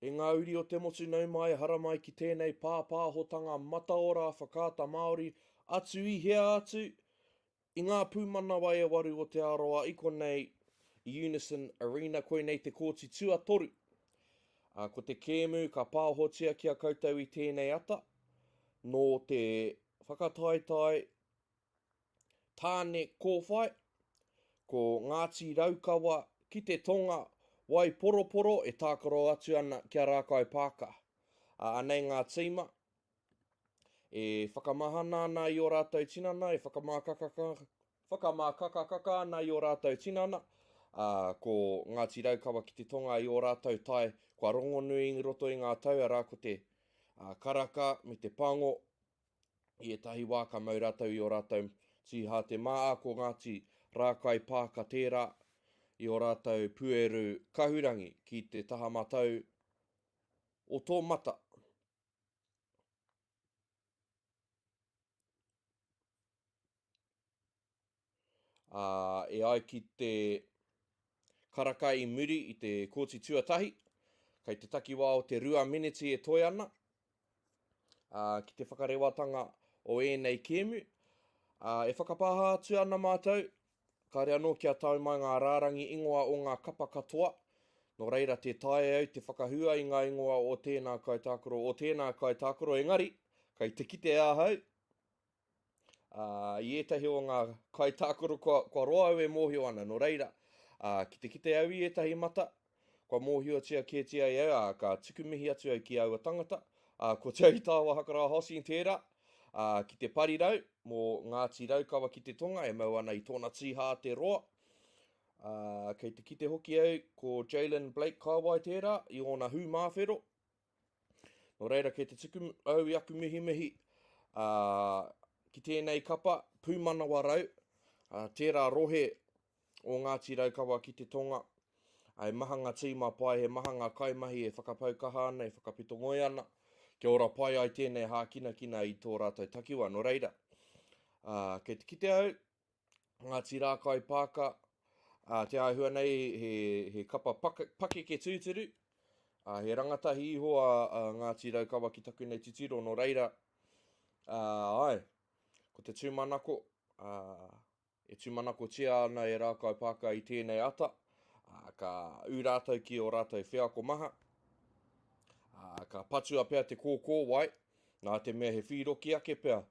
E ngā uri o te motu nau mai haramai ki tēnei pāpāhotanga mataora Whakaata Māori atu i hea atu i ngā pūmanawa e waru o Te Arawa i konei i Unison Arena koinei te kōti tuatoru. Ā, ko te kēmu ka pāhotia ki a koutou i tēnei ata nō te whakataetae Tāne Kōwhai, ko Ngāti Raukawa ki te tonga, Waiporoporo e tākaro atu ana ki a Rākai Pāka. Ā, anei ngā tīma e whakamahana ana i ō rātou tinana, e whakamākakaka, whakamākakakaka ana i ō rātou tinana, ā, ko Ngāti Raukawa ki te tonga i ō rātou tae kua rongonui i roto i ngā tau, arā, ko te karaka me te pango, I ētahi wā ka mau rātou i ō rātou tīhāte mā, ā, ko Ngāti Rākai Pāka tērā i ō rātou pueru kahurangi ki te taha matau o tō mata. Ā, e ai ki te karaka i muri i te kōti tuatahi, kei te takiwā o te rua meneti e toe ana, ā, ki te whakarewatanga o ēnei kēmu. Ā, e whakapāha atu ana mātou, kāre anō kia tae mai ngā rārangi ingoa o ngā kapa katoa, nō reira tē taea au te whakahua i ngā ingoa o tēnā kaitākaro, o tēnā kaitākaro, engari, kei te kite ahau, Ā, i ētahi o ngā kaitākaro kua, kua roa au e mōhio ana, nō reira, ā, ki te kite au i ētahi mata, kua mōhiotia kētia e au, ā, ka tuku mihi atu au ki aua tangata, ā, ko Te Ahitāwa Hakarā Hosking tērā, ā, ki te parirau mō Ngāti Raukawa ki te tonga e mau ana i tōna tīhā te roa, ā, kei te kite hoki au ko Jalen Blake Kāwai tērā i ōna hū māwhero, Nō reira, kei te tuku au i aku mihimihi ā, ki tēnei kapa, Pūmanawa Rau, ā, tērā rohe o Ngāti Raukawa ki te tonga. Ā, he maha ngā tīma pai, he maha ngā kaimahi e whakapau kaha ana, e whakapito ngoi ana, kia ora pai ai tēnei hākinakina i tō rātou takiwā. Nō reira, ā, kei te kite au, Ngāti Rākai Pāka, ā, te āhua nei he, he kapa pakeke tūturu, ā, he rangatahi iho a, a Ngāti Raukawa ki taku nei titiro, nō reira, ā, āe, ko te tūmanako, ā, e tūmanakotia ana e Rākai Pāka i tēnei ata, ā, ka ū rātou ki ō rātou wheako maha, ā, ka patua pea te kōkōwai, nā te mea he whīroki ake pea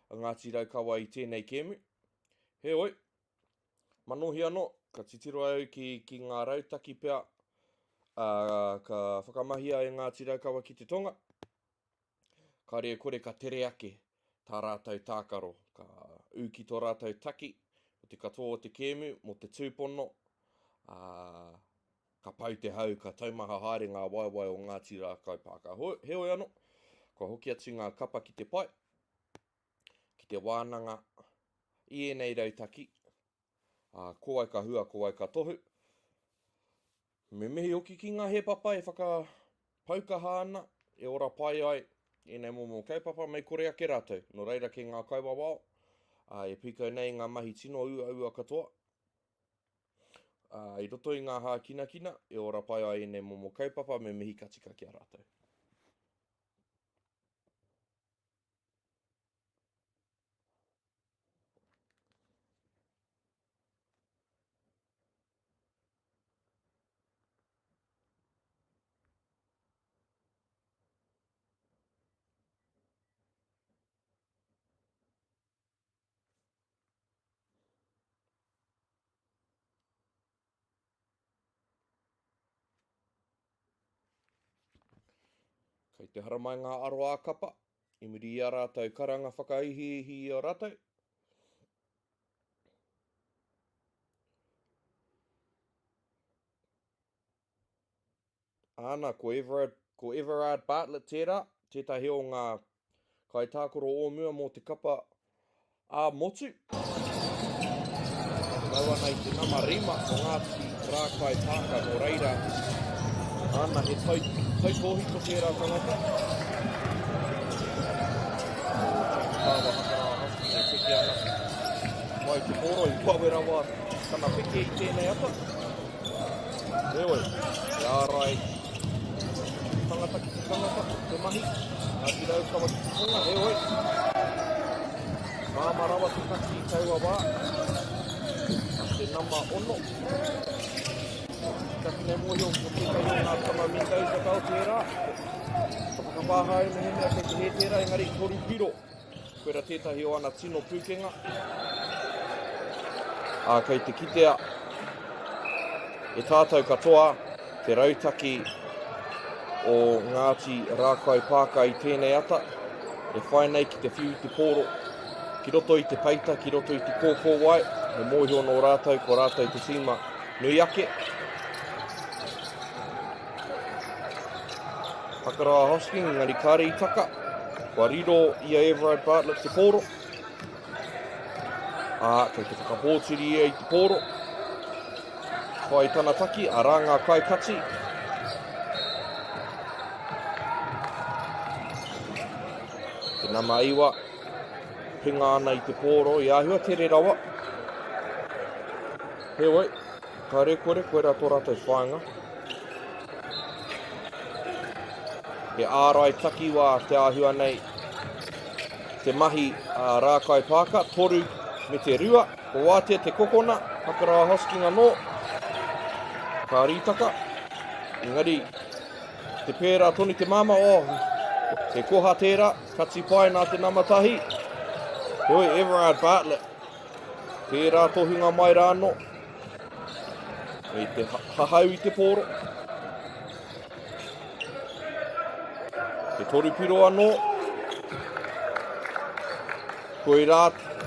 a Ngāti Raukawa i tēnei kēmu. Heoi, manohi anō, ka titiro au ki, ki ngā rautaki pea, ā, ka whakamahia e Ngāti Raukawa ki te tonga, kāre e kore ka tere ake tā rātou tākaro, ka ū ki tō rātou taki, o te katoa o te kēmu, mō te tūpono, ā, ka pau te hau, ka taumaha haere ngā waewae o Ngāti Rākau Pākā. Heoi anō, kua hoki atu ngā kapa ki te pae, ki te wānanga i ēnei rautaki, ā, ko wai ka hua, ko wai ka tohu. Me mihi hoki ki ngā hēpapa e whakapaukaha ana, e ora pai ai ēnei momo kaupapa, mei kore ake rātou. Nō reira kei ngā kaiwawao, ā, e pīkau nei ngā mahi tino uaua katoa, ā, i roto i ngā hākinakina, e ora pai ai ēnei momo kaupapa, me mihi ka tika ki a rātou. Kei te haramai ngā aro ā-kapa i muri i a rātou karanga whakaihiihi i a rātou. Āna, ko Everard, ko Everard Bartlett tērā, tētahi o ngā kaitākaro o mua mō te kapa ā-motu. E mau ana i te nama rima o Ngāti Rākai Pāka, nō reira, āna, he tau, tautōhito tērā tangata. Ko James Tāwa Hakarawa Hosking e peke ana. Mai te pōro i wawe rawa tana peke i tēnei ata. Heoi, he ārai. Tangata ki te tangata, te mahi, Ngāti Raukawa ki te tonga, heoi, māmā rawa te taki i taua wā, te nama ono. Taki nei mōhio ko tētahi o ngā tama Mendoza Bell tērā. Ka whakapāha au mehemea kei te hē tērā, engari toru piro. Koira tētahi o ana tino pūkenga. Ā, kei te kitea e tātou katoa te rautaki o Ngāti Rākai Pāka i tēnei ata, e whai nei ki te whiu i te pōro, ki roto i te peita, ki roto i te kōkōwai, he mōhio nō rātou, ko rātou te tīma nui ake. Hakarawa Hosking, engari kāre i taka. Kua riro i a Everard Bartlett te pōro. Ā, kei te whakapōturi ia i te pōro. Whai tana taki, arā ngā kaikati. Te nama iwa, pinga ana i te pōro, i āhua tere rawa. Heoi, kāre kore, koirā tō rātou whāinga. He ārai takiwā te āhua nei te mahi a Rākai Pāka, toru me te rua. Ko wātea te kokona, Hakarawa Hosking anō, ka rītaka. Engari, te pērā tonu te māmā, oh, he koha tērā, kati pai nā te nama tahi. Heoi, Everard Bartlett, tērā tohunga mai rā anō. Me te hahau i te pōro. Te torupiro anō. Koirā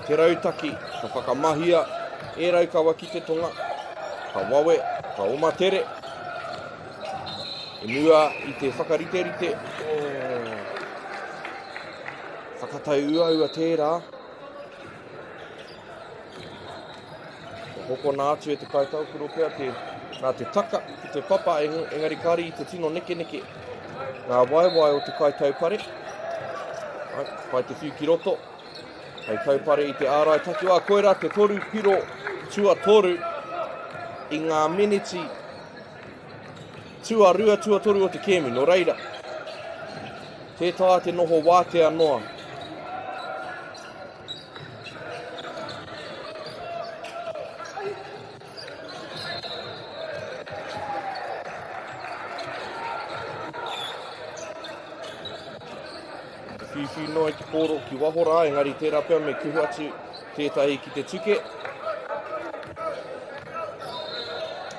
te rautaki ka whakamahia e Raukawa ki te tonga. Ka wawe, ka oma tere. I mua i te whakariterite. Oh. Whakatau uaua tērā. Kua hokona atu e te kaitaukuro pea te, nā te taka ki te papa engari kāre i te tino nekeneke ngā waewae o te kaitaupare. Ai, pai te whiu ki roto. Hei taupare i te ārai takiwā. Koirā te toru piro tuatoru i ngā miniti tuarua tuatoru o te kēmu. Nō reira, tē taea te noho wātea noa. Whiwhi noa i te pōro ki waho rā, engari tērā pea me kuhu atu tētahi ki te tuke.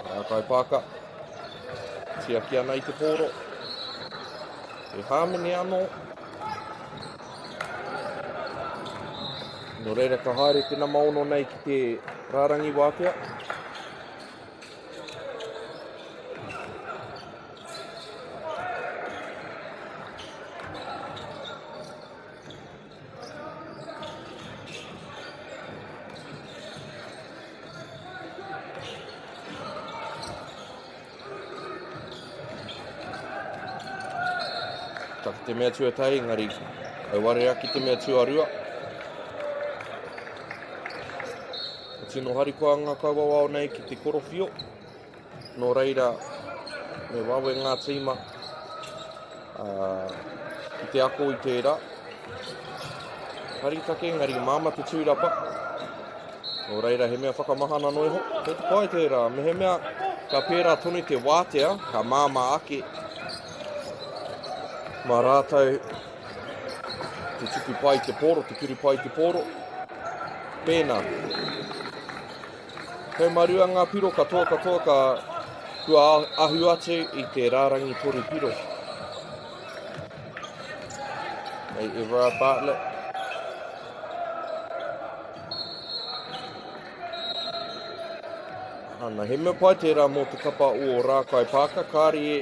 Rākai Pāka, tiaki ana i te pōro. He hāmene anō. Nō reira ka haere te nama ono nei ki te rārangi wātea. Taka te mea tuatahi, engari auare ake te mea tuarua. Ka tino harikoa ngā kaiwawao nei ki te korowhio. Nō reira, me wawe ngā tīma ki te ako i tērā. Haritake, engari māmā te tūrapa. Nō reira, he mea whakamahana noa iho. Kei te pai tērā. Mehemea ka pērā tonu te wātea, ka māmā ake mā rātou te tuku pai te pōro, te kuru pai te pōro. Pēnā. 12 ngā piro katoa katoa ka kua ahu atu i te rārangi toru piro. Hei Everard Bartlett. Ana, he mea pai tērā mō te kapa o Rākai Pāka, kāre e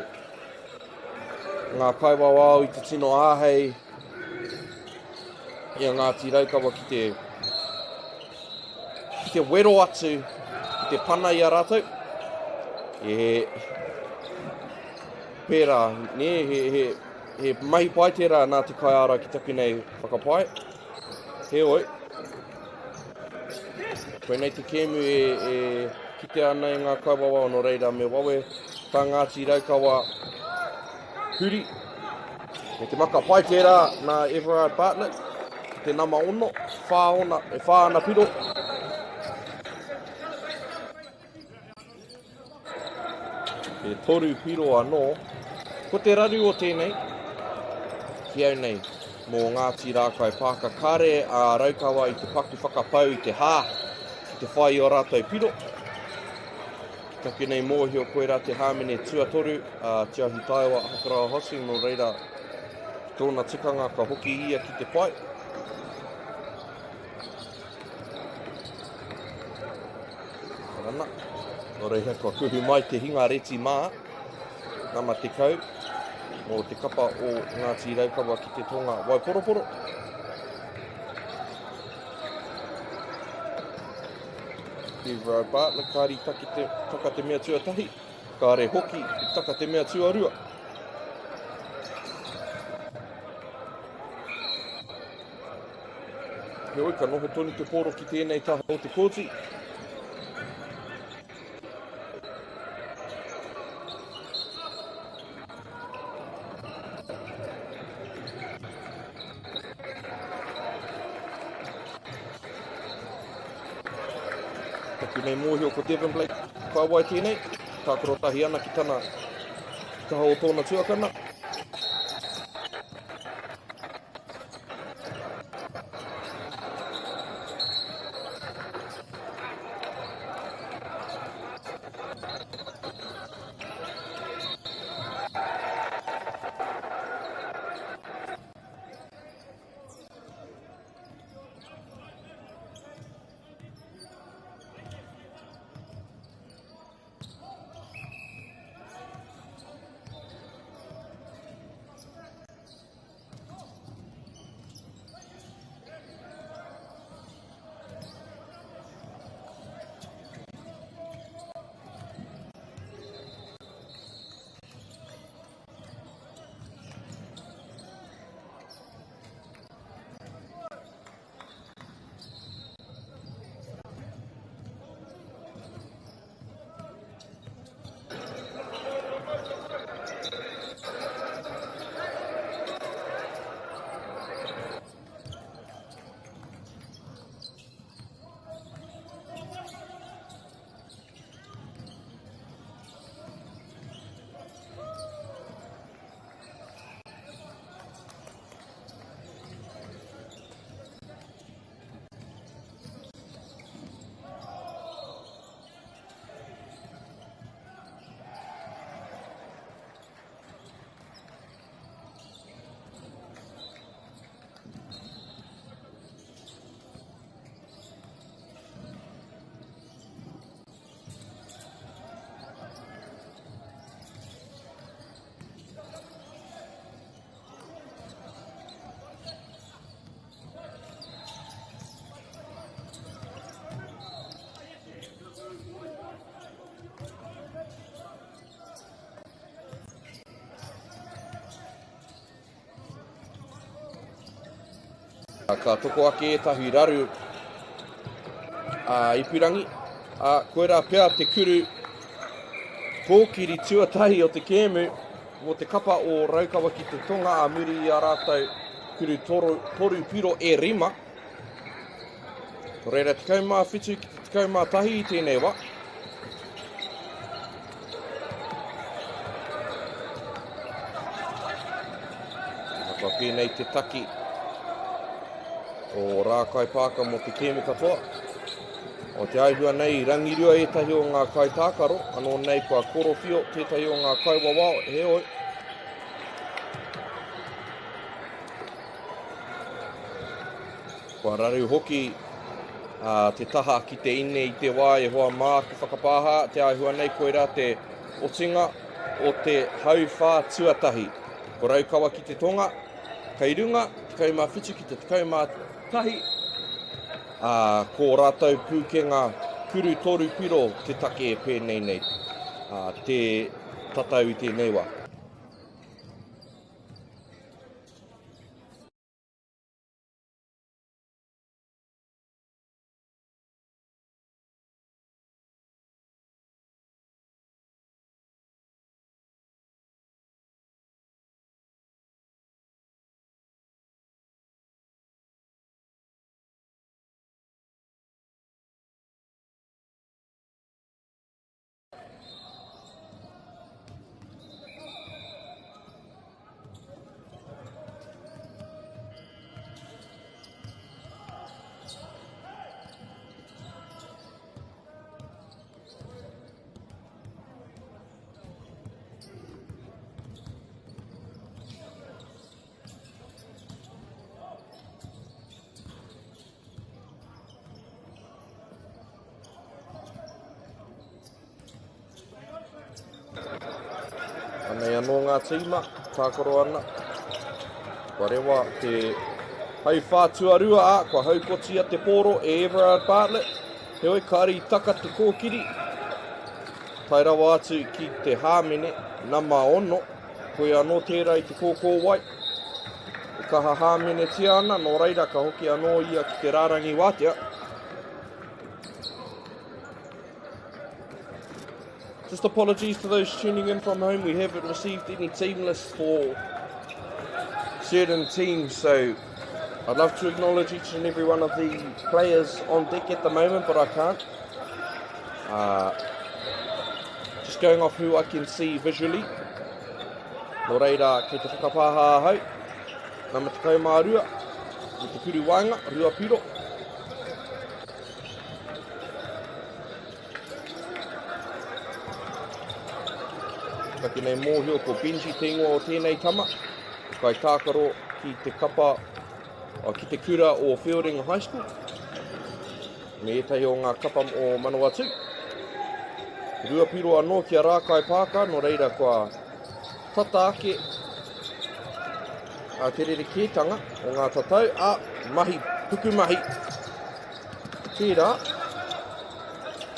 ngā kaiwawao i te tino āhei i a Ngāti Raukawa ki te ki te wero atu, ki te pana i a rātou. E, pērā, nē, he, he, he mahi pai tērā nā te kaiārai ki taku nei whakapae. Heoi, koinei te kēmu e, e kitea ana e ngā kaiwawao, nō reira me wawe tā Ngāti Raukawa. Huri. Me te maka pai tērā nā Everard Bartlett. Ki te nama ono, whā ona, e whā ana piro. E toru piro anō. Ko te raru o tēnei, ki au nei, mō Ngāti Rākai Pāka, kāre a Raukawa i te paku whakapau i te hā, ki te whai i ō rātou piro. Ki taku nei mōhio koirā te hāmene tuatoru a Te Ahi Taewa Hakarawa Hosking, nō reira, ki tōna tikanga ka hoki ia ki te pae. Ana, nō reira kua kuhu mai te hinga reti mā, nama 10, mō te kapa o Ngāti Raukawa ki te tonga Waiporoporo. Steve Bartlett, kāre i take te, taka te mea tuatahi, kāre hoki i taka te mea tuarua. Heoi, ka noho tonu te pōro ki tēnei taha o te kōti. Taku nei mōhio ko Devon Blake Kaiwai tēnei, tākaro tahi ana ki tana ki taha o tōna tuakana. Ka toko ake ētahi raru ā-ipurangi, ā, koirā pea te kuru kōkiri tuatahi o te kēmu mō te kapa o Raukawa ki te Tonga ā muri i ā rātou kuru toru, toru piro e rima. Nō reira, 17 ki te 11 i tēnei wā. Kua pēnei te taki o Rākai Pāka mō te kēmu katoa. O te āhua nei, rangirua ētahi o ngā kaitākaro, anō nei kua korowhio tētahi o ngā kaiwawao, heoi. Kua raru hoki a, te taha ki te ine i te wā e hoa mā aku whakapāha, te āhua nei koirā te otinga o te hauwhā tuatahi. Ko Raukawa ki te tonga, kei runga, 17 ki te 11, ā, ko rātou pūkenga kuru toru piro te take e pēnei nei, ā, te tatau i tēnei wā. Anei anō ngā tīma, tākaro ana. Kua rewa te hauwhā tuarua, ā, kua haukotia te pōro e Everard Bartlett. Heoi, kāre i taka te kōkiri. Tae rawa atu ki te hāmene, nama ono. Koia anō tērā i te kōkōwai. E kaha hāmenetia ana, nō reira ka hoki anō ia ki te rārangi wātea. Just apologies to those tuning in from home. We haven't received any team lists for certain teams, so I'd love to acknowledge each and every one of the players on deck at the moment, but I can't. Uh, just going off who I can see visually. Nō reira, kei te whakapāha ahau. Nama 12, me te kuru waenga, rua piro. Taki nei mōhio ko Benji te ingoa o tēnei tama, kai tākaro ki te kapa, ki te kura o Feilding High School, me ētahi o ngā kapa o Manawatū. Ruapiro anō ki a Rākai Pāka, nō reira kua tata ake a te rerekētanga o ngā tatau, a mahi pukumahi Tērā,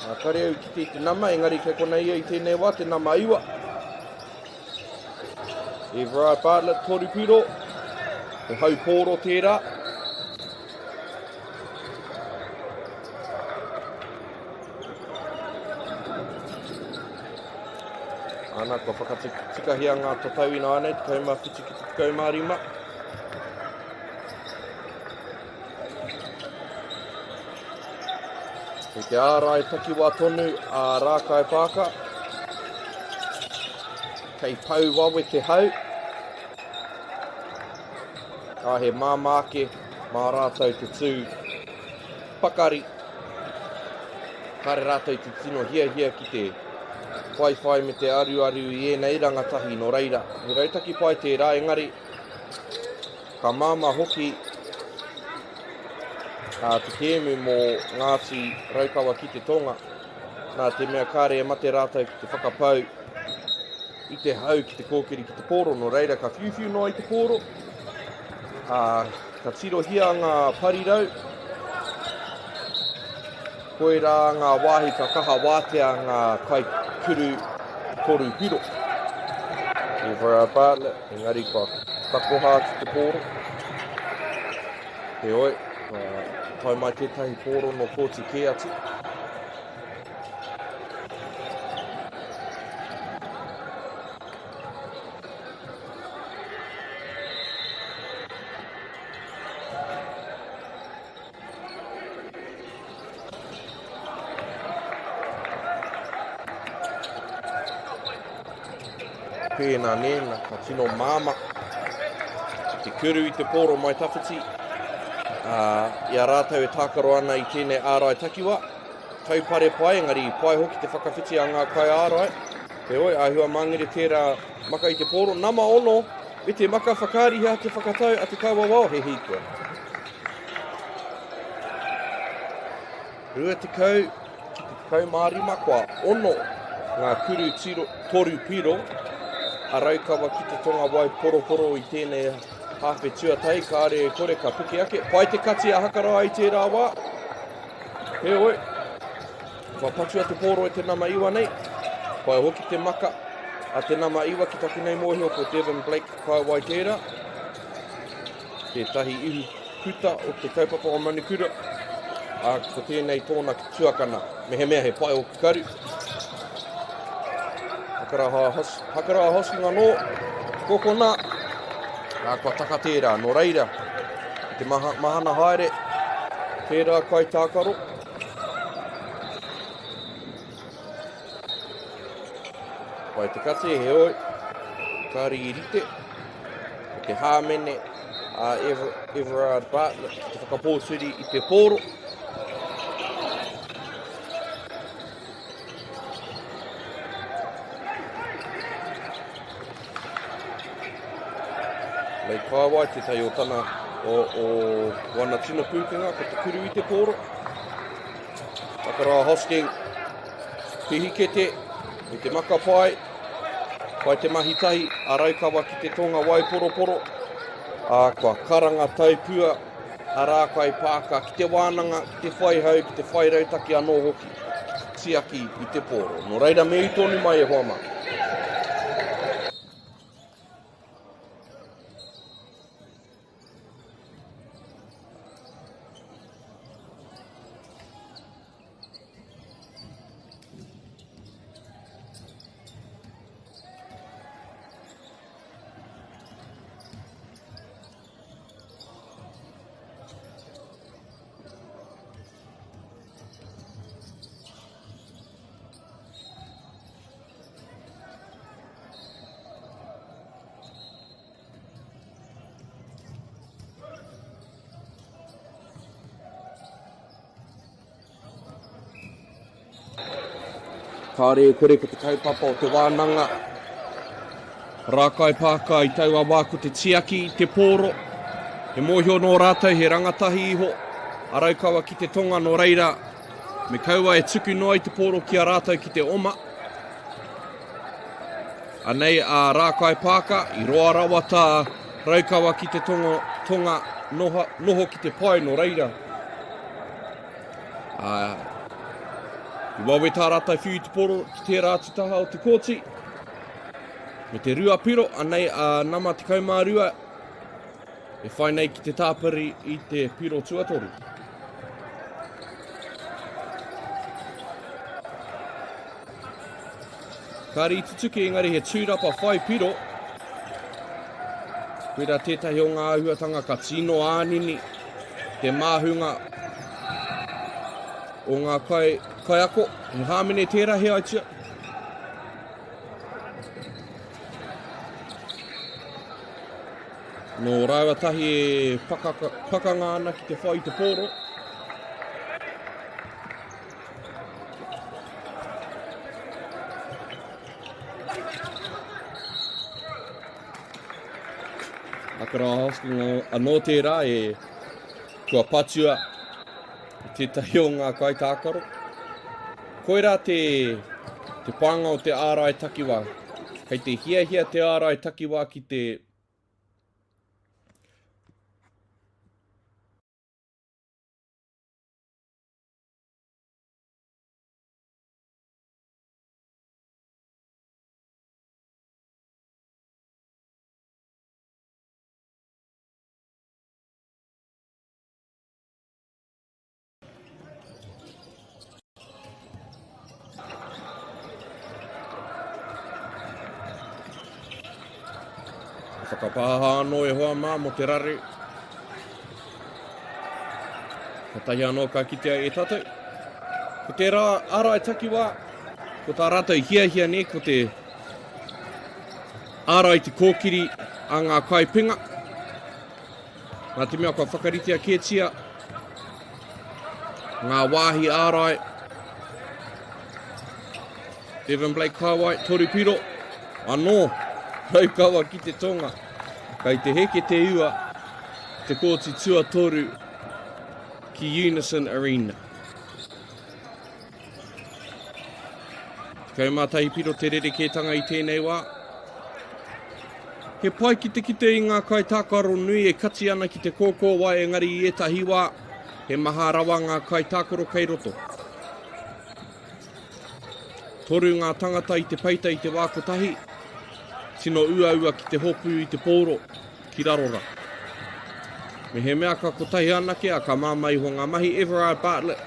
ā, kare au kite i te nama, engari kei konei ia i tēnei wā, te nama iwa. Everard Bartlett, toru piro, he haupōro tērā. Ana, kua whakatikahia ngā tatau ināianei, 17 ki te 15. Kei te ārai takiwā tonu a Rākai Pāka. Kei pau wawe te hau. Ka he māmā ake mā rātou te tū pakari. Kāre rātou te tino hiahia ki te whaiwhai me te aruaru i ēnei rangatahi nō reira. He rautaki pai tērā, engari Ka māmā hoki te kēmu mō Ngāti Raukawa ki te tonga, nā te mea kāre e mate rātou ki te whakapau i te hau ki te kōkiri ki te pōro, nō reira ka whiuwhiu noa i te pōro, ā, ka tirohia ngā parirau, koirā ngā wāhi ka kaha wātea ngā kaikuru toru piro. Everard Bartlett. Engari kua takoha atu te pōro. Heoi, kua tae mai tētahi pōro nō kōti kē atu. Pēnā nēnā, ka tino māma te kuru i te pōro mai tawhiti. Ā, i a rātou e tākaro ana i tēnei ārai takiwā, taupare pai, engari i pai hoki te whakawhiti a ngā kaiārai. Heoi, āhua māngere tērā maka i te pōro. Nama ono, me te maka whakaarihia te whakatau a te kaiwawao, he hīkoa. 20 ki te 15 kua ono ngā kuru tiro, toru piro a Raukawa ki te tonga waiporoporo i tēnei hāwhe tuatahi, kāre e kore ka piki ake. Pai te kati a Hakaraia i tērā wā. Heoi, kua patua te pōro e te nama iwa nei. Pai hoki te maka a te nama iwa ki taku nei mōhio ko Devon Blake Kaiwai tērā. Tētahi ihu puta o te kaupapa o Manukura, ā, ko tēnei tōna tuakana, mehemea he pai ōku karu. Hakaraha, hos, hakaraha hosking anō, kokona, ā, kua taka tērā, nō reira, i te maha, mahana haere, tērā kai tākaro. Pai te kati, heoi, kāri i rite. Ko te hāmene a Ever, Everard Bartlett ki te whakapōturi i te pōro. Lei Kāwai, tētahi o tana, o, o wana tino pūkenga, ko te kuru i te pōro. Takarawa Hosking, pihikete, me te makapai. Whai te mahi tahi a Raukawa ki te tonga waiporoporo, ā, kua karanga taupua a Rākai Pāka ki te wānanga, ki te whai hau, ki te whai rautaki anō hoki, ki te tiaki i te pōro. Nō reira me ū tonu mai e hoa mā. Kāore e kore ko te kaupapa o te wānanga Rākai Pāka i taua wā ko te tiaki i te pōro. He mōhio nō rātou he rangatahi iho a Raukawa ki te tonga nō reira me kaua e tuku noa i te pōro ki a rātou ki te oma. Anei a Rākai Pāka i roa rawa tā Raukawa ki te tongo, tonga noha, noho ki te pae nō reira. Ā, i wawe tā rātou whiu i te poro ki tērā atu taha o te kōti. Me te rua piro, anei a nama 12 e whai nei ki te tāpiri i te piro tuatoru. Kāre i tutuki engari he tūrapa whai piro. Koirā tētahi o ngā āhuatanga ka tino ānini te māhunga o ngā kai, kaiako. He hāmene tērā he aitua. Nō rāua tahi e pakaka, pakanga ana ki te whai i te pōro. Akara Hosking anō tērā e kua patua i tētahi o ngā kaitākaro. Koirā te, te pānga o te ārai takiwā. Kei te hiahia te ārai takiwā ki te Whakapāha anō e hoa mā mō te raru. Katahi anō ka kitea e tātou. Ko tērā ārai takiwā, ko tā rātou hiahia nei, ko te ārai te kōkiri a ngā kaipinga. Nā te mea kua whakaritea kētia ngā wāhi ārai. Devon Blake Kaiwai, toru piro. Anō, Raukawa ki te tonga. Kei te heke te ua, te kōti tuatoru ki Unison Arena. 11 piro te rerekētanga i tēnei wā. He pai ki te kite i ngā kaitākaro nui e kati ana ki te kōkōwai engari i ētahi wā, he maha rawa ngā kaitākaro kei roto. Toru ngā tangata i te peita i te wā kotahi, tino uaua ki te hopu i te pōro ki raro rā. Mehemea ka kotahi anake a ka māmā iho ngā mahi, Everard Bartlett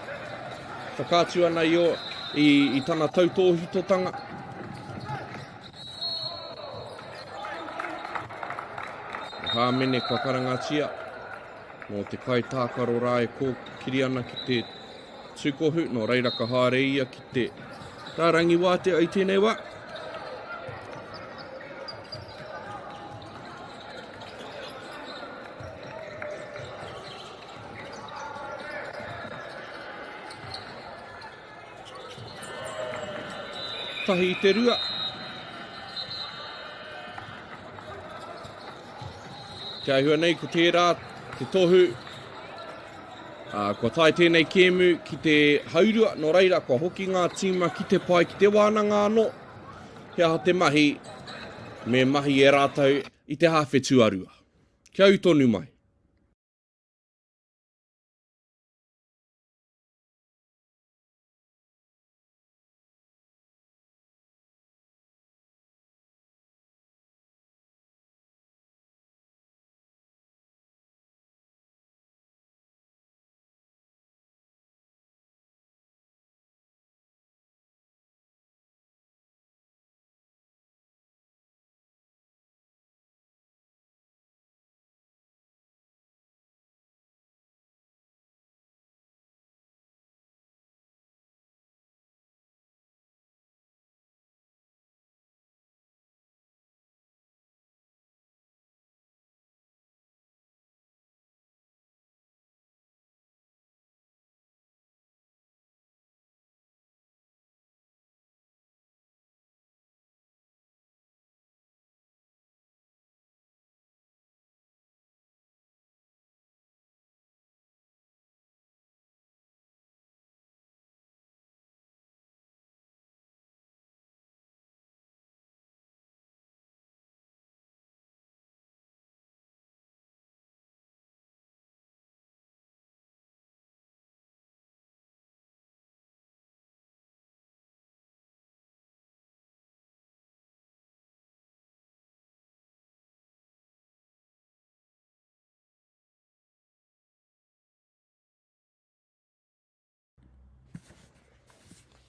whakaatu ana i, o, i, i tana tautōhitotanga. Hāmene kua karangatia mō te kaitākaro rā e kōkiri ana ki te Tūkohu, nō reira ka haere ia ki te rārangi wātea i tēnei wā. Tahi i te rua. Te āhua nei ko tērā te tohu Ā, kua tae tēnei kēmu ki te haurua, nō reira, kua hoki ngā tīma ki te pae, ki te wānanga anō. He aha te mahi? me mahi e rātou i te hāwhe tuarua. Kia ū tonu mai.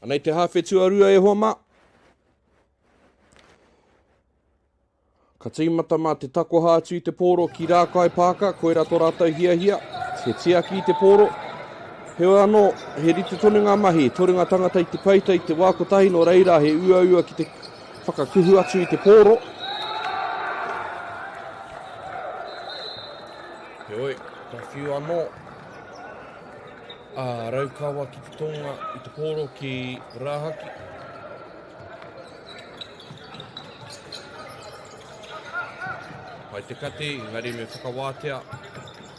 Anei te hāwhe tuarua e hoa mā. Ka tīmata mā te takoha atu i te pōro ki Rākai Pāka, koirā tō rātou hiahia, he tiaki i te pōro. Heoi anō, he rite tonu ngā mahi, toru ngā tangata i te peita i te wā kotahi, nō reira he uaua ki te whakakuhu atu i te pōro. Heoi, ka whiu anō a Raukawa ki te tonga i te pōro ki Rāhaki. Pai te kati, engari me whakawātea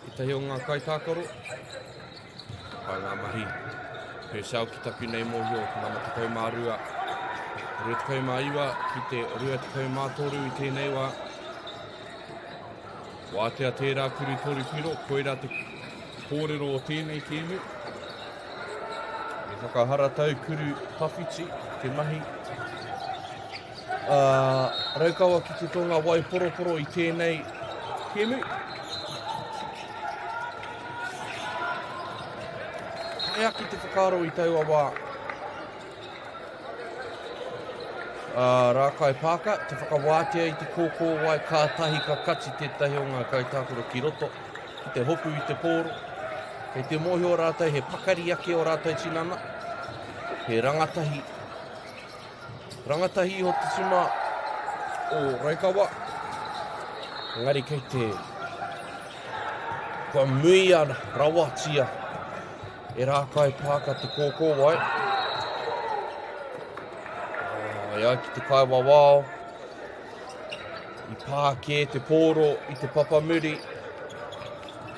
ētahi o ngā kaitākaro. Pai ngā mahi. Purcell ki taku nei mōhio, nama 12, 29 ki te 23 i tēnei wā. Wātea tērā kuru toru piro, koirā te kōrero o tēnei kēmu. Me whakaharatau kuru tawhiti te mahi. Uh, Raukawa ki te tonga waiporoporo i tēnei kēmu. Pai ake te whakaaro i taua wā. A Rākai Pāka, te whakawātea i te kōkōwai kātahi ka kati tētahi o ngā kaitākaro ki roto, ki te hopu i te pōro. Kei te mōhio rātou he pakari ake o rātou tinana, he rangatahi, rangatahi iho te tima o Raukawa. Engari kei te, kua muia rawatia E Rākai Pāka te kōkōwai. Oh, e ai ki te kaiwawao. I pā kē te pōro i te papamuri.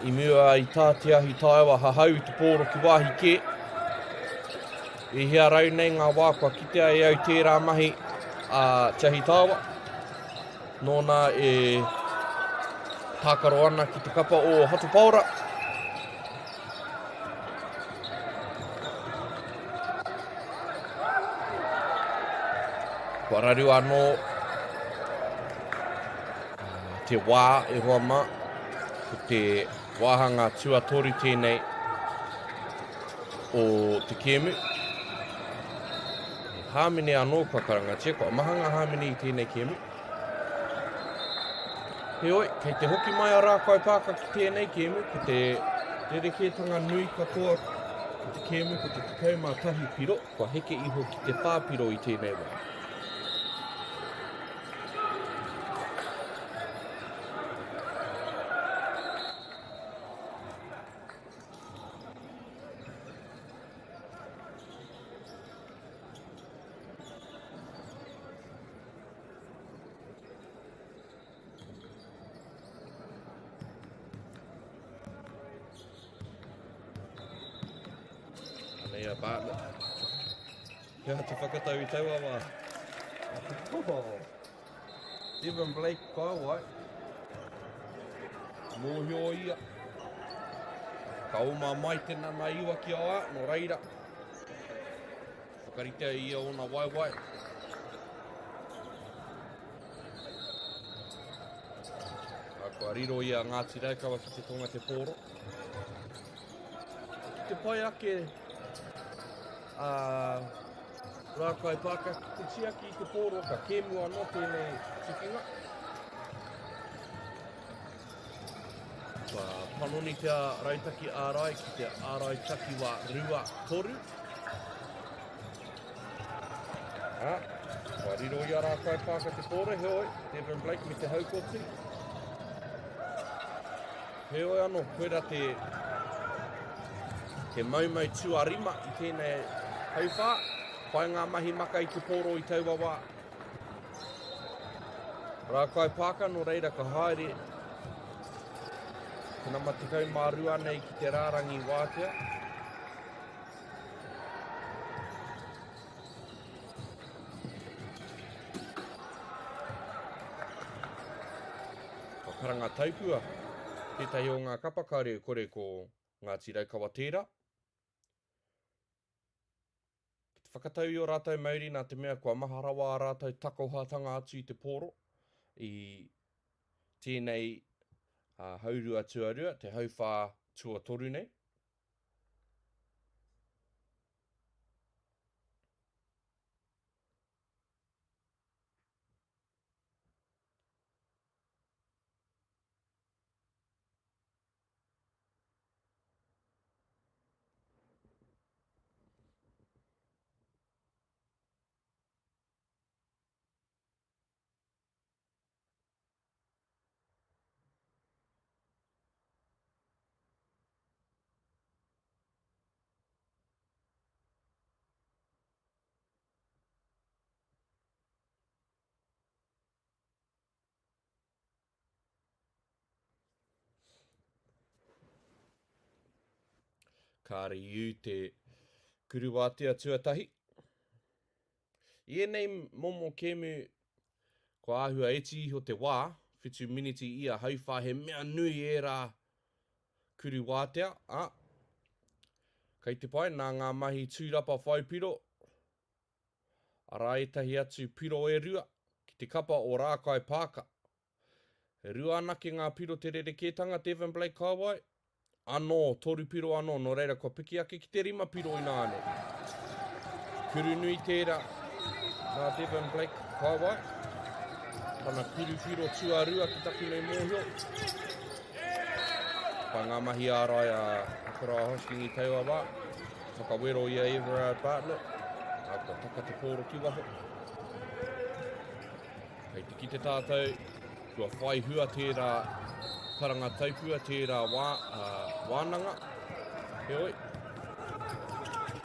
I mua i tā Te Ahi Taewa hahau i te pōro ki wāhi kē. I hea rau nei ngā wā kua kitea e au tērā mahi a Te Ahi Taewa. Nōna e tākaro ana ki te kapa o Hato Paora. Kua raru anō te wā e hoa mā, ko te wāhanga tuatoru tēnei o te kēmu. He hāmene anō kua karangatia, kua maha ngā hāmene i tēnei kēmu. Heoi, kei te hoki mai a Rākai Pāka ki tēnei kēmu, ko te rerekētanga nui katoa o te kēmu ko te 11 piro, kua heke iho ki te 4 piro i tēnei wā. Anei a Bartlett. Kia te whakatau i taua wā. Oh. Devon Blake Kauai. Mōhio ia. Ka oma mai te nana iwa ki a ia, nō reira. Whakaritea ia ōna waewae. Kua riro ia Ngāti Raukawa ki te tonga te pōro. Ki te pai ake a Rākai Pāka ki te tiaki i te pōro, ka kēmu anō tēnei tikinga. Kua panoni te rautaki ārai ki te ārai takiwā 2-3. Ā, kua riro i a Rākai Pāka te pōro, heoi, Devon Blake me te haukoti. Heoi anō, koira te, te maumau tuarima i tēnei hauwhā. Whai ngā mahi maka i te pōro i taua wā. Rākai Pāka, nō reira ka haere te nama 12 nei ki te rārangi wātea. Ka karanga taupua tētahi o ngā kapa kāre kore ko Ngāti Raukawa tērā. Ki te whakatau i ō rātou mauri nā te mea kua maha rawa ā rātou takohatanga atu i te pōro i tēnei haurua tuarua, te hauwhā tuatoru nei. Kāre i ū te kuruwātea tuatahi. I ēnei momo kēmu, kua āhua iti iho te wā, whitu miniti ia hauwhā, he mea nui ērā kuru wātea, ā, kei te pai nā ngā mahi tūrapa whai piro, arā ētahi atu piro e rua, ki te kapa o Rākai Pāka. E rua anake ngā piro te rerekētanga, Devon Blake Kaiwai, anō, toru piro anō, nō reira kua piki ake ki te rima piro ināianei. Kuru nui tērā nā Devon Blake Kaiwai. Tana kuru piro tuarua ki taku nei mōhio. Pai ngā mahi ārai a Akaraia Hosking i taua wā. Whakawero i a Everard Bartlett. Ā, kua taka te pōro ki waho. Kei te kite tātou, kua whai hua tērā karanga taupua, tērā wā, uh, wānanga. Heoi,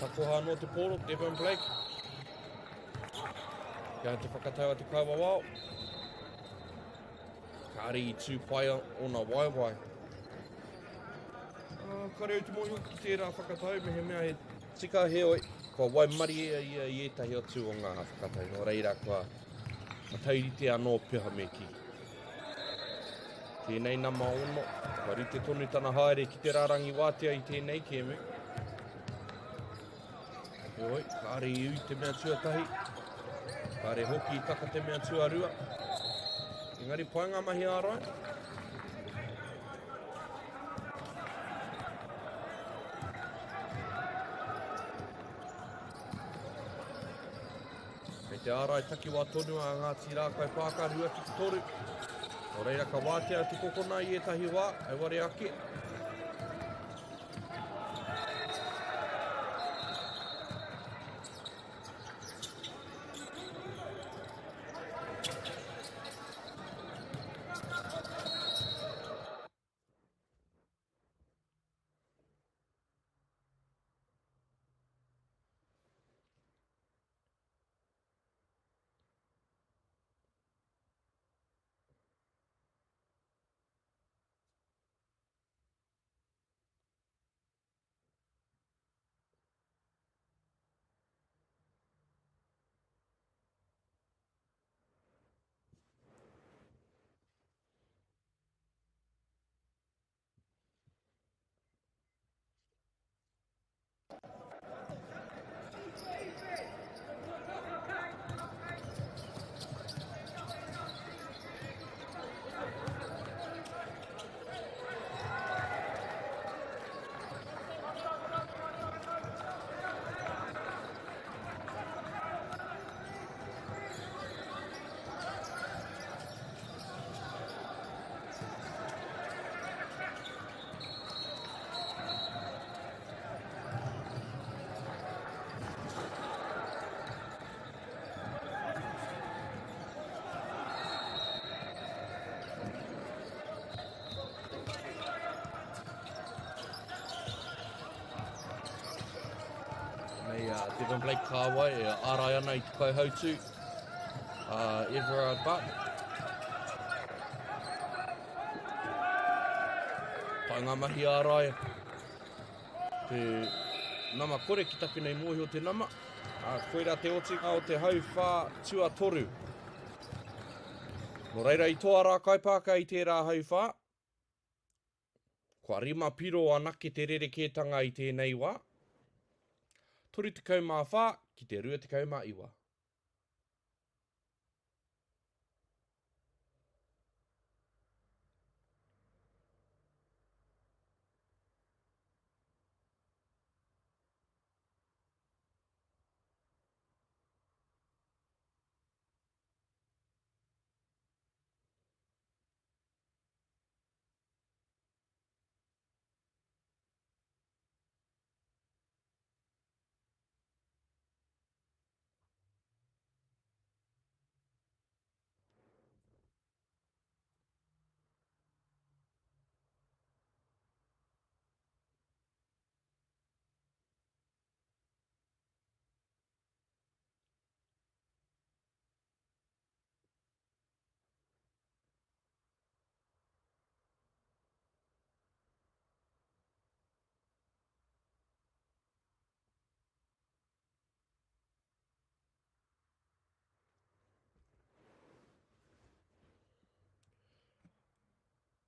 takoha anō te pōro, Devon Blake. Kia te whakatau a te kaiwawao. Kāre i tū pai ōna waewae. Uh, kāre au te mōhio ki tērā whakatau, mehemea he tika heoi, kua waimarie ia i ētahi atu o ngā whakatau. Nō reira, kua taurite anō pea me kī. Tēnei nama ono, kua rite tonu tana haere ki te rārangi wātea i tēnei kēmu. Heoi, kāre i ū te mea tuatahi. Kāre hoki i taka te mea tuarua. Engari pai ngā mahi ārai. Kei te ārai takiwā tonu a Ngāti Rākai Pāka 2 ki te 3. Nō reira ka wātea te kokona i ētahi wā, auare ake. Devon Blake Kāwai e ārai ana i te kaihautū a Everard Bartlett. Pai ngā mahi ārai te nama kore ki taku nei mōhio te nama. Ā, koirā te otinga o te hauwhā tuatoru. Nō reira i toa rā Kaipāka i tērā hauwhā. Kua rima piro anake te rerekētanga i tēnei wā. 34 ki te 29.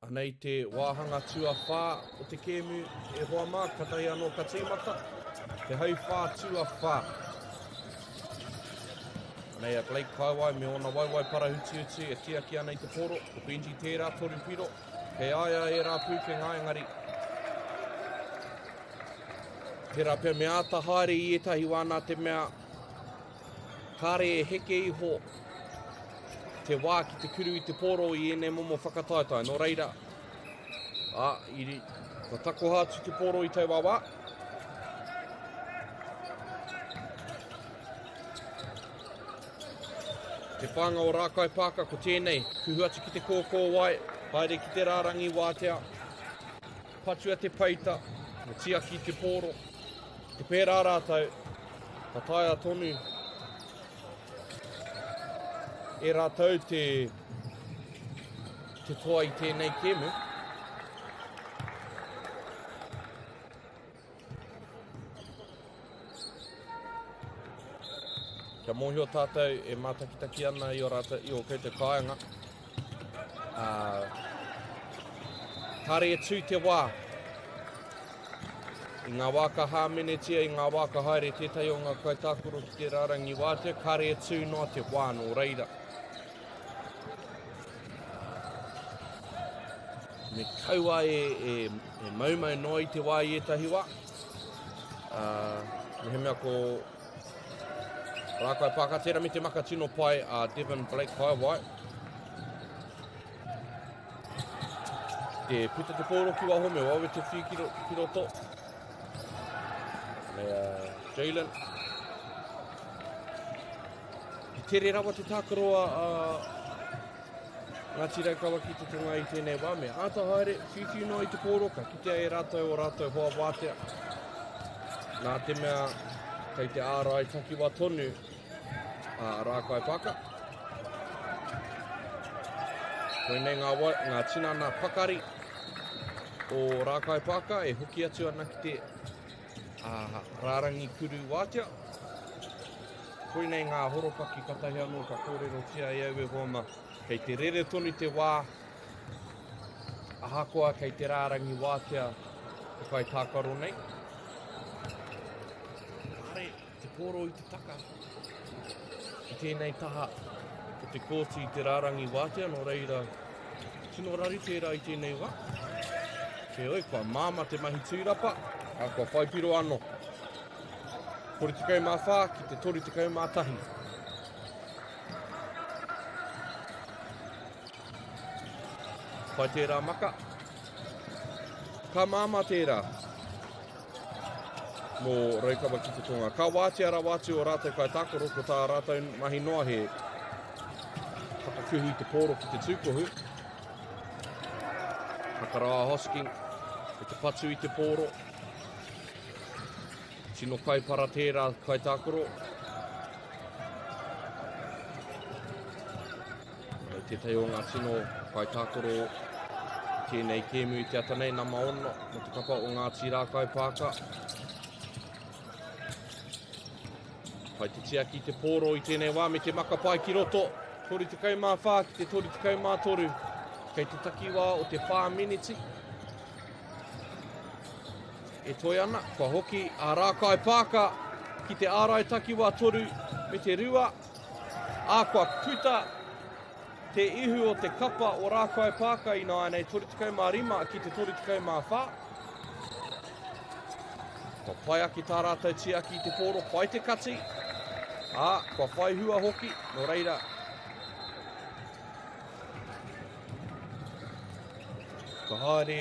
Anei te wāhanga tuawhā o te kēmu e hoa mā, katahi anō ka tīmata. Te hauwhā tuawhā. Anei a Blake Kaiwai me ōna waewae parahutihuti e tiaki ana i te poro. Ko Benji tērā, toru piro. Kei a ia ērā pūkenga engari. Tērā pea me āta haere i ētahi wā nā te mea kāre e heke iho te wā ki te kuru i te pōro i ēnei momo whakataetae. Nō reira, ā, i, kua takoha atu te pōro i taua wā. Te whānga o Rākai Pāka ko tēnei, kuhu atu ki te kōkōwai, haere ki te rārangi wātea, patua te peita, me tiaki te pōro. Ki te pērā rātou, ka taea tonu e rātou te, te toa i tēnei kēmu. Kia mōhio tātou e mātakitaki ana i o rātou, i o koutou kāinga. Ā, kāre e tū te wā. I ngā wā ka hāmenetia, i ngā wā ka haere tētahi o ngā kaitākaro ki te rārangi wātea, kāre e tū noa te wā nō reira. Me kaua e, e, e maumau noa i te wā i ētahi wā. Ā, mehemea ko Rākai Pākatera me te maka tino pai a Devon Blake Kaiwai. Te puta te pōro ki waho me wawe te whiu ki, ro, ki roto. Me uh, Jalen. He tere rawa te tākaro a, a Ngāti Raukawa ki te tonga i tēnei wā. Me āta haere, whiuwhiu noa i te pōro, ka kitea e rātou o rātou hoa wātea. Nā te mea kei te ārai takiwa tonu a Rākai Pāka. Koinei ngā, wa, ngā tinana pakari o Rākai Pāka e hoki atu ana ki te a, rārangi kuru wātea. Koinei ngā horopaki katahi anō ka kōrerotia e au e hoa mā. Kei te rere tonu te wā, ahakoa kei te rārangi wātea te kaitākaro nei. Kāre te pōro i te taka ki tēnei taha o te kōti i te rārangi wātea, nō reira, tino raru tērā i tēnei wā. Heoi, kua māmā te mahi tūrapa, ā, kua whai piro anō. 34 ki te 31. Pai tērā maka. Ka māmā tērā mō Raukawa ki te tonga. Ka wātea rawa atu o rātou kaitākaro, ko tā rātou mahi noa he whakakuhu i te pōro ki te tūkohu. Hakarawa Hosking, me te patu i te pōro. Tino kaipara tērā kaitākaro. Nei tētahi o ngā tino kaitākaro tēnei kēmu i te ata nei, nama 6, mo te kapa o Ngāti Rākaipāka. Pai te tiaki te pōro i tēnei wā me te makapai ki roto. 34 ki te 33. Kei te takiwā o te 4 miniti. E toe ana, kua hoki a Rākai Pāka ki te ārai takiwā 3 me te 2. Ā, kua puta te ihu o te kapa o Rākai Pāka ināianei 35 ki te 34. Kua pai ake tā rātou tiaki i te pōro, pai te kati, ā, kua whai hua hoki, nō reira, ka haere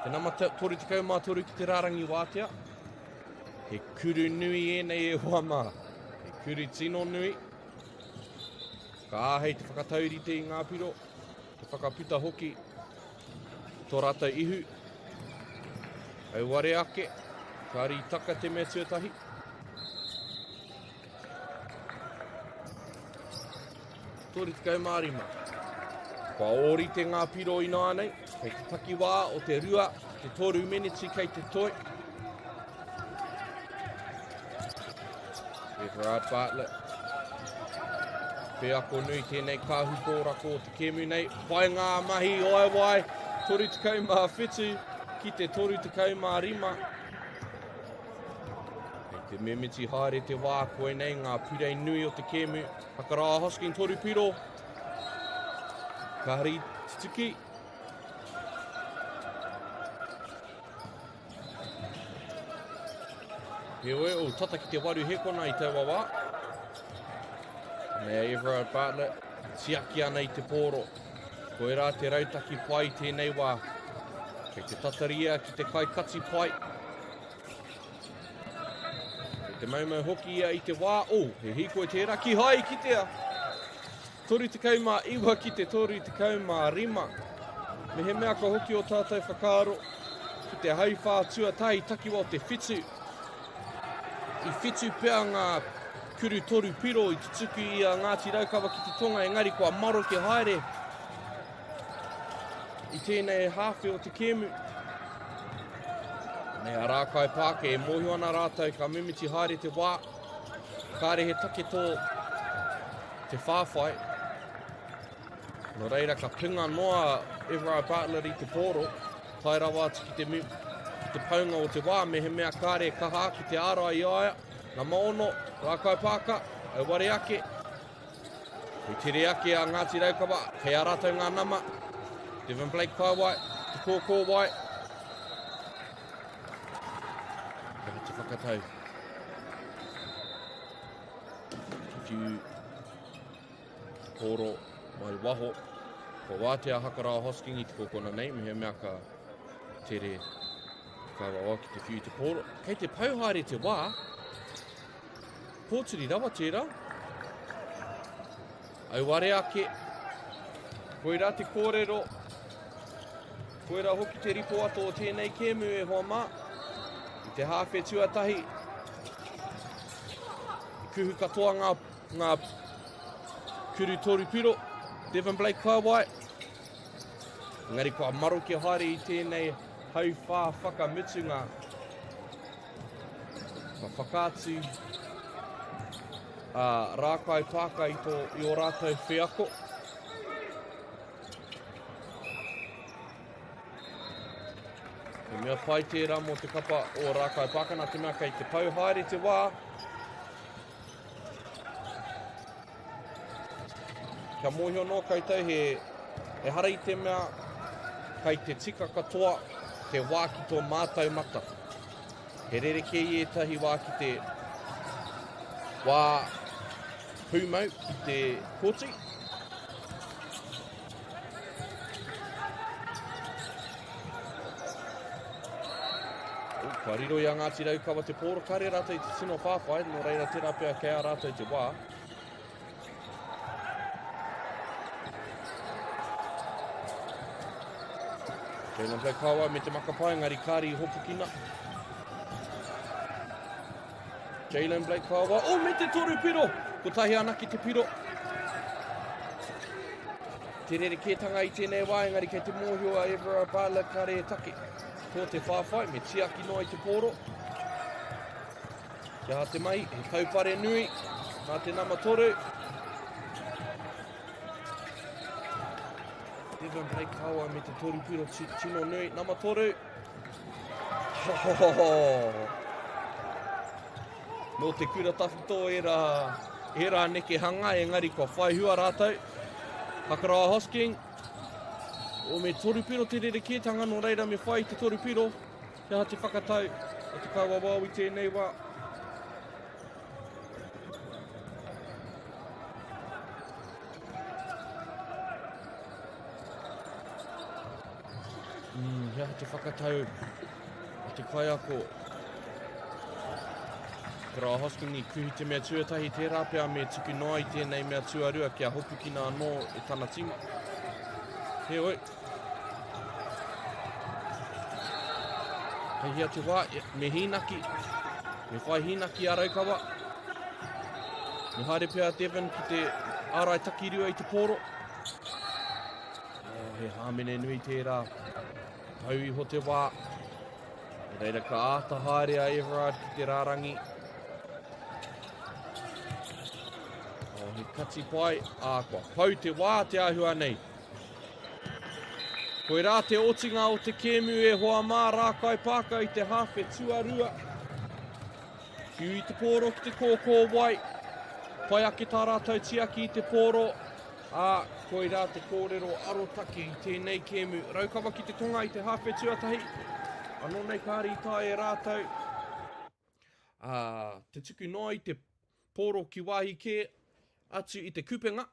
te nama 33 ki te rārangi wātea. He kuru nui ēnei e hoa mā. He kuru tino nui. Ka āhei te whakataurite i ngā piro, te whakaputa hoki tō rātou ihu. Auare ake, ka rītaka te mea tuatahi. 35. Kua ōrite ngā piro ināianei, kei te takiwā o te 2 ki te 3 meneti kei te toi. Everard Bartlett. Wheako nui tēnei kāhu pōrako o te kēmu nei. Pai ngā mahi oaiwai, 37 ki te 35. Kei te mimiti haere te wā, koinei ngā purei nui o te kēmu. Hakarawa Hosking toru piro. Ka hari tutuki. Heoi, o tata ki te waru hekona i taua wā. Mea Everard Bartlett, tiaki ana i te pōro. Koirā te rautaki pai tēnei wā. Kei te tataria ki te kai kati pai. Kei te maumau hoki ia i te wā. Oh, he hīkoi tērā. Kihai i kitea. 39 ki te 35. Mehemea ka hoki o tātou whakaaro ki te hauwhā tuatahi takiwa o te whitu. I whitu pea ngā kuru toru piro i tutuki i a Ngāti Raukawa ki te tonga, engari kua maroke haere i tēnei hāwhe o te kēmu. Nei a Rākai Pāke e mōhio ana rātou ka mimiti haere te wā. Kāre he take tō te whāwhai. Nō reira ka pinga noa Everard Bartlett i te pōro, tae rawa atu ki te, ki te paunga o te wā, mehemea kāre e kaha ake te ārai i a ia. Nama ono, Rākai Pāka, auare ake. I tere ake a Ngāti Raukawa, kei a rātou ngā nama. Devon Blake Kaiwai, te kōkōwai. Kaha te whakatau. Whiu pōro mai waho. Kua wātea Hakarawa Hosking i te kokona nei, mehemea ka tere whakawawa ki te whiu i te pōro. Kei te pau haere te wā. Pōturi rawa tērā. Auare ake. Koirā te kōrero. Koirā hoki te ripoata o tēnei kēmu e hoa mā. I te hāwhe tuatahi, i kuhu katoa ngā, ngā kuru toru piro, Devon Blake Kaiwai. Engari kua maroke haere i tēnei hauwhā whakamutunga. Ka whakaatu a Rākai Pāka i, tō, i ō rātou wheako. He mea pai tērā mō te kapa o Rākai Pāka, nā te mea kei te pau haere te wā. Kia mōhio nō koutou he ehara i te mea kei te tika katoa te wā ki tō mātau mata. He rerekē i ētahi wā ki te wā pūmau ki te kōti. Oh, kua riro i a Ngāti Raukawa te pōro, kāre rātou i te tino whāwhai, nō reira tērā pea kei a rātou te wā. Jalen Blake Kāwai me te makapae, engari kāre i hopukina. Jalen Blake Kawa. Oh, me te toru piro! Kotahi anake te piro. Te rerekētanga i tēnei wā, engari kei te mōhio a Everard Butler kare e take. Tō te whāwhai, me tiaki noa i te pōro. Kia aha te mahi, he kaupare nui mā te nama toru. Devon Blake Kawa me te toru piro tino nui. Nama toru. Ho, ho, ho, ho. Nō te kura tawhito ērā, ērā nekehanga, engari kua whai hua rātou. Hakarawa Hosking. O me toru piro te rerekētanga, nō reira me whai te toru piro. He aha te whakatau a te kaiwawao i tēnei wā? Mm, he aha te whakatau a te kaiako? Kara Hosking i kuhi te mea tuatahi, tērā pea me tuku noa i tēnei mea tuarua kia hopukina anō e tana tīma. Heoi, Kei hea te wā, me hīnaki, me whai hīnaki a Raukawa. Me haere pea a Devon ki te ārai takirua i te pōro. Oh, he hāmene nui tērā. Pau iho te wā. Reira ka āta haere a Everard ki te rārangi. Oh, he kati pai. Ā, kua pau te wā te āhua nei. Koirā te otinga o te kēmu e hoa mā Rākai Pāka i te hāwhe tuarua. Whiu i te pōro ki te kōkō wai. Pai ake tā rātou tiaki i te pōro. Ā, koirā te kōrero arotake i tēnei kēmu. Raukawa ki te tonga i te hāwhe tuatahi. Anō nei kāre i taea e rātou. Ā, te tuku noa i te pōro ki wāhi kē atu i te kupenga.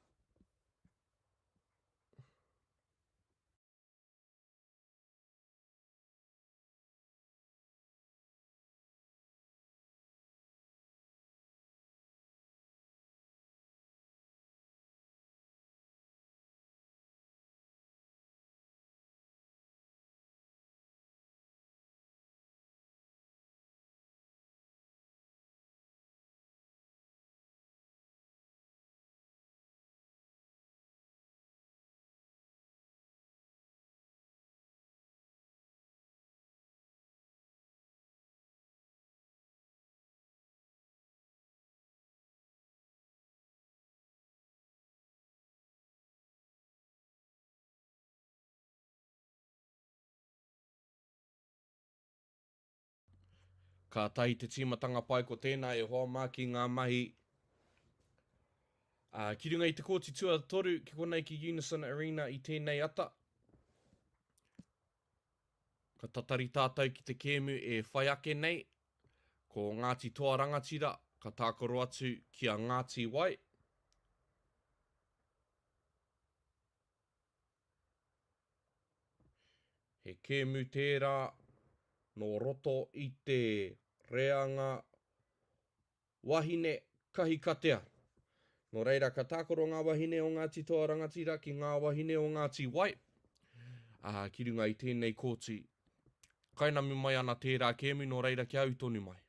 Kātahi te tīmatanga pai ko tēnā e hoa mā ki ngā mahi Ā, ki runga i te kōti tuatoru ki konei ki Unison Arena i tēnei ata. Ka tatari tātou ki te kēmu e whai ake nei, ko Ngāti Toa Rangatira ka tākaro atu ki a Ngāti Wai. He kēmu tērā nō roto i te reanga Wahine kahikatea. Nō reira, ka tākaro ngā wahine o Ngāti Toa Rangatira ki ngā wahine o Ngāti Wai, ā, ki runga i tēnei kōti. Kainamu mai ana tērā kēmu, nō reira kia ū tonu mai.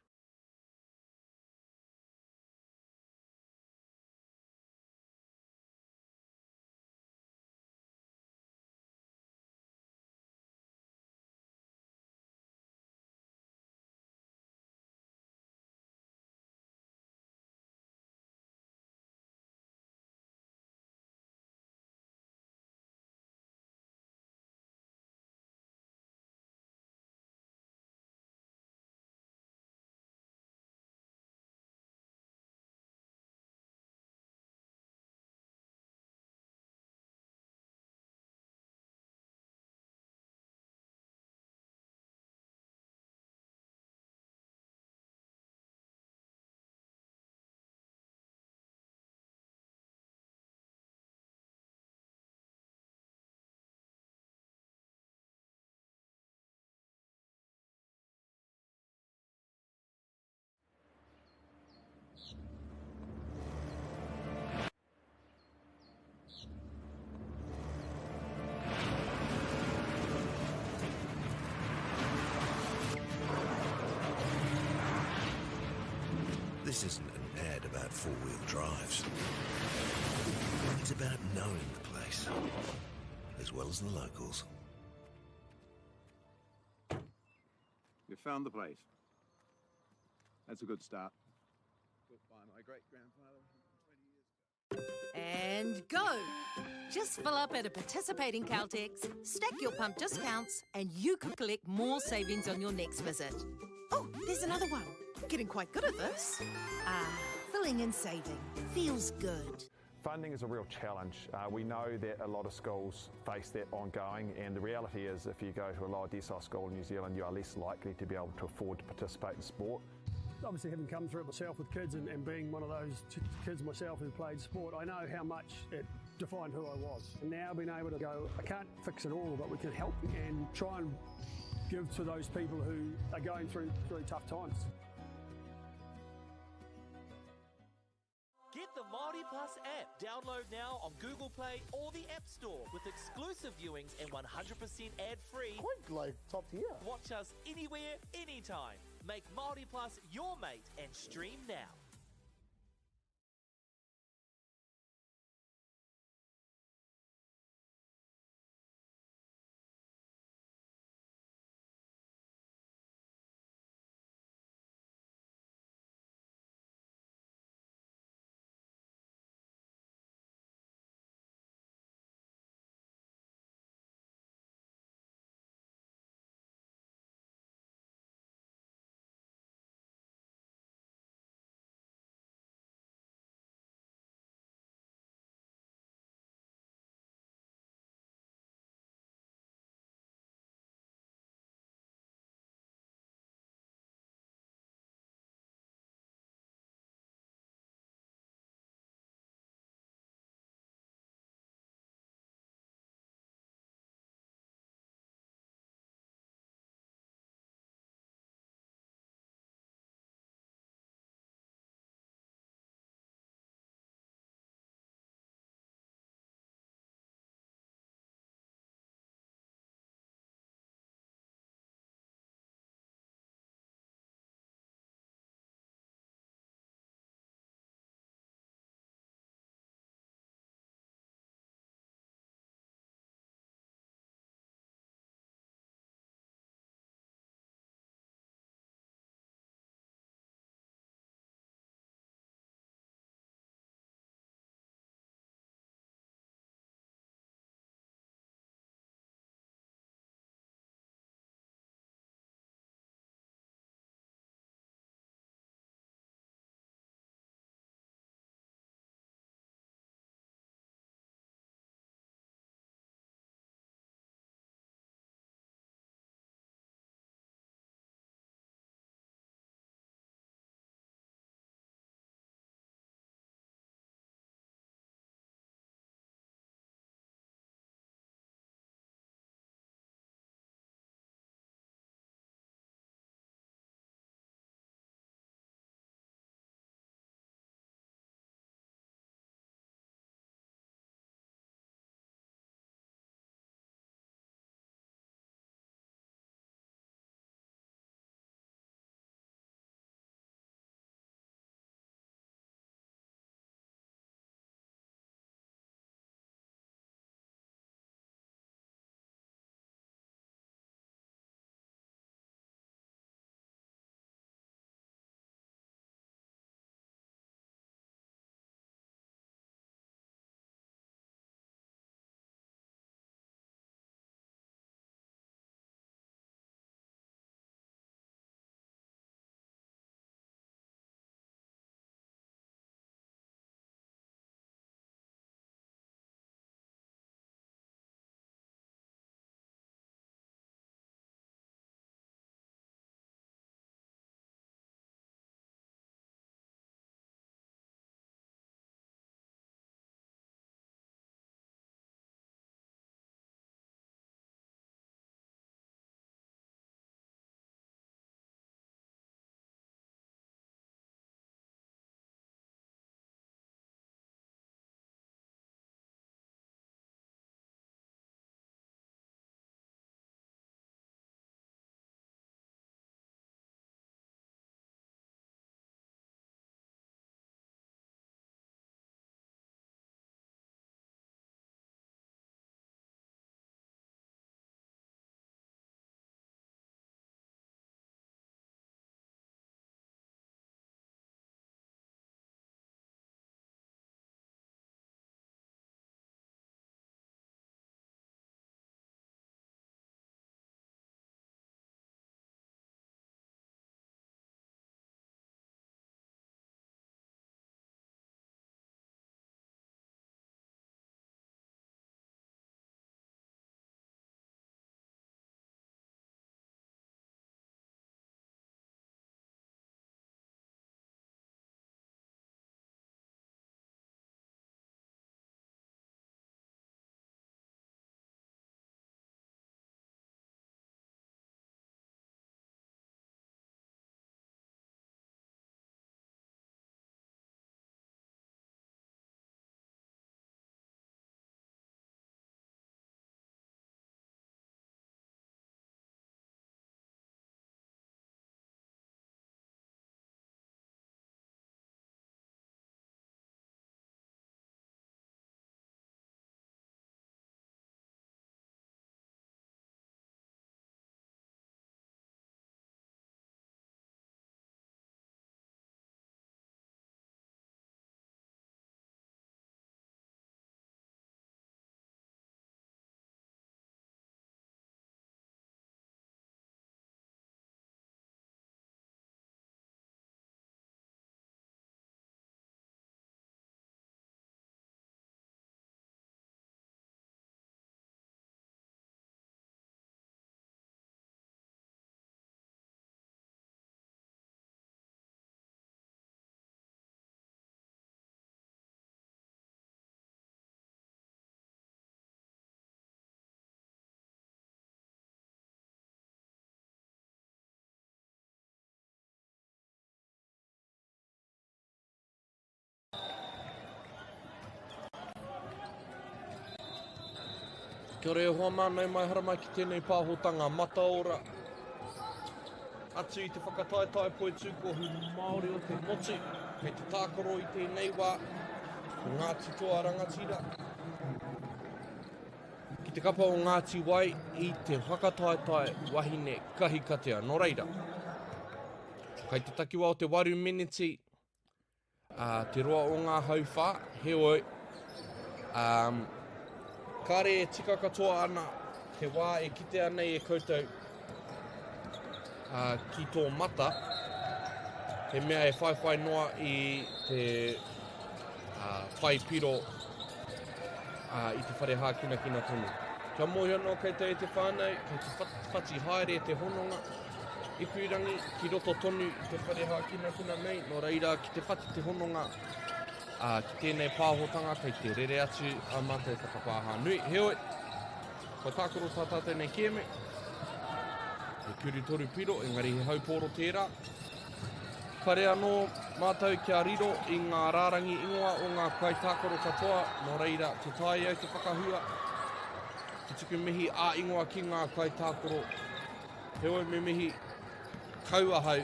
This isn't an ad about four-wheel drives. It's about knowing the place, as well as the locals. You found the place. That's a good start. Built by my great-grandfather 20 years ago. And go! Just fill up at a participating Caltex, stack your pump discounts, and you could collect more savings on your next visit. Oh, there's another one. I'm getting quite good at this. Filling and saving feels good. Funding is a real challenge. We know that a lot of schools face that ongoing, and the reality is if you go to a lower decile school in New Zealand, you are less likely to be able to afford to participate in sport. Obviously, having come through it myself with kids and being one of those kids myself who played sport, I know how much it defined who I was. And now being able to go, I can't fix it all, but we can help and try and give to those people who are going through really tough times. Get the Māori Plus app. Download now on Google Play or the App Store with exclusive viewings and 100% ad-free. Quite like top tier. Watch us anywhere, anytime. Make Māori Plus your mate and stream now. Kia ora e hoa mā, nau mai haramai ki tēnei pāhotanga mataora. Atu i te whakataetae poitūkohu Māori o te motu, kei te tākaro i tēnei wā, ko Ngāti Toa Rangatira. Ki te kapa o Ngāti Wai i te whakataetae wahine kahikatea. Nō reira, kai te takiwa o te waru meneti, Ā, te roa o ngā hauwhā, heoi, ā, kāre e tika katoa ana te wā e kitea nei e koutou, ā, ki tō mata, he mea e whaiwhai noa i te, ā, pae piro, ā, i te whare hākinakina tonu. Kia mōhio noa koutou e te whānau, kei te whati haere te hononga, Ipurangi ki roto tonu i te whare hākinakina nei, nō reira ki te whati te hononga ā, ki tēnei pāhotanga kei te rere atu ā mātou whakapāha nui. Heoi, kua tākaro tā tātou nei kēmu, he kuru toru piro, engari he haupōro tērā. Kare anō mātou kia riro i ngā rārangi ingoa o ngā kaitākaro katoa, nō reira te taea au te whakahua, te tuku mihi ā-ingoa ki ngā kaitākaro. Heoi me mihi kau ahau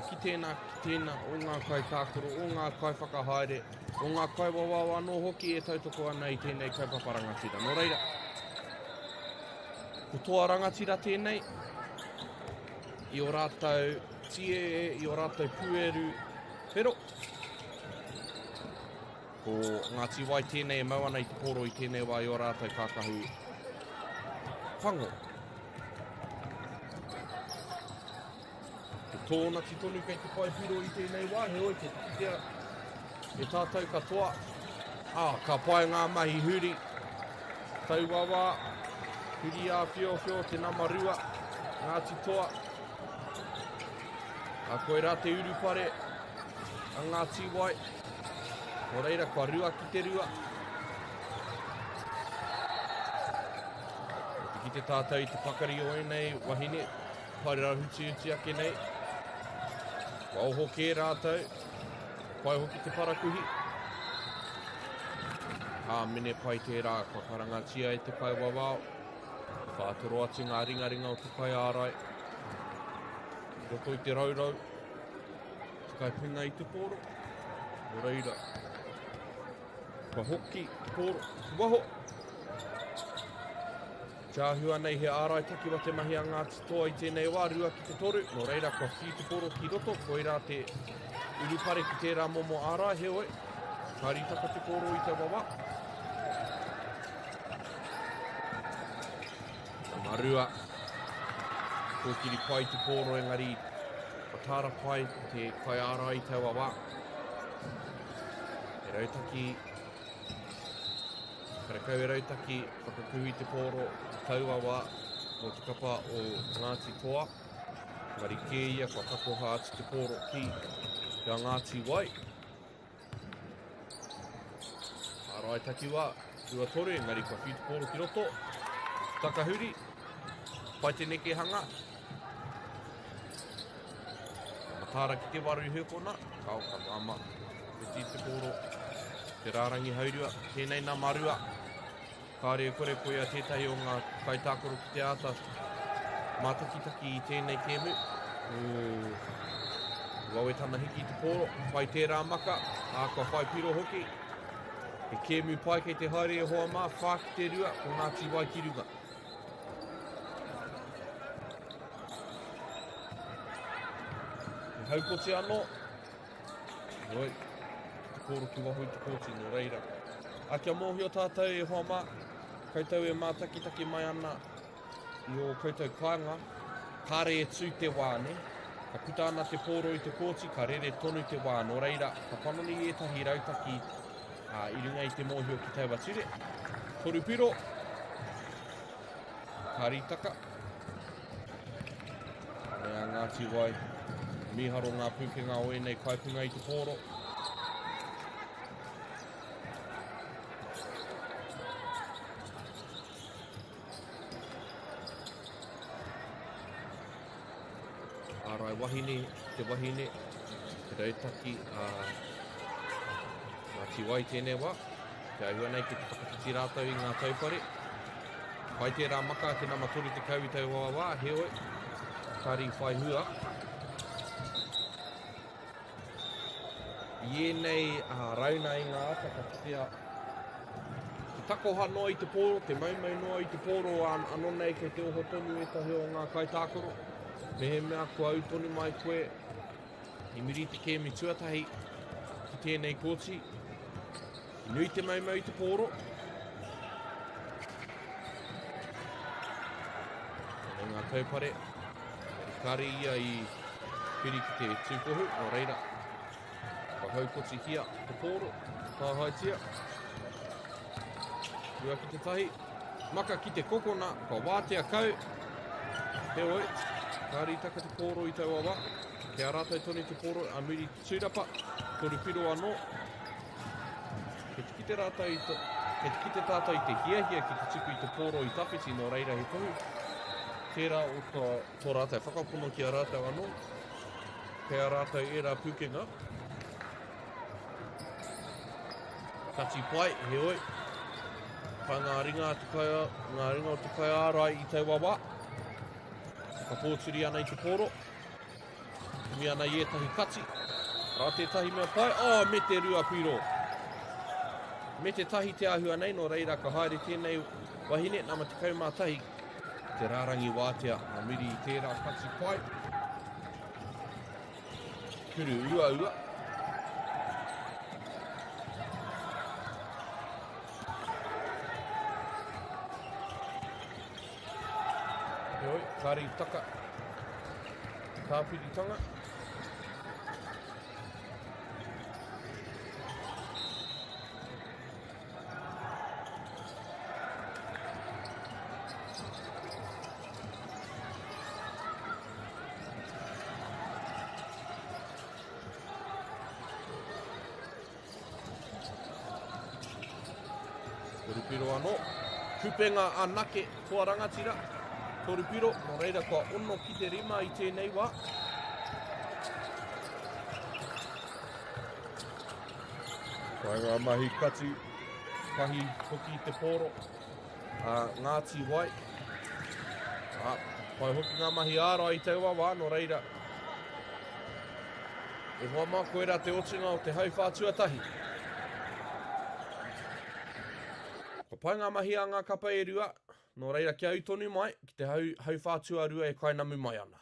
ki tēnā, ki tēnā o ngā kaitākaro, o ngā kaiwhakahaere, o ngā kaiwawao anō hoki e tautoko ana i tēnei kaupapa rangatira. Nō reira, ko Toa Rangatira tēnei, i o rātou tiee, i o rātou pueru whero. Ko Ngāti Wai tēnei e mau ana i te pōro i tēnei wā i o rātou kākahu pango. He tōnati tonu kei te pae piro i tēnei wā, heoi kei te kitea e tātou katoa. Ā, ka pai ngā mahi huri. Taua wā, huri āwhiowhio te nama rua, Ngāti Toa. Ā, koirā te urupare a Ngāti Wai. Nō reira, kua rua ki te rua. Kei te kite tātou i te pakari o ēnei wahine, parerahutihuti ake nei. Kua oho kē rātou, pai hoki te parakuhi. Ka mene pai tērā, kua karangatia e te kaiwawao. Whātoro atu ngā ringaringa o te kaiārai. I roto i te raurau, te kaipunga i te pōro. Nō reira, kua hoki te pōro ki waho. Te āhua nei he ārai takiwa te mahi a Ngāti Toa i tēnei wā, 2-3, nō reira kua whiu te pōro ki roto, koirā te urupare ki tērā momo ārai, heoi, ka rītaka te pōro i taua wā. Marua, kōkiri pai te pōro engari mataara pai te kaiārai i taua wā. He rautaki, karekau e rautaki whakakuhu i te pōro i taua wā mō te kapa o Ngāti Toa. Engari kē ia kua takoha atu te pōro ki a Ngāti Wai. Ārai takiwā, 2-3, engari kua whiu te pōro ki roto. Takahuri, pai te nekehanga. Mataara ki te waru hēkona, kao ka māma. Whiti te pōro, te rārangi haurua, tēnei nā marua. Kāore e kore koia tētahi o ngā kaitākaro ki te āta mātakitaki i tēnei kēmu. Ū, wawe tana hiki i te pōro, pai tērā maka, ā, kua whai piro hoki. He kēmu pai kei te haere e hoa mā, 4-2, ko Ngāti Wai ki runga. He haukoti anō. Heoi, ki te kōro ki waho i te kōti, nō reira. A kia mōhio tātou e hoa mā, koutou e mātakitaki mai ana i ō koutou kāinga, kāre e tū te wā, nē? Ka puta ana te pōro i te kōti, ka rere tonu te wā, nō reira, ka panoni ētahi rautaki ā, i runga i te mōhio ki taua ture. Toru piro, ka rītaka. Me a Ngāti Wai. Mīharo ngā pūkenga o ēnei kaipunga i te pōro. Ārai wahine, te wahine, te rautaki a Ngāti Wai tēnei wā. Te āhua nei ki te whakawhiti rātou i ngā taupare. Pai tērā maka te nama 30 i taua wā, heoi, kāre i whai hua. I ēnei rauna i ngā ata ka kitea te takoha noa i te pōro, te maumau noa i te pōro anō nei kei te oho tonu ētahi o ngā kaitākaro. Mehemea kua ū tonu mai koe i muri i te kēmu tuatahi ki tēnei kōti, I nui te maumau i te pōro. Tēnei ngā taupare. Kāre ia i piri ki te tūkohu, nō reira. Ka haukotihia te pōro, tāhaetia. Rua ki te tahi. Maka ki te kokona, kua wātea kau. Heoi, kāre i taka te pōro i taua wā. Kei a rātou tonu te pōro a muri te tūrapa. Toru piro anō. Kei te kite rātou i te, kei te kite tātou i te hiahia ki te tuku i te pōro i tawhiti, nō reira he tohu tērā o tō, tō rātou whakapono ki a rātou anō, kei a rātou ērā pūkenga. Kati pai, heoi, ka ngā ringa, te kai, ngā ringa o te kaiārai i taua wā, ka pōturi ana i te pōro. Kimi ana i ētahi kati. Rā tētahi mea pai. Oh, me te rua piro. Me te tahi te āhua nei, nō reira ka haere tēnei wahine, nama 11, te rārangi wātea. Nā muri i tērā kati pai. Kuru uaua. Heoi, kāre i taka te tāpiritanga. Torupiro anō. Kupenga anake, toa rangatira. Torupiro, nō reira kua ono ki te rima i tēnei wā. Kai ngā mahi kati, kahi hoki i te pōro. A Ngāti Wai. A, pai hoki ngā mahi ārai i taua wā, nō reira. E hoa mā, koirā te otinga o te hauwhā tuatahi. Kua pai ngā mahi a ngā kapa e rua, nō reira kia ū tonu mai ki te hau, hauwhā tuarua e kainamu mai ana.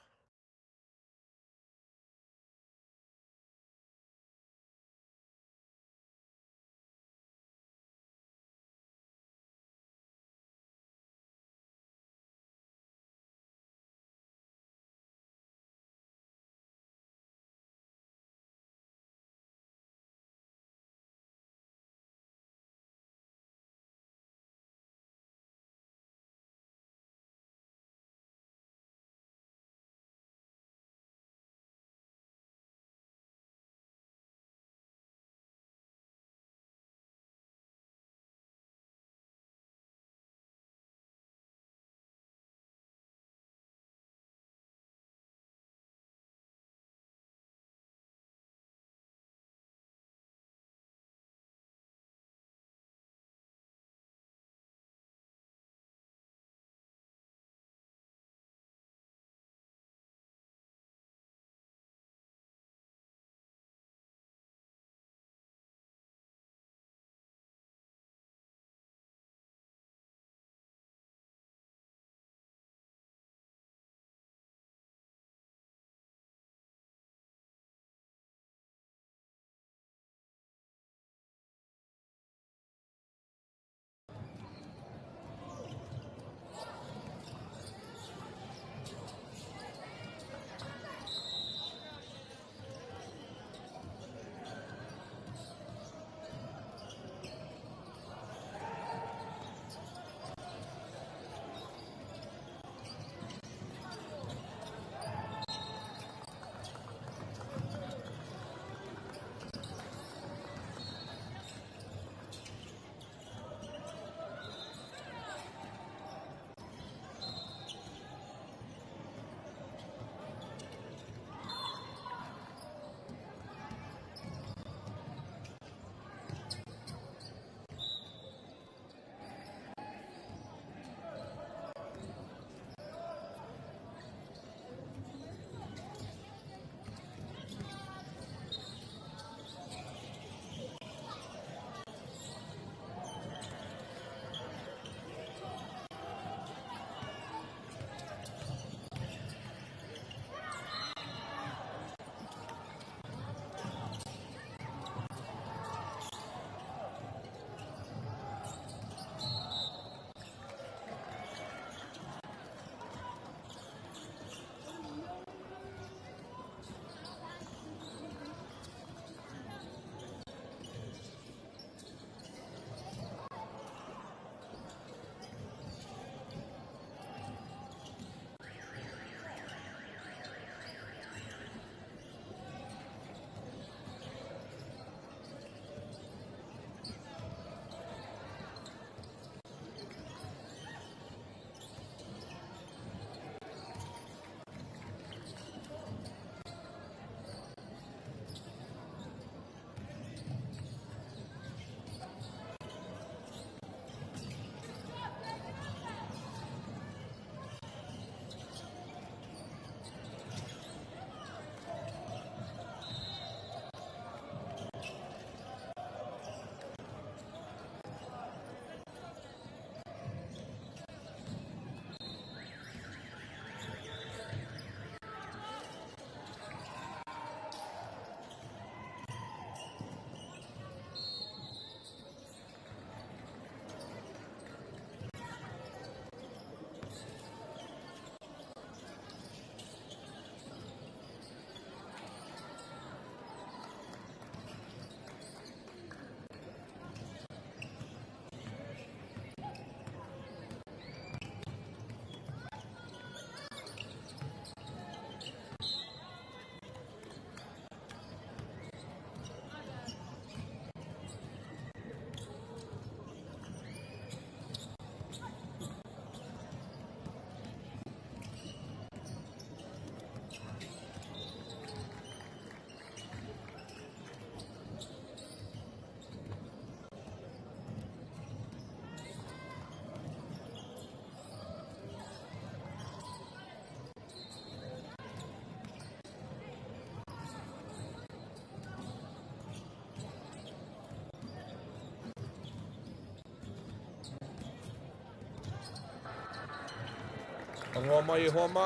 Tangoa mai e hoa mā.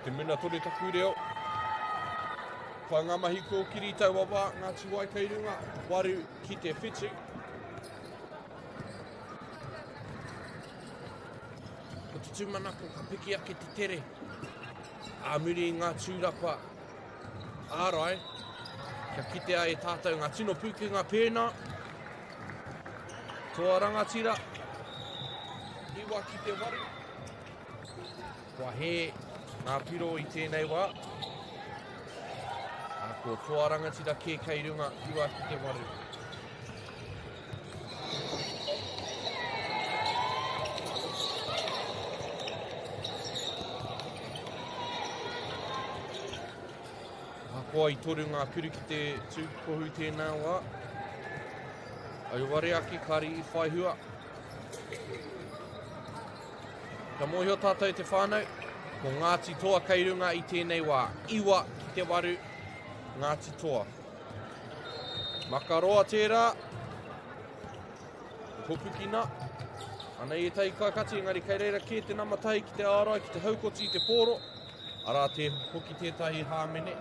Te muna tonu taku reo. Whai ngā mahi kōkiri taua wā, Ngāti Wai kei runga, 8 ki te 7. Ko te tūmanako ka piki ake te tere ā muri i ngā tūrapa ārai kia kitea e tātou ngā tino pūkenga pēnā. Toa rangatira, 9 ki te 8. Kua hē ngā piro i tēnei wā. Ā, ko Toa Rangatira kē kei runga, 9 ki te 8. Ahakoa i toru ngā kuru ki te tūkohu tēnā wā, auare ake kāre i whai hua. Kia mōhio tātou te whānau, ko Ngāti Toa kei runga i tēnei wā. 9 ki te 8, Ngāti Toa. Makaroa tērā. Hopukina. Anei ētahi kaikati, engari kei reira kē te nama tahi ki te ārai, ki te haukoti i te pōro. Arā te hoki tētahi hāmene.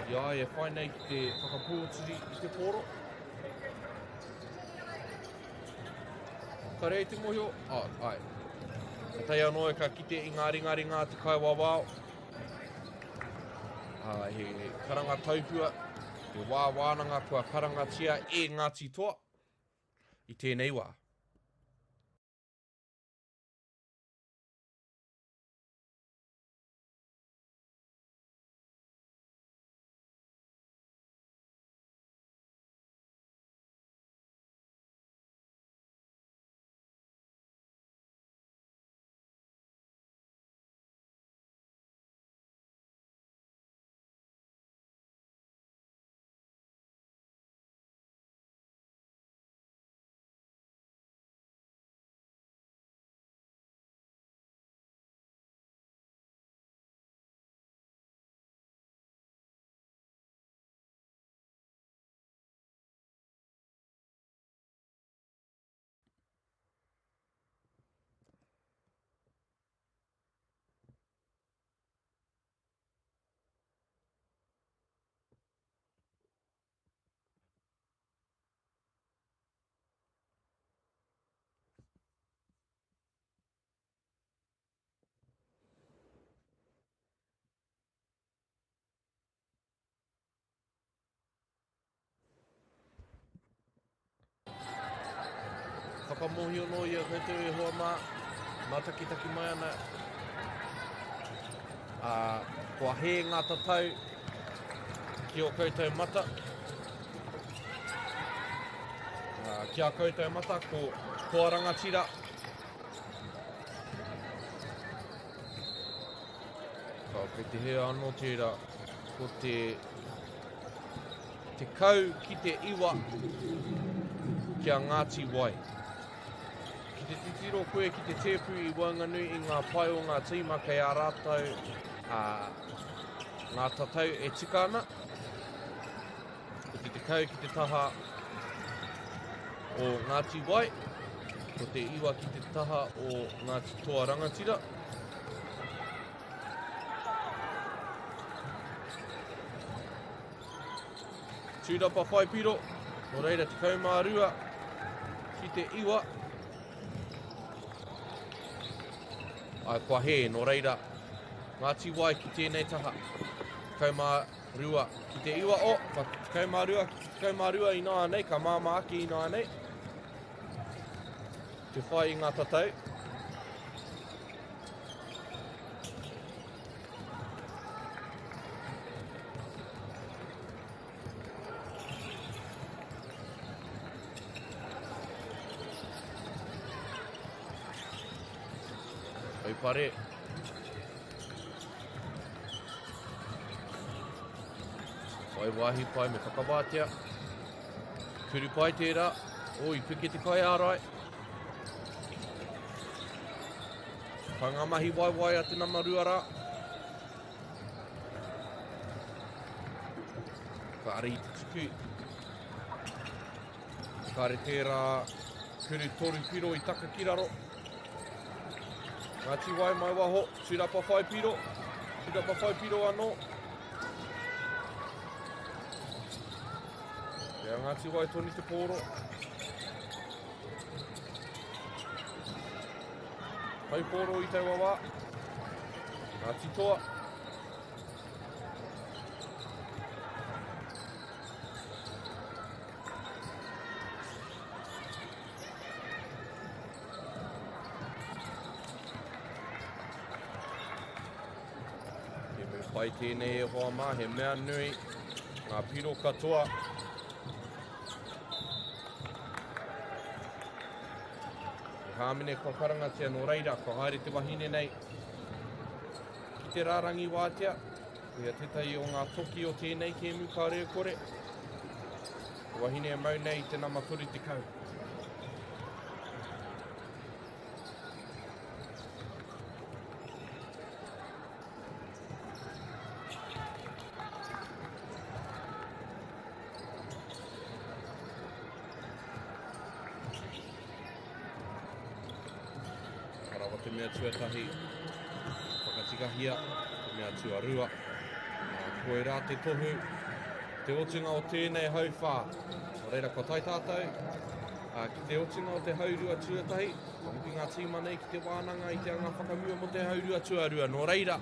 I a ia e whai nei ki te whakapōtiri i te pōro. Ka rei te mohio, oh, ai. Ka tae anō e ka kite i ngā ringaringa a te kaiwawao. Ah, he karanga taupua, he wā wānanga kua karangatia e Ngāti Toa i tēnei wā. Whakamōhio nō ia koutou e hoa mā, mātakitaki mai ana, ā, kua hē ngā tatau ki ō koutou mata. Ā, ki a koutou mata, ko Toa Rangatira. Ka kei te hea anō tērā, ko te 10 ki te 9 ki a Ngāti Wai. Ki te titiro koe ki te tēpu i waenganui i ngā pae o ngā tīma kei a rātou ngā tatau e tika ana, ko te 10 ki te taha o Ngāti Wai, ko te 9 ki te taha o Ngāti Toa Rangatira. Tūrapa whai piro, nō reira 12 ki te 9. Ai, kua hē, nō reira, Ngāti Wai ki tēnei taha. 12 ki te 9, o, ka 12 ki te 12 i nāianei, ka māmā ake i nāianei. Te whai i ngā tatau. Aupare. Whai wāhi pai me whakawātea. Turu pai tērā. O, i piki te kaiārai. Ka ngā mahi waiwai a te nama rua rā. Ka ari te tuku. Kāre tērā kuru toru piro i taka ki raro. Ngāti Wai mai waho, Turapa whaipiro, Turapa whaipiro anō. Kei a Ngāti Wai tonu te pōro. Whai pōro i taua wā. Ngāti Toa. He mea pai tēnei e hoa mā, he mea nui ngā piro katoa. He hāmene kua karangatia nō reira, kua haere te wahine nei ki te rārangi wātea. Koia tētahi o ngā toki o tēnei kēmu kāore e kore. Te wahine e mau nei i te nama 30. Ka rawa te mea tuatahi, whakatikahia te mea tuarua. Koirā te tohu, te otinga o tēnei hauwhā. Nō reira, kua tae tātou ki te otinga o te haurua tuatahi. Ka hoki ngā tīma nei ki te wānanga i te anga whakamua mō te haurua tuarua. Nō reira,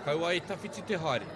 kaua e tawhiti te haere.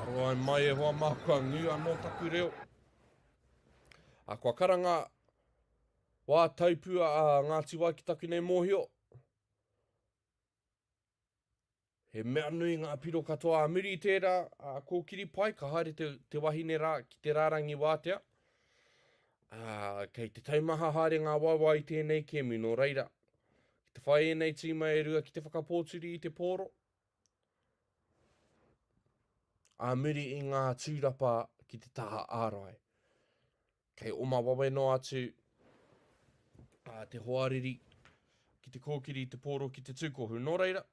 Aroha mai e hoa mā, kua ngū anō taku reo. A, kua karanga wā taupua a Ngāti Wai ki taku nei mōhio. He mea nui ngā piro katoa a muri i tērā, a kōkiri pai, ka haere te, te wahine rā ki te rārangi wātea. Ā, kei te taumaha haere ngā waewae i tēnei kēmu, nō reira, ki te whai ēnei tīma e rua ki te whakapōturi i te pōro, ā muri i ngā tūrapa ki te taha ārai. Kei oma wawe noa atu a te hoariri ki te kōkiri i te pōro ki te tūkohu. Nō reira,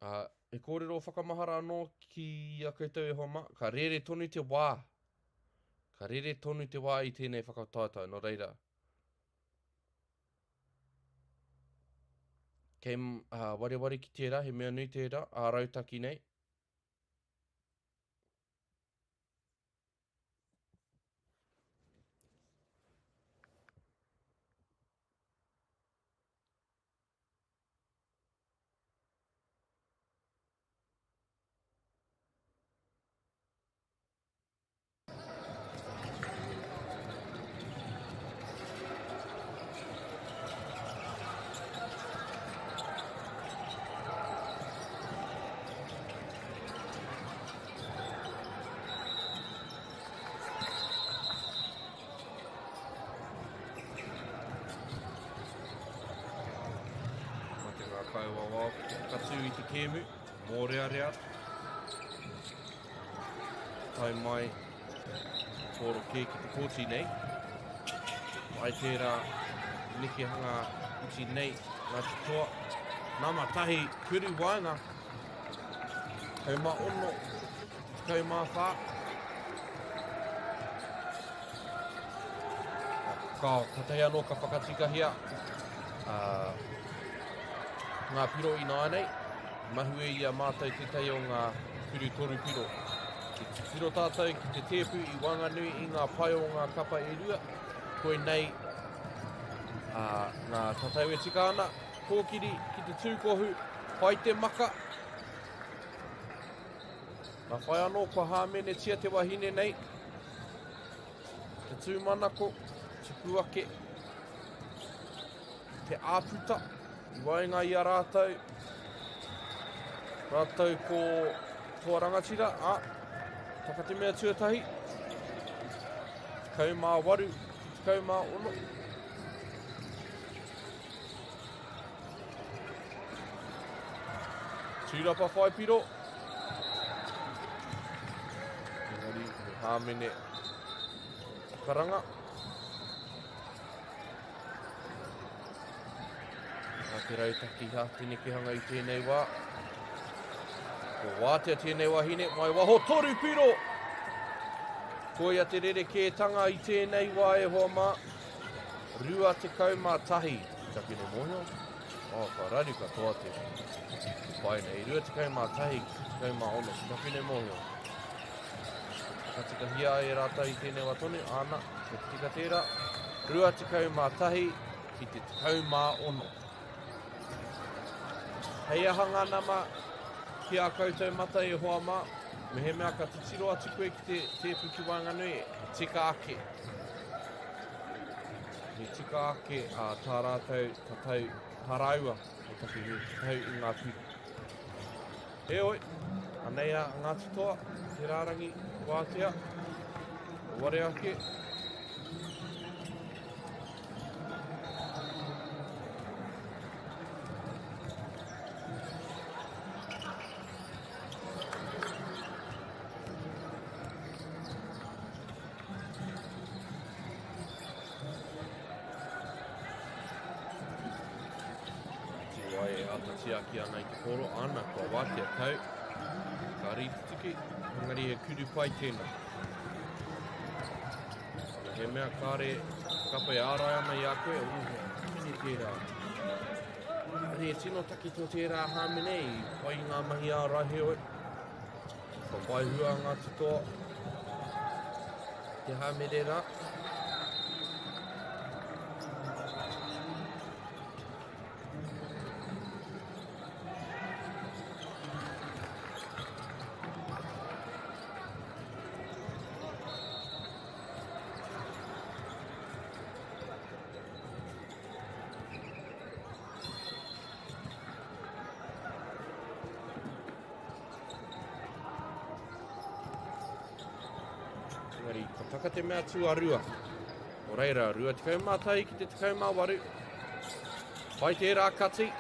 a, e kōrero whakamahara anō ki a koutou e hoa mā, ka rere tonu te wā. Ka rere tonu te wā i tēnei whakataetae. Nō reira, kei uh, wareware ki tērā, he mea nui tērā, ā rautaki nei. Mā te ngākau wawao ki te whakatū i te kēmu, mōrearea. Tae mai Pōro kē ki te kōti nei. Mai tērā nekehanga iti nei, Ngāti Toa. Nama tahi, kuru waenga. 16, 14. Ka, katahi anō ka whakatikahia uh, ngā piro ināianei. Mahue i a mātou tētahi o ngā kuru toru piro. Ki titiro tātou ki te tēpu i waenganui i ngā pae o ngā kapa e rua, koinei ā, ngā tatau e tika ana, kōkiri ki te tūkohu, pai te maka. Nā whai anō kua hāmenetia te wahine nei, te tūmanako, tupu ake, te āputa i waenga i a rātou, rātou ko Toa Rangatira, ā, taka te mea tuatahi, 18 ki 16. Tūrapa whaipiro. Engari, he hāmene karanga. Nā te rautaki ha te nekehanga i tēnei wā. Ko wātea tēnei wahine, mai waho toru piro! Koia te rerekētanga i tēnei wā e hoa mā. 21. Taki no mōhio. Oh, kua raru katoa te, te pai nei. 21 ki te 16. Taki no mōhio. Whakatikahia ai e rātou i tēnei wā tonu, āna, ko te tika tērā, 21 ki te 16. Hei aha ngā nama ki ā koutou mata e hoa mā, mehemea ka titiro atu koe ki te tēpu ki waenganui, he tika ake. He tika ake a tā rātou tatau, tā rāua, o taku hē, tatau i ngā piro. Heoi, anei a Ngāti Toa, te rārangi wātea, o ware ake. Tīwai e āta tiaki ana i te pōro, ana kua wātea tau. Ka rītutuki, engari he kuru pai tēnā. Ana he mea kāre kapa e ārai ana i a koe, o he hāmene tērā. Engari he tino taki tō tērā hāmene i pai ngā mahi ārai heoi. Kua whai hua Ngāti Toa te hāmene rā. Engari, ka taka te mea tuarua. Nō reira, 21 ki te 18. Pai tērā kati.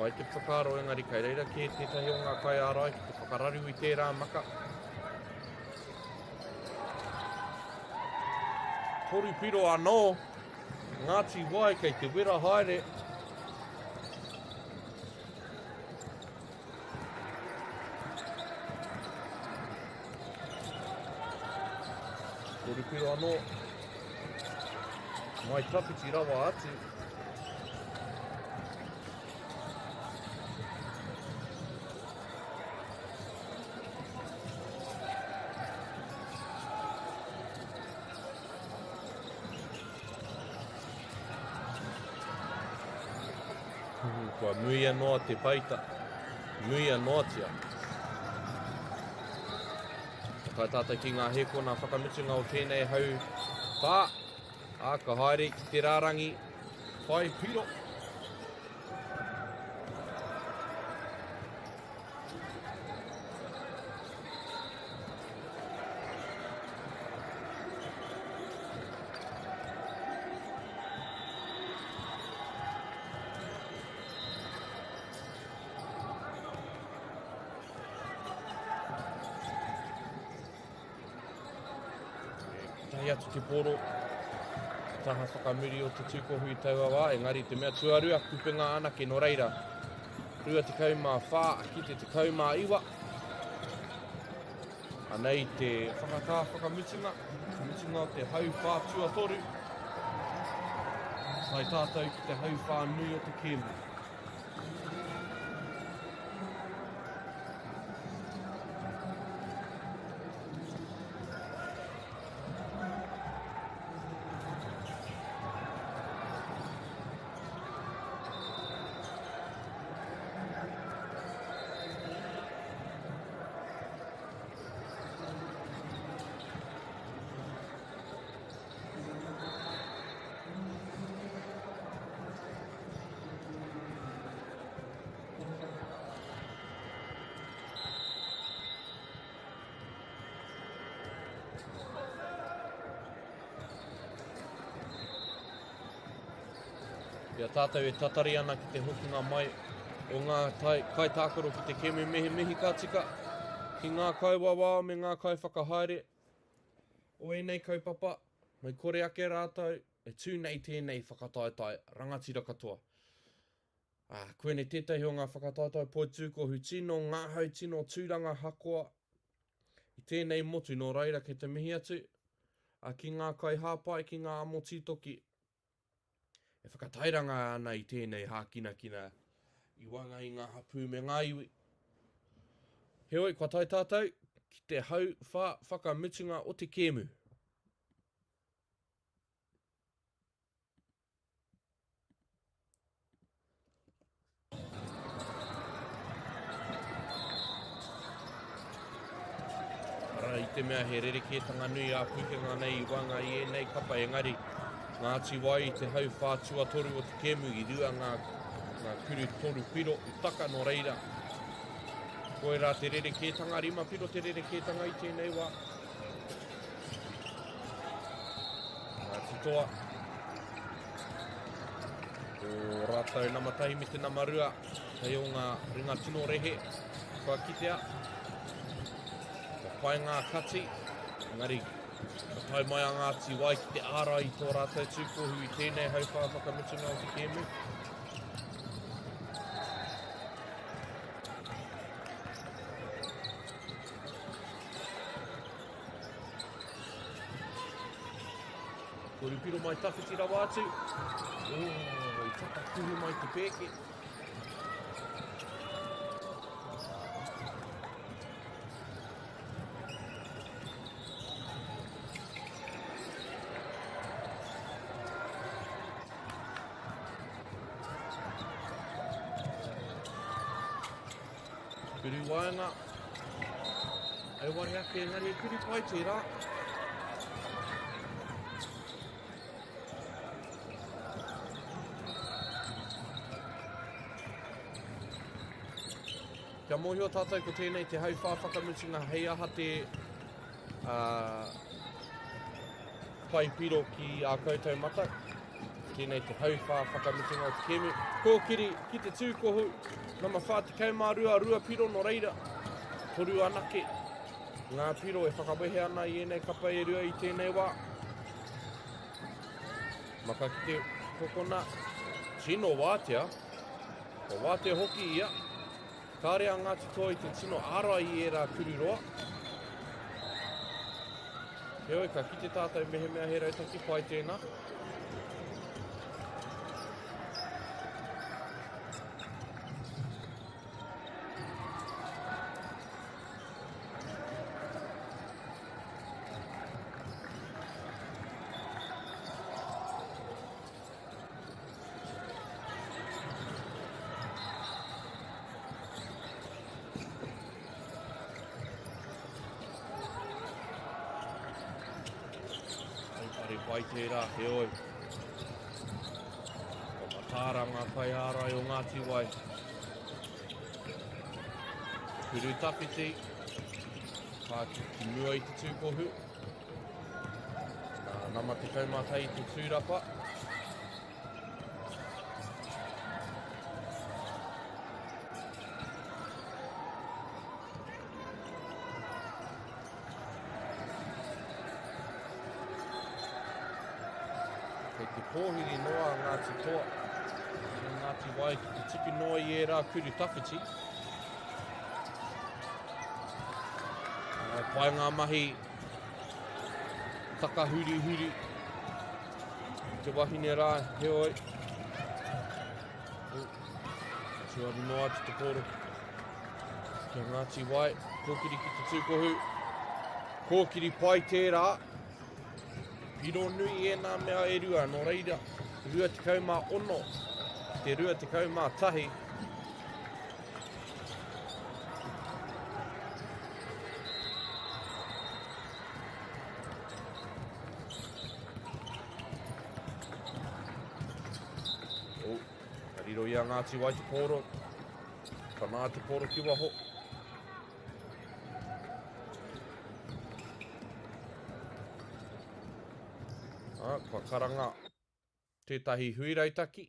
Pai te whakaaro engari kei reira kē tētahi o ngā kaiārai ki te whakararu i tērā maka. Toru piro anō, Ngāti Wai kei te wera haere. Toru piro anō. Mai tawhiti rawa atu. Kua muia noa te peita. Muia noatia. Ka tae tātou ki ngā hēkona whakamutunga o tēnei hau whā. Ā, ka haere ki te rārangi whai piro. Tahi atu te poro, te taha whakamuri o te tūkohu i taua wā, engari te mea tuarua, kupenga anake nō reira. 24 ki te 19. Anei te whakatā whakamutunga, te mutunga o te hauwhā tuatoru. Tae tātou ki te hauwhā nui o te kēmu. I a tātou e tatari ana ki te hokinga mai o ngā kaitākaro ki te kēmu mihimihi ka tika ki ngā kaiwawao me ngā kaiwhakahaere o ēnei kaupapa, mei kore ake rātou e tū nei tēnei whakataetae rangatira katoa. Ā, koinei tētahi o ngā whakataetae poitūkohu tino ngahau, tino tūranga hakoa i tēnei motu, nō reira kei te mihi atu a, ki ngā kaihāpai, ki ngā amo tītoki e whakatairanga ana i tēnei hākinakina i waenga i ngā hapū me ngā iwi. Heoi, kua tae tātou ki te hau whā whakamutunga o te kēmu. Arā, i te mea he rerekētanga nui ā-pūkenga nei i waenga i ēnei kapa, engari Ngāti Wai i te hauwhā tuatoru o te kēmu i rua ngā, ngā kuru toru piro i taka nō reira. Koirā te rerekētanga, rima piro te rerekētanga i tēnei wā. Ngāti Toa. O rātou nama tahi me te nama rua. Kei o ngā ringa tino rehe. Kua kitea. Kua pai ngā kati. Engari, ka tae mai a Ngāti Wai ki te ārai i tō rātou tūkohu i tēnei hauwhā whakamutunga o te kēmu. Ko Rupiro mai tawhiti rawa atu. Oh, i tata kuhu mai te pēke. Kuru waenga. Auare ake engari e kuru pai tērā. Kia mōhio tātou ko tēnei te hauwhā whakamutunga hei aha te uh, pai piro ki a koutou mata. Tēnei te hauwhā whakamutunga o te kēmu. Kōkiri ki te tūkohu, nama 42, rua piro no reira. Toru anake ngā piro e whakawehe ana i ēnei kapa e rua i tēnei wā. Maka ki te kokona, tino wātea. Kua wātea hoki ia. Kāre a Ngāti Toa i te tino ārai i ērā kuru roa. Heoi, ka kite tātou mehemea he rautaki pai tēnā. Pare pai tērā, heoi. Ko mataara ngā kaiārai o Ngāti Wai. Kuru tawhiti, ka ki mua i te tūkohu. Nā, nama 11 i te tūrapa. Kei te pōhiri noa a Ngāti Toa me Ngāti Wai ki te tuku noa i ērā kuru tawhiti. Pai ngā mahi takahurihuri te wahine rā, heoi. Tuari noa atu te pōro. Kia Ngāti Wai, kōkiri ki te tūkohu. Kōkiri pai tērā. Piro nui ēnā mea e rua, nō reira, 26 te 21. Oh, ka riro i a Ngāti Wai te pōro. Ka nā te pōro ki waho. Ah, kua karanga tētahi hui rautaki.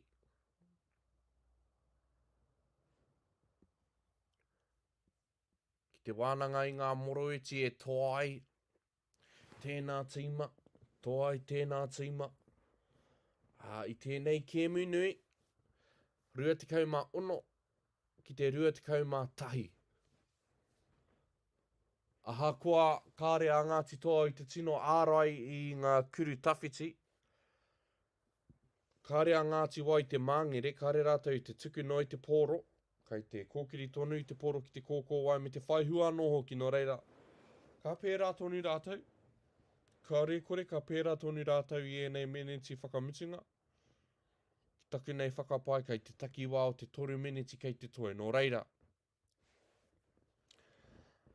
Ki te wānanga i ngā moroiti e toa ai tēnā tīma, toa ai tēnā tīma. Ā, i tēnei kēmu nui, 26 ki te 21. Ahakoa kāre a Ngāti Toa i te tino ārai i ngā kuru tawhiti, Kāre a Ngāti Wai i te māngere, kāre rātou i te tuku noa i te pōro, kai te kōkiri tonu i te pōro ki te kōkōwai me te whai hua anō hoki, nō reira, ka pērā tonu rātou, kāre kore ka pērā tonu rātou i ēnei meneti whakamutunga. Ki taku nei whakapae kei te takiwā o te toru meneti kei te toe, nō reira,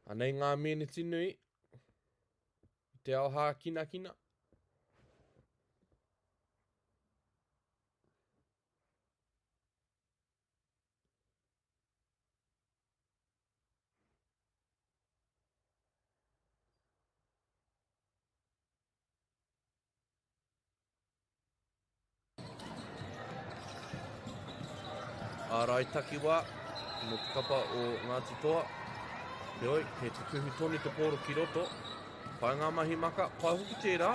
anei ngā meneti nui i te ao hākinakina. Ārai takiwā mō te kapa o Ngāti Toa. Heoi, kei te kuhu tonu te pōro ki roto. Pai ngā mahi maka, pai hoki tērā.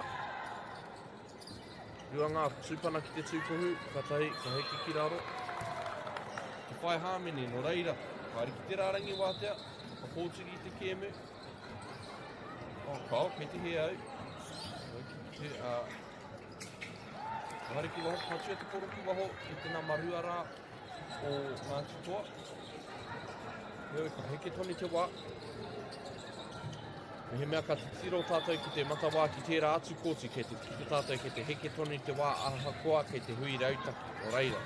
Rua ngā tūpana ki te tūkohu, katahi ka heke ki raro. Te whai hāmene, nō reira, haere ki te rārangi wātea, whakapōturi i te kēmu. Oh, kao, kei te hē au. Ki te, uh, haere ki waho, patua te poro ki waho, i te nama rua rā o Ngāti Toa. Heoi, ka heke tonu te wā. Mehemea ka titiro tātou ki te matawā ki tērā atu kōti, kei te kite tātou kei te heke tonu te wā ahakoa kei te hui rautaki, nō reira.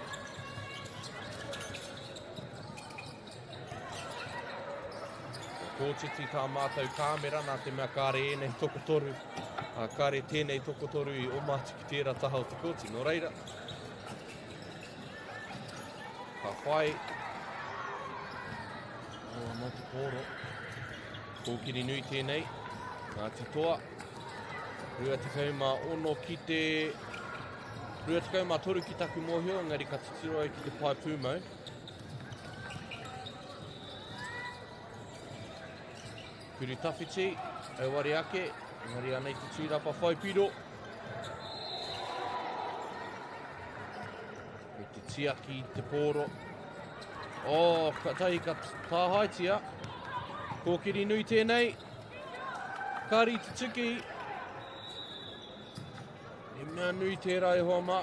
Kōtiti tā mātou kāmera nā te mea kāre ēnei tokotoru, ā, kāre tēnei tokotoru i oma atu ki tērā taha o te kōti. Nō reira, ka whai oh, anō te pōro. Kōkiri nui tēnei, Ngāti Toa, 26 ki te 23 ki taku mōhio, engari ka titiro au ki te pae pūmau. Kuru tawhiti, auare ake, engari anei te tūrapa whai piro. Me te tiaki i te pōro. Oh, ka tahi ka tāhaetia. Kōkiri nui tēnei. Kāri te tuki. He mea nui tērā e hoa mā.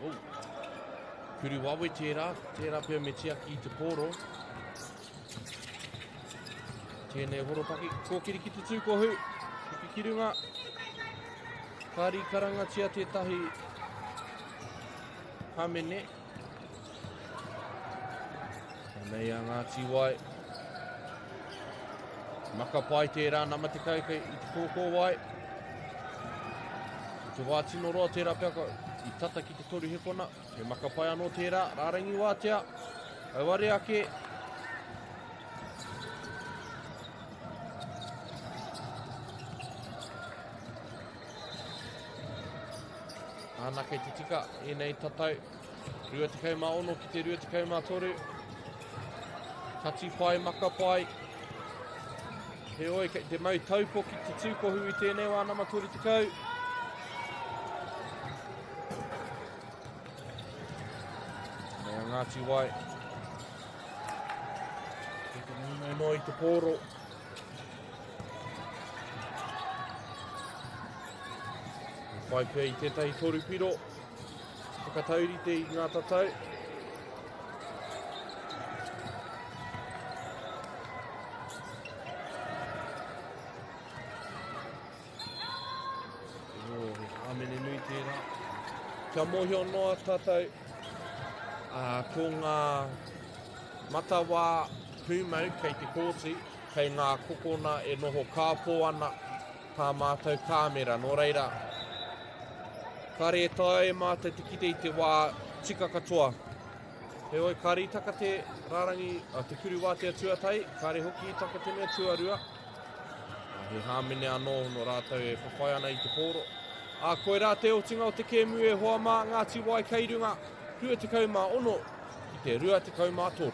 Oh. Kuru wawe tērā, tērā pea me tiaki i te pōro. Tēnei horopaki, kōkiri ki te tūkohu, hiki ki runga. Kāri karangatia tētahi hamene. Anei a Ngāti Wai. Maka pai tērā, nama te kai i te kōkōwai. I te wā tino roa tērā pea ka, i tata ki te toru hekona. He maka pai anō tērā, rārangi wātea. Auare ake. Āna kei te tika ēnei tatau. 26 ki te 23. Kati pai, maka pai. Heoi, kei te mau taupo ki te tūkohu i tēnei wā nama 30. Mea Ngāti Wai. Kei te maumau noa i te pōro. Whai pea i tētahi toru piro. Whakataurite i ngā tatau. Oh, he hāmene nui tērā. Kia mōhio noa tātou, ko ngā matawā pūmau kei te kōti, kei ngā kokona e noho kāpō ana tā mātou kāmera. Nō reira, kāre e taea e mātou te kite i te wā tika katoa. Heoi, kāre i taka te rārangi, te kuru wātea tuatahi, kāre hoki i taka te mea tuarua. He hāmene anō nō rātou e whawhai ana i te pōro. Ā, koirā te otinga o te kēmu e hoa mā, Ngāti Wai kei runga, 26 ki te 23.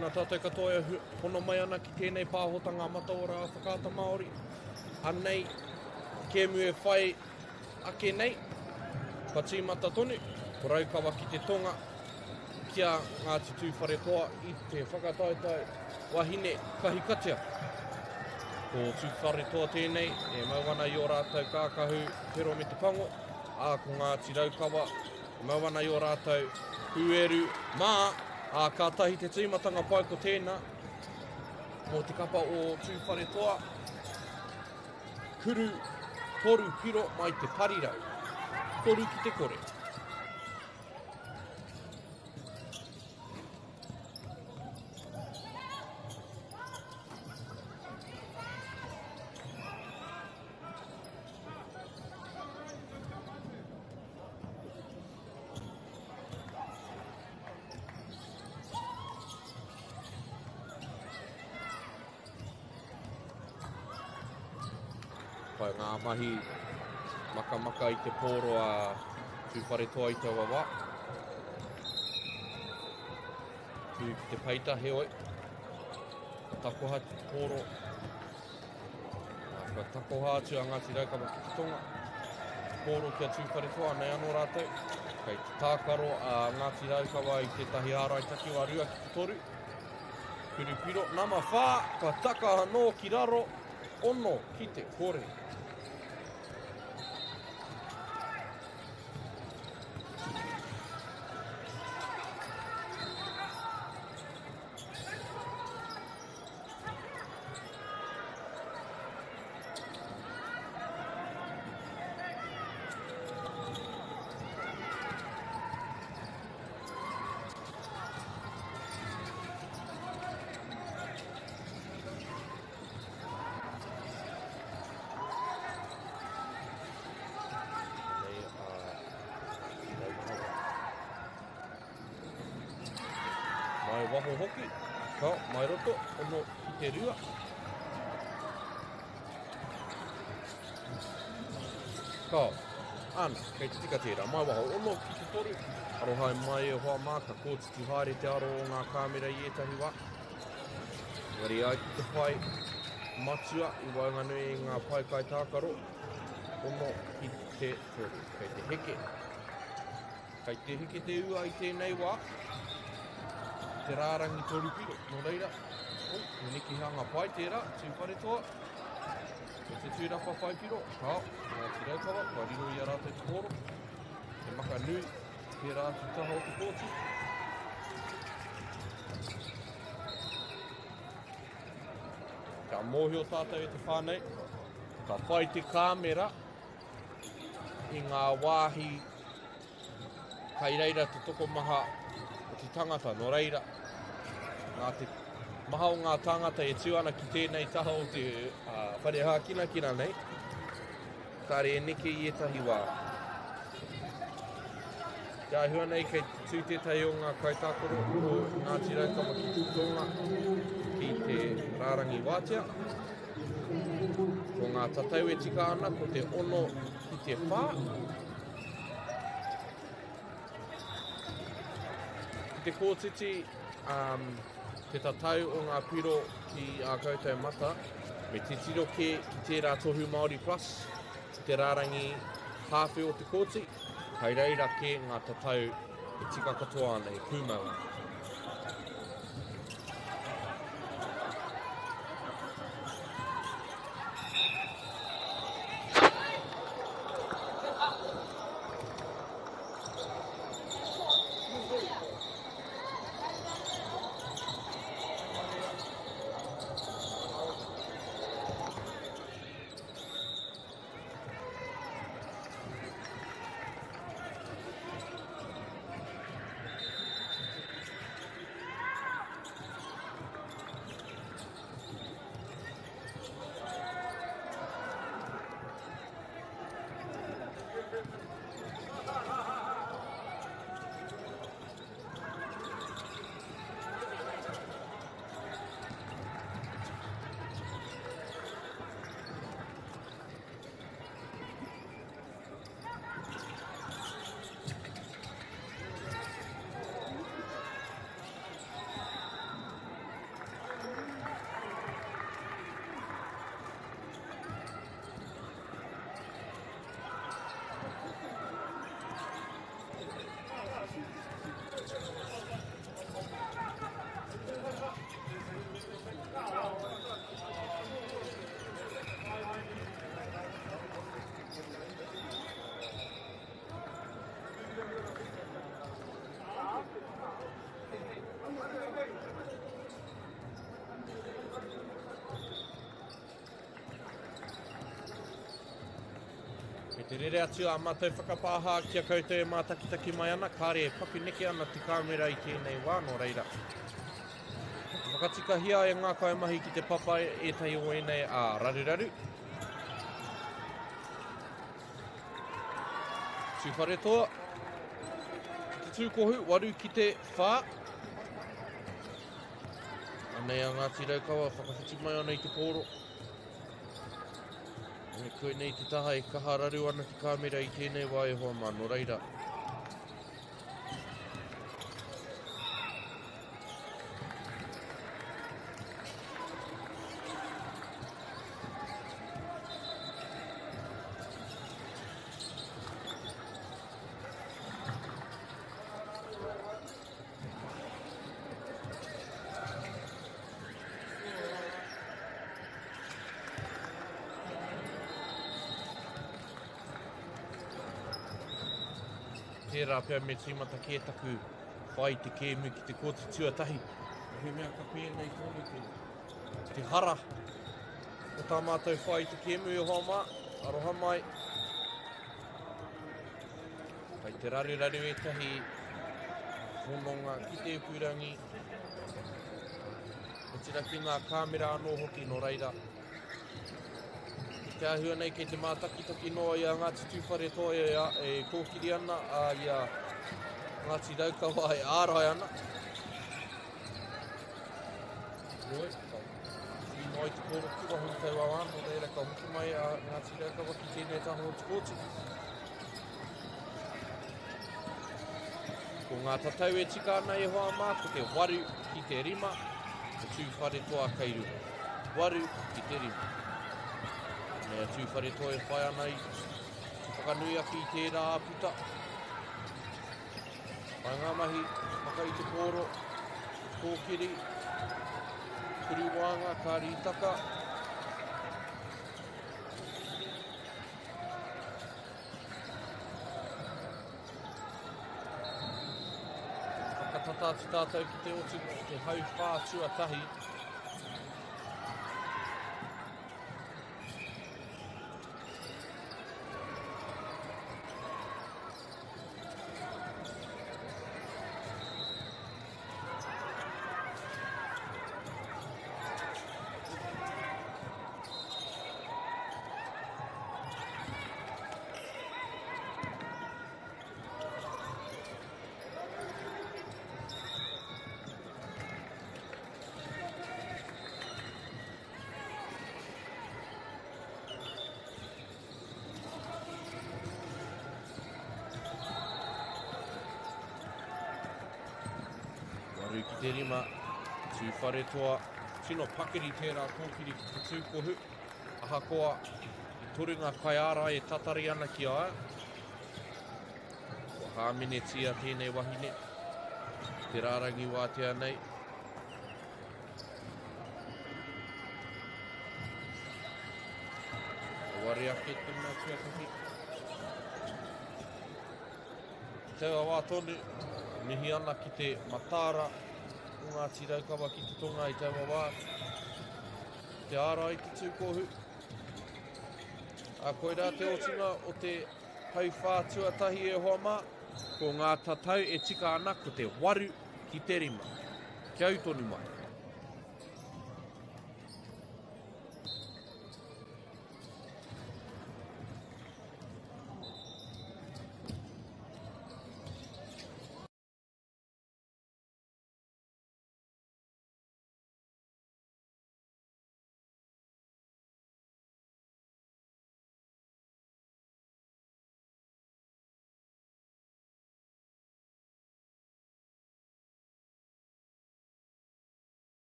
Tēnā tātou katoa e hono mai ana ki tēnei pāhotanga mataora a Whakaata Māori. Anei te kēmu e whai ake nei, kua tīmata tonu, ko Raukawa ki te tonga, ki a Ngāti Tūwharetoa i te whakataetae wahine kahikatea. Ko Tūwharetoa tēnei e mau ana i ō rātou kākahu whero me te pango, ā, ko Ngāti Raukawa e mau ana i ō rātou pūeru mā, ā, kātahi te tīmatanga pai ko tēnā mō te kapa o Tūwharetoa. Kuru toru piro mai te parirau. 3-0. Pai ngā mahi makamaka i te pōro a Tūwharetoa i taua wā. Tū ki te peita, heoi. Ka takoha ki te pōro. Ka takoha atu a Ngāti Raukawa ki te tonga. Te pōro ki a Tūwharetoa, nei anō rātou. Kei te tākaro a Ngāti Raukawa i tētahi ārai takiwā 2-3. Kurupiro, nama whā, kua taka anō ki raro, 6-0. Mai waho hoki, ka mai roto, 6-2. Ka, ana, kei te tika tērā, mai waho, 6-3. Aroha mai e hoa mā, ka kōtiti haere te aro o ngā kāmera i ētahi wā. Engari ai ki te pae matua i waenganui i ngā pae kaitākaro, 6-3. Kei te heke. Kei te heke te ua i tēnei wā. Te rārangi toru piro. Nō reira, oh, he nekehanga pai tērā, Tūwharetoa. Me te tūrapa whai piro, kao, Ngāti Raukawa, kua riro i a rātou te pōro. He maka nui, tērā atu taha o te kōti. Kia mōhio tātou e te whānau, ka whai te kāmera i ngā wāhi Kai reira te tokomaha o te tangata, nō reira, nā te maha o ngā tāngata e tū ana ki tēnei taha o te whare hākinakina nei, kāre e neke i ētahi wā. Te āhua nei kei te tū tētahi o ngā kaitākaro o Ngāti Raukawa ki te tonga ki te rārangi wātea. Ko ngā tatau e tika ana ko te 6 ki te 4. Ki te kōtiti, um, te tatau o ngā piro ki ā koutou mata, me titiro kē ki tērā tohu Māori Plus, ki te rārangi hāwhe o te kōti, kai reira kē ngā tatau e tika katoa ana, e pūmau ana. Kei te rere atu ā mātou whakapāha ki a koutou e mātakitaki mai ana, kāre e paku neke ana te kāmera i tēnei wā, nō reira, ka whakatikahia e ngā kaimahi ki te papa ētahi o ēnei ā raruraru. Tūwharetoa, ki te tūkohu, waru ki te whā. Anei a Ngāti Raukawa whakawhiti mai ana i te pōro. Me koinei te taha e kaha raru ana te kāmera i tēnei wā e hoa mā, nō reira. Tērā pea me tīmata kē taku whai te kēmu ki te kōti tuatahi. Mehemea ka pēnei tonu te, te hara o tā mātou whai te kēmu e hoa mā, aroha mai. Kei te raruraru ētahi hononga ki te ipurangi. Otirā ki ngā kāmera anō hoki, nō reira. I te āhua nei kei te mātakitaki noa i a Ngāti Tūwharetoa e, e kōkiri ana, a i a Ngāti Raukawa e ārai ana. Heoi, ka whiwhi noa i te pōro ki waho i taua wā, nō reira ka hoki mai a Ngāti Raukawa ki tēnei taha o te kōti. Ko ngā tatau e tika ana e hoa mā, ko te 8 ki te 5, ko Tūwharetoa kei runga. 8 ki te 5. Mea Tūwharetoa e whai ana i te whakanui ake i tērā āputa. Whai ngā mahi, maka i te pōro, kōkiri, kuru wānga, ka rītaka. Whakatata atu tātou ki te otinga o te hauwhā tuatahi. Waru ki te rima, Tūwharetoa, tino pakiri tērā kōkiri ki te tūkohu. Ahakoa, i toru ngā kaiārai e tatari ana ki a ia, kua hāmenetia tēnei wahine ki te rārangi wātea nei. Ka ware ake te mea tuatahi. I taua wā tonu, mihi ana ki te mataara o Ngāti Raukawa ki te tonga i taua wā. Te ārai te tūkohu. A koirā te otinga o te hauwhā tuatahi e hoa mā. Ko ngā tatau e tika ana ko te 8 ki te 5. Kia ū tonu mai.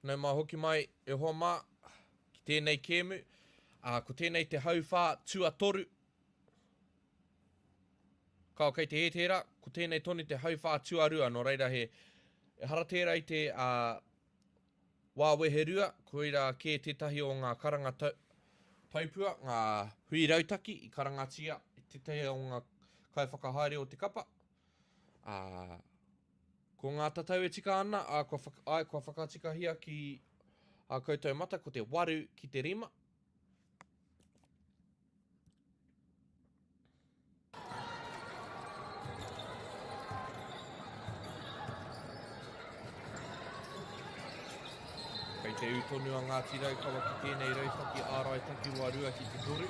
Nau mai hoki mai e hoa mā ki tēnei kēmu. Ā, ko tēnei te hauwhā tuatoru. Kao kei te hē tērā, ko tēnei tonu te hauwhā tuarua, nō reira he, ehara tērā i te ā, wā weherua, koirā kē tētahi o ngā karanga tau, taupua, ngā hui rautaki i karangatia i tētahi o ngā kaiwhakahaere o te kapa. Ā, ko ngā tatau e tika ana, ā, kua, whaka, āe, kua whakatikahia ki ā koutou mata, ko te waru ki te rima. Kei te ū tonu a Ngāti Raukawa ki tēnei rautaki ārai takiwā 2-3.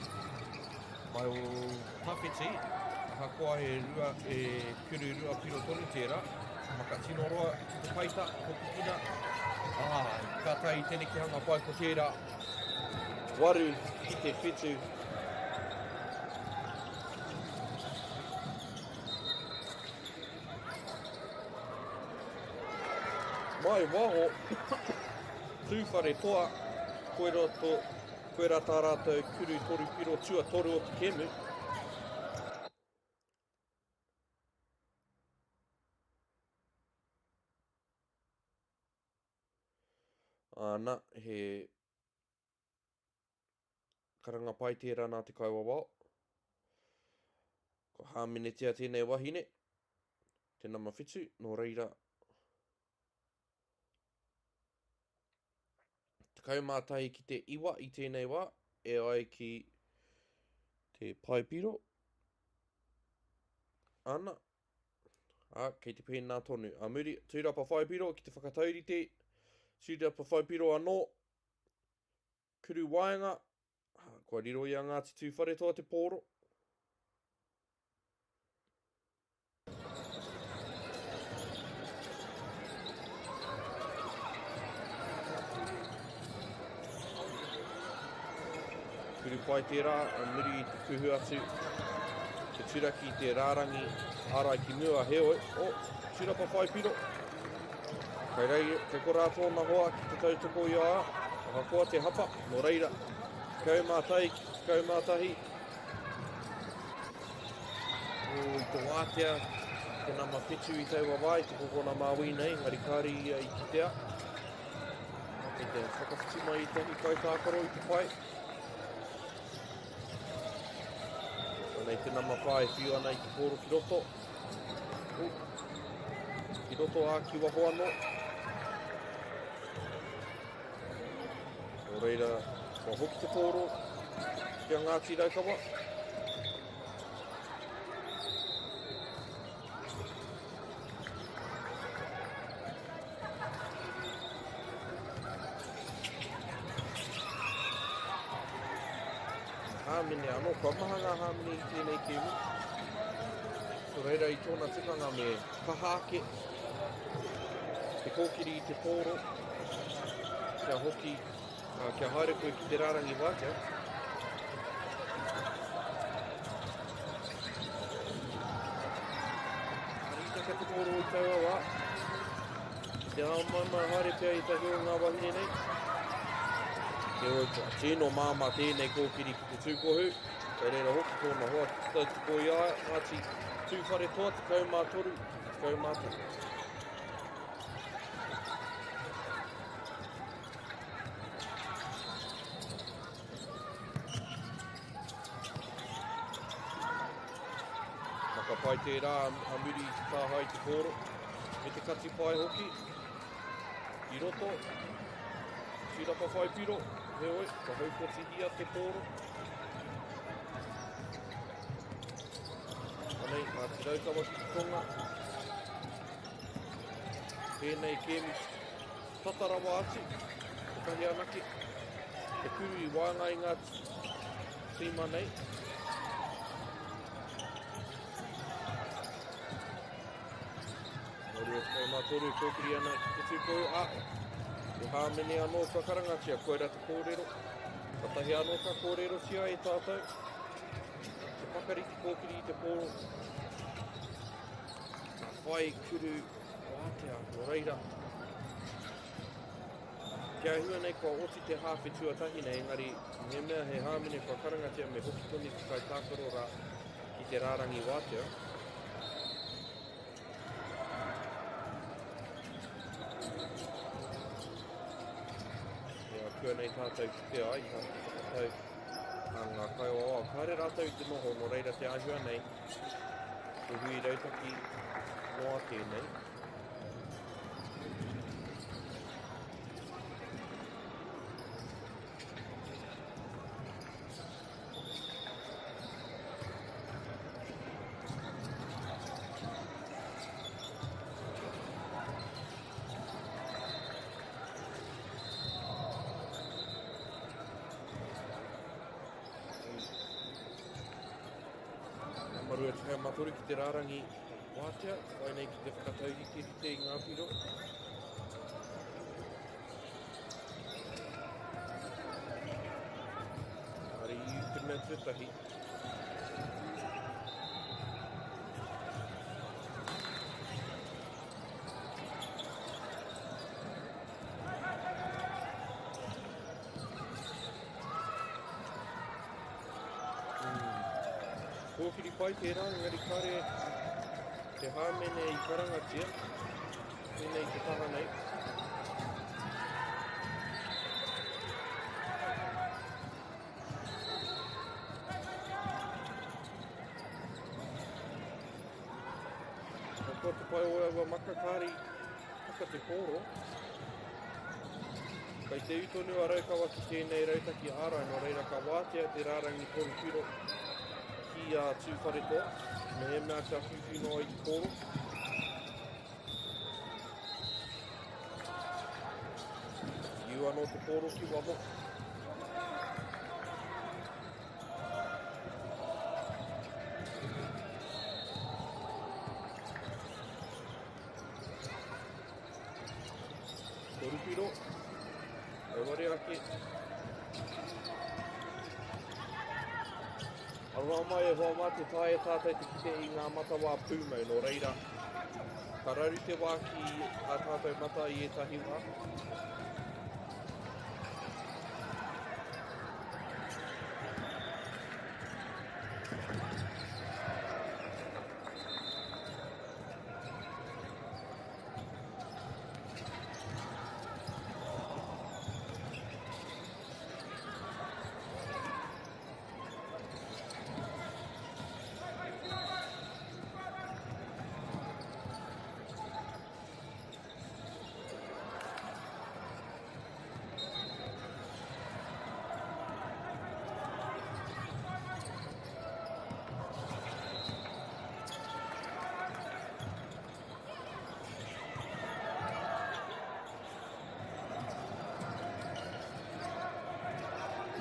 Mai o Tawhiti, ahakoa he rua, he kuru rua piro tonu tērā, maka tino roa ki te paita, hopukina, ā, ka tae i te nekehanga pai ko tērā, 8-7. Mai waho, Tūwharetoa, koira to, koira tā rātou kuru toru piro tuatoru o te kēmu. Āna, he karanga pai tērā nā te kaiwawao. Kua hāmenetia tēnei wahine, te nama whitu, nō reira, 11 ki te iwa i tēnei wā, e ai ki te paepiro. Ana, ā, kei te pēnā tonu. A muri, tūrapa whaipiro ki te whakataurite, tūrapa whaipiro anō, kuru waenga, kua riro i a Ngāti Tūwharetoa te pōro. Kuru pai tērā, a muri i te kuhu atu, te turaki i te rārangi ārai ki mua, heoi, o, oh, turapa whai piro. Kei, rei, kei korā tōna hoa ki te tautoko i a ia, ahakoa te hapa, nō reira, 11 ki 11. O, i te wātea, te nama whitu i taua wā, i te kokona māui nei, engari kāre ia i kitea. Kei te whakawhiti mai i tahi kaitākaro i te pae. Anei te nama whā e whiu ana i te pōro ki roto. O, ki roto ā, ki waho anō. Nō reira, kua hoki te pōro ki a Ngāti Raukawa. Hāmene anō, kua maha ngā hāmene i tēnei kēmu. Nō reira i tōna tikanga me kaha ake te kōkiri i te pōro kia hoki, kia haere koe ki te rārangi wātea. Rītaka te pōro i taua wā. Te āmaimai haere pea i tahi o ngā wahine nei. Heoi, kua tino māmā tēnei kōkiri ki te tūkohu. Kei reira hoki tōna hoa ki te tautoko i a ia, Ngāti Tūwharetoa, 13, 11. Maka pai tērā a muri i te tāhae te pōro, me te kati pai hoki. I roto, tīrapa whai piro, heoi, ka haukotihia te pōro. Anei, Ngāti Raukawa ki te tonga. Tēnei kēmu tata rawa atu, kotahi anake, te kuru i waenga i ngā tīma nei. Nō 23 kōkiri ana ki te tūpou, ā, he hāmene anō kua karangatia, koira te kōrero. Katahi anō ka kōrerotia e tātou, te pakari te kōkiri i te pōro. Ka whai kuru wātea, nō reira. Kia hua nei kua oti te hāwhe tuatahi nei, engari mehemea he hāmene kua karangatia me hoki tonu te kaitākaro rā ki te rārangi wātea. E ākuanei tātou kite ai, tā te whakatau a ngā kaiwawao. Kāre rātou i te noho, nō reira te āhua nei, he hui rautaki noa tēnei. Nama 23 ki te rārangi wātea, whai nei ki te whakatauriterite i ngā piro. Ari i te mea tuatahi. Kōkiri pai tērā, engari kāre te hāmene i karangatia, tēnei te taha nei. Ahakoa te pai o aua maka, kāre i taka te pōro. Kei te ū tonu a Raukawa ki tēnei rautaki ārai, nō reira ka wātea te rārangi toru piro ki a Tūwharetoa, mehemea kia whiwhi noa i te pōro. Whiu anō te pōro ki waho. Torupiro, auare ake. Aroha mai e hoa mā te taea tātou te kite i ngā matawā pūmau, nō reira, ka raru te wā ki ā tātou mata i ētahi wā.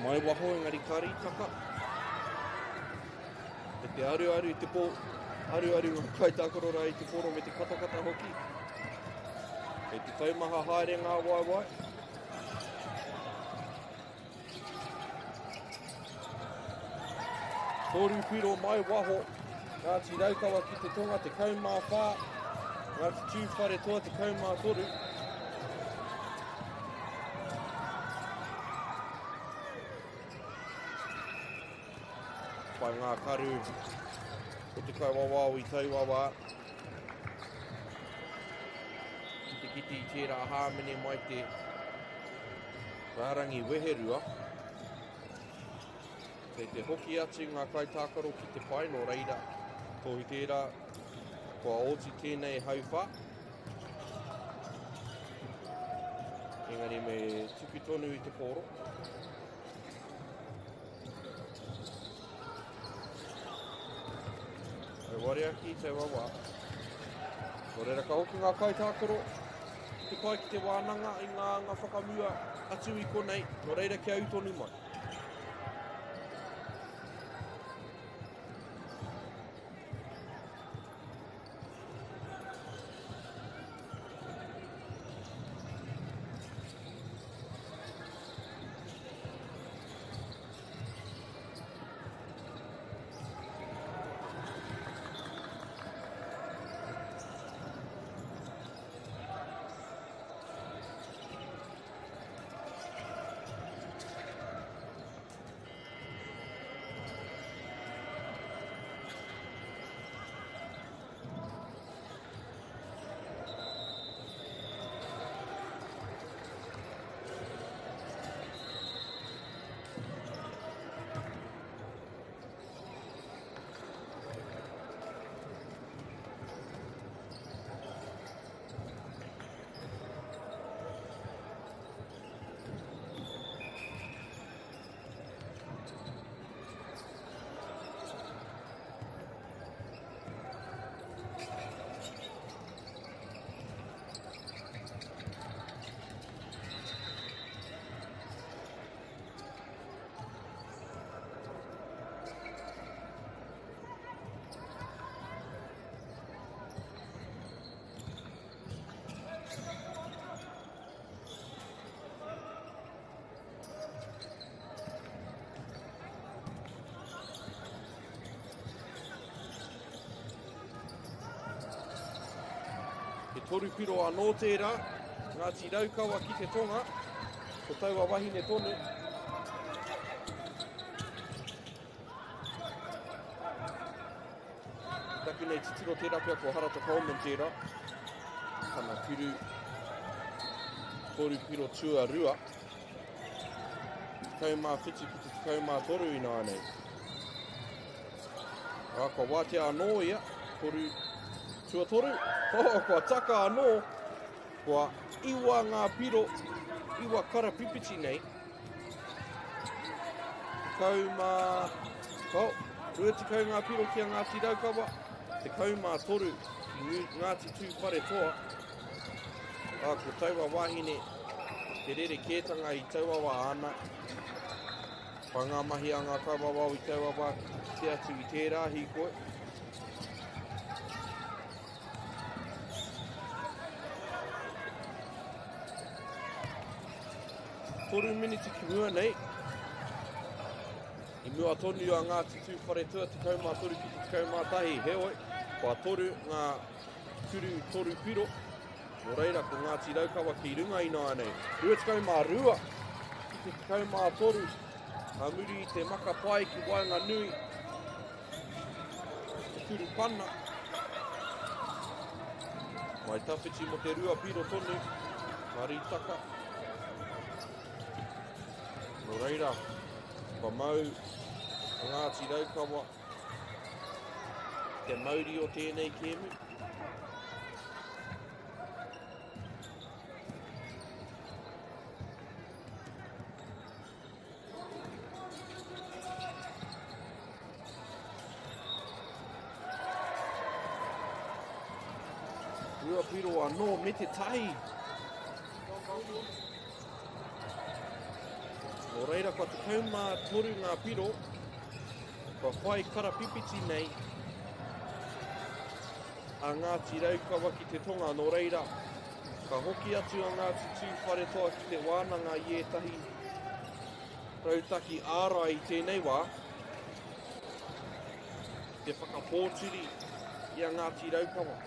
Mai waho engari ka rītaka. Me te aruaru i te pō, aruaru ngā kaitākaro rā i te pōro me te katakata hoki. Kei te taumaha haere ngā waewae. Toru piro mai waho, Ngāti Raukawa ki te tonga 14, Ngāti Tūwharetoa 13. Whai ngā karu o te kaiwawao i taua wā. Ki te kite i tērā hāmene mai te rārangi weherua. Kei te hoki atu ngā kaitākaro ki te pae, nō reira, tohu tērā, kua oti tēnei hauwhā. Engari me tuku tonu i te pōro. Hei ware ake i taua wā. Nō reira ka hoki ngā kaitākaro ki te pae ki te wānanga i ngā anga whakamua atu i konei, nō reira kia ū tonu mai. Torupiro anō tērā, Ngāti Raukawa ki te tonga, ko taua wahine tonu. Taku nei titiro tērā pea ko Harata Coleman tērā. Tana piru, torupiro tuarua. 17 ki te 13 ināianei. Ā, kua wātea anō ia, toru, tuatoru. Oh, kua taka anō, kua iwa ngā piro, iwa karapipiti nei. Tekau mā, oh, 20 ngā piro ki a Ngāti Raukawa, 13 ki Ngāti Tūwharetoa. Ā, ko taua wahine, te rerekētanga i taua wā āna, Pai ngā mahi a ngā kaiwawao i taua wā ki te kite atu i tērā hīkoi. Toru miniti ki mua nei. I mua tonu a Ngāti Tūwharetoa 13 ki te 11. Heoi, kua toru ngā turu toru piro. Nō reira, ko Ngāti Raukawa ki runga ināianei. 22 ki te 13, ka muri i te maka pai ki waenganui, te kuru pana. Mai tawhiti mo te rua piro tonu, ka rītaka. Nō reira, kua mau a Ngāti Raukawa te mauri o tēnei kēmu. Rua piro anō me te tahi. Nō reira, kua 13 ngā piro. Kua whai karapipiti nei a Ngāti Raukawa ki te tonga, nō reira, ka hoki atu a Ngāti Tūwharetoa ki te wānanga i ētahi rautaki ārai i tēnei wā, ki te whakapōturi i a Ngāti Raukawa.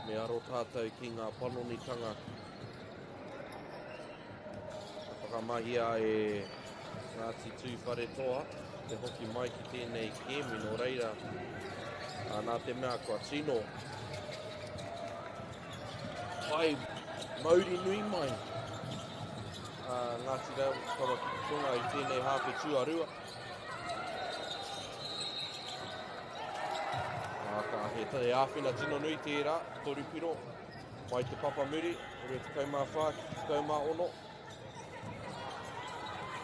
Me aro tātou ki ngā panonitanga ka whakamahia e Ngāti Tūwharetoa te hoki mai ki tēnei kēmu. Nō reira, nā te mea kua tino tae mauri nui mai a Ngāti Raukawa ki te tonga i tēnei hāwhe tuarua. Ā, ka he te āwhina tino nui tērā, toru piro, mai te papa muri, 24 ki te 16.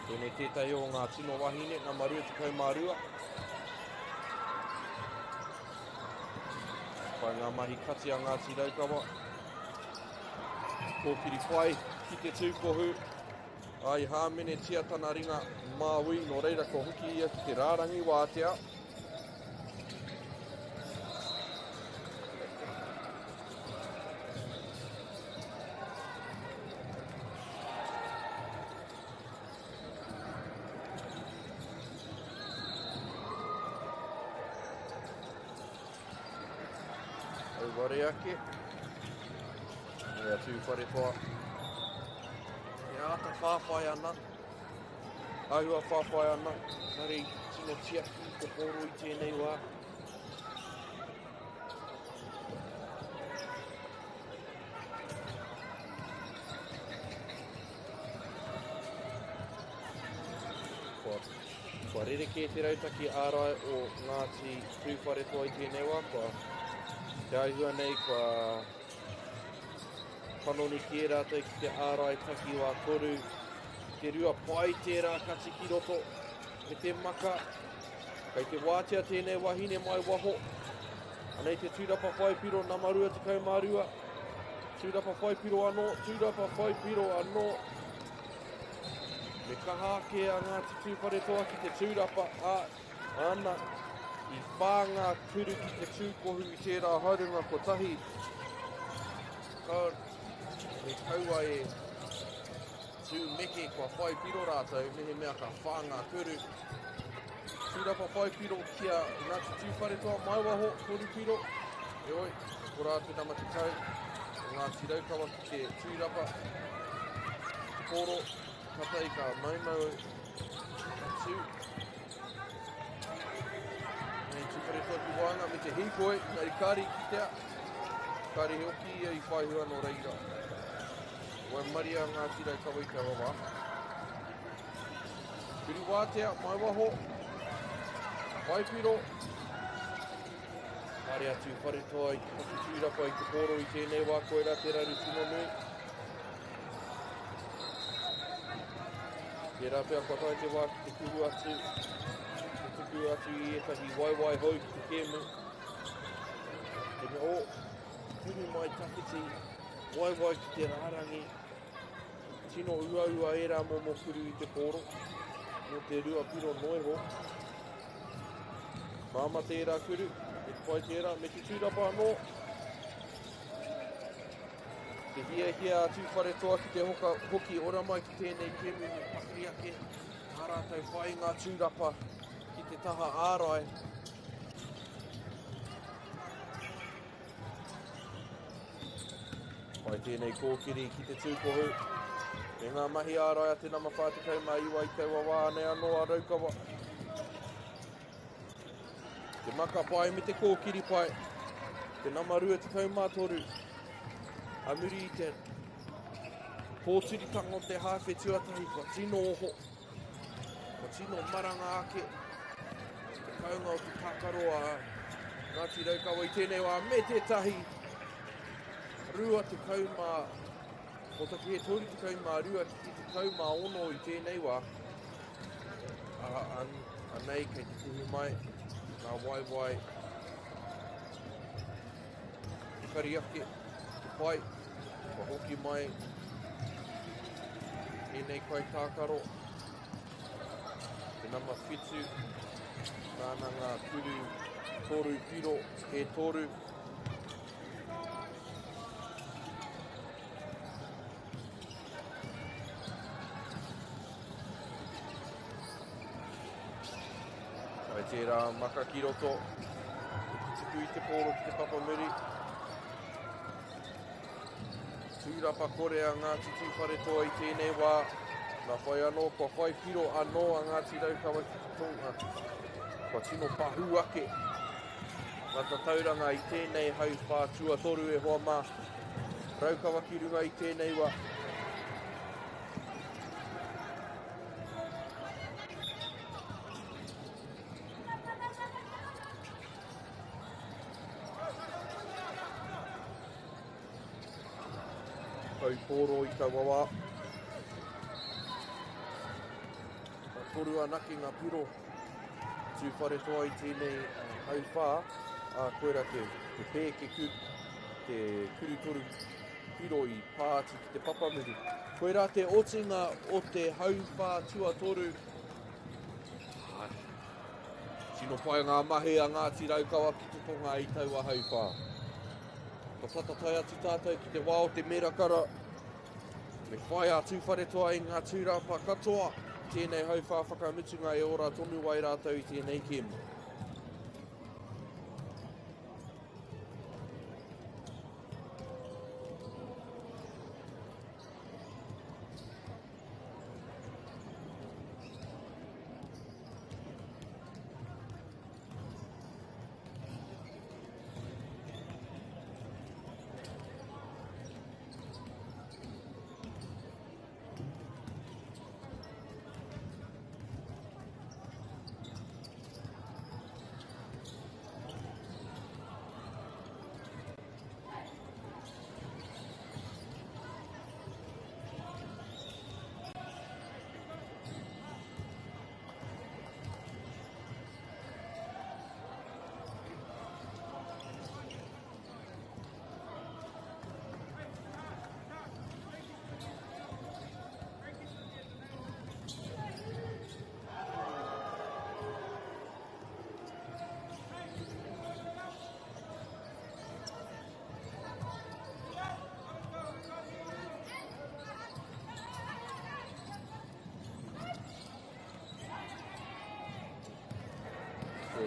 Tēnei tētahi o ngā tino wahine, nama 22. Pai ngā mahi kati a Ngāti Raukawa. Kōkiri pai ki te tūkohu. Ai hāmenetia tana ringa māui, nō reira kua hoki ia ki te rārangi wātea. Auware ake. Mea Tūwharetoa. E āta whāwhai ana. Āhua whāwhai ana. Kare i tino tiaki i te pōro i tēnei wā. Kua, kua Kua rerekē te rautaki ārai o Ngāti Tūwharetoa i tēnei wā, kua te āhua nei kua panoni kē rātou ki te ārai takiwā toru. Te rua pai tērā kati ki roto me te maka. Kei te wātea tēnei wahine mai waho. Anei te tūrapa whai piro nama 22. Tūrapa whai piro anō, tūrapa whai piro anō. Me kaha ake a Ngāti Tūwharetoa ki te tūrapa, ā, ana, i whā ngā kuru ki te tūkohu i tērā haerenga kotahi. Ka, me kaua e tū meke kua whai piro rātou, mehemea ka whā ngā kuru. Tūrapa whai piro ki a Ngāti Tūwharetoa, Maiwaho, toru piro. Heoi, ko rā te nama 10 o Ngāti Raukawa ki te tūrapa. Te pōro, katai ka maumau atu. Nei Tūwharetoa ki waenga me te hīkoi, engari kāri kitea. Kāri hoki ia i whai hua nō reira. Waimaria Ngāti Raukawa i taua wā. Kuri wātea, mai waho. Waipiro. Haere atu Wharetoa i te paki tūrapa i te pōro i tēnei wā, koirā te raru tino nui. Tērā pea kua tae te wā ki te kuhu atu, te tuku atu i ētahi waewae hou ki te kēmu. Te mea, oh, kuhu mai tawhiti, waewae ki te rārangi. Tino uaua ērā momo kuru i te pōro, mō te rua piro noiho. Māmā tērā kuru, me te pai tērā, me te tūrapa anō. Te hiahia a Tūwharetoa ki te hoka, hoki ora mai ki tēnei kēmu me pakari ake tā rātou whai ngā tūrapa ki te taha ārai. Pai tēnei kōkiri ki te tūkohu. Me ngā mahi ārai a te nama 49 i taua wā nei anō a Raukawa. Te maka pai me te kōkiri pai. Te nama 23. A muri i te pōturitanga o te hāwhe tuatahi kua tino oho. Kua tino maranga ake te kounga o te tākaro a Ngāti Raukawa i tēnei wā me tētahi 20 mā, o taku he 32 ki te 16 i tēnei wā. A, an, anei kei te kuhu mai ngā waewae pakari ake te pai, kua hoki mai tēnei kaitākaro, te nama 7, nāna ngā kuru toru piro e toru. Kai tērā maka ki roto, i te tuku i te pōro ki te papamuri. Tūrapa kore a Ngāti Tūwharetoa i tēnei wā. Nā whai anō, kua whai piro anō a Ngāti Raukawa ki te tonga. Kua tino pahū ake ngā tatauranga i tēnei hauwhā tuatoru e hoa mā. Raukawa ki runga i tēnei wā. Taupōro i taua wā. Ka toru anake ngā piro Tūwharetoa i tēnei hauwhā, ā, koirā te, te pēke ku, te kuru toru piro i pā atu ki te papamuri. Koirā te otinga o te hauwhā tuatoru. Ai. Tino pai ngā mahi a Ngāti Raukawa ki te tonga i taua hauwhā. Kua tata tae atu tātou ki te wā o te merakara. Me whai a Tūwharetoa i ngā tūrapa katoa. Tēnei hauwhā whakamutunga e ora tonu ai rātou i tēnei kēmu.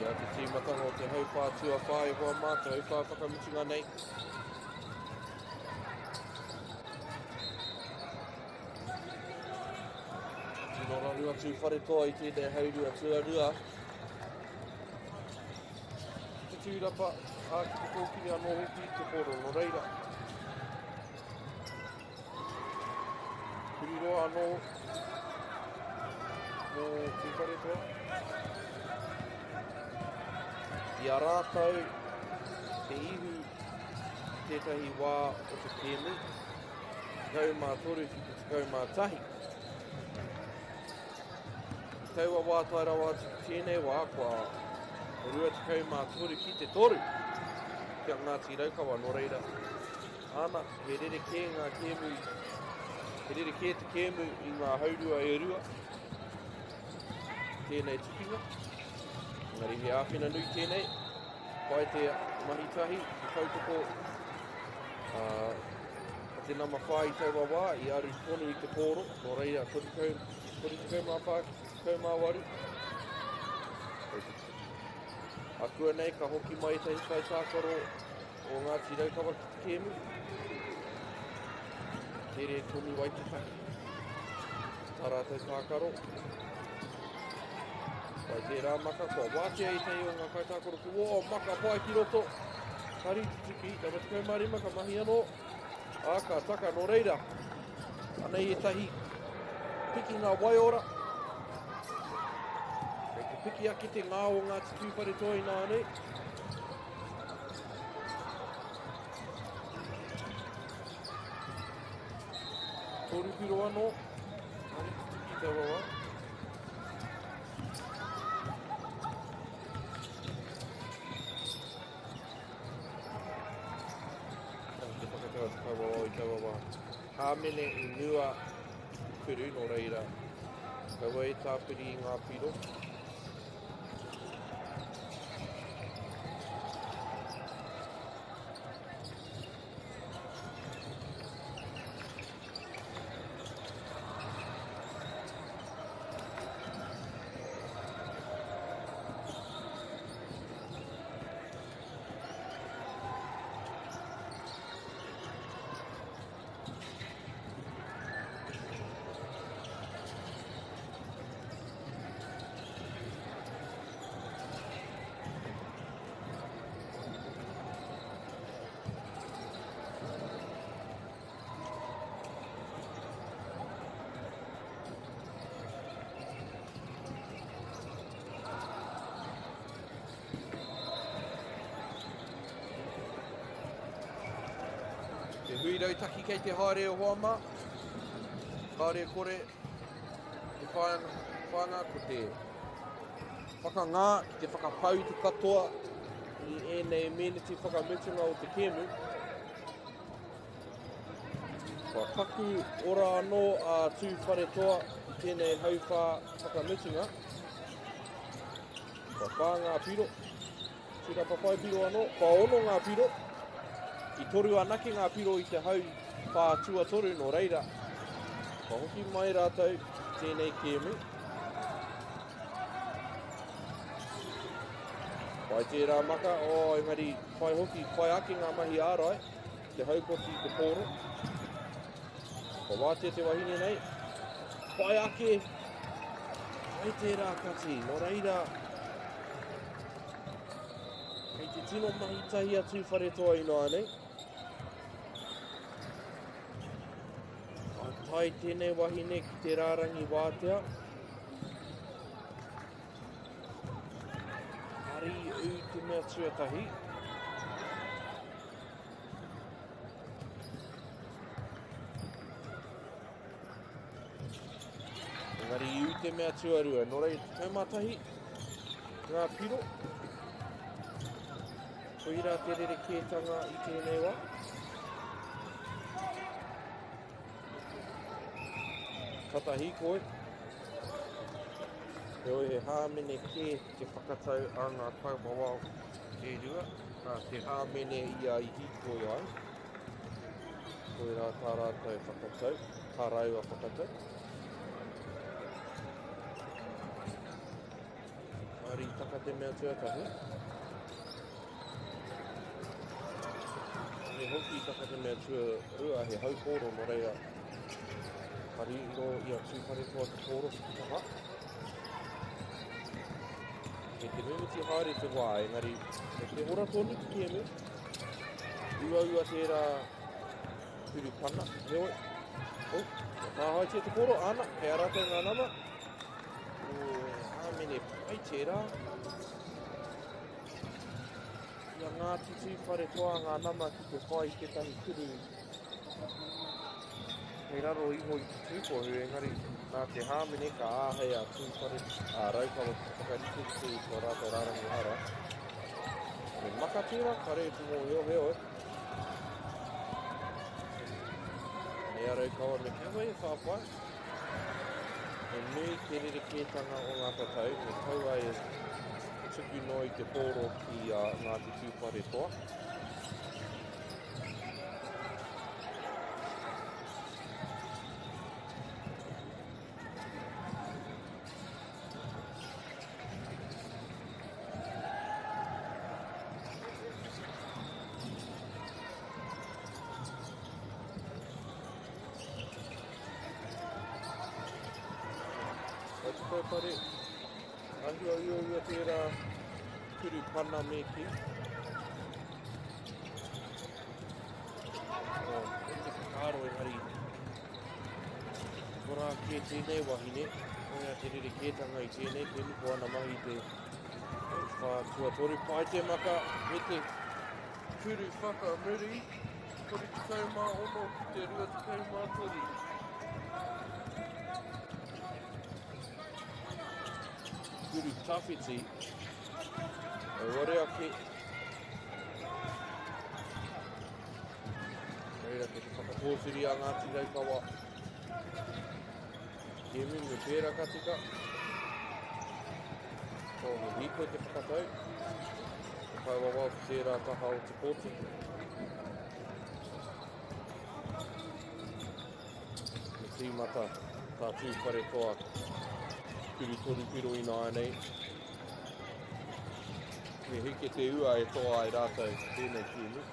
Koirā te tīmatanga o te hauwhā tuawhā e hoa mā, te hauwhā whakamutunga nei. Tino raru a Tūwharetoa i tēnei haurua tuarua. Ki te tūrapa, ā, ki te kōkiri anō hoki i te poro, nō reira. Huri roa anō mō Tūwharetoa. I a rātou te ihu i tētahi wā o te kēmu, 13 ki te 11. I taua wā tae rawa atu ki tēnei wā, kua 23 ki te 3 ki a Ngāti Raukawa, nō reira, Āna, he rerekē ngā kēmu, he rerekē te kēmu i ngā haurua e rua, tēnei tukinga. Engari he āwhina nui tēnei, pai te mahi tahi, te tautoko a te nama whā i taua wā, i aru tonu i te pōro, nō reira, 34 ki te 18. Akuanei ka hoki mai ētahi kaitākaro o Ngāti Raukawa ki te kēmu. Tere tonu ai te taki. Tā rātou tākaro. Pai tērā maka, kua wātea ētahi o ngā kaitākaro ki wō, maka pai ki roto. Ka rītutuki, nama 15 ka mahi anō. Ā, ka taka nō reira. Anei ētahi pikinga waiora. Kei te piki ake te ngā o Ngāti Tūwharetoa ināianei. Toru piro anō. Ari te tuki taua wā. Te whakatau a te kaiwawao i taua wā. Hāmene i mua i te kuru, nō reira, kaua e tāpiri i ngā piro. Te hui rautaki kei te haere o hoa mā. Kāore e kore te whāinga ko te whakangā ki te whakapau i te katoa i ēnei meneti whakamutunga o te kēmu. Kua paku ora anō a Tūwharetoa i tēnei hauwhā whakamutunga. Kua whā ngā piro. Tūrapa whai piro anō. Kua ono ngā piro. I toru anake ngā piro i te hau whā tuatoru nō reira. Kua hoki mai rātou ki tēnei kēmu. Pai tērā maka, oh, engari pai hoki, pai ake ngā mahi ārai, te haukoti i te pōro. Kua wātea te wahine nei, pai ake, pai tērā kati, nō reira, kei te tino mahi tahi a Tūwharetoa ināianei. Ka tae tēnei wahine ki te rārangi wātea. Ari ū te mea tuatahi. Engari i ū te mea tuarua. Nō reira, 11 ngā piro. Koirā te rerekētanga i tēnei wā. Tata hīkoi. Heoi he hāmene kē te whakatau a ngā kaiwawao e rua, nā te hāmene ia i hīkoi ai. Koirā tā rātou whakatau, tā rāua whakatau. Engari i taka te mea tuatahi. Me hoki i taka te mea tuarua he haupōro nō reira ka riro i a Tūwharetoa te pōro ki te taha. Kei te mimiti haere te wā, engari kei te ora tonu te kēmu. Uaua tērā turu pana, heoi. Oh, kia tāhaetia te pōro, ana, kei a rātou ngā nama. Oh, hāmene pai tērā. I a Ngāti Tūwharetoa ngā nama ki te whai tētahi turu Kei raro iho i te tūkohu, engari nā te hāmene ka āhei a Tūwhare, a Raukawa ki te whakariterite i tō rātou rārangi hara. Me maka tērā, kare e te mōhio, heoi. Me a Raukawa me kaua e whāwhai. He nui te rerekētanga o ngā tatau, me kaua e tuku noa i te pōro ki a Ngāti Tūwharetoa. Pare, āhua uaua tērā turu pana me kī. Oh, e te whakaaro engari korā kē tēnei wahine, koia te rerekētanga i tēnei kēmu, ko ana mahi te whā tuatoru. Pai te maka me te kuru whakamuri, 36 ki te 23. Kuru tawhiti, e ware ake Reira kei te whakapōwhiri a Ngāti Raukawa. Kēmu me pērā ka tika. Ko he hīkoi te whakatau. Te kaiwawao ki tērā taha o te kōti. Me tīmata tā Tūwharetoa kuru toru piro ināianei. Me heke te ua e toa ai rātou tēnei kēmu.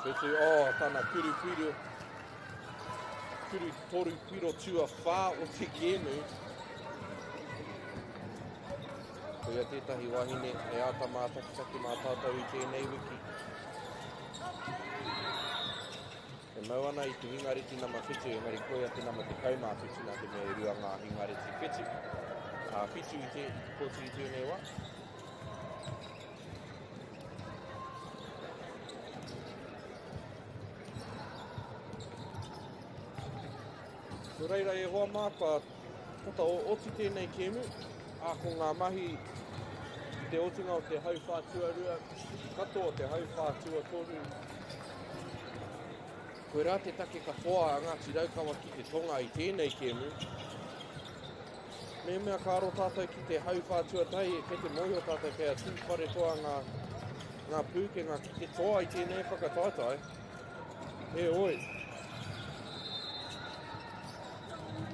Whetu, oh, tana kuru piro, kuru toru piro tuawhā o te kēmu. Koia tētahi wahine e āta mātakitaki mā tātou i tēnei wiki. E mau ana i te hingareti nama whitu, engari koia te nama 17 nā te mea e rua ngā hingareti whitu. Ā, whitu i te, i te kōti i tēnei wā. Nō reira e hoa mā, kua tata oti tēnei kēmu, ā, ko ngā mahi i te otinga o te hauwhā tuarua, katoa o te hauwhā tuatoru. Koirā te take ka toa a Ngāti Raukawa ki te tonga i tēnei kēmu. Mehemea ka aro tātou ki te hauwhā tuatahi, kei te mōhio tātou kei a Tūwharetoa ngā, ngā pūkenga ki te toa i tēnei whakataetae. Heoi,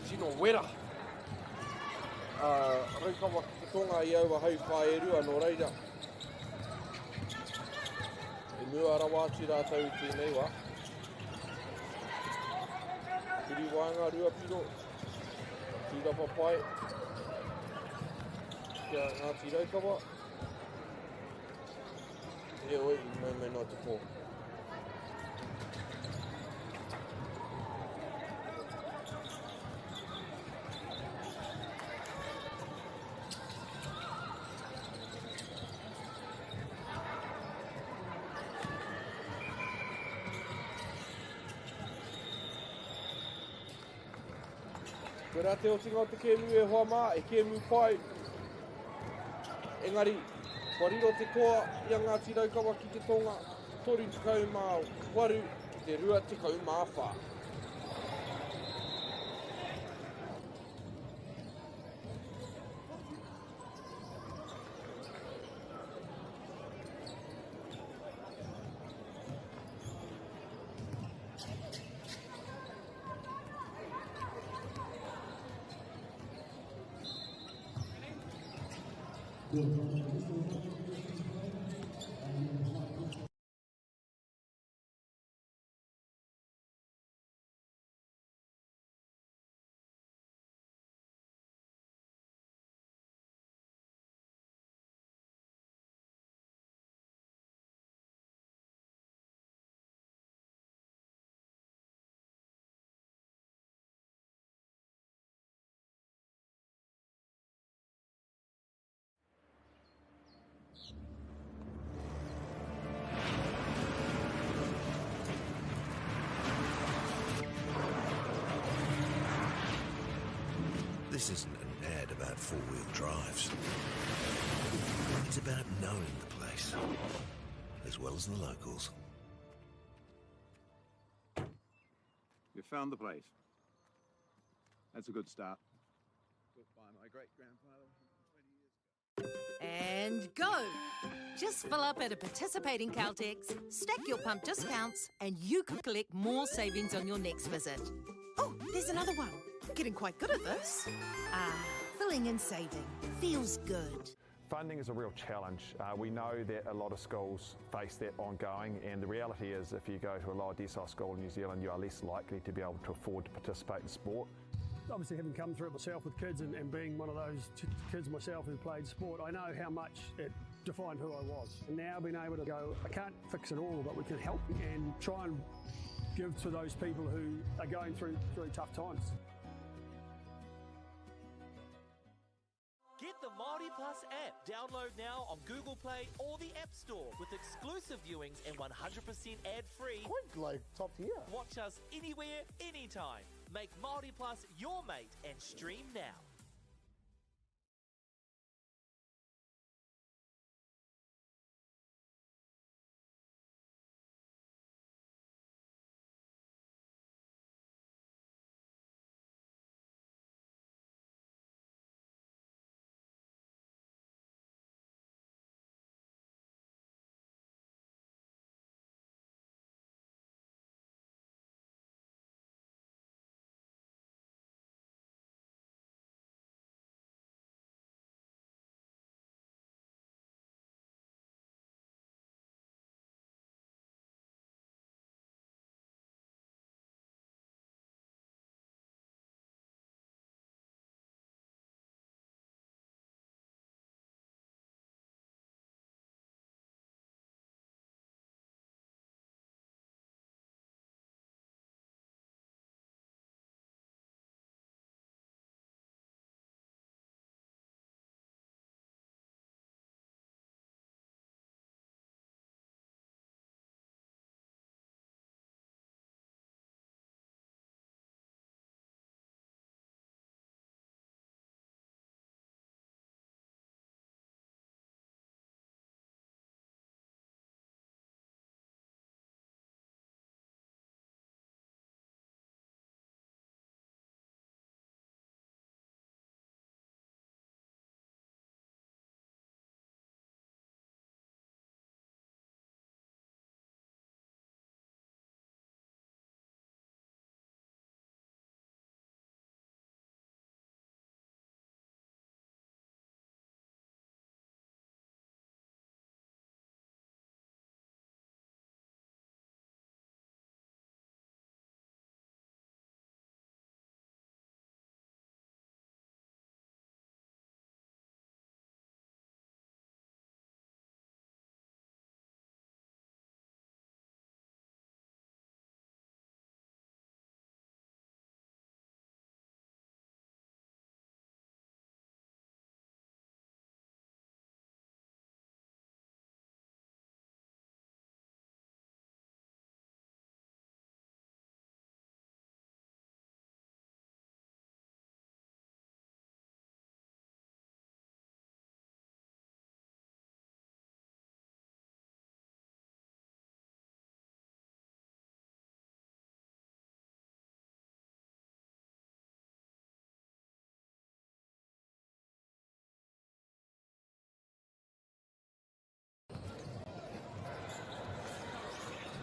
tino wera a Raukawa ki te tonga i aua hauwhā e rua, nō reira, i mua rawa atu rātou i tēnei wā. Huri waenga rua piro, tūrapa pai ki a Ngāti Raukawa. Heoi, i maumau noa te pō. Koirā te otinga o te kēmu e hoa mā, e kēmu pai. Engari, kua riro te toa i a Ngāti Raukawa ki te tonga, 38 ki te 24. This isn't an ad about four-wheel drives. It's about knowing the place, as well as the locals. You found the place. That's a good start. Built by my great-grandfather 120 years ago. And go! Just fill up at a participating Caltex, stack your pump discounts, and you could collect more savings on your next visit. Oh, there's another one. I'm getting quite good at this. Ah, filling and saving. Feels good. Funding is a real challenge. We know that a lot of schools face that ongoing, and the reality is if you go to a lower decile school in New Zealand, you are less likely to be able to afford to participate in sport. Obviously, having come through it myself with kids and being one of those kids myself who played sport, I know how much it defined who I was. And now being able to go, I can't fix it all, but we can help and try and give to those people who are going through tough times. Get the Māori Plus app. Download now on Google Play or the App Store with exclusive viewings and 100% ad-free. Quite like top tier. Watch us anywhere, anytime. Make Māori Plus your mate and stream now.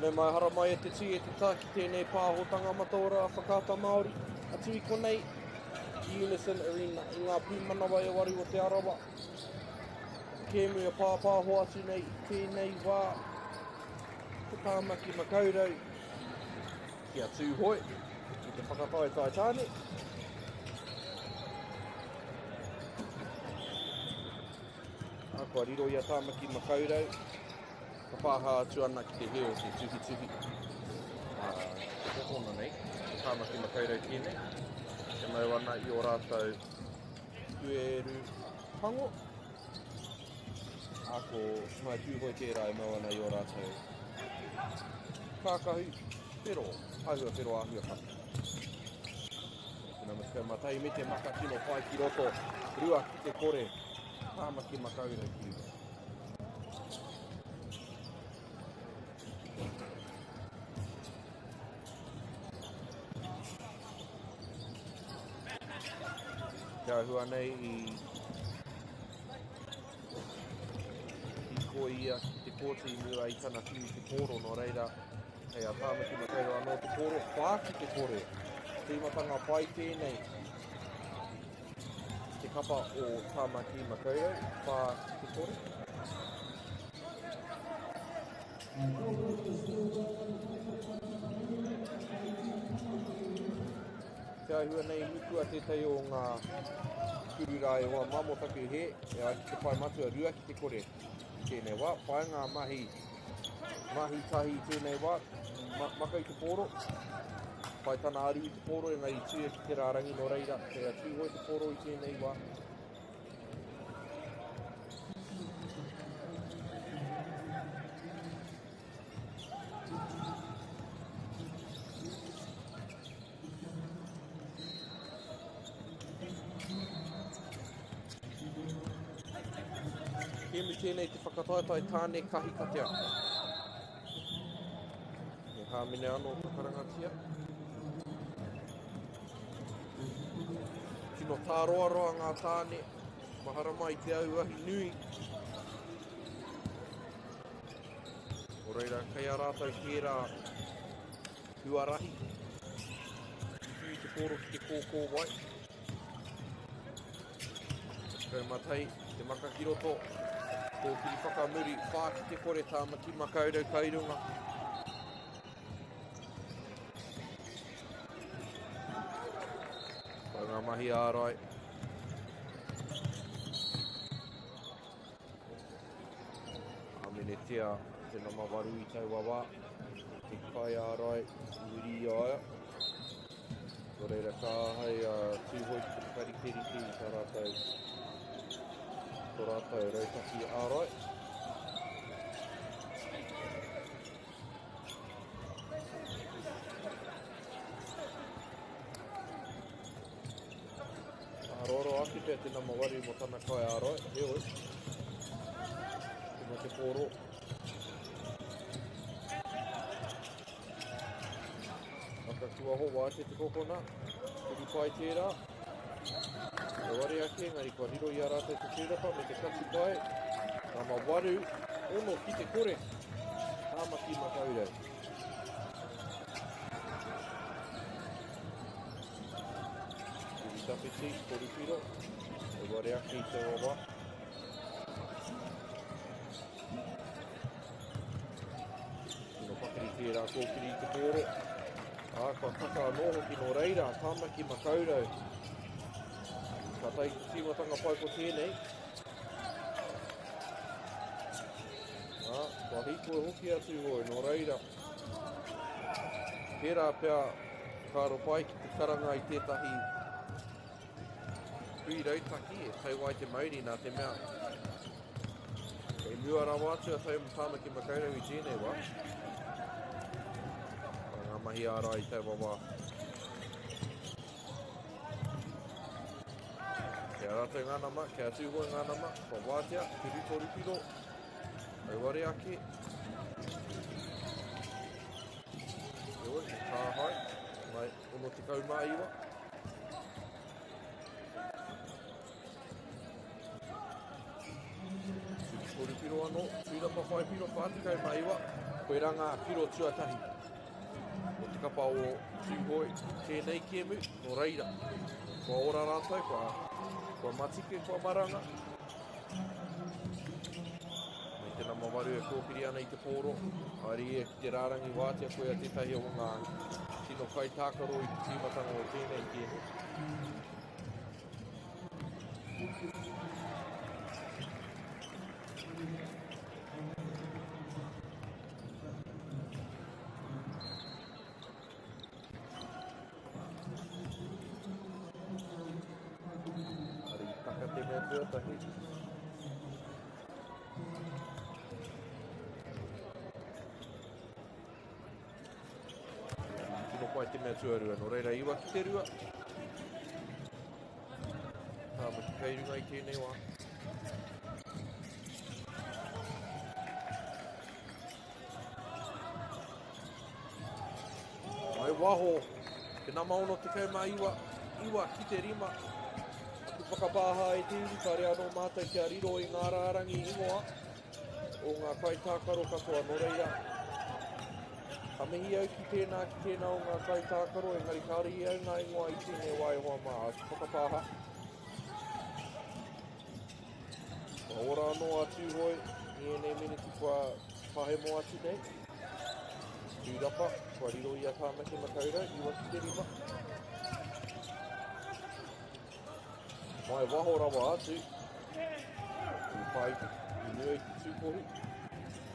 Nau mai haramai e te tī e te tā ki tēnei pāhotanga mataora a Whakaata Māori. Atu i konei, ki Unison Arena, i ngā pūmanawa e waru o Te Arawa. kēmu e pāpāho atu nei i tēnei wā, ko Tāmaki Makaurau ki a Tūhoe i te whakataetae tāne. Ā, kua riro i a Tāmaki Makaurau, ka pāha atu ana ki te hē o te tuhituhi. Ā, te kokona nei, ko Tāmaki Makaurau tēnei, e mau ana i ō rātou pueru pango. Ā, ko Ngāi Tūhoe tērā e mau ana i ō rātou kākahu whero, āhua whero, āhua kapi. Te nama 11 me te maka tino pai ki roto, 2-0, Tāmaki Makaurau ki runga. Te āhua nei i hīkoi ia ki te kōti i mua i tana whiu i te pōro, nō reira, hei a Tāmaki Makaurau anō te pōro, 4-0. Tīmatanga pai tēnei te kapa o Tāmaki Makaurau, 4-0. Te āhua nei i mukua tētahi o ngā tūru rā e hoa mā mō taku hē, e ai ki te pae matua 2-0 i tēnei wā. Pai ngā mahi, mahi tahi i tēnei wā, ma, maka i te pōro. Pai tana aru i te pōro engari i tuia ki te rārangi nō reira, kei a Tūhoe te pōro i tēnei wā. Kēmu tēnei te whakataetae tāne kahikatea. He hāmene anō ka karangatia. Tino tāroaroa ngā tāne. Mahara mai te auahi nui. Nō reira, kei a rātou tērā huarahi. I whiu te pōro ki te kōkōwai. Kaumatai, te maka ki roto. Kōkiri whakamuri, 4-0 Tāmaki Makaurau kai runga. Ko ngā mahi ārai. Āmenetia te nama waru i taua wā, te kaiārai muri i a ia. Nō reira ka āhei a Tūhoe ki te whakarikerike i tā rātou, tō rātou rautaki ārai. Āroro ake pea te nama waru mō tana kai ārai, heoi, ko te pōro. Whakakuaho wāte te kokona, kuri pai tērā. E ware ake, engari kua riro i a rātou te tūrapa me te kati pai. Nama waru, 6-0. Tāmaki Makaurau. Uri tawhiti, toru piro, e ware ake i taua wā. Tino pakari tērā kōkiri i te pōro. Ā, kua taka anō hoki nō reira, Tāmaki Makaurau. Ka tae te tīmatanga pai ko tēnei. Ā, kua hīkoi hoki a Tūhoe, nō reira. Tērā pea whakaaro pai ki te karanga i tētahi hui rautaki e tau ai te mauri nā te mea kei mua rawa atu a Tāmaki Makaurau i tēnei wā. Ko ngā mahi ārai i taua wā. Kei a rātou ngā nama, kei a Tūhoe ngā nama, kua wātea, te ruto rupiro, auare ake. Heoi, he kāhai, mai 69. Toru piro anō, tūrapa whai piro, 49, koirā ngā piro tuatahi. O te kapa o Tūhoe tēnei kēmu, nō reira, kua ora rātou, kua, kua matike, kua maranga. nama waru e kōkiri ana i te pōro. Haere ia ki te rārangi wātea koia tētahi o ngā tino kaitākaro i te tīmatanga o tēnei kēmu. Ari taka te mea tuatahi. Tino pai te mea tuarua, nō reira iwa ki te rua. Tāmaki kei runga i tēnei wā. Mai waho, te nama 69, iwa ki te rima. Aku whakapāha e te iwi, kāre anō mātou kia riro i ngā rārangi ingoa o ngā kaitākaro katoa. Nō reira, ka mihi au ki tēnā, ki tēnā o ngā kaitākaro, engari kāre i au ngā ingoa i tēnei wā e hoa mā. Aku whakapāha. Kua ora anō a Tūhoe i ēnei meneti kua pahemo atu nei. Tūrapa, kua riro i a Tāmaki Makaurau, 9 ki te 5. Mai waho rawa atu. I pai i mua i te tūkohu.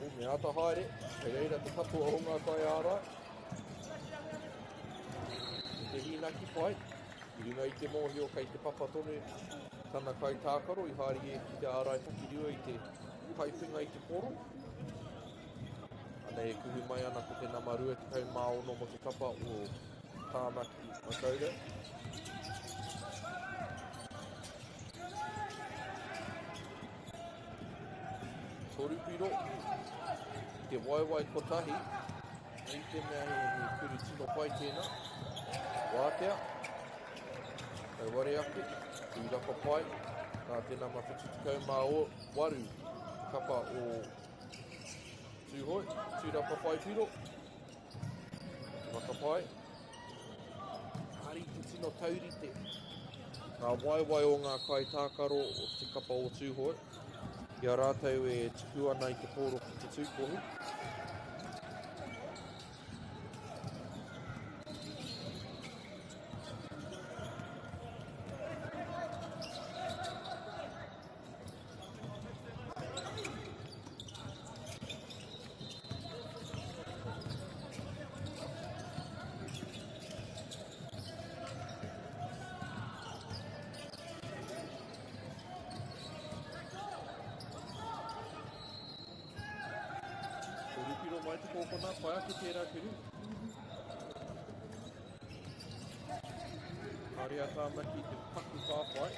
O, me āta haere, kei reira te katoa o ngā kaiārai. Me te hīnaki pai. I runga i te mōhio kei te papa tonu tana kaitākaro i haere ia ki te ārai takirua i te kaipinga i te poro. Anei e kuhu mai ana ko te nama 26 mo te kapa o Tāmaki Makaurau. Toru piro, te waewae kotahi, I te mea he kuru tino pai tēnā. Wātea. Kei ware ake. Tūrapa pai. Nā te nama 78 te kapa o Tūhoe. Tūrapa whai piro. Te whakapai. Kāri te tino taurite. Ngā waewae o ngā kaitākaro o te kapa o Tūhoe. I a rātou e tuku ana i te pōro ki te tūkohu. Ko Rupiro mai te kōkona, pai ake tērā kuru. Kāre a Tāmaki i te paku whāwhai.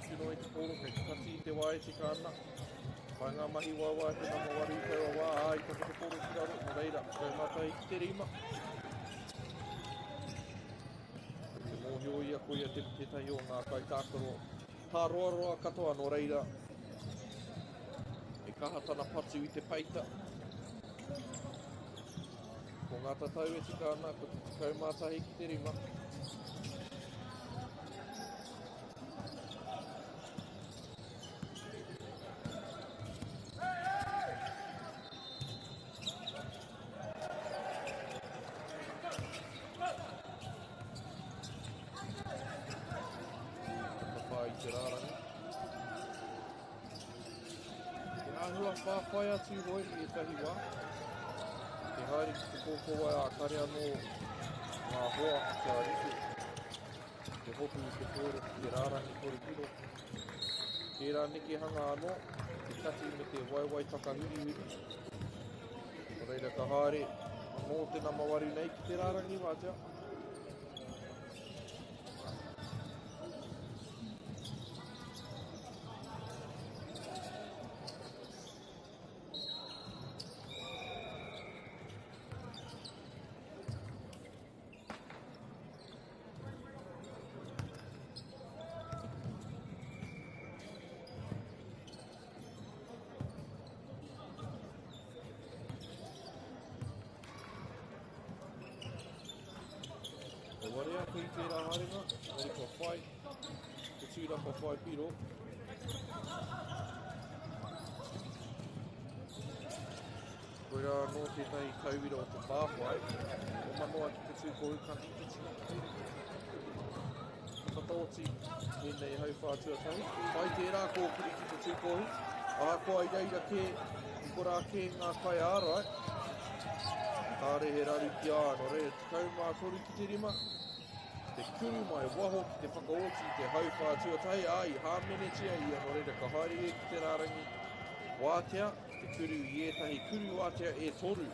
Tino i te pōro kei te kati i te wā e tika ana. Pai ngā mahi waewae te nama waru i taua wā, ā, i takoto pōro ki raro, nō reira, 11 ki te rima. Kei te mōhio ia ko ia te, tētahi o ngā kaitākaro tāroaroa katoa, nō reira, e kaha tana patu i te peita. Ko ngā tatau e tika ana, ko te 11 ki te rima. Whakapā i te rārangi. He āhua whāwhai atu hoi i ētahi wā. He haere ki te kōkōwai ā kare anō ngā hoa kia rite te hopu i te pōro ki te rārangi toru piro. Tērā nekehanga anō, te kati me te waewae takahurihuri. Nō reira ka haere anō te nama waru nei ki te rārangi wātea. Kua warea koe i tērā haerenga, engari kua whai te tūrapa whai piro. Koirā anō tētahi tauira o te whāwhai, o Manoa ki te tūkohu ka hīkiti whakaoti tēnei hauwhā tuatahi. Pai tērā kōkiri ki te tūkohu, ahakoa i reira kē, i korā kē ngā kaiārai. Kāre he raru ki a ia, nō reira 13 ki te 5. Te kuru mai waho ki te whakaoti i te hauwhā tuatahi, ā, i hāmenetia ia, nō reira ka haere ia ki te rārangi wātea, ki te kuru i ētahi kuru wātea e toru.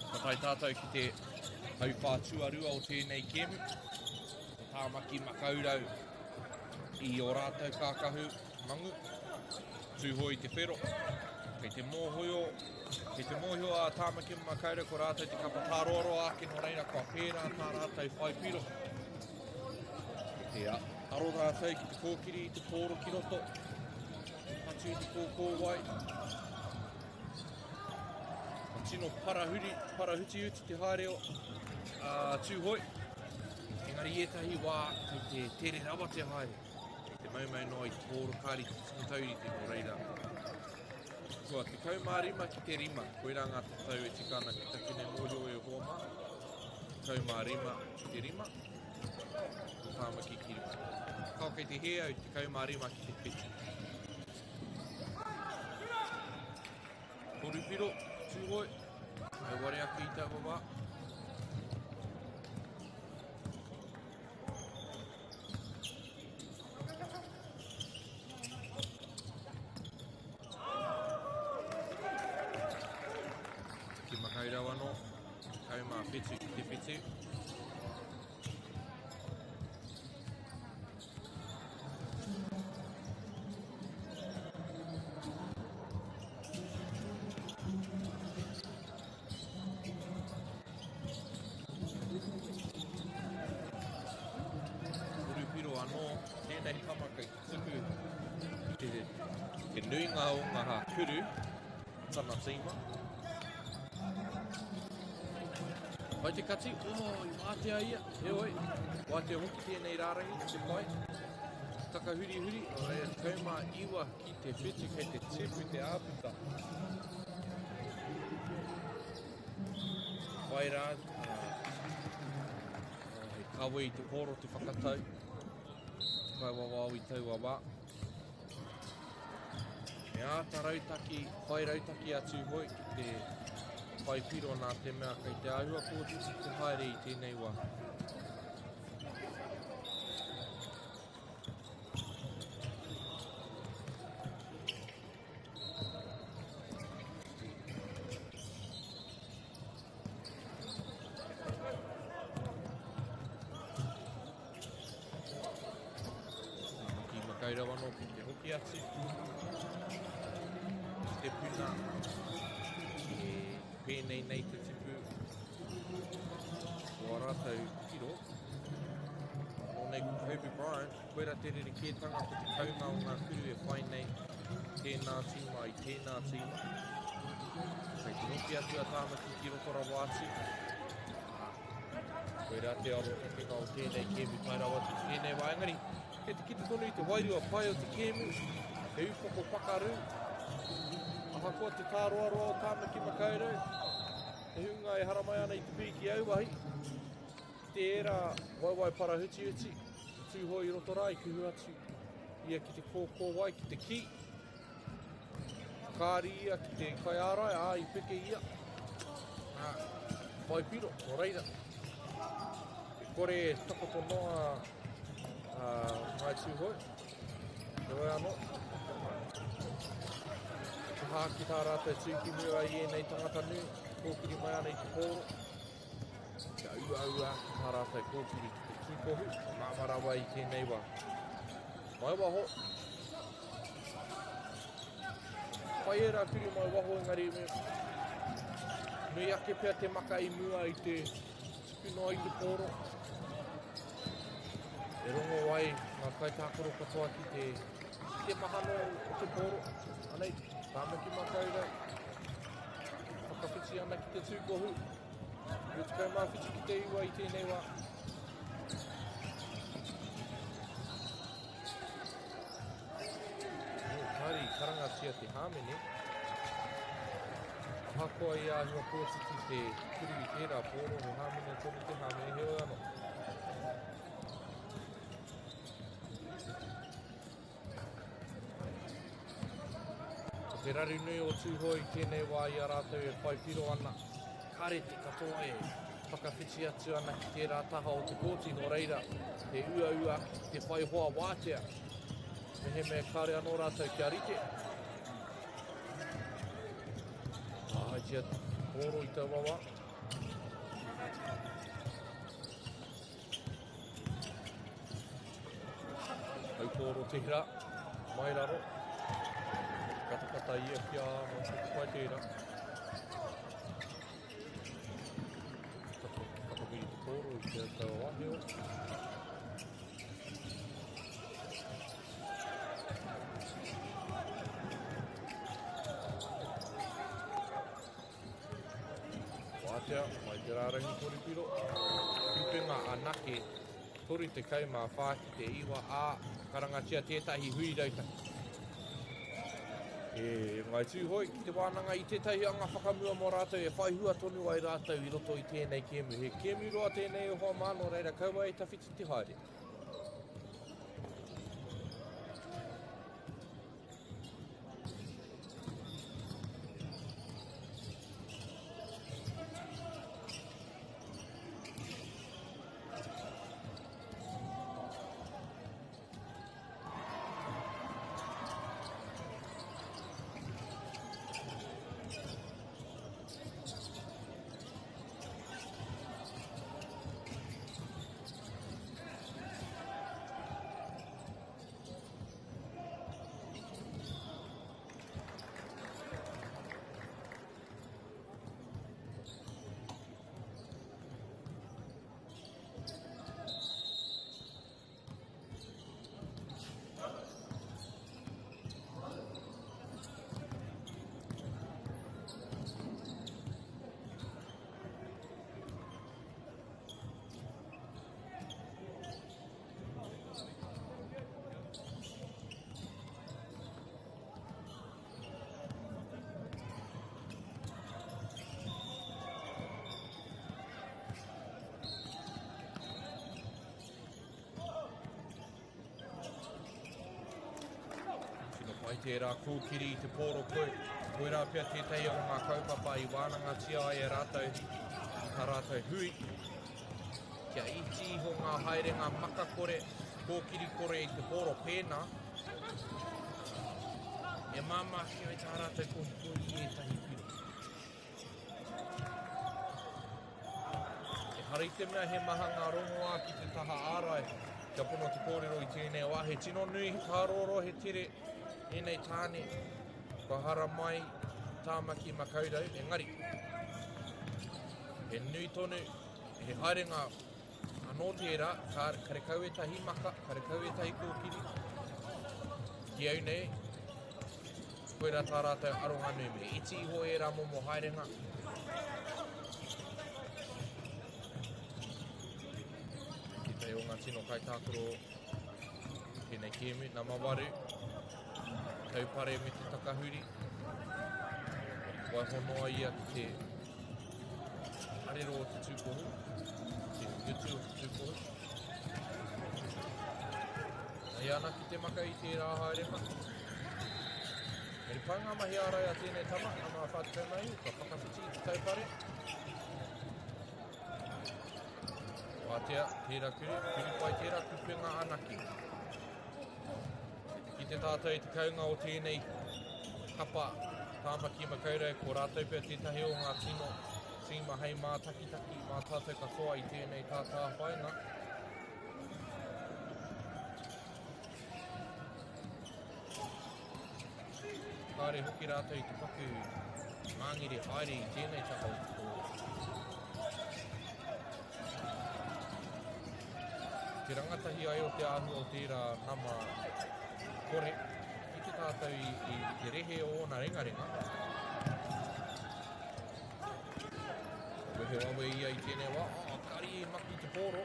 Ka tae tātou ki te hauwhā tuarua o tēnei kēmu. Ko Tāmaki Makaurau i ō rātou kākahu mangu. Tūhoe i te whero. Kei te mōhio, kei te mōhio a Tāmaki Makaurau ko rātou te kapa tāroaroa ake nō reira kua pērā tā rātou whai piro. Kei te aro rātou ki te kōkiri i te pōro ki roto, te patu i te kōkōwai. Ka tino parahuri, parahutihuti te haere o a Tūhoe. Engari i ētahi wā kei te tere rawa te haere. Kei te maumau noa i te pōro kāri te tino taurite nō reira. Kua 15 ki te 5, koirā ngā tatau e tika ana ki takune mōhio e hoa mā. 15 ki te 5, ko Tāmaki ki runga. Kao kei te hē au, 15 ki te 7. Korupiro, Tūhoe, hei ware ake i taua wā. Ki Makaurau anō, 17 ki te whitu. Urupiro anō, tēnei tama kei te tuku te, te nuinga o ngā kuru tana tīma. Pai te kati, oh, i wātea ia, heoi, wātea hoki tēnei rārangi ki te pai. Takahurihuri, o reira 19 ki te whitu kei te tipu te āputa. Whai rā, he kawe i te pōro te whakatau, te kaiwawao i taua wā. Me āta rautaki, whai rautaki a Tūhoe ki te whai piro nā te mea kei te āhua kōtiti te haere i tēnei wā. Makaurau anō ki te hoki atu ki te puna e pēnei nei te tipu o a rātou piro. Anō nei ko Kobe Bryant, koira te rerekētanga ko te kounga o ngā kuru e whai nei tēnā tīma i tēnā tīma. Kei te hoki atu a Tāmaki ki roto rawa atu. Koirā te arotakenga o tēnei kēmu tae rawa atu ki tēnei wā, engari kei te kite tonu i te wairua pai o te kēmu, he upoko pakaru, ahakoa te tāroaroa o Tāmaki Makaurau, te hunga e haramai ana i te pīki auahi, ki te ērā waewae parahutihuti, i tūhoe i roto rā, i kuhu atu ia ki te kōkōwai, ki te kī, Whakaari ia ki te kaiārai, ā, i peke ia. Ā, whai piro, nō reira. E kore e takoto noa a Ngāi Tūhoe. Heoi anō, kaha ake tā rātou tū ki mua i ēnei tangata nui, kōkiri mai ana i te pōro. Kia uaua ake tā rātou kōkiri ki te tūkohu, māmā rawa i tēnei wā. Mai waho. Pai ērā kiri mai waho engari me nui ake pea te maka i mua i te tuku noa i te pōro. E rongo ai ngā kaitākaro katoa ki te, ki te mahana o te pōro. Anei, Tāmaki Makaurau. Whakawhiti ana ki te tūkohu. 27 ki te 9 i tēnei wā. Kāre i karangatia te hāmene. Ahakoa i āhua kōtiti te kuru i tērā pōro, he hāmene tonu te hāmene, heoi anō. Ko te raru nui o Tūhoe i tēnei wā i a rātou e whai piro ana, kāre te katoa e whakawhiti atu ana ki tērā taha o te kōti, nō reira, he uaua te whai hoa wātea, mehemea kāre anō rātou kia rite. Tāhaitia pōro i taua wā. Haupōro tērā, mai raro. Katakata ia ki a Pai tērā. Whakawiri te pōro i te taua wāheo. Wātea, mai te rārangi toripiro. Kupenga anake, 34 ki te 9, ā, karangatia tētahi hui rautaki. E Ngāi Tūhoe ki te wānanga i tētahi anga whakamua mō rātou e whai hua tonu ai rātou i roto i tēnei kēmu. He kēmu roa tēnei e hoa mā, nō reira kaua e tawhiti te haere. Tino pai tērā kōkiri i te pōro koi. Koirā pea tētahi o ngā kaupapa i wānangatia ai e rātou i tā rātou hui. Kia iti iho ngā haerenga maka kore, kōkiri kore i te pōro pēnā, e māmā ake ai tā rātou kohikohi i ētahi piro. Ehara i te mea he maha ngā rongoā ki te taha ārai. Kia pono te kōrero i tēnei wā, he tino nui, he tārōrō, he tere ēnei tāne kua haramai Tāmaki Makaurau, engari, he nui tonu, he haerenga anō tērā, ka, karekau ētahi maka, karekau ētahi kōkiri. Ki au nei, koirā tā rātou aronga nui, me iti iho ērā momo haerenga. Tētahi o ngā tino kaitākaro tēnei kēmu, nama 8, taupare me te takahuri. Waiho noa ia ki te arero o te tūpohu, te ngutu o te tūpohu. Ai ana ki te maka i tērā haerenga. He pai ngā mahi ārai a tēnei tama, nama 49, ka whakawhiti i te taupare. Wātea, tērā kuru, kuru pai tērā kupenga anake. Kei te kite tātou i te kaunga o tēnei kapa Tāmaki Makaurau, ko rātou pea tētahi o ngā tino tīma hei mātakitaki mā tātou katoa i tēnei tātāwhainga. Kāre hoki rātou i te paku māngere haere i tēnei taha o te kōrero. Te rangatahi ai o te āhua o tērā nama kore, kite tātou i, i te rehe o ōna ringaringa. Wehe wawe ia i tēnei wā, oh, kari i maku te pōro.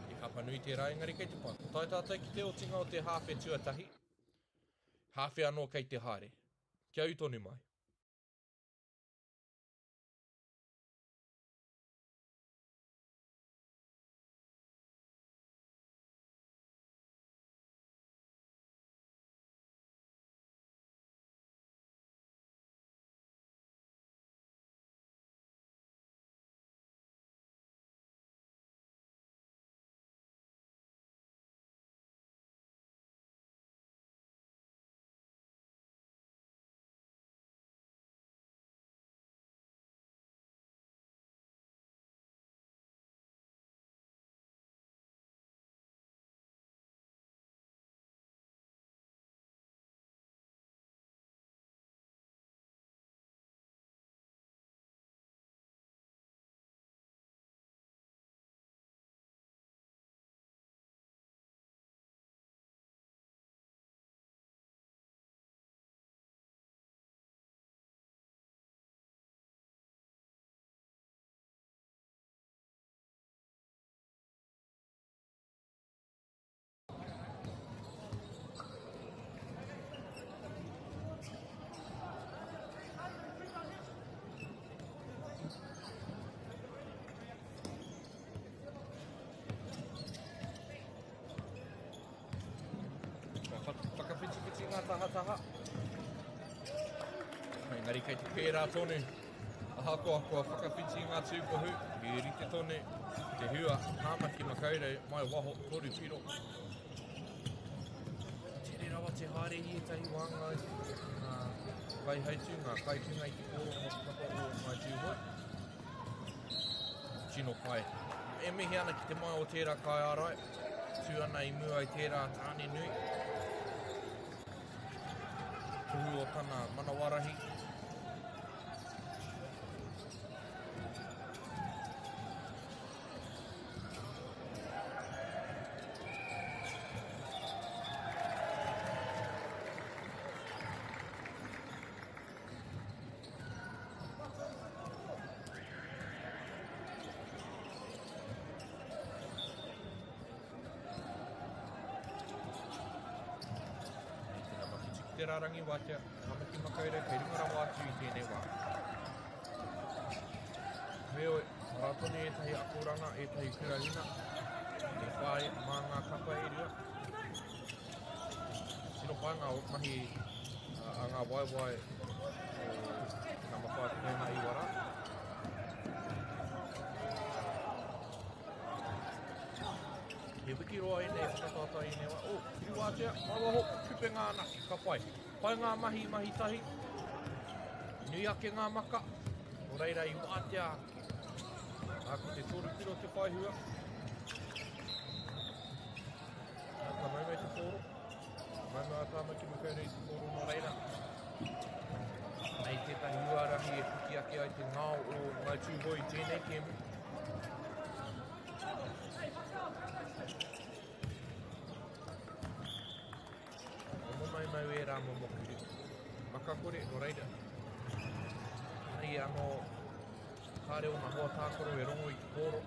I hapa nui tērā, engari kei te pai. Ko tae tātou ki te otinga o te hāwhe tuatahi. Hāwhe anō kei te haere. Kia ū tonu mai. Whakawhitiwhiti ngā tahataha. Engari kei te pērā tonu. Ahakoa kua whakawhiti ngā tūkohu, he rite tonu te hua Tāmaki Makaurau mai waho toru piro. Tere rawa te haere i ētahi wā ngā kaihautū, ngā kaipunga i te kōrero mō te kapa o Ngāi Tūhoe. Tino pai. E mihi ana ki te mai o tērā kaiārai, tū ana i mua i tērā tāne nui. Tohu o tana manawarahi. Te rārangi wātea, Tāmaki Makaurau kei runga rawa atu i tēnei wā. Heoi, arā tonu ētahi akoranga, ētahi kurahuna, e whai mā ngā kapa e rua. Tino pai ngā mahi a ngā waewae o te nama 49 rā. He wiki roa ēnei whakatātai i ēnei wā. Oh, kiri wātea, mai waho, kupenga anake, ka pai. Pai ngā mahi, mahi tahi. Nui ake ngā maka, nō reira i wātea ake. Ā, ko te toru piro te whaihua. Ā, ka maumau te pōro. Ka maumau a Tāmaki Makaurau i te pōro nō reira. Nei tētahi huarahi e piki ake ai te ngao o Ngāi Tūhoe i tēnei kēmu. Momo maumau ērā momo kuru. Makakore, nō reira. Nei anō, kāre ōna hoa tākaro e rongo i te pōro.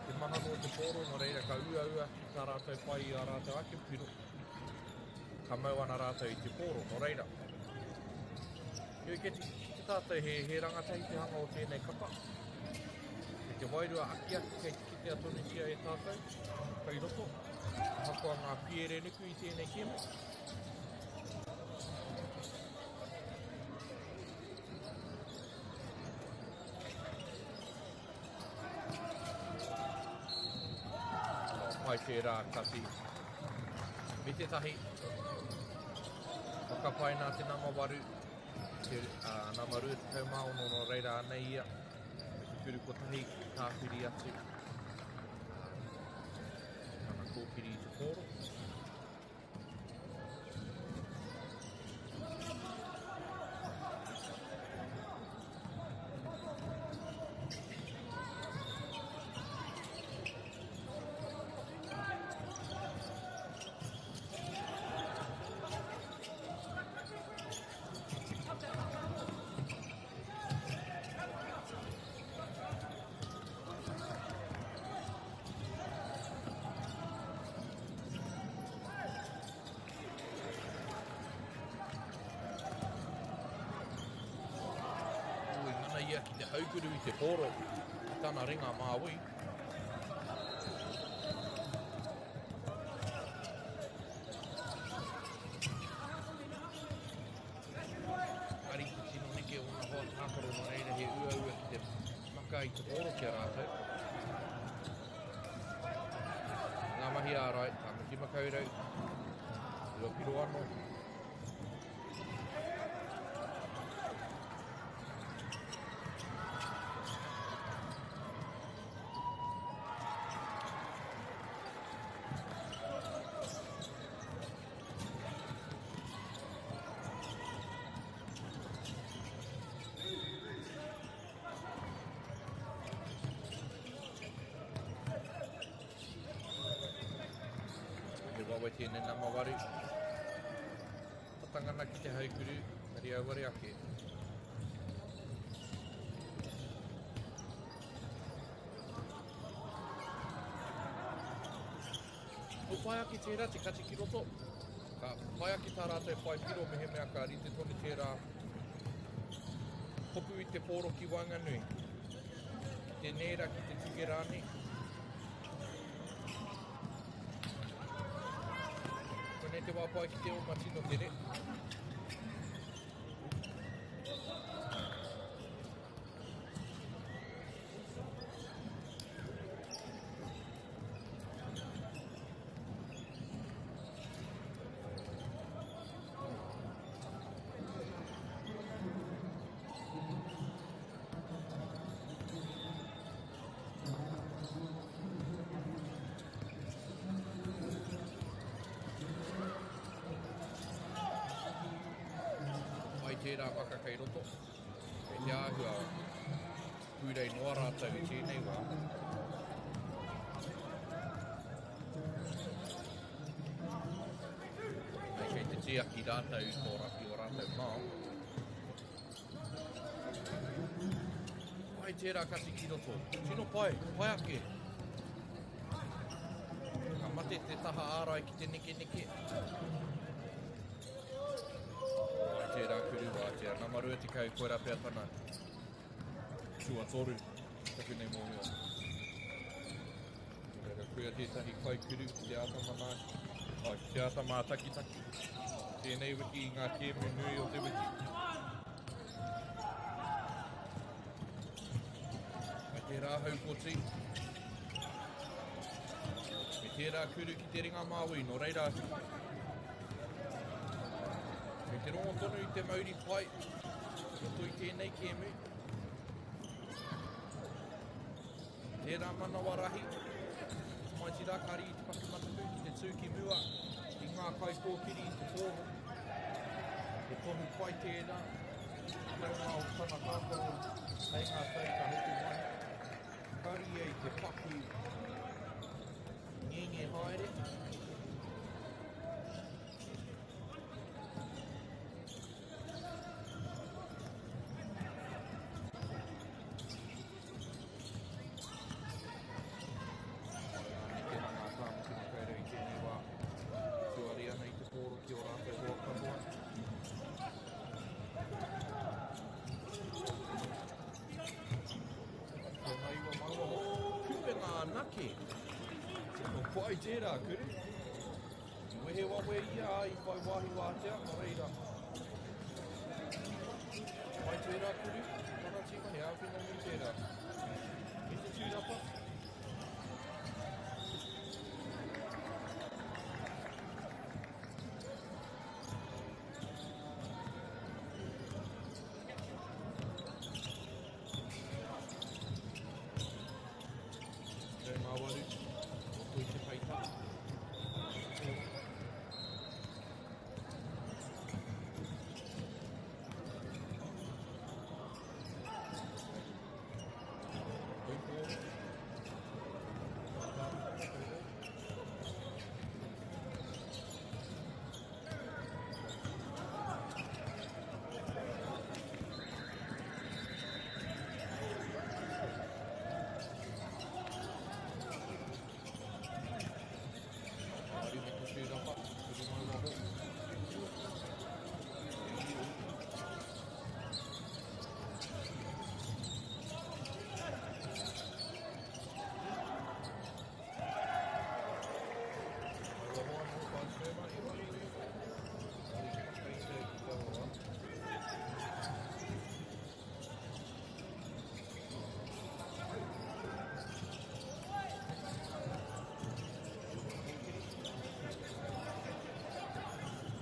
Te mahana o te pōro, nō reira ka uaua ki tā rātou whai i ā rātou ake piro. Ka mau ana rātou i te pōro, nō reira. Heoi, kei te kite tātou he, he rangatahi te hanga o tēnei kapa. Me te wairua akiaki kei te kitea tonutia e tātou, kei roto. Ahakoa ngā piere nuku i tēnei kēmu. Pai tērā kati. Me tētahi whakapae nā te nama waru, te uh, nama 26 nō reira anei ia, me te kuru kotahi ki te tāpiri atu. Tana kōkiri i te pōro. Ui, mana ia ki te haukuru i te pōro i tana ringa māui. Ari te tino neke o ngā hoa tākaro nō reira he uaua ki te maka i te pōro ki a rātou. Ngā mahi ārai, Tāmaki Makaurau, Ruapiro anō. He wawe tēnei nama waru. Tatangana ki te haukuru, kari auare ake. Ko pai ake tērā te kati ki roto. Ka pai ake tā rātou whai piro mehemea ka rite tonu tērā hopu i te pōro ki waenganui. Ki te nēra, ki te tuke rānei. Koinei te wā pai ki te oma tino tere. Mai tērā waka kei roto, kei te āhua Pūrei noa rātou i tēnei wā. Nei kei te tiaki rātou i tō rapi o rātou mao. Pai tērā kati ki roto. Tino pai, pai ake. Ka mate te taha ārai ki te nekeneke. Pai tērā kuru wātea. Nama 20, koirā pea tana. Tuatoru, taku nei mōhio. Nō reira, koia tētahi kaikuru ki te āta manaaki, oh, ki te āta mātakitaki. Tēnei wiki i ngā kēmu nui o te wiki. Mai tērā haukoti. Me tērā kuru ki te ringa māui, nō reira, kei te rongo tonu i te mauri pai. Roto i tēnei kēmu. Tērā manawa rahi, tamaiti rā kāre i te paku mataku ki te tū ki mua i ngā kaikōkiri i te pōro. He tohu pai tērā, taunga o tana tākaro hei ngā tau ka hoki mai. Kāre ia i te paku ngenge haere. Nekehanga a Tāmaki Makaurau i tēnei wā. Tuari ana i te pōro ki ō rātou hoa katoa. Ko ngā iwa maua ho. Kupenga anake. Tino pai tērā, Kuru. I wehe wawe ia i whai wāhi wātea, nō reira. Pai tērā Kuru, tana tīma he āwhina nui tērā. Me te tūrapa. 18, roto i te peita.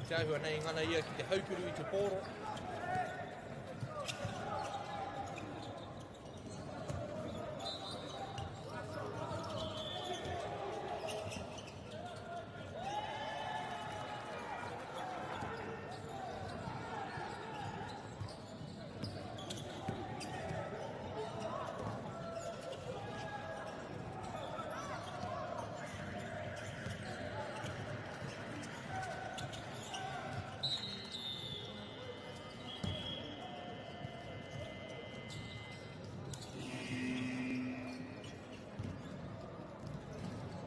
Te āhua nei ngana ia ki te haukuru i te pōro.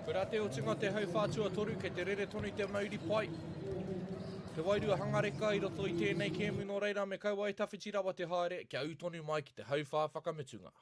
Koirā te otinga te hauwhā tuatoru, kei te rere tonu te mauri pai. Te wairua hangareka i roto i tēnei kēmu nō reira me kaua e tawhiti rawa te haere kia ū tonu mai ki te hauwhā whakamutunga.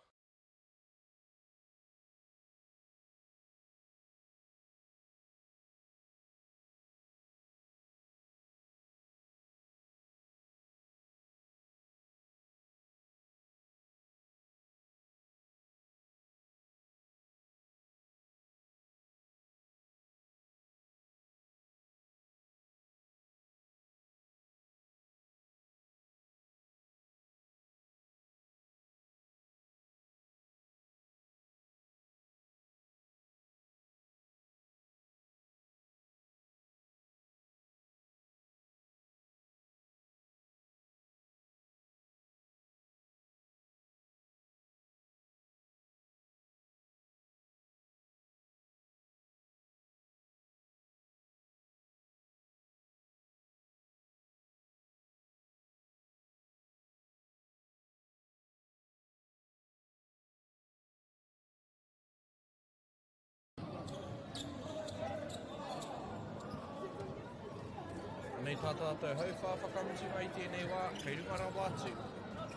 Anei tā tātou hauwhā whakamutunga i tēnei wā, kei runga rawa atu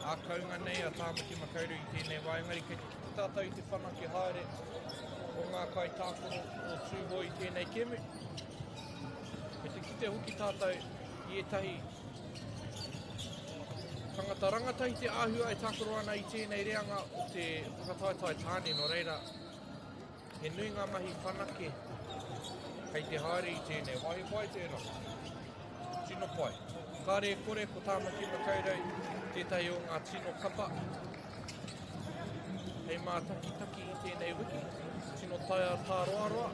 ā kounga nei a Tāmaki Makaurau i tēnei wā, engari kei te kite tātou i te whanake haere o ngā kaitākaro o Tūhoe i tēnei kēmu. Kei te kite hoki tātou i ētahi tangata rangatahi te āhua e tākaro ana i tēnei reanga o te whakataetae tāne, nō reira, He nui ngā mahi whanake kei te haere i tēnei wāhi pai tērā. Tino pai. Kāre e kore ko Tāmaki Makaurau tētahi o ngā tino kapa. hei mātakitaki i tēnei wiki. Tino taea tāroaroa,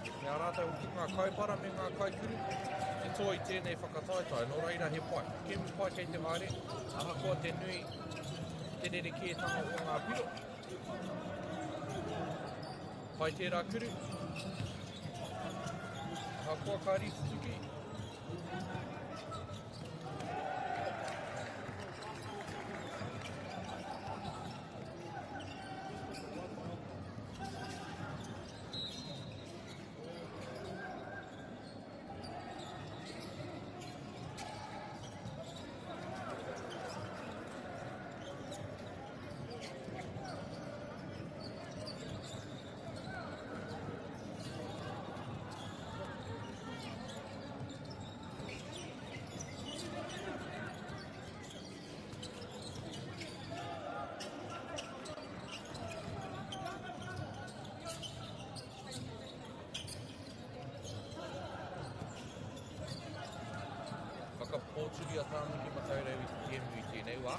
me a rātou hoki ngā kaipara me ngā kaikuru te toa i tēnei whakataetae. Nō reira he pai, kēmu pai kei te haere, ahakoa te nui, te rerekētanga o ngā piro. Pai tērā kuru. Ahakoa ka rītutuki. Whakapōturi a Tāmaki Makaurau i te kēmu i tēnei wā.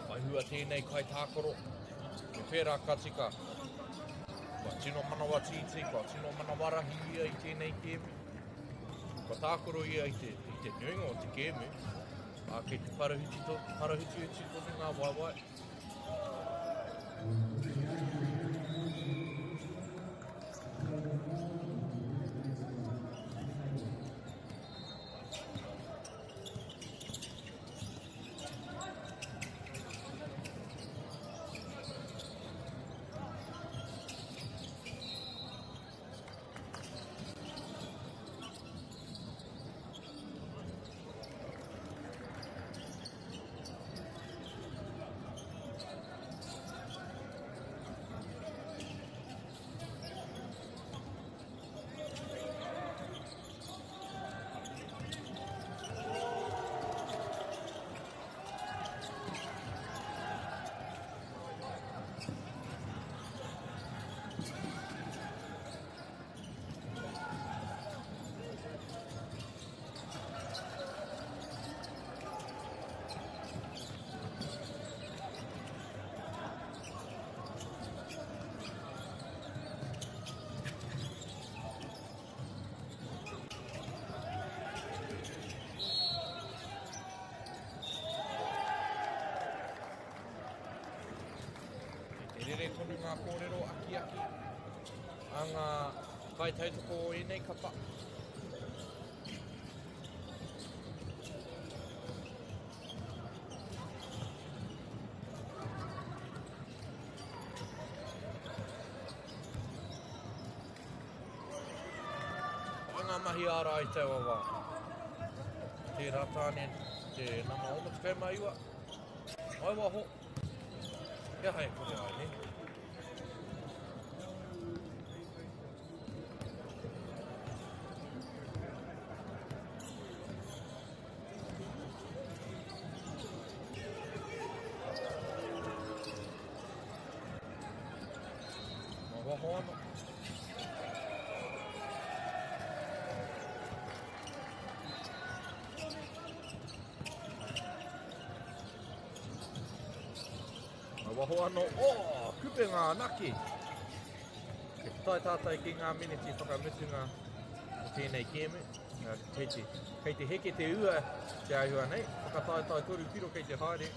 Whai hua tēnei kaitākaro. Me pērā ka tika. Kua tino manawa tītī, kua tino manawa rahi ia i tēnei kēmu. Kua tākaro ia i te, i te nuinga o te kēmu. Ā, kei te parahuti, to, parahutihuti tonu ngā waewae. Kei te rere tonu ngā kōrero akiaki a ngā kaitautoko o ēnei kapa. Ko ngā mahi ārai i taua wā. Tērā tāne te nama 69, mai waho, he aha e kore ai, ne? Mai waho ano. Mai waho ano. Oh, kupenga anake. Kei te tae tātai ki ngā miniti whakamutunga o tēnei kēmu. Kei te, kei te heke te ua te āhua nei. Whakataetae toru piro kei te haere.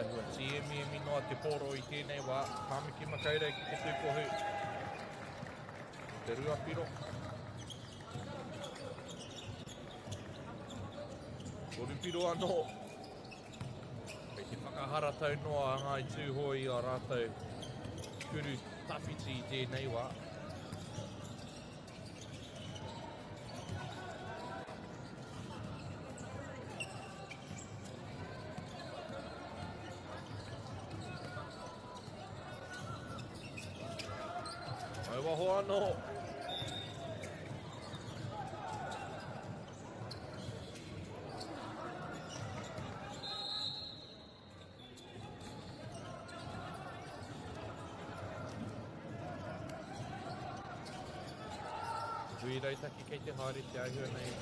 Āhua tīemiemi noa te pōro i tēnei wā. Tāmaki Makaurau ki te tūkohu. Te ruapiro. Toru piro anō. Kei te whakaharatau noa a Ngāi Tūhoe i a rātou kuru tawhiti i tēnei wā. Mai waho anō. Hui rautaki kei te haere te āhua nei.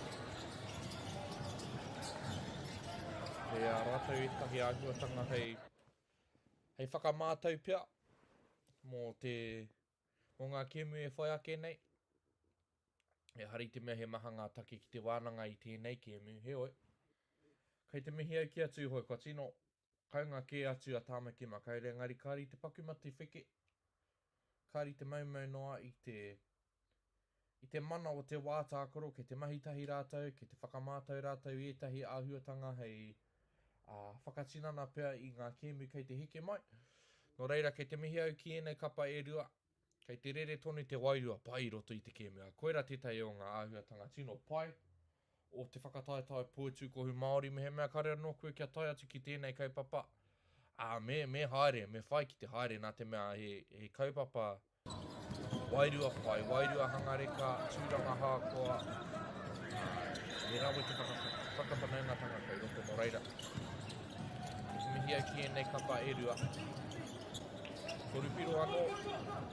Kei a rātou ētahi āhuatanga hei, hei whakamātau pea mō te, mō ngā kēmu e whai ake nei. Ehara i te mea he maha ngā take ki te wānanga i tēnei kēmu, heoi, kei te mihi au ki a Tūhoe, kua tino kaunga kē atu a Tāmaki Makaurau, engari kāre i te paku mate wheke, kāre i te maumau noa i te, i te mana o te wā tākaro, kei te mahi tahi rātou, kei te whakamātau rātou i ētahi āhuatanga hei whakatinana pea i ngā kēmu kei te heke mai. Nō reira, kei te mihi au ki ēnei kapa e rua, Kei te rere tonu te wairua pai i roto i te kēmu, ā, koirā tētahi o ngā āhuatanga tino pai o te whakataetae poitūkohu Māori. Mehemea kāre anō koe kia tae atu ki tēnei kaupapa, ā, me, me haere, me whai ki te haere nā te mea he, he kaupapa wairua pai, wairua hangareka, tūranga hākoa, ā, he rawe te whaka, whakawhanaungatanga kei roto nō reira. Mihi au ki ēnei kapa e rua. Torupiro anō,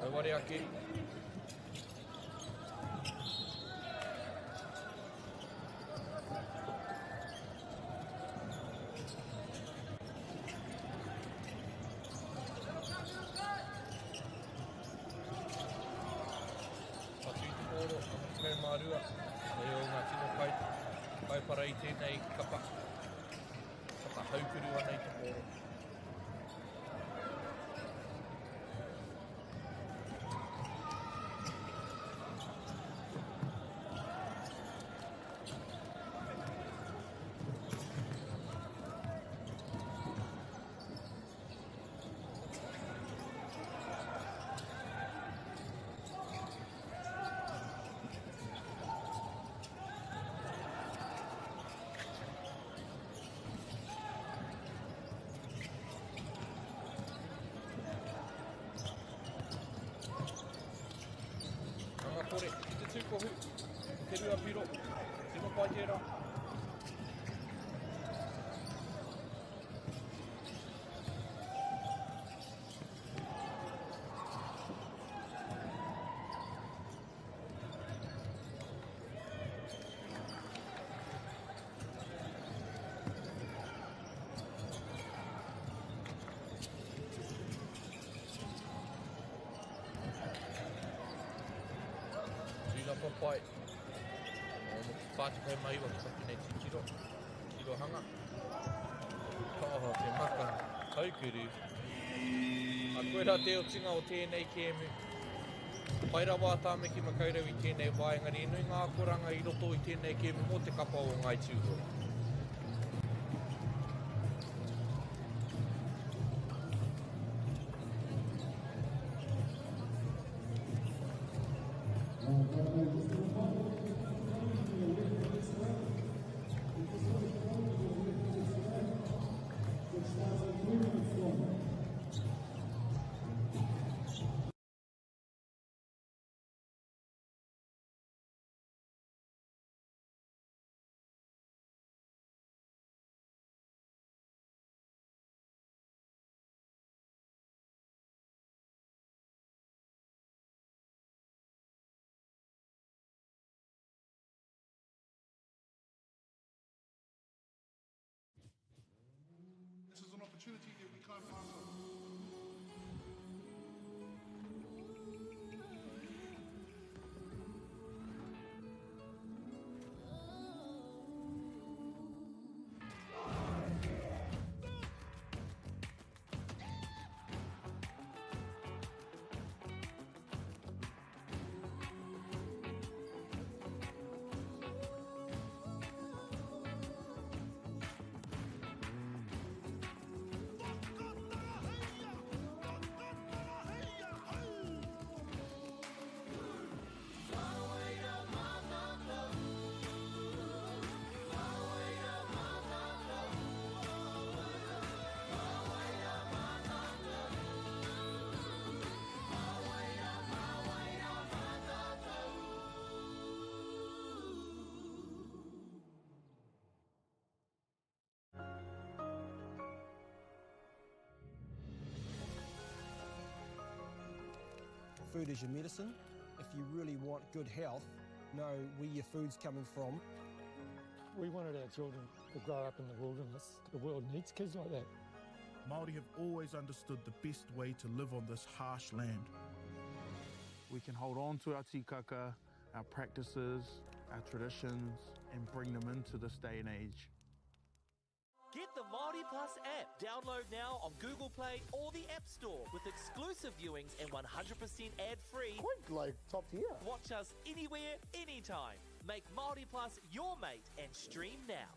auare ake. Patu i te pōro, 12, hei o ngā tino kai, kaipara i tēnei kapa. Whakahaukuru ana i te pōro. Anga kore, ki te tūkohu, te rua piro, tino pai tērā. Tūna papai. O mo te 49 ki taku nei titiro. Tirohanga. Ka oho te maka taukuru. A koe rā te otinga o tēnei kēmu. Pai rawa a Tāmaki Makaurau i tēnei wā, engari he nui ngā akoranga i roto i tēnei kēmu mō te kapa o Ngāi Tūhoe. Food is your medicine. If you really want good health, know where your food's coming from. We wanted our children to grow up in the wilderness. The world needs kids like that. Māori have always understood the best way to live on this harsh land. We can hold on to our tikaka, our practices, our traditions, and bring them into this day and age. Get the Māori Plus app. Download now on Google Play or the App Store with exclusive viewings and 100% ad-free. Quite like top tier. Watch us anywhere, anytime. Make Māori Plus your mate and stream now.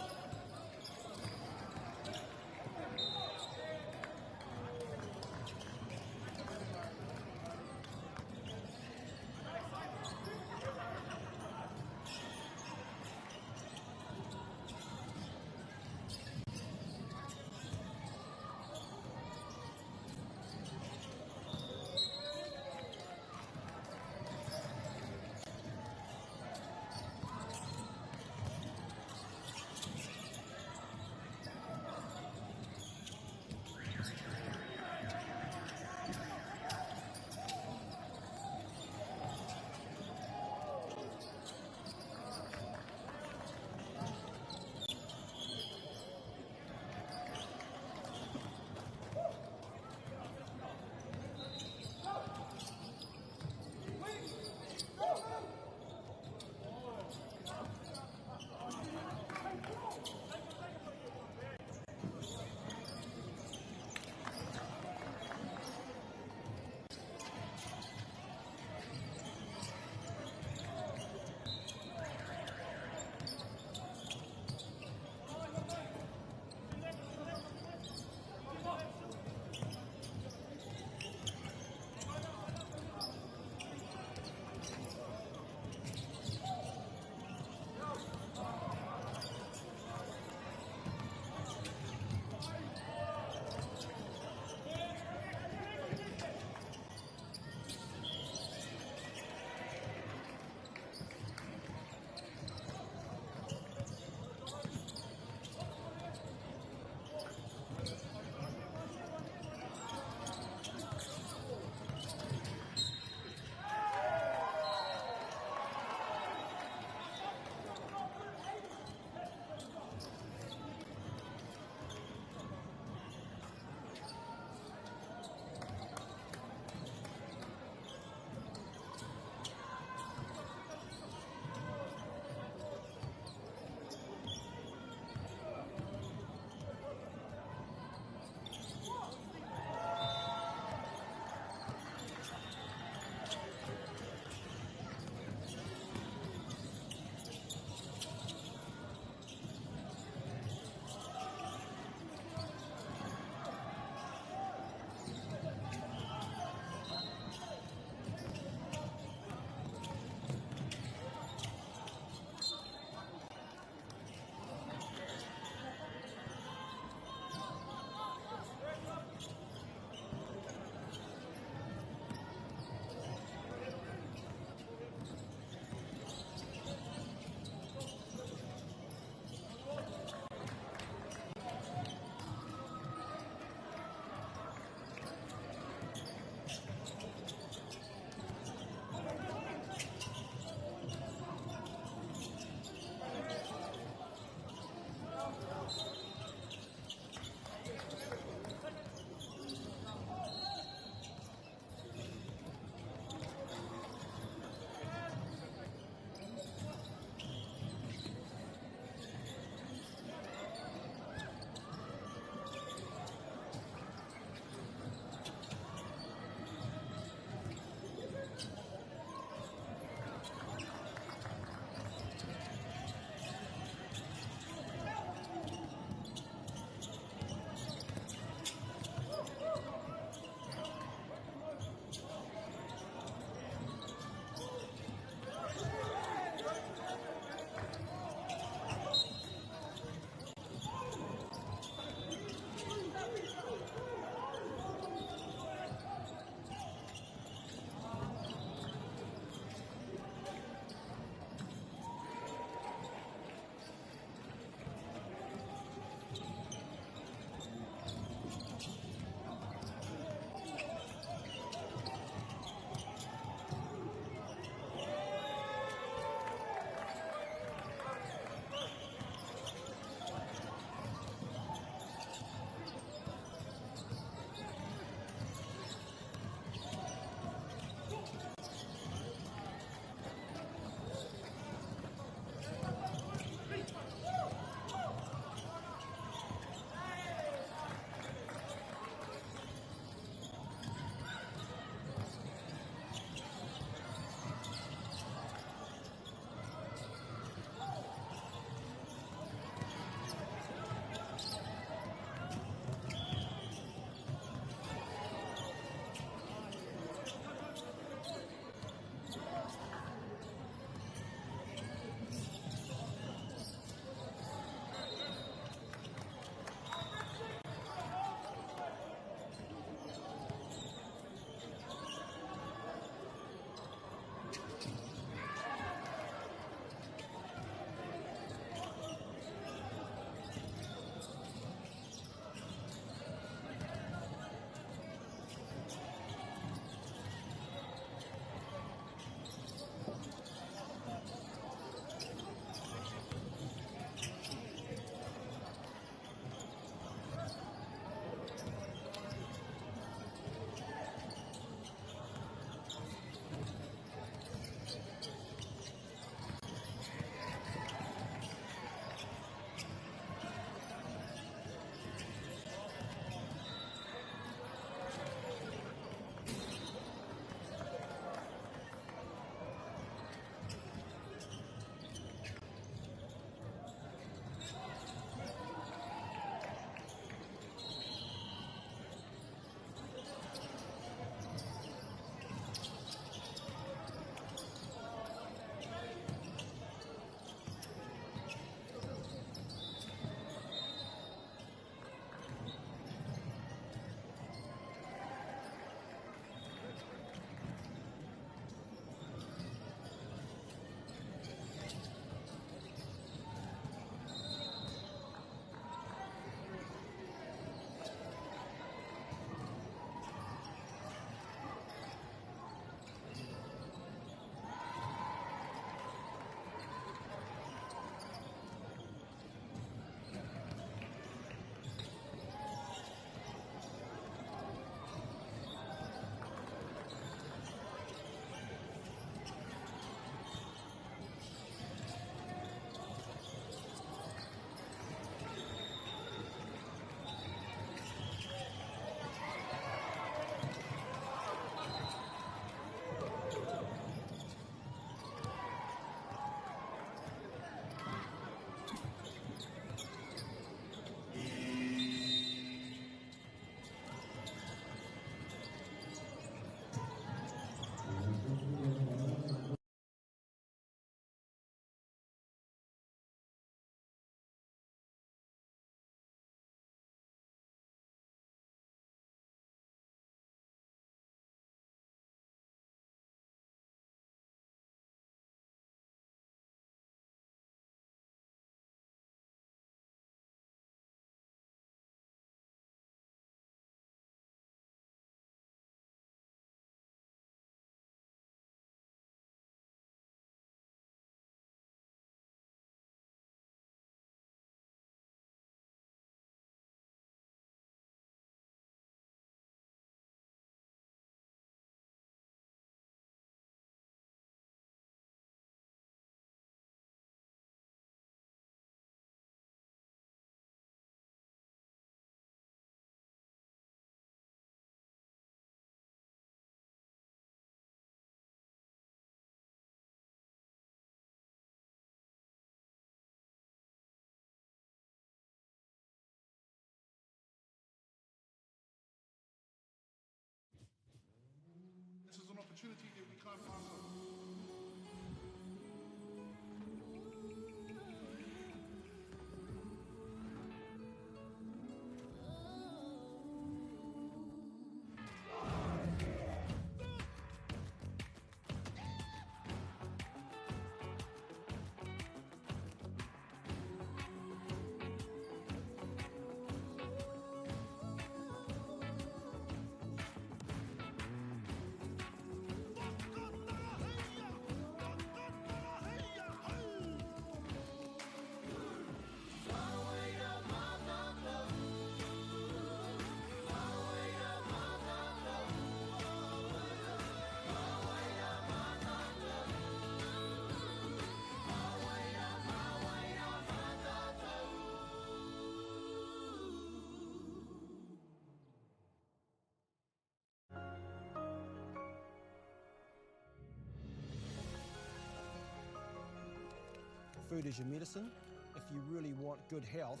Food is your medicine. If you really want good health,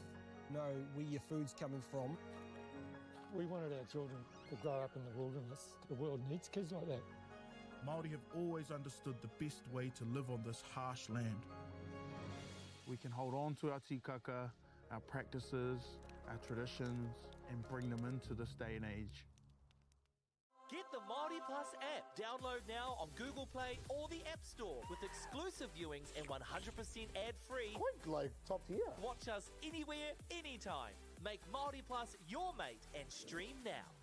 know where your food's coming from. We wanted our children to grow up in the wilderness. The world needs kids like that. Māori have always understood the best way to live on this harsh land. We can hold on to our tikaka, our practices, our traditions, and bring them into this day and age. Get the Māori Plus app. Download now on Google Play or the App Store with exclusive viewings and 100% ad-free. Quite like top tier. Watch us anywhere, anytime. Make Māori Plus your mate and stream now.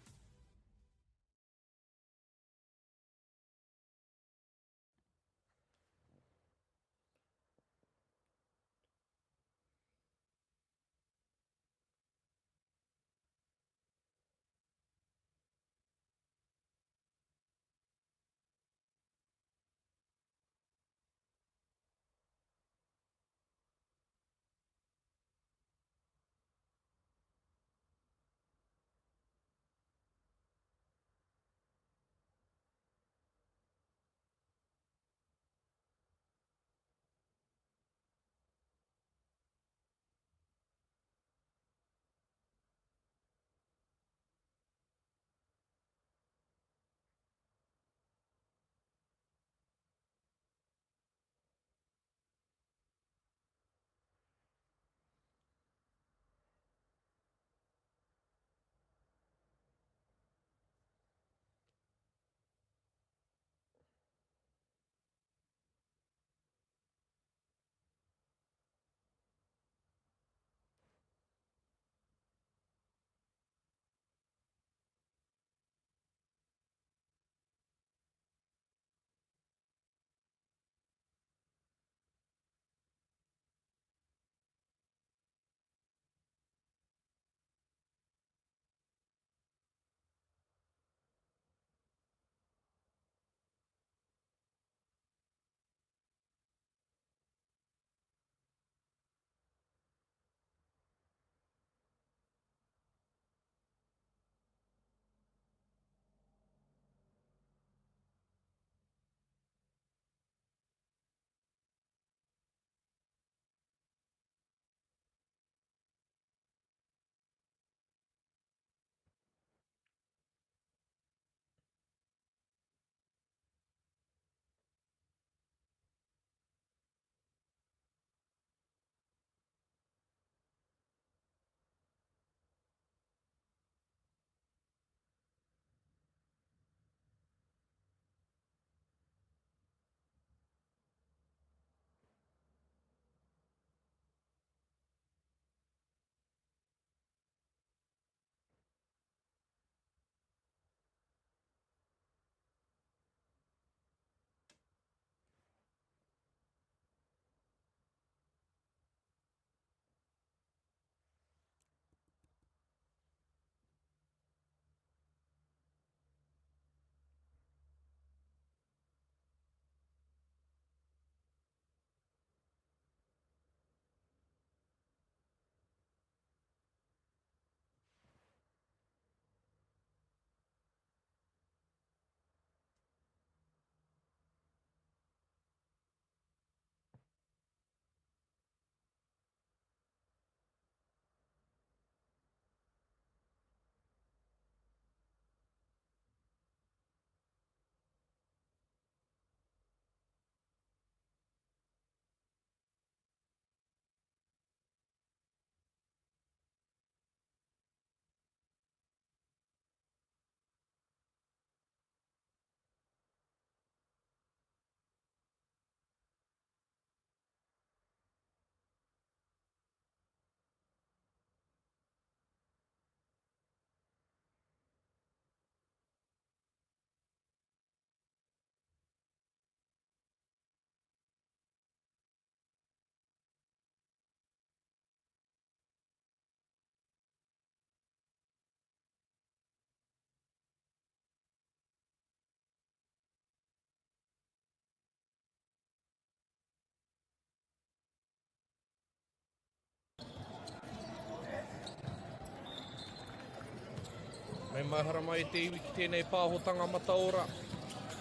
Mei mahara mai te iwi ki tēnei pāhotanga mataora.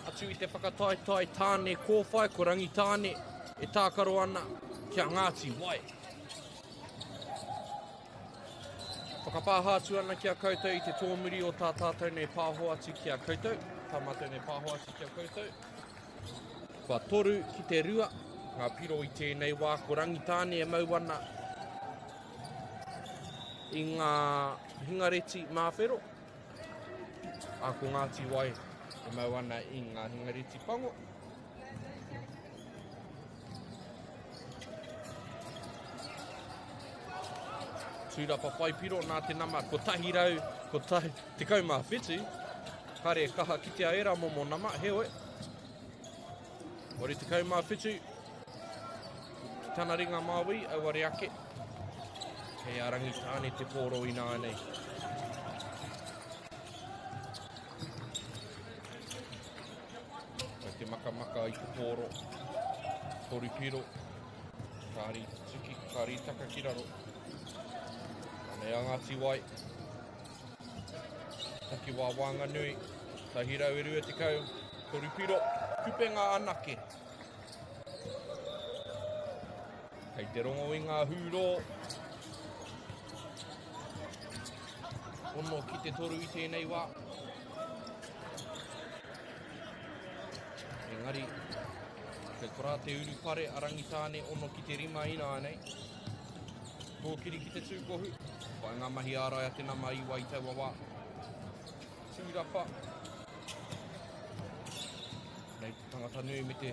Atu i te whakataetae tāne kōwhai ko Rangitāne e tākaro ana. ki a Ngāti Wai. Whakapāha atu ana ki a koutou i te tōmuri o tā tātou nei pāho atu ki a koutou, tā mātou nei pāho atu ki a koutou. Kua 3-2 ngā piro i tēnei wā, ko Rangitāne e mau ana i ngā hingareti māwhero, ā, ko Ngāti Wai e mau ana i ngā hingareti pango. Tūrapa whaipiro nā te nama 117. Kare kaha kitea era momo nama, heoi. 87 ki tana ringa māui, auare ake. Kei a Rangitāne te pōro ināianei. Kei te makamaka i te pōro. Torupiro. Kāri tutuki, kāri taka ki raro. Anei a Ngāti Wai. Takiwā Wānganui. 120. Torupiro. Kupenga anake. Kei te rongo i ngā hūrō. 6-3 i tēnei wā. Engari, kei korā te urupare a Rangitāne 6-5 ināianei. Kōkiri ki te tūkohu, whai ngā mahi ārai a te nama 9 i taua wā. Tūrapa. Nei te tangata nui me te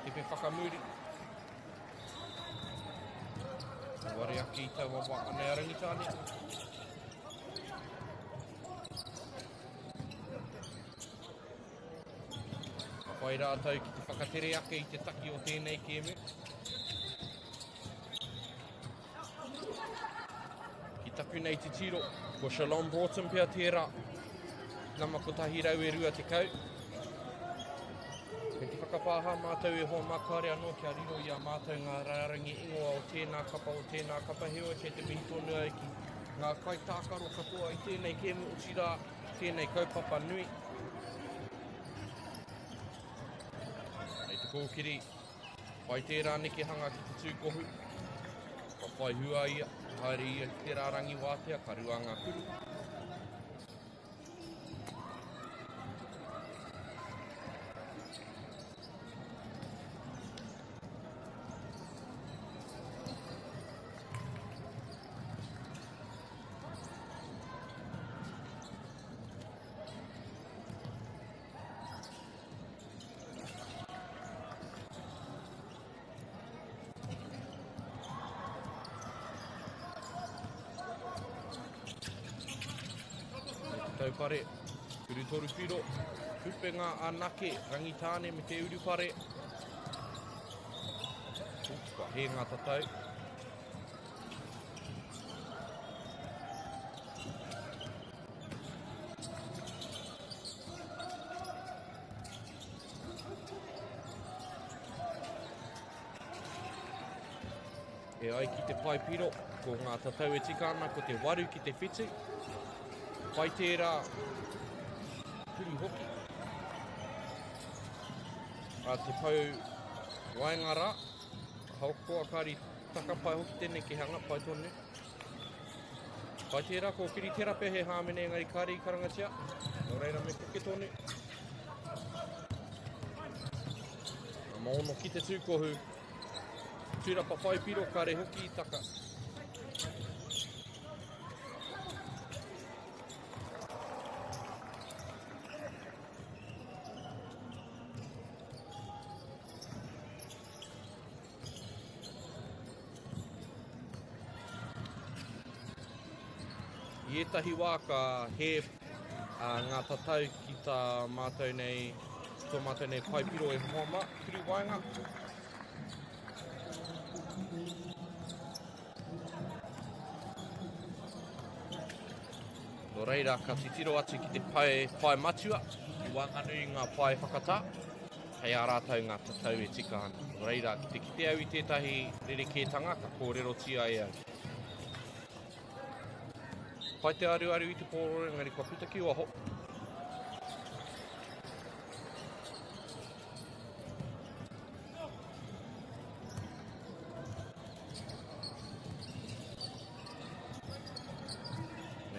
tepe whakamuri. Ware ake i taua wā, anei a Rangitāne. Ka whai rātou ki te whakatere ake i te taki o tēnei kēmu. Ki taku nei titiro, ko Shalom Broughton pea tērā. Nama 120. Kei te whakapāha mātou e hoa mā kāre anō kia riro i a mātou ngā rārangi ingoa o tēnā kapa o tēnā kapa heoi kei te mihi tonu au ki ngā kaitākaro katoa i tēnei kēmu otirā tēnei kaupapa nui. Hei te kōkiri, whai tērā nekehanga ki te tūkohu. Ka whai hua ia, haere ia ki te rārangi wātea, ka rua ngā kuru. Taupare, Urutoru Piro, Kupenga Anake, Rangitāne me te Urupare. Kua hē ngā tatau. E ai ki te pae piro, ko ngā tatau e tika ana ko te 8 ki te 7. Pai tērā kuru hoki. A te pau waenga rā, ahakoa kāri taka pai hoki te nekehanga, pai tonu. Pai tērā kōkiri tērā pea he hāmene engari kāre i karangatia. Nō reira me koke tonu. Nama ono ki te tūkohu. Tūrapa whai piro kāre hoki i taka. I ētahi wā ka hē ngā tatau ki tā mātou nei, tō mātou nei paepiro e hoa mā, kuru waenga. Nō reira, ka titiro atu ki te pae, pae matua, i waenganui i ngā pae whakatā. Kei a rātou ngā tatau e tika ana. Nō reira, ki te kite au i tētahi rerekētanga, ka kōrerotia e au. Pai te aruaru i te pōroro, engari kua puta ki waho.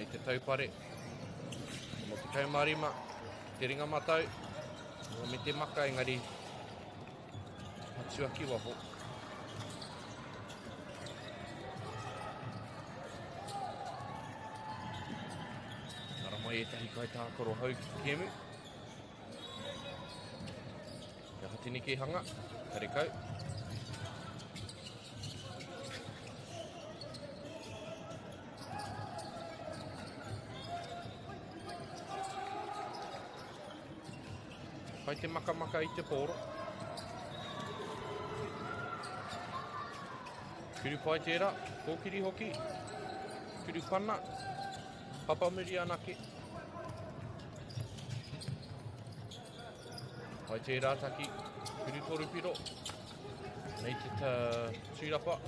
Nei te taupare. 65, te ringa matau, me te maka engari patua ki waho. Ara mai ētahi kaitākaro hou ki te kēmu. Kia aha te nekehanga, karekau. Pai te makamaka i te pōro. Kuru pai tērā, kōkiri hoki. Kuru pana, papamuri anake. Pai tērā taki, kuru torupiro. Nei te ta, tūrapa,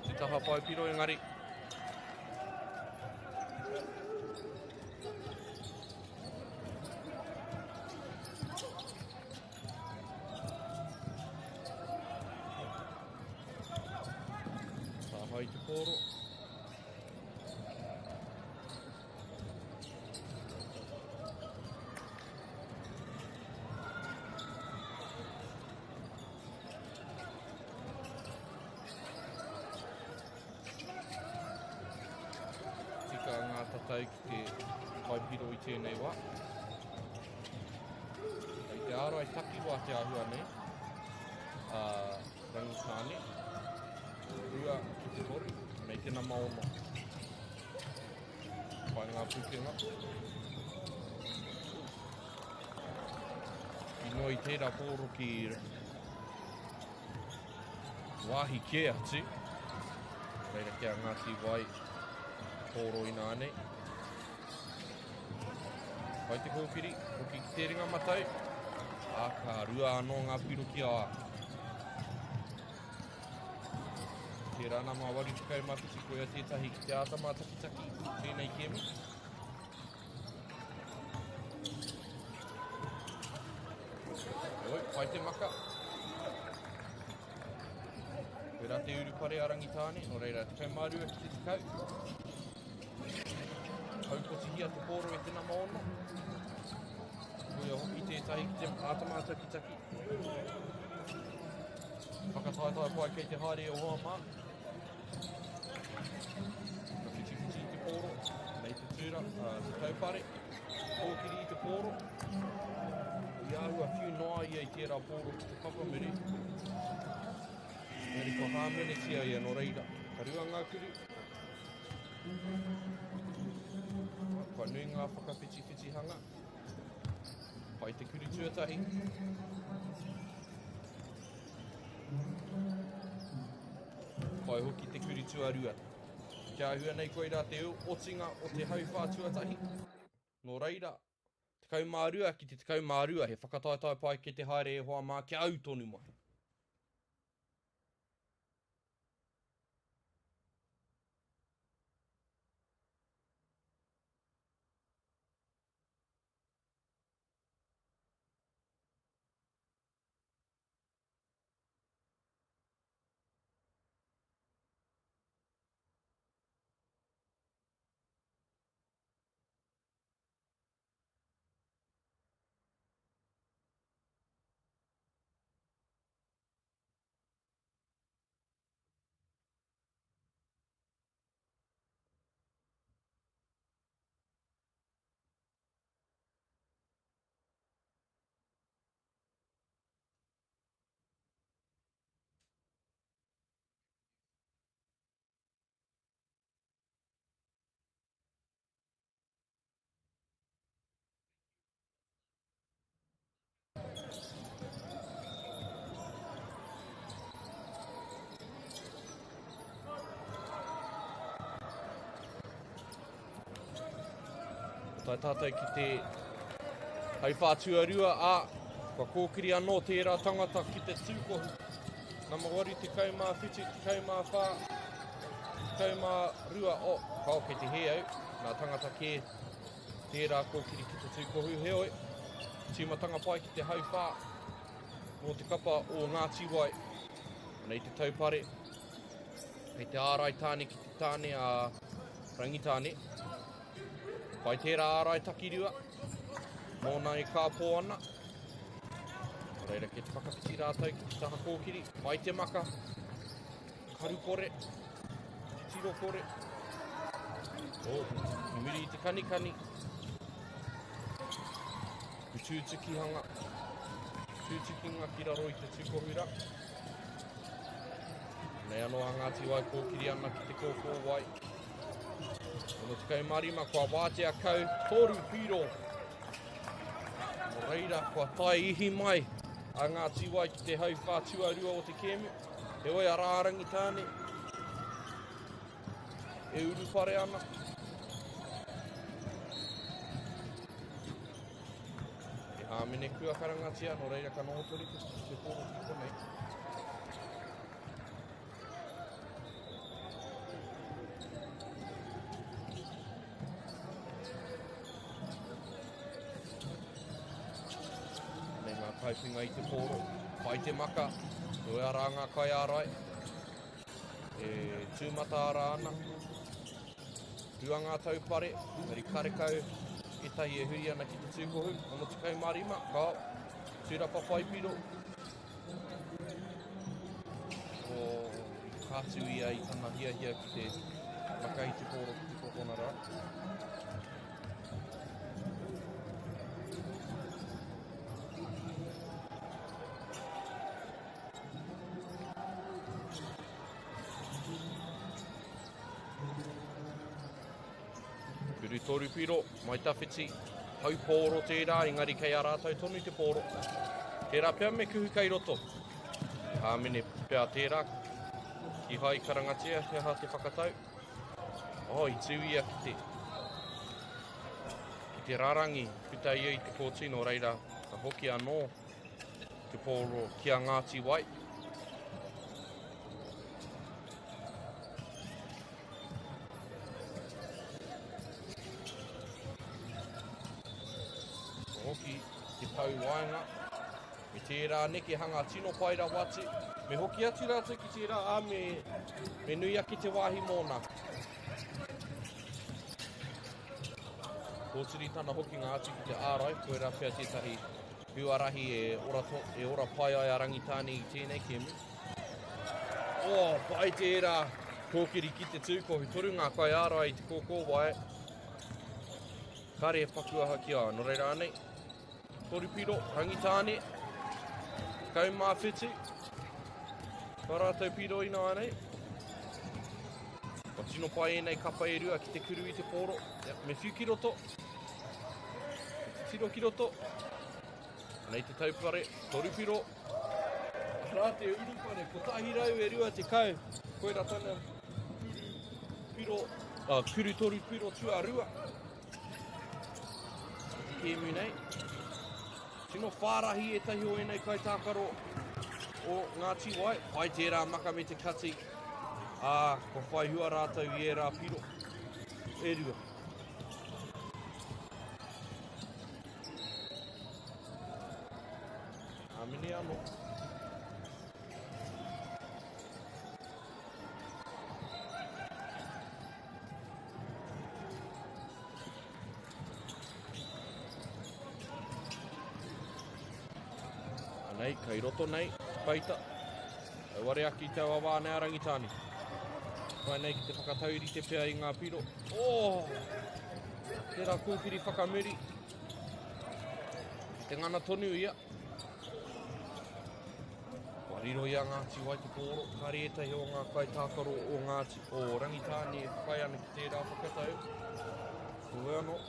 ki te taha whaipiro engari. Tāhae te pōro. Tika ngā tatau ki te waipiro i tēnei wā. Kei te ārai takiwā te āhua nei, a Rangitāne, 2 ki te 3, nei te nama 6. Pai ngā pūkenga. I noa i tērā pōro ki wāhi kē atu. Reira ki a Ngāti Wai pōro inānei. Pai te kōkiri, hoki ki te ringa matau. Ā, ka rua anō ngā piro ki a Tērā nama 87 koia tētahi ki te āta mātakitaki tēnei kēmu. Heoi, pai te maka. Koirā te urupare a Rangitāne, nō reira, 12 ki te 10. Haukotihia te pōro e te nama ono. Koia hoki tētahi ki te āta mātakitaki. Whakataetae pai kei te haere e hoa mā. Ka whitiwhiti i te pōro, nei te tūra, te taupare, kōkiri i te pōro. I āhua whiu noa ia i tērā pōro ki te papamuri. Engari kua hāmenetia ia nō reira. Ka rua ngā kuru. Kua nui ngā whakawhitiwhitihanga. Pai te kuru tuatahi. Pai hoki te kuru tuarua. Kia āhua nei koirā te otinga o te hauwhā tuatahi. Nō reira, 12 ki te 12, he whakataetae pai kei te haere e hoa mā, kia au tonu mai. Tae tātou ki te hauwhā tuarua, ā, kua kōkiri anō tērā tangata ki te tūkohu. Nama 87, 14, 12, o, kao kei te hē au, nā tangata kē tērā kōkiri ki te tūkohu, heoi, tīmatanga pai ki te hauwhā mō te kapa o Ngāti Wai. Anei te taupare, kei te ārai tāne ki te tāne a Rangitāne. Pai tērā ārai takirua. Mōna e kāpō ana. Nō reira, kei te whakawhiti rātou ki te taha kōkiri. Pai te maka. Karu kore. Titiro kore. Oh, i muri i te kanikani. Tuku tūtukihanga. Tūtukinga ki raro i te tūkohu rā. Nei anō a Ngāti Wai kōkiri ana ki te kōkō wai. 65 kua wātea kau, toru piro. Nō reira, kua tae ihi mai a Ngāti Wai ki te hauwhā tuarua o te kēmu. Heoi a Rārangitāne e urupare ana. He hāmene kua karangatia, nō reira ka noho tonu te, te pōro ki konei. Me ngā kaipinga i te pōro, pai te maka, heoi arā ngā kaiārai, e tūmataara ana. Rua ngā taupare, engari karekau ētahi e huri ana ki te tūkohu, 65, kao, tūrapa whaipiro. Ko i whakaatu ia i tana hiahia ki te maka i te pōro ki te kokona rā. Kuru toru piro, mai tawhiti, hau pōro tērā, engari kei a rātou tonu te pōro. Tērā pea me kuhu kei roto. He hāmene pea tērā, kihai karangatia, he aha te whakatau. Oh, i tū ia ki te, ki te rarangi, puta ia i te kōti, nō reira, ka hoki anō te pōro ki a Ngāti Wai. Ko hoki te pou waenga. Me tērā nekehanga tino pai rawa atu. Me hoki atu rātou ki tērā, ā, me, me nui ake te wāhi mōna. Kōtiri tana hokinga atu ki te ārai, koirā pea tētahi huarahi e ora, to, e ora pai ai a Rangitāne i tēnei kēmu. Oh, pai tērā! Kōkiri ki te tūkohu, toru ngā kaiārai i te kōkōwai. Kare e paku aha ki a, nō reira anei. Toru piro, Rangitāne, 17. Ka rātou piro ināianei. Kua tino pai ēnei kapa e rua ki te kuru i te pōro. Me whiu ki roto. Me titiro ki roto. Anei te taupare, toru piro. Arā te urupare, 120. Koira tana kuru piro, uh, kuru toru piro tuarua. O te kēmu nei. Tino whārahi ētahi o ēnei kaitākaro o Ngāti Wai. Pai tērā maka me te kati. Ā, kua whai hua rātou i ērā piro. E rua. Āmine anō. Anei, kei roto nei, te peita. Auare ake i taua wā nei a Rangitāne. Whai nei ki te whakataurite pea i ngā piro. Oh! Tērā kōkiri whakamuri. Te ngana tonu ia. Kua riro i a Ngāti Wai te pōro, kāre ētahi o ngā kaitākaro o Ngāti, o Rangitāne e whakaae ana ki tērā whakatau. Heoi anō.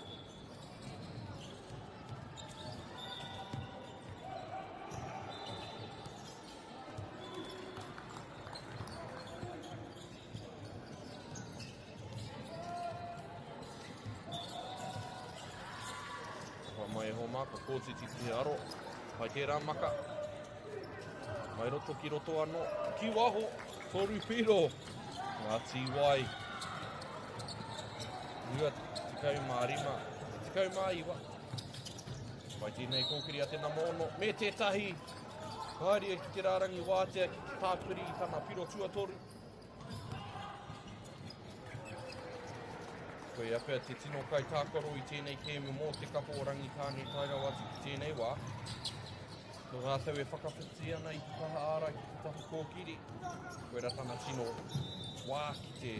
Hoa mai e hoa mā, ka kōtiti te aro. Pai tērā maka. Mai roto ki roto anō. Ki waho, toru piro. Ngāti Wai. 25, 19. Pai tēnei kōkiri a te nama ono. Me tētahi. Haere ki te rārangi wātea ki te tāpiri i tana piro tuatoru. Koia pea te tino kaitākaro i tēnei kēmu mō te kapa o Rangitāne tae rawa atu ki tēnei wā. Nō rātou e whakawhiti ana i te taha ārai ki te taha kōkiri, koirā tana tino wā ki te,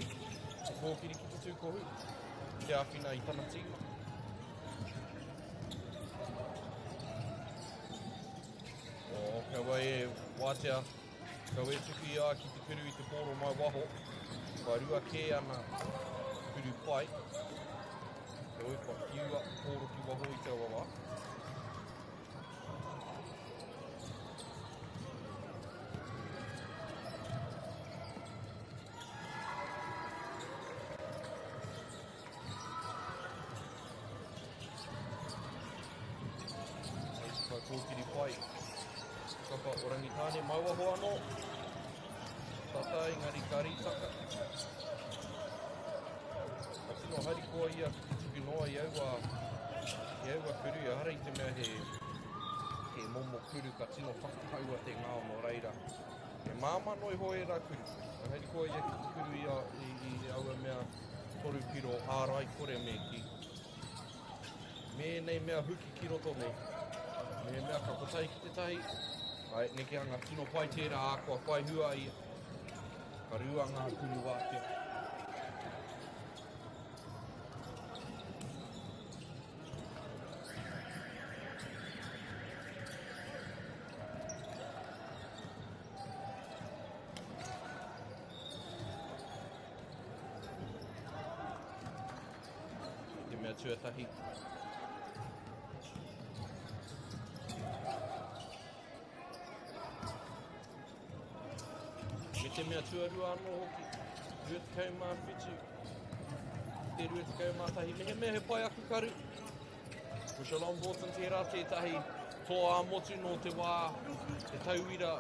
te kōkiri ki te tūkohu, ki te āwhina i tana tīma. Oh, kaua e wātea, kaua e tuku i a ki te kuru i te pōro mai waho. Kua rua kē ana kuru pai. Heoi, kua whiua pōro ki waho i taua wā. Ka kōkiri pai. Kapa o Rangitāne, mau waho anō. Tata engari ka rītaka. Ka tino harikoa ia ki te tuku noa i aua, i aua kuru, ehara i te mea he, he momo kuru ka tino whakahaua te ngao nō reira. He māmā noa iho ērā kuru. Ka harikoa ia ki te kuru i, a, i, i aua mea toru piro ārai kore me kī. Me ēnei mea huki ki roto nei. Mehemea ka kotahi ki te tahi, ai, nekehanga tino pai tērā, ā, kua whai hua ia. Ka rua ngā kuru wātea. Te mea tuatahi. Me te mea tuarua anō hoki. 27, te 21. Mehemea he pai aku karu. Ko Shalom Broughton tērā tētahi toa ā-motu nō te wā he tauira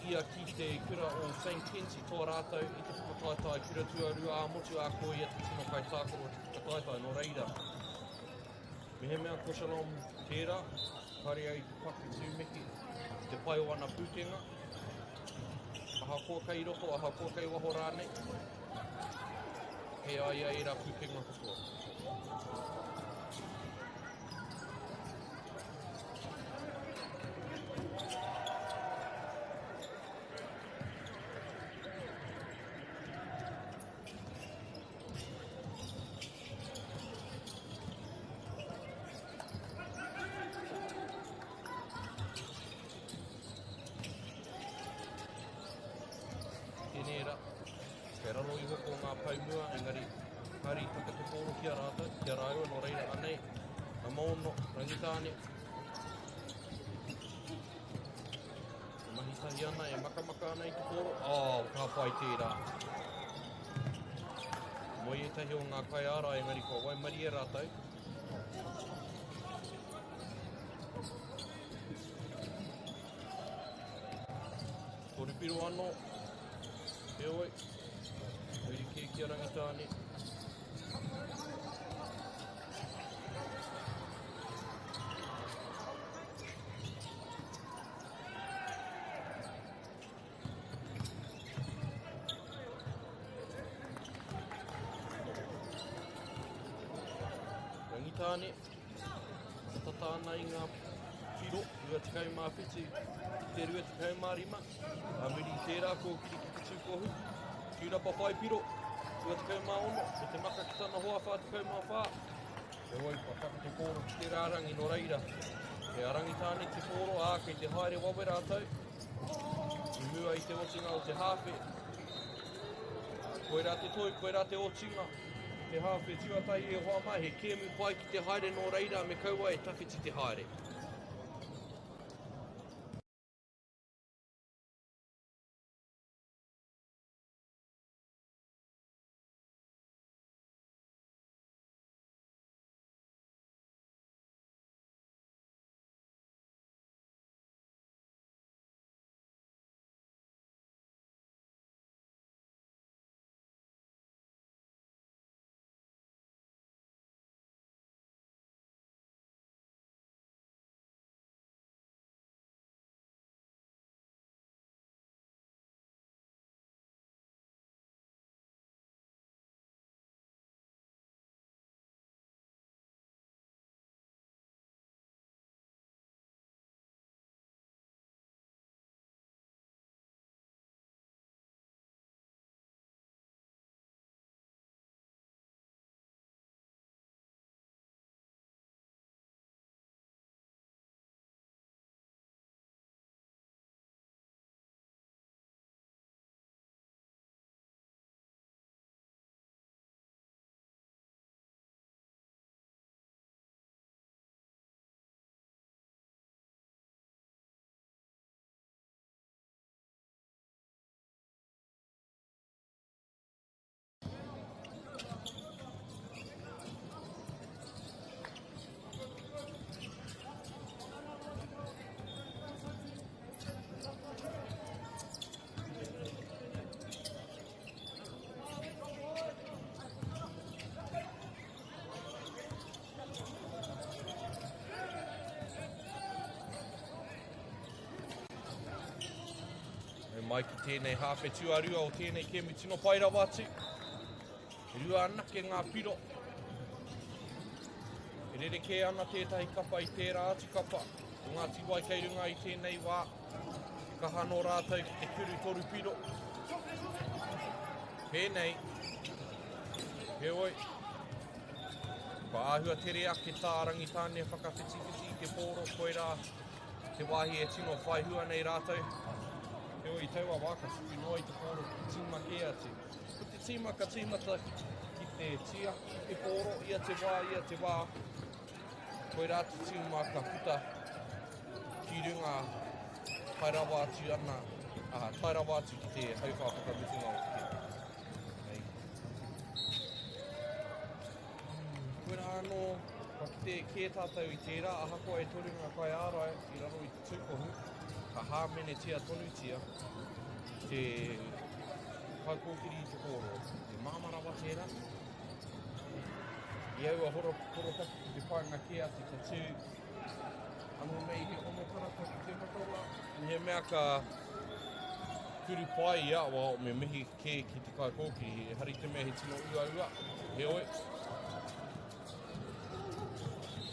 ia ki te kura o St Kent i toa rātou i te whakataetae kura tuarua ā-motu ā ko ia te tino kaitākaro o te whakataetae nō reira mehemea ko Shalom tērā kāre au i te paku tūmeke i te pai o ana pūkenga ahakoa kei roto ahakoa kei waho rānei kei a ia ērā pūkenga katoa. Tēnei rā, kei raro iho ko ngā pou mua, engari ka rītaka te pōro ki a rātou, ki a rāua, nō reira anei, a Maono, Rangitāne. E mahi tahi ana, e makamaka ana i te pōro. Oh, ka pai tērā. Moe ētahi o ngā kaiārai, engari kua waimarie rātou. Torupiro anō. Heoi, huri kē ki a Rangitāne. Rangitāne, tata ana i ngā piro, 27, te 25, a muri i tērā kōkiri ki te tūkohu, tūrapa whai piro, 26, me te maka ki tana hoa 44. Heoi, kua taka te pōro ki te rārangi, nō reira, kei a Rangitāne te pōro, ā, kei te haere wawe rātou, i mua i te otinga o te hāwhe. Koirā te toi, koirā te otinga. Te hāwhe tuatahi e hoa mā, he kēmu pai ki te haere nō reira, me kaua e tawhiti te haere. Mai ki tēnei hāwhe tuarua o tēnei kēmu tino pai rawa atu. E rua anake ngā piro. E rerekē ana tētahi kapa i tērā atu kapa. Ko Ngāti Wai kei runga i tēnei wā. He kaha nō rātou ki te kuru toru piro. Pēnei. Heoi, kua āhua tere ake tā Rangitāne whakawhitiwhiti i te pōro, koirā te wāhi e tino whai hua nei rātou. Heoi, i taua wā ka tuku noa i te pōro ki te tīma kē atu. Ko te tīma ka tīmata ki te tiaki i te pōro ia te wā, ia te wā. Koirā te tīma ka puta ki runga tae rawa atu ana, aha, tae rawa atu ki te hauwhā whakamutunga o te kēmu. Nei. Koirā anō, kua kite kē tātou i tērā, ahakoa e toru ngā kaiārai i raro i te tūkohu, ka hāmenetia tonutia te kaikōkiri i te pōro. He māmā rawa tērā. I aua horopaki ki te painga kē atu ka tū anō nei he ono karaka ki te matawa. Mehemea ka kuru pai ia, well, me mihi kē ki te kaikōkiri. Ehara i te mea he tino uaua, heoi,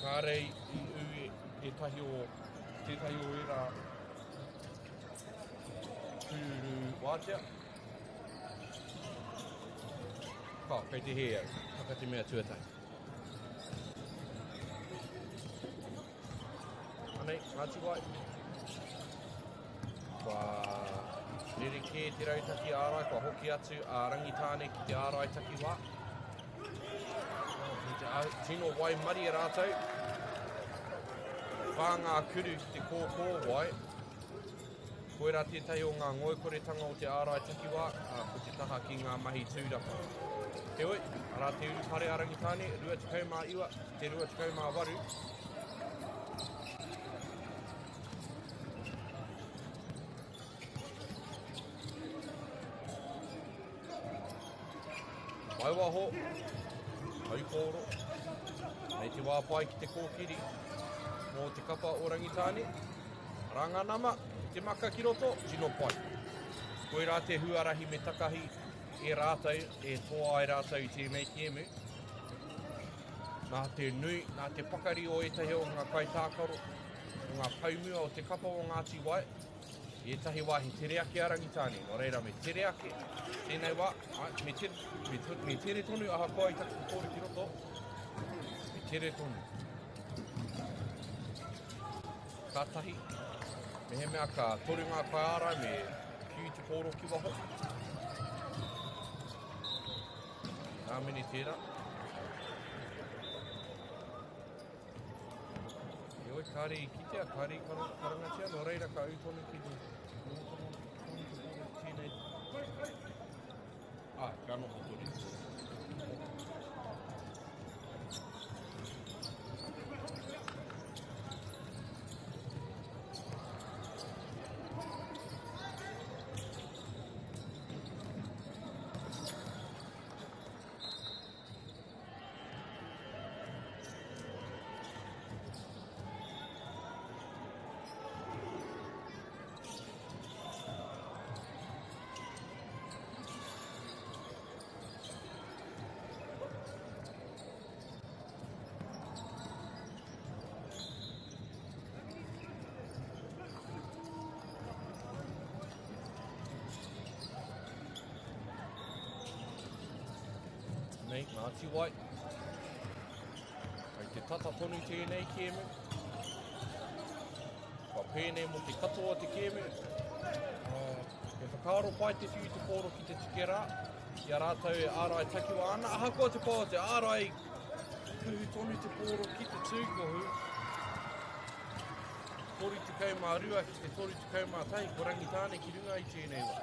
kāre i ū ētahi o, tētahi o ērā tūru wātea. Ka, kei te hē au. Haka te mea tuatahi. Anei, Ngāti Wai. Kua rerekē te rautaki ārai, kua hoki atu a Rangitāne ki te ārai takiwā. Tino waimarie rātou. Whā ngā kuru ki te kōkōwai. Koirā tētahi o ngā ngoikoretanga o te ārai takiwā, ā, ko te taha ki ngā mahi tūrapa. Heoi, arā te urupare a Rangitāne, 29 ki te 28. Waiwaho, Haupōro, nei te wā pai ki te kōkiri mō te kapa o Rangitāne. Arā ngā nama, te maka ki roto, tino pai. Koirā te huarahi me takahi e rātou, e toa ai rātou i tēnei kēmu. Nā te nui, nā te pakari o ētahi o ngā kaitākaro, o ngā paumua o te kapa o Ngāti Wai, I ētahi wā he tere ake a Rangitāne, nō reira me tere ake tēnei wā, ai, me tere, me, me tere tonu ahakoa i taku kōre ki roto, me tere tonu. Kātahi, mehemea ka toru ngā kaiārai me whiu te pōro ki waho. Nā mene tērā. Heoi, kāre i kitea, kāre i karangatia, nō reira ka ū tonu ki te noho tonu tonu te pōro ki tēnei. Āe, ka noho tonu te pōro. Nei, Ngāti Wai. Kei te tata tonu tēnei kēmu. Kua pēnei mō te katoa o te kēmu. He whakaaro pai te whiu te pōro ki te tuke rā. I a rātou e ārai takiwā ana. Ahakoa te pō te ārai, kuhu tonu te pōro ki te tūkohu. 32 ki te 31, ko Rangitāne ki runga i tēnei wā.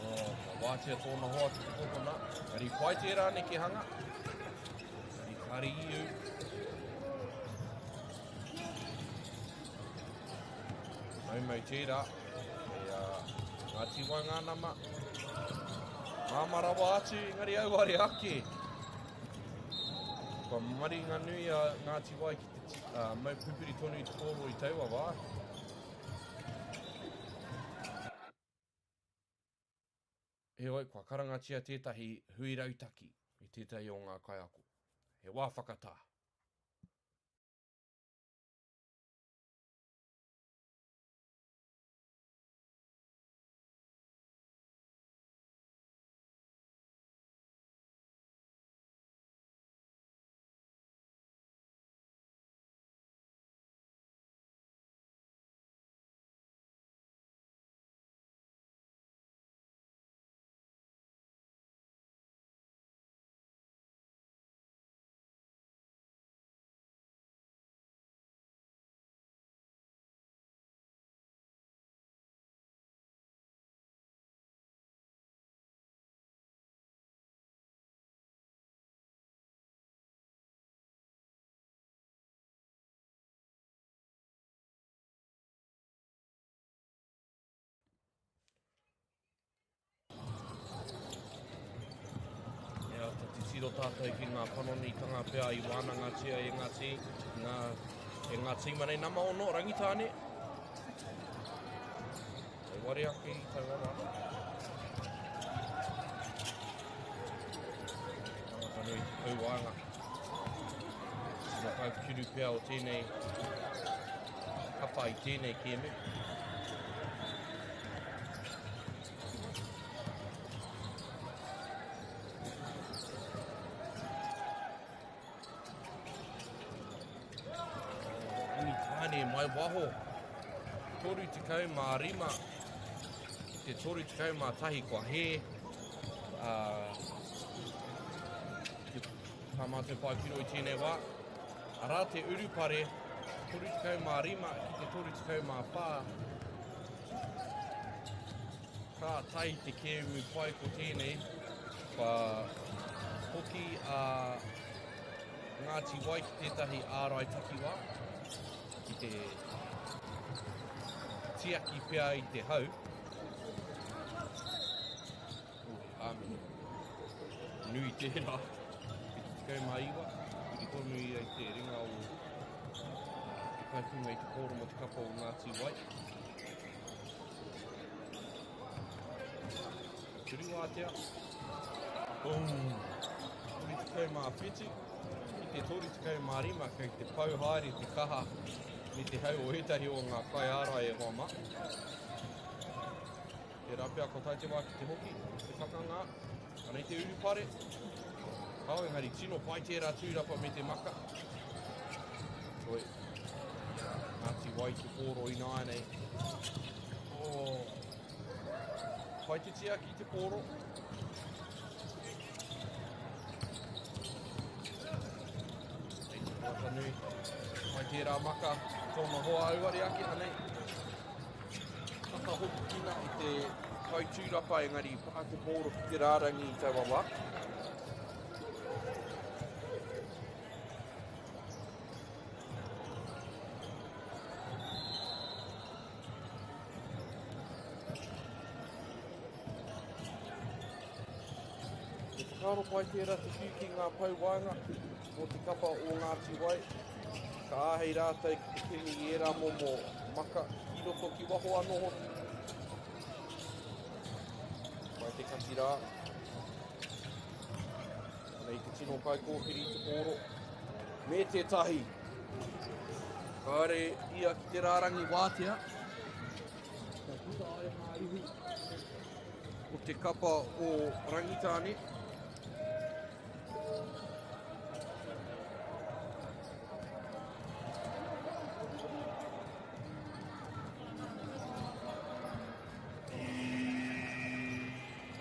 Oh, ka wātea tōna hoa ki te kokona. Kari pai tērā nekehanga. Kari kari iu. Maumau tērā. Hei, uh, Ngāti Wai ngā nama. Māmā rawa atu, engari auare ake. Kua maringanui a Ngāti Wai ki te mau pupuri tonu i te pōro i taua wā. Heoi, kua karangatia tētahi hui rautaki i tētahi o ngā kaiako. He wā whakatā. E āta titiro tātou ki ngā panonitanga pea i wānangatia e ngā tī, ngā, e ngā tīma nei. Nama ono, Rangitāne. E ware ake i taua wā. Tangata nui te pouwaenga. Tino kaikuru pea o tēnei kapa i tēnei kēmu. Rangitāne mai waho. 35 ki te 31 kua hē. Te, tā mātou paepiro i tēnei wā. Arā te urupare 35 ki te 34. Ka tae te kēmu pai ko tēnei. Kua hoki a Ngāti Wai ki tētahi ārai takiwā, ki te tiaki pea i te hau. Ui, āmine. Nui tērā. 79, piri tonu ia i te ringa o te kaikunga i te pōro mo te kapa o Ngāti Wai. Turi wātea. Boom. 37 ki te 35 kei te pau haere te kaha me te hau o ētahi o ngā kaiārai e hoa mā. Tērā pea ko tae te wā ki te hoki, te whakangā, anei te urupare. Kao engari tino pai tērā tūrapa me te maka. Toi, Ngāti Wai te pōro ināianei. Oh. Pai te tiaki te pōro. Nei te tangata nui. Pai tērā maka. Tōna hoa auare ake anei. Tata hopukina i te kaitūrapa engari pā te pōro ki te rārangi i taua wā. He whakaaro pai tērā te whiu ki ngā pou waenga mō te kapa o Ngāti Wai. Ka āhei rātou ki te kimi i ērā momo maka ki roto ki waho anō hoki. Mai te kati rā. Anei te tino kaikōkiri i te pōro. Me tētahi. Kāre ia ki te rārangi wātea. Ka puta ai ngā ihu o te kapa o Rangitāne.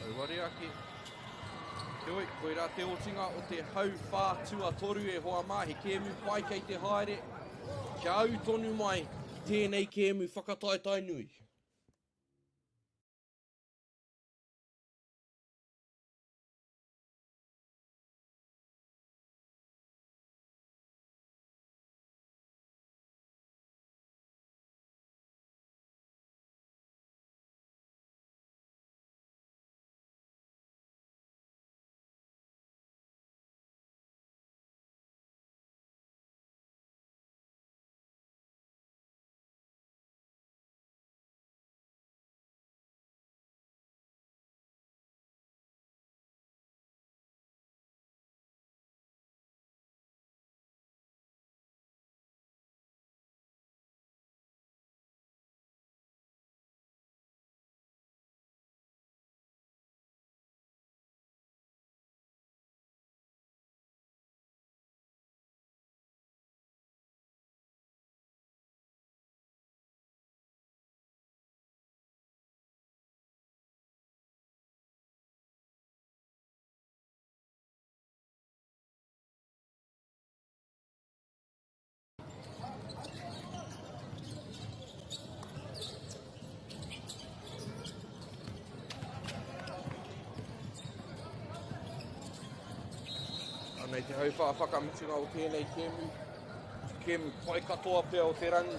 Auare ake. Heoi, koirā te otinga o te hauwhā tuatoru e hoa mā, he kēmu pai kei te haere. Kia ū tonu mai ki tēnei kēmu whakataetae nui. Anei te hauwhā whakamutunga o tēnei kēmu. Te kēmu pai katoa pea o te rangi.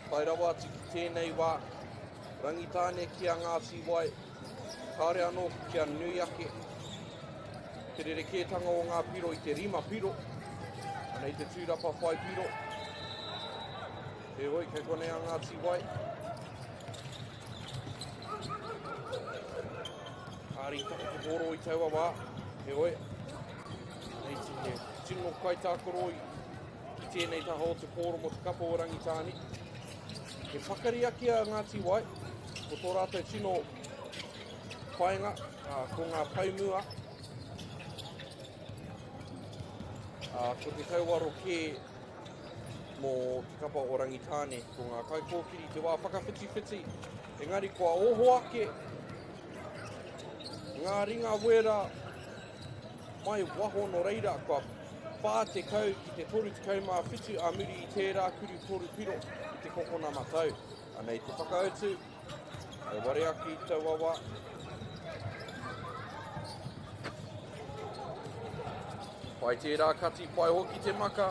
Tae rawa atu ki tēnei wā. Rangitāne ki a Ngāti Wai. Kāore anō kia nui ake te rerekētanga o ngā piro i te rima piro. Anei te tūrapa whai piro. Heoi, kei konei a Ngāti Wai. Kāre i taka te pōro i taua wā. Heoi, nei te tino kaitākaro i ki tēnei taha o te pōro mō te kapa o Rangitāne. He pakari ake a Ngāti Wai, ko tō rātou tino painga, ko ngā paemua, ko te tauaro kē mō te kapa o Rangitāne, ko ngā kaikōkiri te wā whakawhitiwhiti, engari kua oho ake ngā ringa wera mai waho nō reira kua 40 ki te 37 a muri i tērā kuru toru piro i te kokona matau. Anei te whakautu, hei ware ake i taua wā. Pai tērā kati, pai hoki te maka.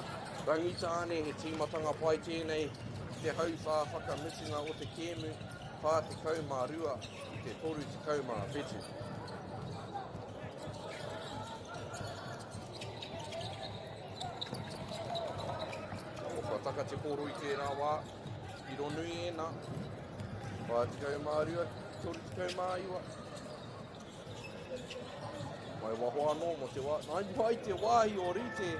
Rangitāne, he tīmatanga pai tēnei ki te hauwhā whakamutunga o te kēmu, 42 ki te 37. Kua taka te pōro i tērā wā, piro nui ēnā, 42 ki 39. Mai waho anō mō te wā, nai mai te wāhi o Rite.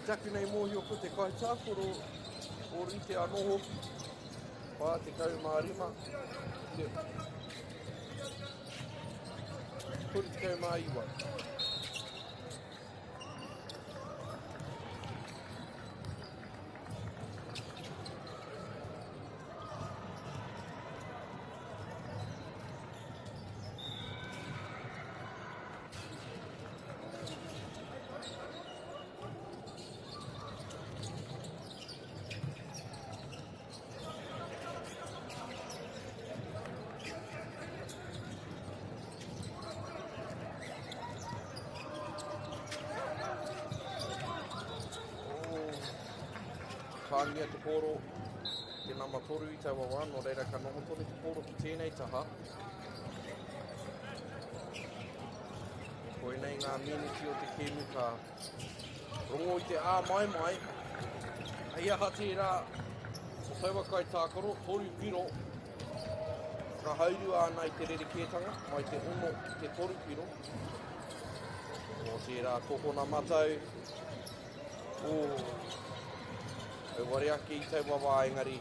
Taku nei mōhio ko te kaitākaro o Rite anō hoki. 45 te 39. Pāngia te pōro, te nama toru i taua wā, nō reira ka noho tonu te pōro ki tēnei taha. Koinei ngā miniti o te kēmu ka rongo i te āmaimai. Hei aha tērā o taua kaitākaro, toru piro, whakahaurua ana i te rerekētanga, mai te ono ki te toru piro. O tērā kokona matau, o, auare ake i taua wā engari,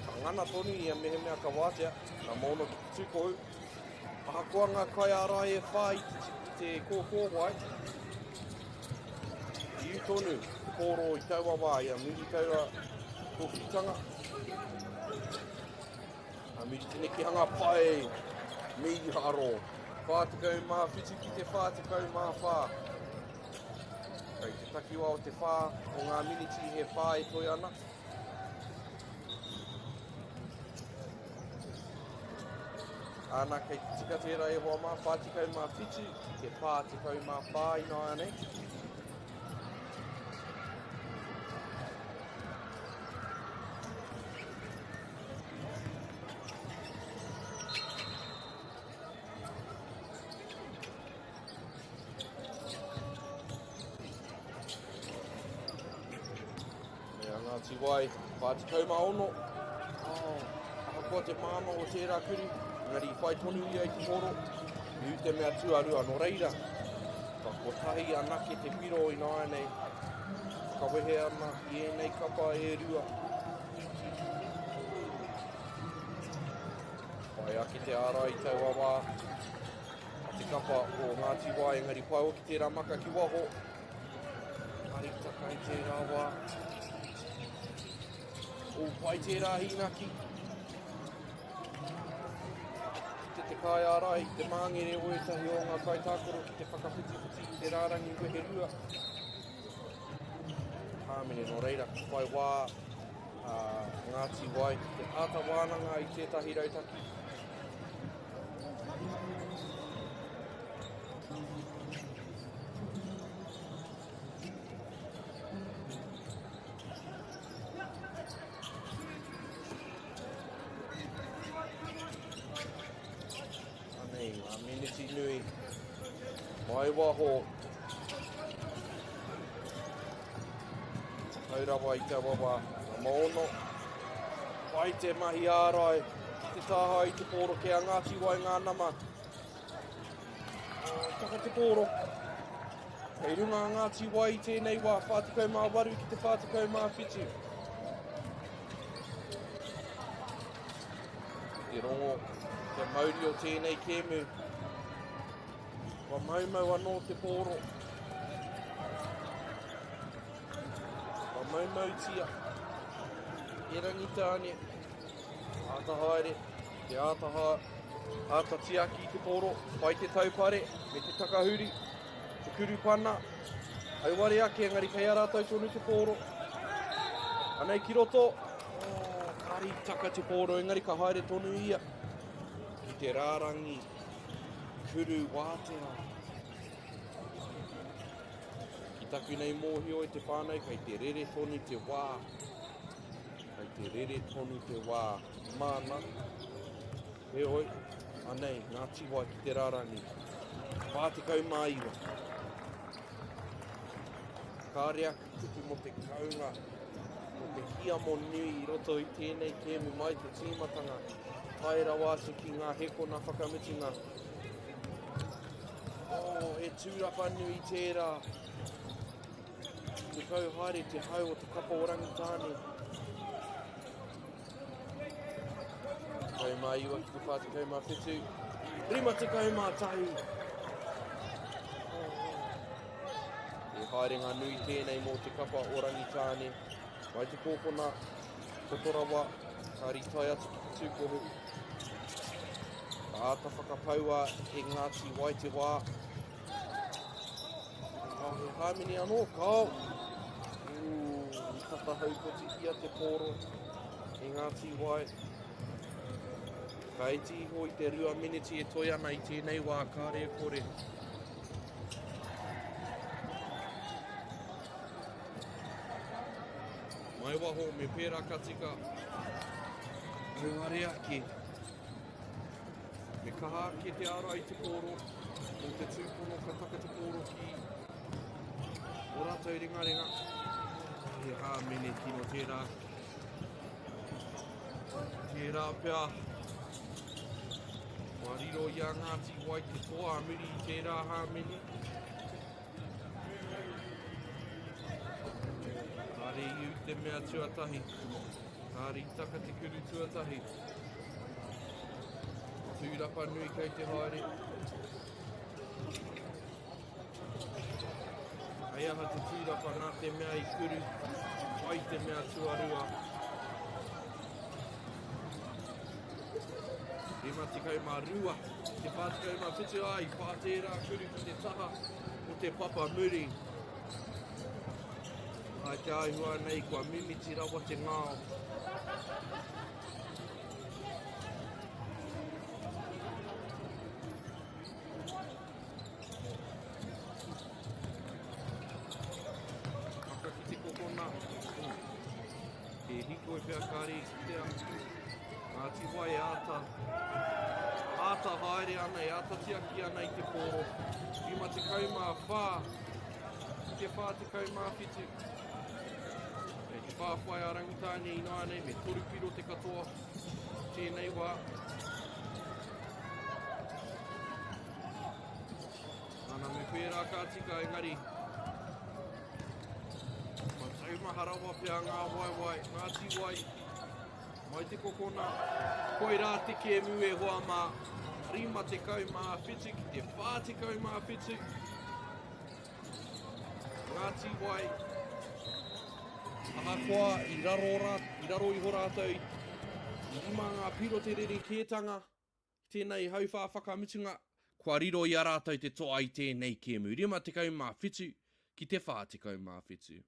ka ngana tonu ia mehemea ka wātea, ka mōno ki te tūkohu. Ahakoa ngā kaiārai e whā i te kōkōwai, i ū tonu te pōro i taua wā, i a muri taua kōkiritanga. A muri te nekehanga pai, mīharo, 47 ki te 44. Kei te takiwa o te whā, o ngā miniti he whā e toe ana. Ana, kei te tika tērā e hoa mā, 47 ki te 44 ināianei. Me a Ngāti Wai, 46. Oh, ahakoa te māmā o tērā kuri, engari i whai tonu ia i te horo, i ū te mea tuarua, nō reira, ka kotahi anake te piro ināianei, whakawehe ana i ēnei kapa e rua. Pai ake te ārai i taua wā, a te kapa o Ngāti Wai, engari pai hoki tērā maka ki waho. Aritaka i tērā wā. O, pai tērā hīnaki. Kite te kaiārai, te māngere o ētahi o ngā kaitākaro ki te whakawhitiwhiti i te rārangi weherua. Hāmene nō reira, ka whai wā a Ngāti Wai ki te āta wānanga i tētahi rautaki. Miniti nui. Mai waho. Tau rawa i taua wā. Nama ono. Pai te mahi ārai. Te tāhae i te pōro kei a Ngāti Wai ngā nama. Taka te pōro. Kei runga a Ngāti Wai i tēnei wā, 48 ki te 47. Te rongo, te mauri o tēnei kēmu. Kua maumau anō te pōro. Kua maumautia. E Rangitāne. Āta haere, te āta ha, āta tiaki i te pōro, pai te taupare, me te takahuri, te kurupana. Auare ake, engari kei a rātou tonu te pōro. Anei ki roto, oh, kāri taka te pōro, engari ka haere tonu ia ki te rārangi kuru wātea. Ki taku nei mōhio e te whānau, kei te rere tonu te wā. Kei te rere tonu te wā māna. Heoi, anei, ngā tīwai ki te rārangi. 49. Kāre aku kupu mō te kounga, mō te hiamo nui i roto i tēnei kēmu mai te tīmatanga, tae rawa atu ki ngā hekona whakamutunga. Oh, he tūrapa nui tērā. Te kau haere te hau o te kapa o Rangitāne. 19 ki te 47. 51. He haerenga nui tēnei mō te kapa o Rangitāne. Mai te kōkona, poto rawa, ka ritae atu ki te tūkohu. Ka āta whakapaua e Ngāti Wai te wā. Oh, he hāmene anō, kao. Ū, i tata haukotihia te pōro e Ngāti Wai. Ka iti iho i te rua miniti e toe ana i tēnei wā, kāre e kore. Mai waho me pērā ka tika. Auare ake. Me kaha ake te ārai i te pōro, mō te tūpono ka taka te pōro ki o rātou ringaringa. He hāmene kino tērā. Tērā pea. Kua riro i a Ngāti Wai te toa a muri i tērā hāmene. Kāre i ū te mea tuatahi. Kāre i taka te kuru tuatahi. Tūrapa nui kei te haere. Hei aha te tūrapa nā te mea i kuru, pai te mea tuarua. 52, te 47 ai, pā tērā kuru ki te taha o te papa muri. Ai te āhua nei kua mimiti rawa te ngao. Haka ki te kokona. He hikoi pea kāre i kitea. Ngāti Wai e āta, āta haere ana, e āta tiaki ana i te pōro. 54 ki te 47. Kei te whāwhai a Rangitāne ināianei me toru piro te katoa tēnei wā. Ana me pērā ka tika engari Kua taumaha rawa pea ngā waewae, ngā tīwai, mai te kokona. Koirā te kēmu e hoa mā, 57 ki te 47. Ngā tīwai, ahakoa i raro, rā, i raro iho rātou i rima ngā piro te rerekētanga, Tēnei hauwhā whakamutunga, kua riro i a rātou te toa i tēnei kēmu, 57 ki te 47.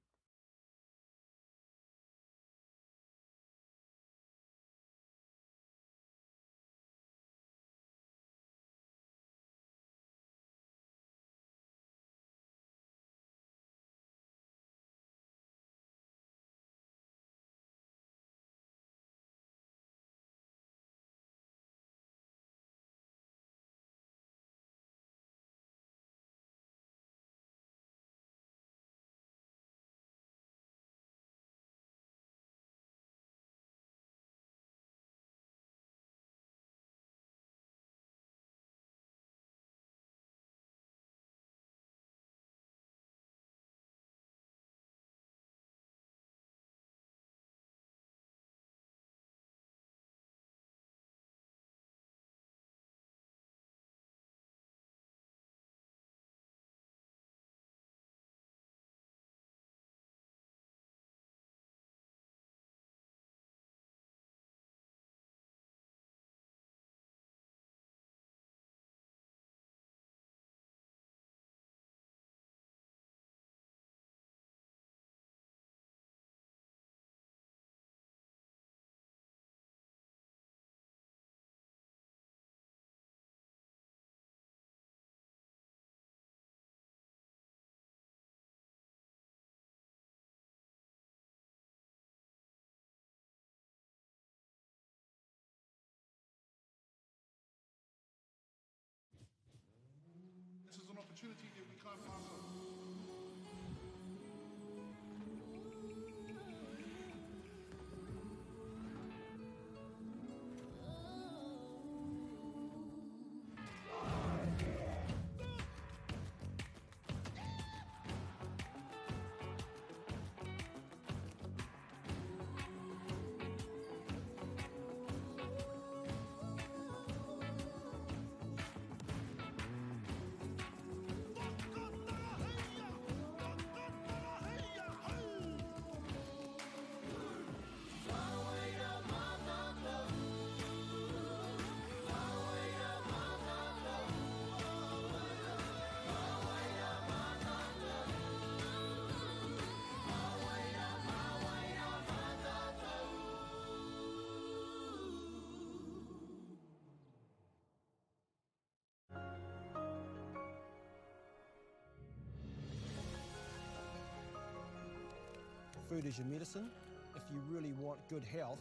Food is your medicine. If you really want good health,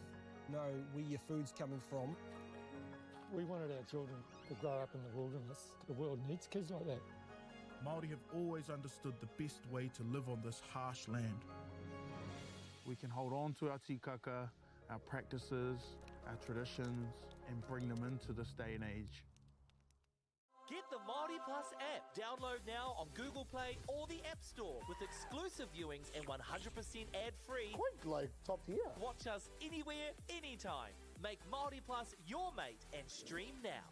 know where your food's coming from. We wanted our children to grow up in the wilderness. The world needs kids like that. Māori have always understood the best way to live on this harsh land. We can hold on to our tikaka, our practices, our traditions, and bring them into this day and age. Get the Māori Plus app. Download now on Google Play or the App Store with exclusive viewings and 100% ad-free. Quite like top tier. Watch us anywhere, anytime. Make Māori Plus your mate and stream now.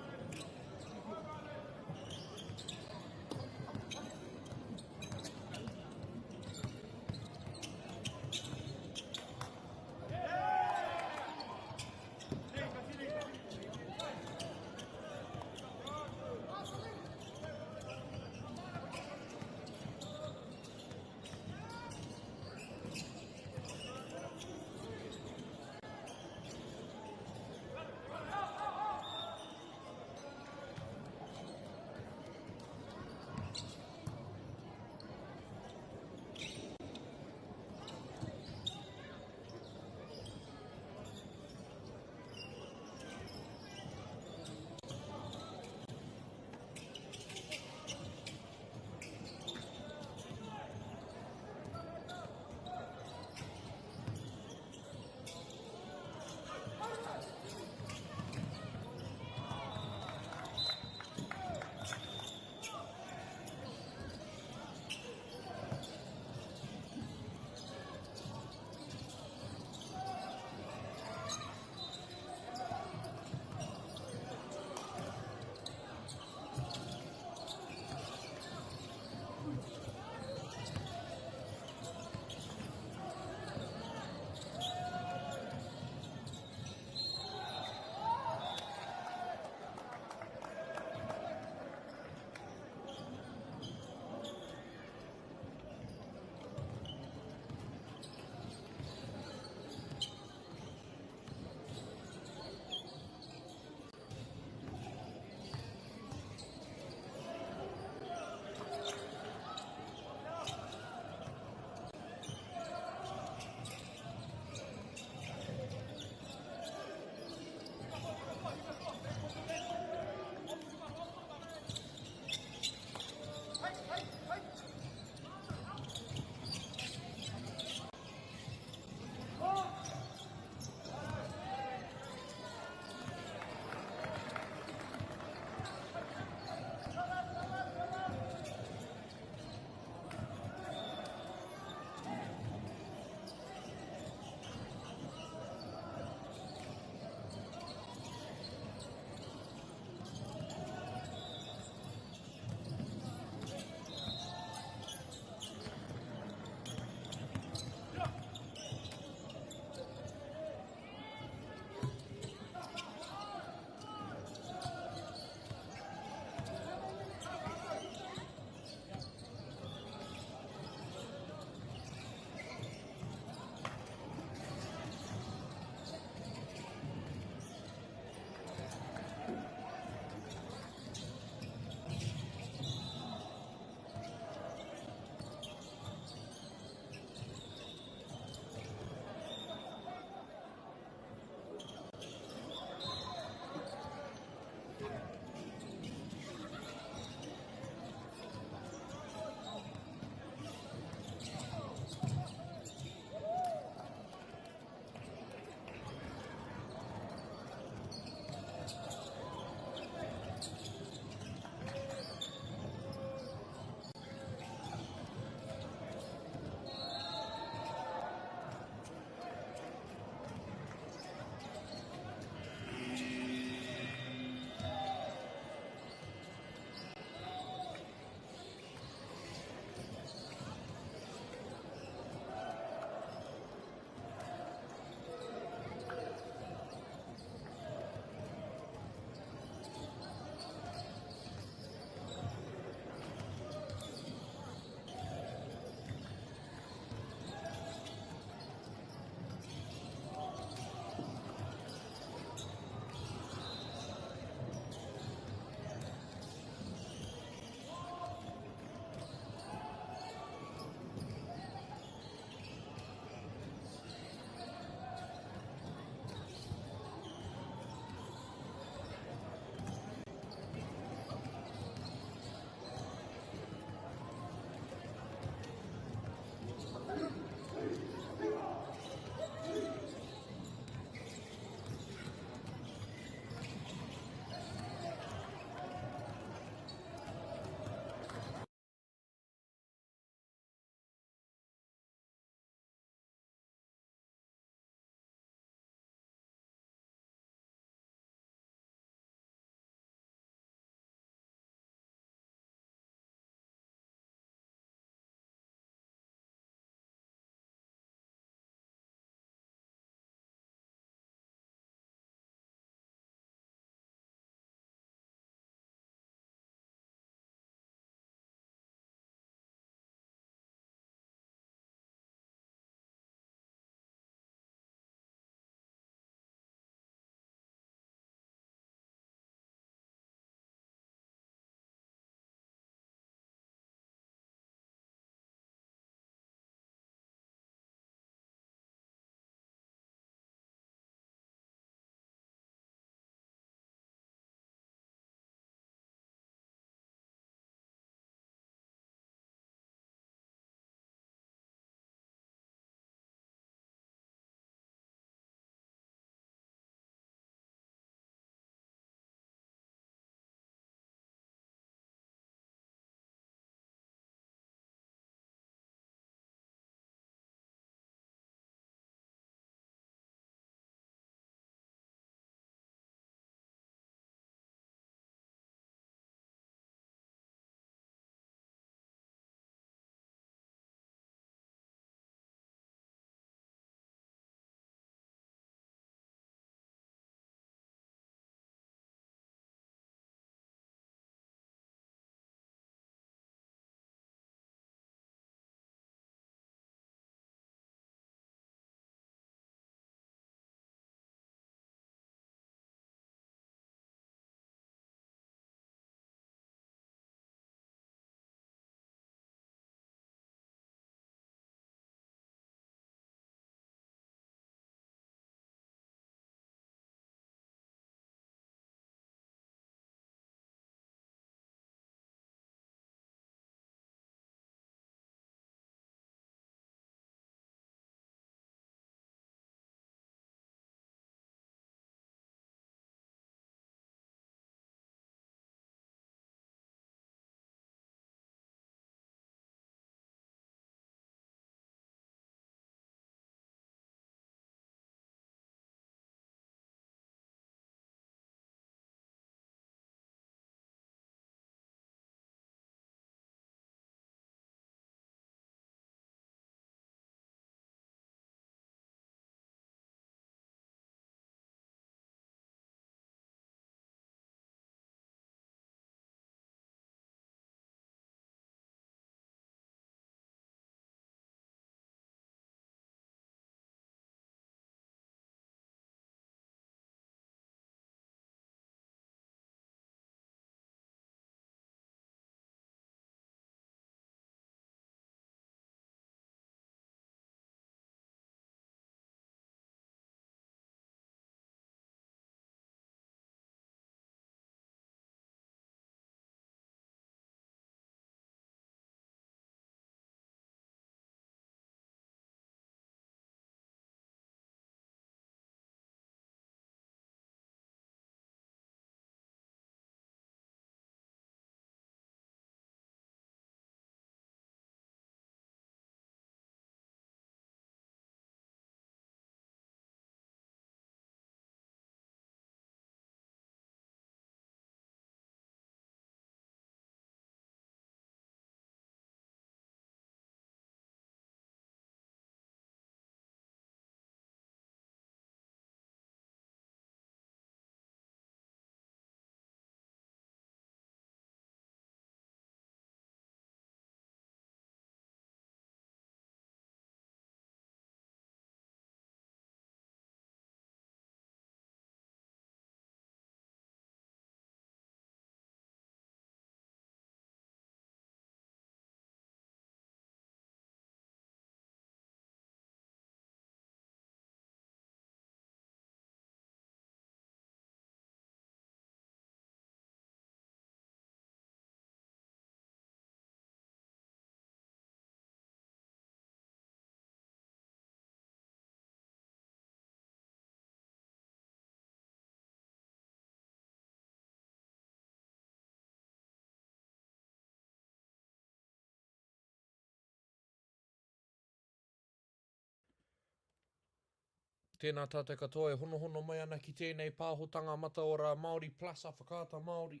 Tēnā tātou katoa e honohono mai ana ki tēnei pāhotanga mataora Māori Plus a Whakaata Māori.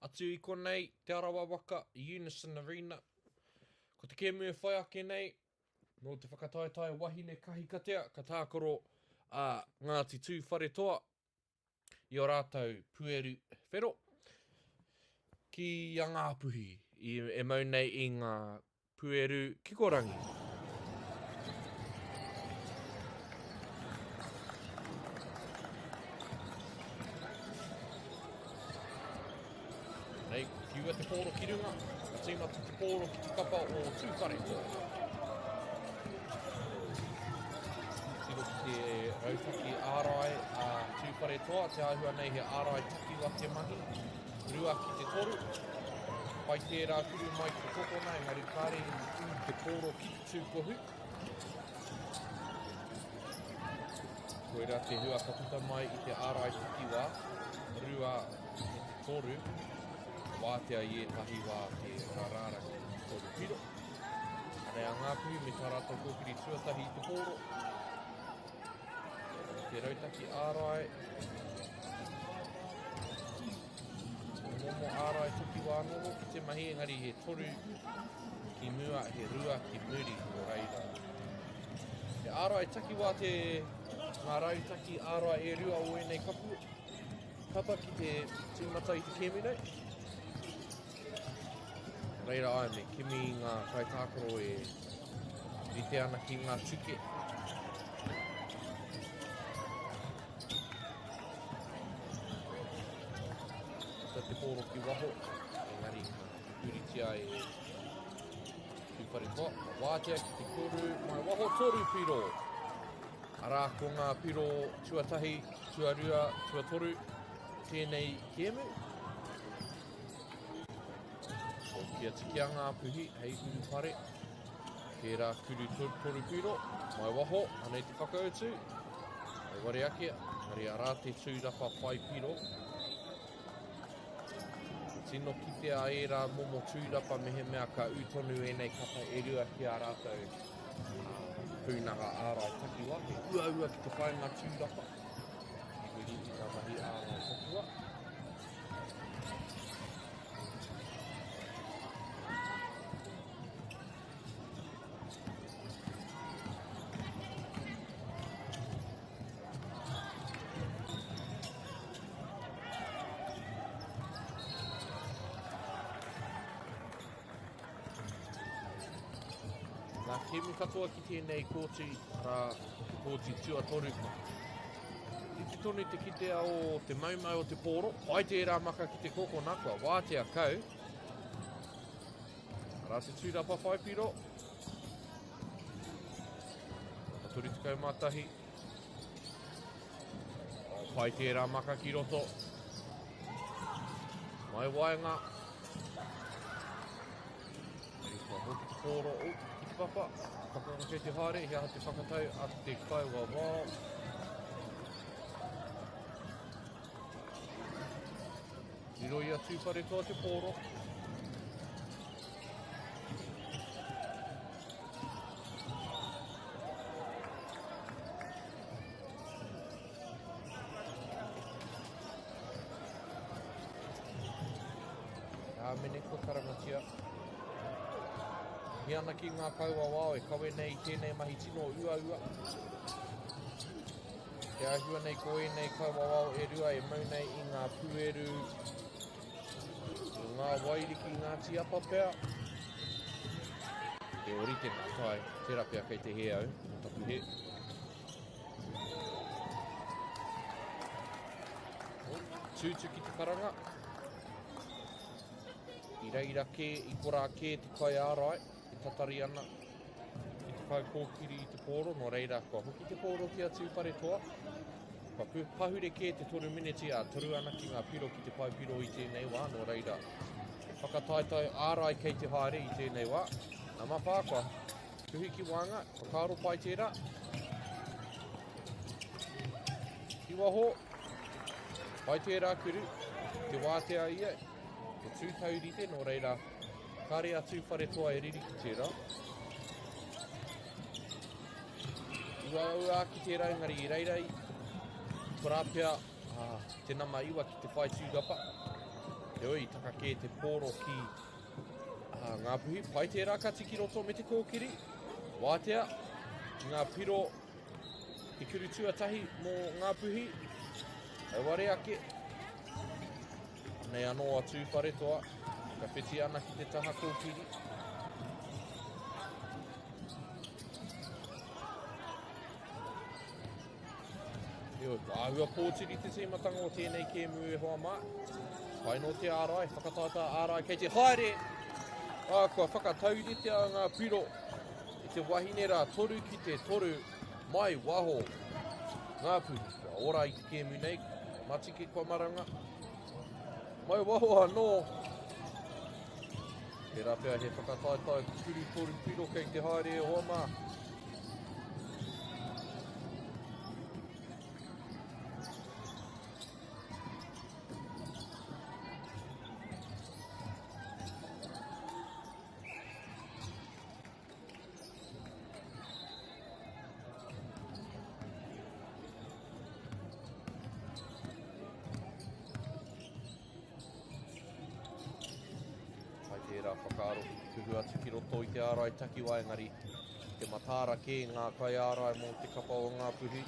Atu i konei, Te Arawa Waka, Unison Arena. Ko te kēmu e whai ake nei, nō te whakataetae wahine kahikatea ka tākaro a Ngāti Tūwharetoa i ō rātou pueru whero ki a Ngāpuhi i, e mau nei i ngā pueru kikorangi. Nei, whiua te pōro ki runga, ka tīmata te pōro ki te kapa o Tūwharetoa. Tiro ki te rautaki ārai a Tūwharetoa, te āhua nei he ārai takiwa te mahi, 2 ki te 3. Pai tērā kuru mai ko Kokona, engari kāre i ū te pōro ki te tūkohu. Koirā te hua ka puta mai i te ārai takiwā, 2 me te 3, wātea i ētahi wā te rarāraki toru piro. Anei a Ngāpuhi me tā rātou kōkiri tuatahi i te pōro. Te rautaki ārai. Momo ārai takiwā anō hoki te mahi, engari he toru ki mua, he rua ki muri, nō reira. He ārai takiwā te ngā rautaki ārai e rua o ēnei kapu, kapa ki te tīmata i te kēmu nei. Reira ai me kimi i ngā kaitākaro e rite ana ki ngā tuke. Puta te pōro ki waho, engari ka puritia e Tūwharetoa. Ka wātea ki te koru mai waho, toru piro. Arā, ko ngā piro tuatahi, tuarua, tuatoru, tēnei kēmu. Hoki atu ki a Ngāpuhi hei urupare. Tērā kuru toru piro, mai waho, anei te whakautu. Hei ware ake, engari arā te tūrapa whai piro. Tino kitea ērā momo tūrapa mehemea ka ū tonu ēnei kapa e rua ki a rātou pūnaha ārai takiwā. He uaua ki te whai ngā tūrapa i muri i ngā mahi ārai takiwā. Ngā kēmu katoa ki tēnei kōti, arā, te kōti tuatoru. Rite tonu te kitea o te maumau o te pōro. Pai tērā maka ki te kokona, kua wātea kau. Arā te tūrapa whaipiro. Namba 31. Oh, pai tērā maka ki roto. Mai waenga. Kua hoki te pōro o ki te papa. Pakanga kei te haere, he aha te whakatau a te kaiwawao. Riro i a Tūwharetoa te pōro. Āmene kua karangatia. He ana ki ngā kaiwawao e kawe nei i tēnei mahi tino uaua. Te āhua nei ko ēnei kaiwawao e rua e mau nei i ngā pūeru o ngā wairiki Ngāti Apa pea. He ōrite ngā tae, tērā pea kei te hē au, mō taku hē. Tūtū ki te karanga. I reira kē, i korā kē te kaiārai e tatari ana ki te kaikōkiri i te pōro, nō reira kua hoki te pōro ki a Tūwharetoa. Kua pahure kē te toru miniti a toru ana ki ngā piro ki te pae piro i tēnei wā, nō reira he whakataetae ārai kei te haere i tēnei wā. Nama whā kua Tuhi ki waenga, whakaaro pai tērā. Ki waho, pai tērā kuru, te wātea ia, te tū taurite, nō reira, kāre a Tūwharetoa e riri ki tērā. Āhua auā ki tērā engari i reira i korā pea te nama iwa ki te whai tūrapa. Heoi, i taka kē te pōro ki Ngāpuhi. Pai tērā ka tiki roto me te kōkiri. Wātea, ngā piro te kuru tuatahi mō Ngāpuhi. Auare ake. Anei anō a Tūwharetoa. Ka whiti ana ki te taha kōkiri. Heoi, kua āhua pōtiri te tīmatanga o tēnei kēmu e hoa mā. Pai nō te ārai, whakataetae ārai kei te haere. Ā, kua whakatauritea ngā piro i te wahine rā, 3 ki te 3 mai waho. Ngāpuhi, kua ora i te kēmu nei, kua matike, kua maranga. Mai waho anō. Tērā pea he whakataetae kuru toru piro kei te haere e hoa mā. Hai tērā whakaaro ki te kuhu atu ki roto i te ārai takiwā engari i te mataara kē ngā kaiārai mō te kapa o Ngāpuhi.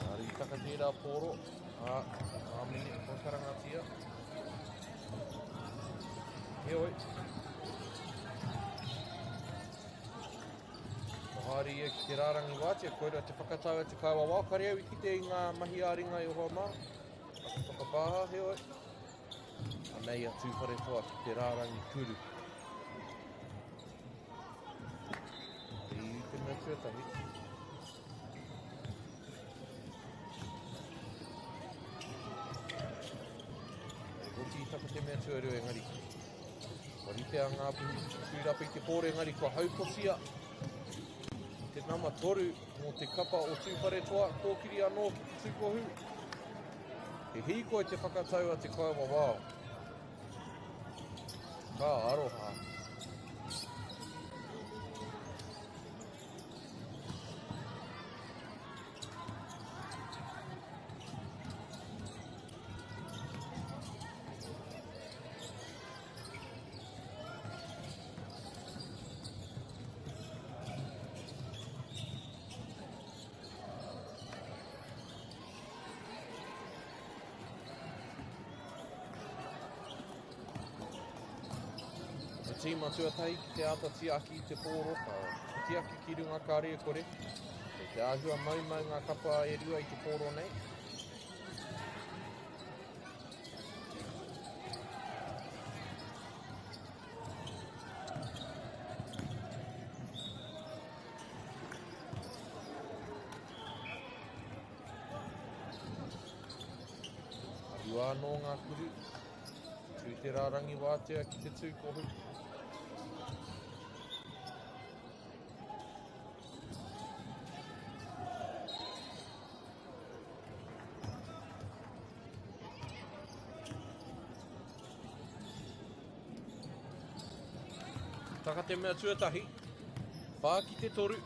Nā Rītaka tērā pōro, ā, ngā mene kua karangatia. Heoi. Ka haere ia ki te rārangi wātea, koira te whakatau a te kaiwawao, kare au i kite i ngā mahi ā-ringa i hoa mā. Aku whakapāha, heoi. Anei a Tūwharetoa ki te rārangi kuru. I te mea tuatahi. Oti i taka te mea tuarua engari. Kua rite a Ngāpuhi ki te tūrapa i te pōre engari kua haukotia te nama 3 mō te kapa o Tūwharetoa, kōkiri anō ki te tūkohu. He hīkoi te whakatau a te kaiwawao. Ka aroha. Te tīma tuatahi ki te āta tiaki i te pōro, ka tiaki ki runga kāre e kore. Kei te āhua maumau ngā kapa e rua i te pōro nei. Rua anō ngā kuru. Tū te rārangi wātea ki te tūkohu. Taka te mea tuatahi. 4 ki te 3.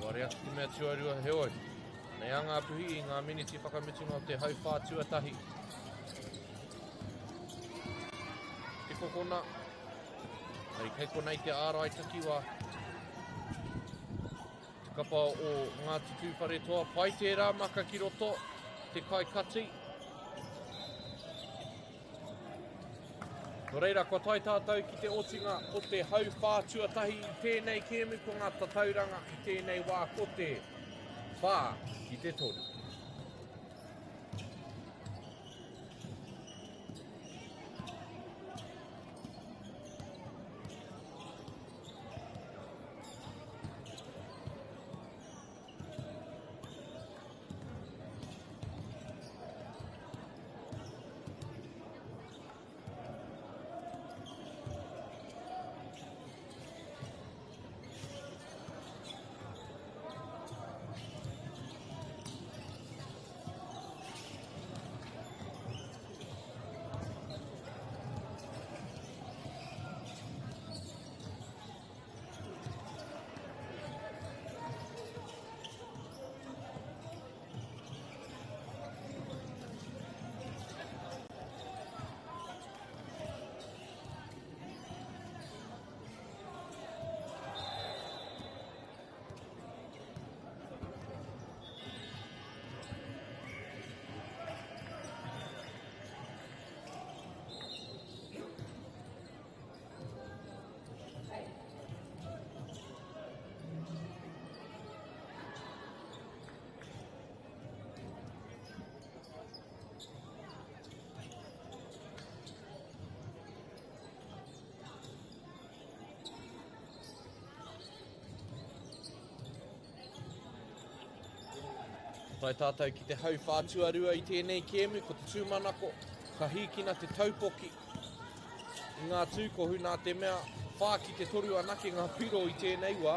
Ware atu te mea tuarua, heoi. Nei a Ngāpuhi i ngā miniti whakamutunga o te hauwhā tuatahi. Te kokona. Hei, kei konei te ārai takiwā. Te kapa o Ngāti Tūwharetoa. Pai tērā maka ki roto, te kai kati. Nō reira, kua tae tātou ki te otinga o te hauwhā tuatahi i tēnei kēmu ko ngā tatauranga i tēnei wā ko te 4 ki te 3. Ka tae tātou ki te hauwhā tuarua i tēnei kēmu, ko te tūmanako, ka hīkina te taupoki i ngā tūkohu nā te mea 4-3 anake ngā piro i tēnei wā.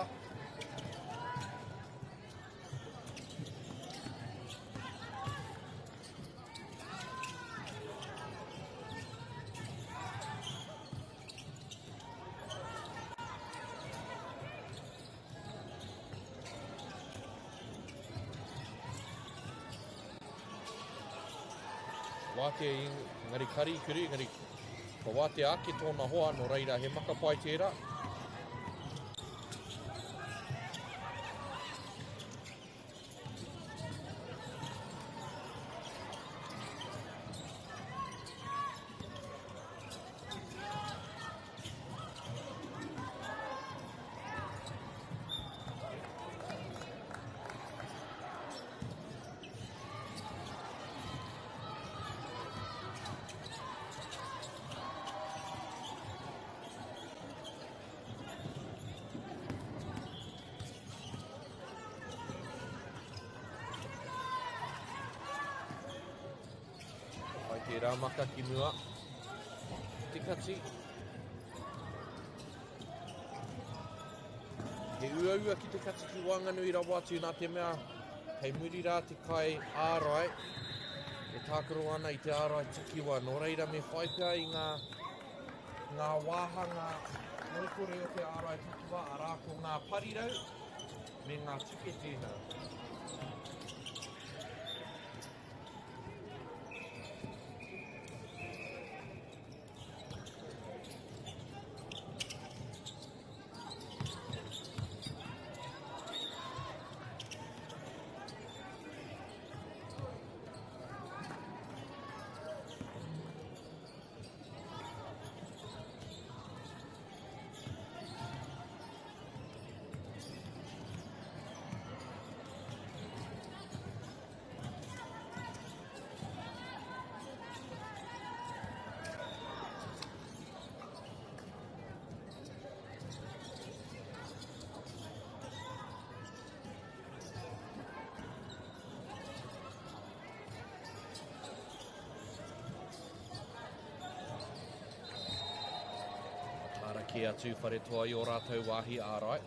Wātea engari kari kuri, engari ka wātea ake tōna hoa, nō reira he maka pai tērā. Pai tērā maka ki mua. Te kati. He uaua ki te kati ki waenganui rawa atu nā te mea hei muri rā te kai ārai e tākaro ana i te ārai takiwa. Nō reira me whai pea i ngā, ngā wāhanga ngoikore o te ārai takiwa, arā ko ngā parirau me ngā tuke tēnā. Mataara kē a Tūwharetoa i ō rātou wāhi ārai.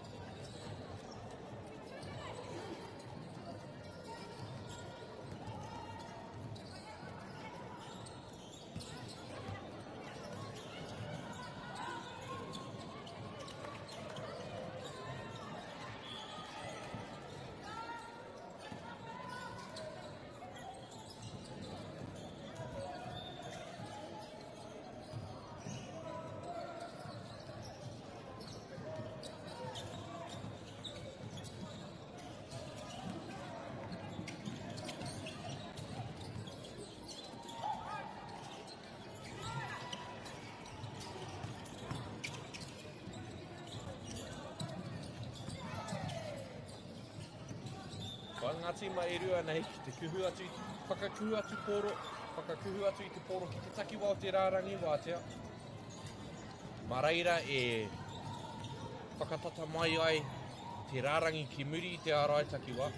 Whai ngā tīma e rua nei ki te kuhu atu, whakakuhu atu pōro, whakakuhu atu i te pōro ki te takiwā o te rārangi wātea. Mā reira e whakatata mai ai te rārangi ki muri i te ārai takiwā.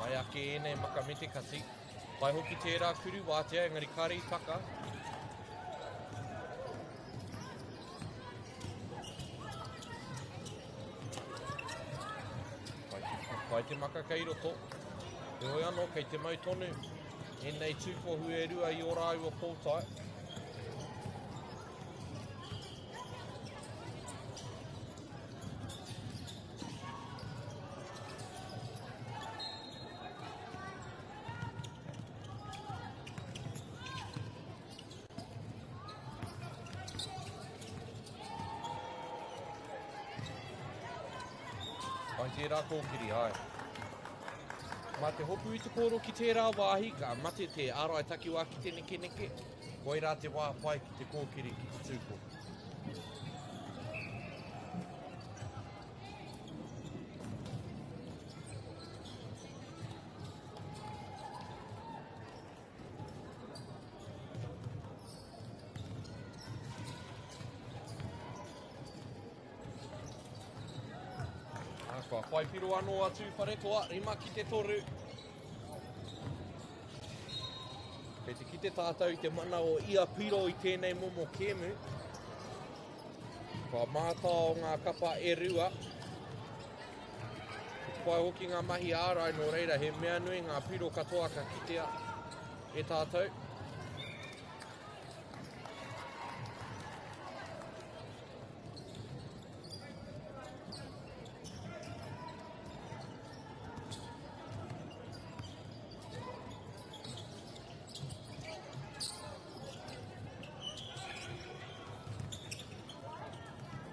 Pai ake ēnei maka me te kati. Pai hoki tērā kuru wātea, engari kāre i taka. Pai te, pai te maka kei roto. Heoi anō, kei te mau tonu ēnei tūkohu e rua i ō rāua pōtae. Pai tērā kōkiri, āe. Mā te hopu i te pōro ki tērā wāhi, ka mate te ārai takiwā ki te nekeneke, koirā te wā pai ki te kōkiri ki te tūpō. Kua whai piro anō a Tūwharetoa, 5-3. Kei te kite tātou i te mana o ia piro i tēnei momo kēmu. Kua mātao ngā kapa e rua. Ko te pai hoki ngā mahi ārai, nō reira he mea nui ngā piro katoa ka kitea e tātou.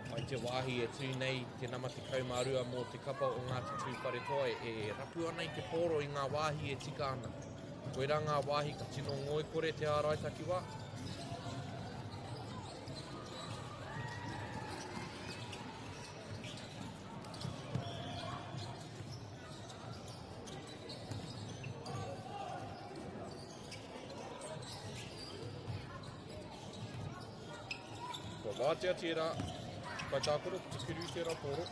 Mai te wāhi e tū nei te nama 12 mō te kapa o Ngāti Tūwharetoa e rapu ana i te pōro i ngā wāhi e tika ana. Koirā ngā wāhi ka tino ngoikore te ārai takiwā. Kua wātea tērā, kaitākaro ki te kuru i tērā pōro.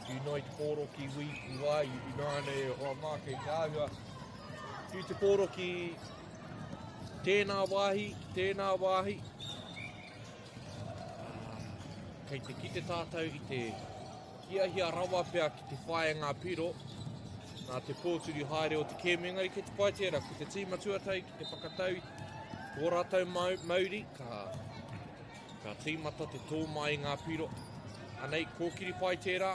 Tūnoi te pōro ki wī, ki wā, i nāne e hoa mā kei te āhua. Tū te pōro ki tēnā wāhi, ki tēnā wāhi. Kei te kite tātou i te hiahia rawa pea ki te whai ngā piro nā te pōturi haere o te kēmu, engari kei te pai tērā, ko te tīma tuatahi ki te whakatau i tō rātou mauri, ka, ka tīmata te tō mai i ngā piro. Anei, kōkiri pai tērā.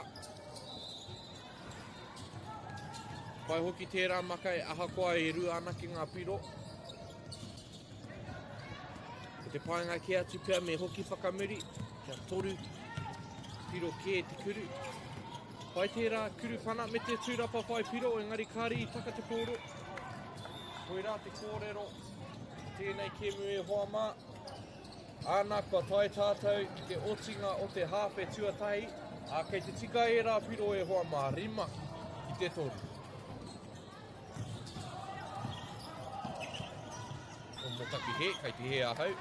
Pai hoki tērā maka e ahakoa e rua anake ngā piro. Ko te painga kē atu pea me hoki whakamuri, kia toru piro kē te kuru. Pai tērā kuru pana me te tūrapa whai piro, engari kāri i taka te pōro. Koirā te kōrero tēnei kēmu e hoa mā. Āna, kua tae tātou ki te otinga o te hāwhe tuatahi, ā, kei te tika ērā piro e hoa mā, 5-3. Ko mō taku hē, kei te hē ahau.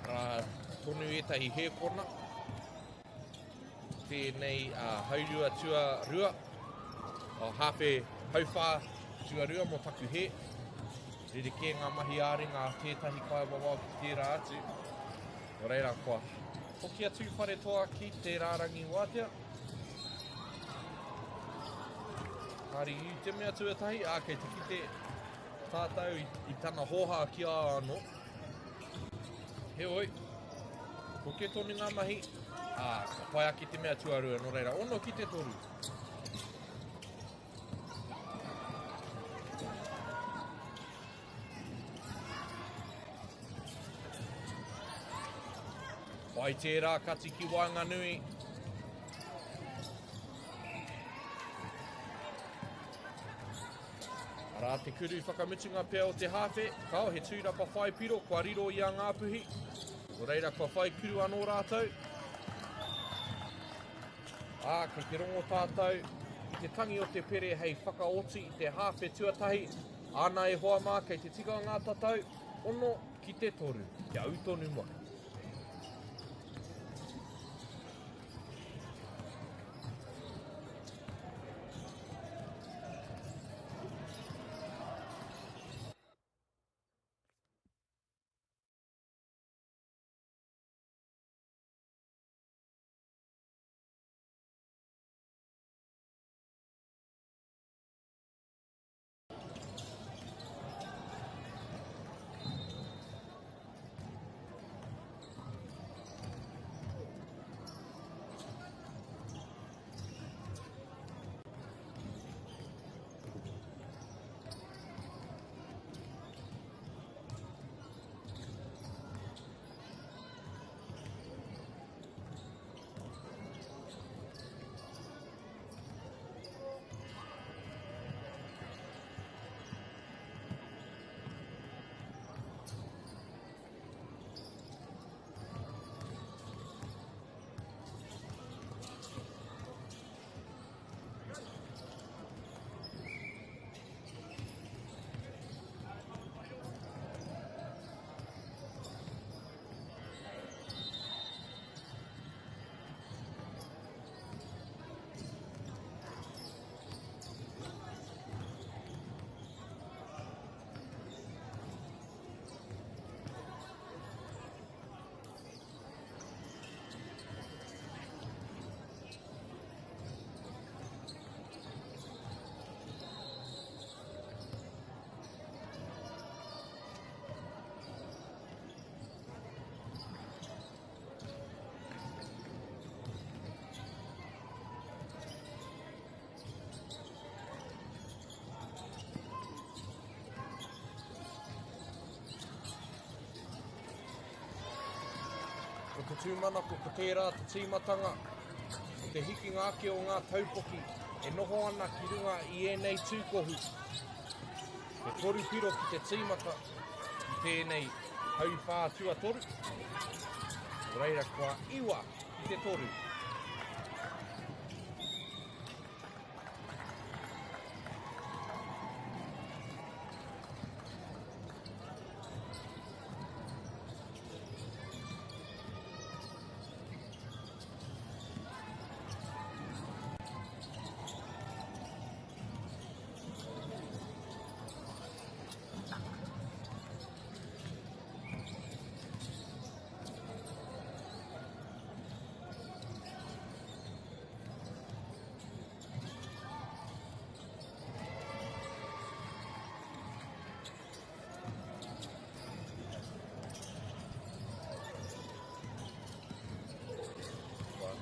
Arā tonu ētahi hēkona. Tēnei haurua tuarua, o hāwhe hauwhā tuarua mō taku hē. Rerekē ngā mahi ā-ringa a tētahi kaiwawao ki tērā atu. Nō reira, kua hoki a Tūwharetoa ki te rārangi wātea. Kāri i te mea tuatahi, ā, kei te kite tātou i, i tana hōhā ki a anō. Heoi, koke tonu ngā mahi, ā, ka pai ake te mea tuarua, nō reira, 6-3. Pai tērā kati ki waenganui. Arā te kuru whakamutunga pea o te hāwhe, kao he tūrapa whai piro kua riro i a Ngāpuhi. Nō reira kua whai kuru anō rātou. Ā, kei te rongo tātou i te tangi o te pere hei whakaoti i te hāwhe tuatahi. Āna e hoa mā, kei te tika ngā tatau, 6-3, kia ū tonu mai. Ko te tūmanako ko tērā te tīmatanga o te hikinga ake o ngā taupoki e noho ana ki runga i ēnei tūkohu. He toru piro ki te tīmata i tēnei hauwhā tuatoru. Nō reira kua 9 ki te 3.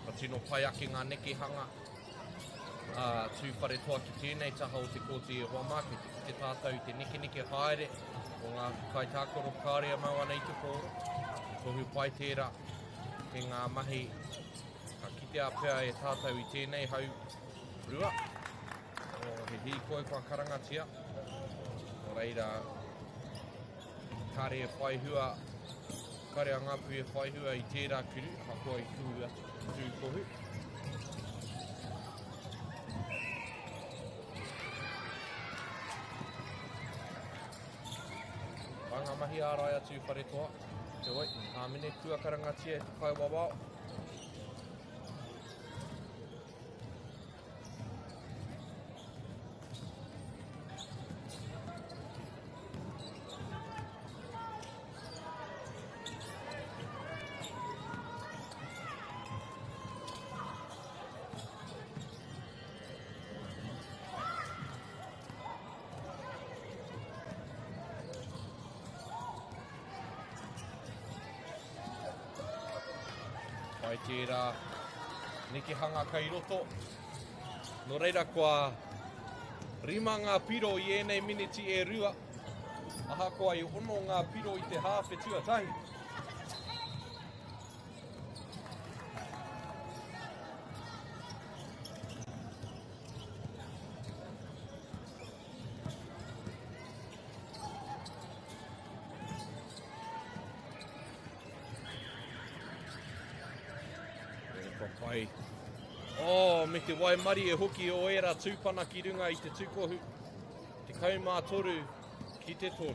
Kua tino pai ake ngā nekehanga a Tūwharetoa ki tēnei taha o te kōti e hoa mā, kei te kite tātou i te nekeneke haere o ngā kaitākaro kāore e mau ana i te pōro. He tohu pai tērā ki ngā mahi ka kitea pea e tātou i tēnei hau rua. Oh, he hīkoi kua karangatia. Nō reira, kāre e whai hua, kāre a Ngāpuhi e whai hua i tērā kuru, ahakoa i kuhu atu ki te tūkohu. Pai ngā mahi ārai a Tūwharetoa. Heoi, hāmene kua karangatia e te kaiwawao. Pai tērā nekehanga kei roto. Nō reira kua rima ngā piro i ēnei miniti e rua. Ahakoa i ono ngā piro i te hāwhe tuatahi. Kua pai. Oh, me te waimarie hoki o ērā tūpana ki runga i te tūkohu. 13 ki te 3.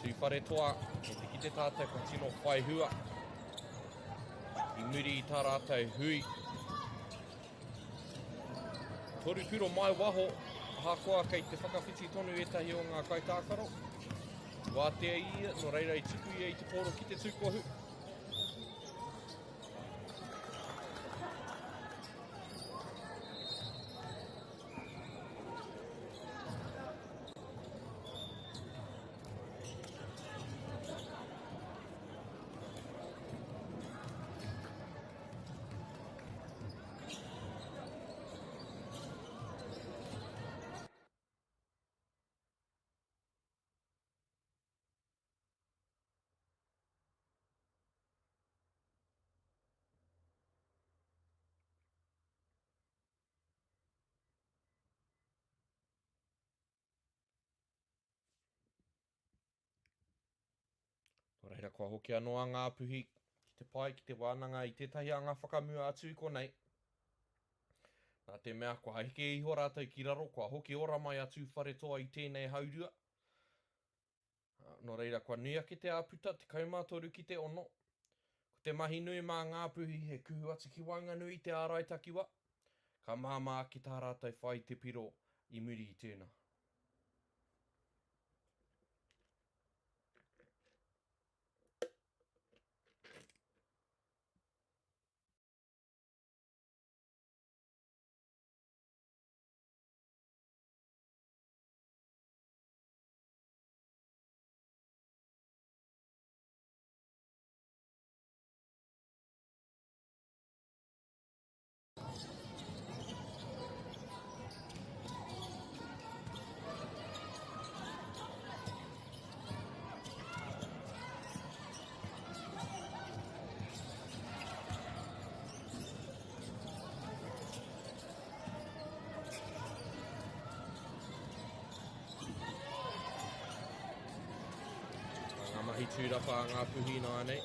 Tūwharetoa, kei te kite tātou kua tino whai hua i muri i tā rātou hui. Toru piro mai waho, ahakoa kei te whakawhiti tonu ētahi o ngā kaitākaro. Wātea ia, nō reira i tuku ia i te pōro ki te tūkohu. Nō reira, kua hoki anō a Ngāpuhi ki te pae, ki te wānanga i tētahi anga whakamua atu i konei. Nā te mea, kua heke iho rātou ki raro, kua hoki ora mai a Tūwharetoa i tēnei haurua. Nō reira, kua nui ake te āputa, 13 ki te 6. Ko te mahi nui mā Ngāpuhi he kuhu atu ki waenganui i te ārai takiwa. Ka māmā ake tā rātou whai i te piro i muri i tēnā. mahi tūrapa a Ngāpuhi ināianei.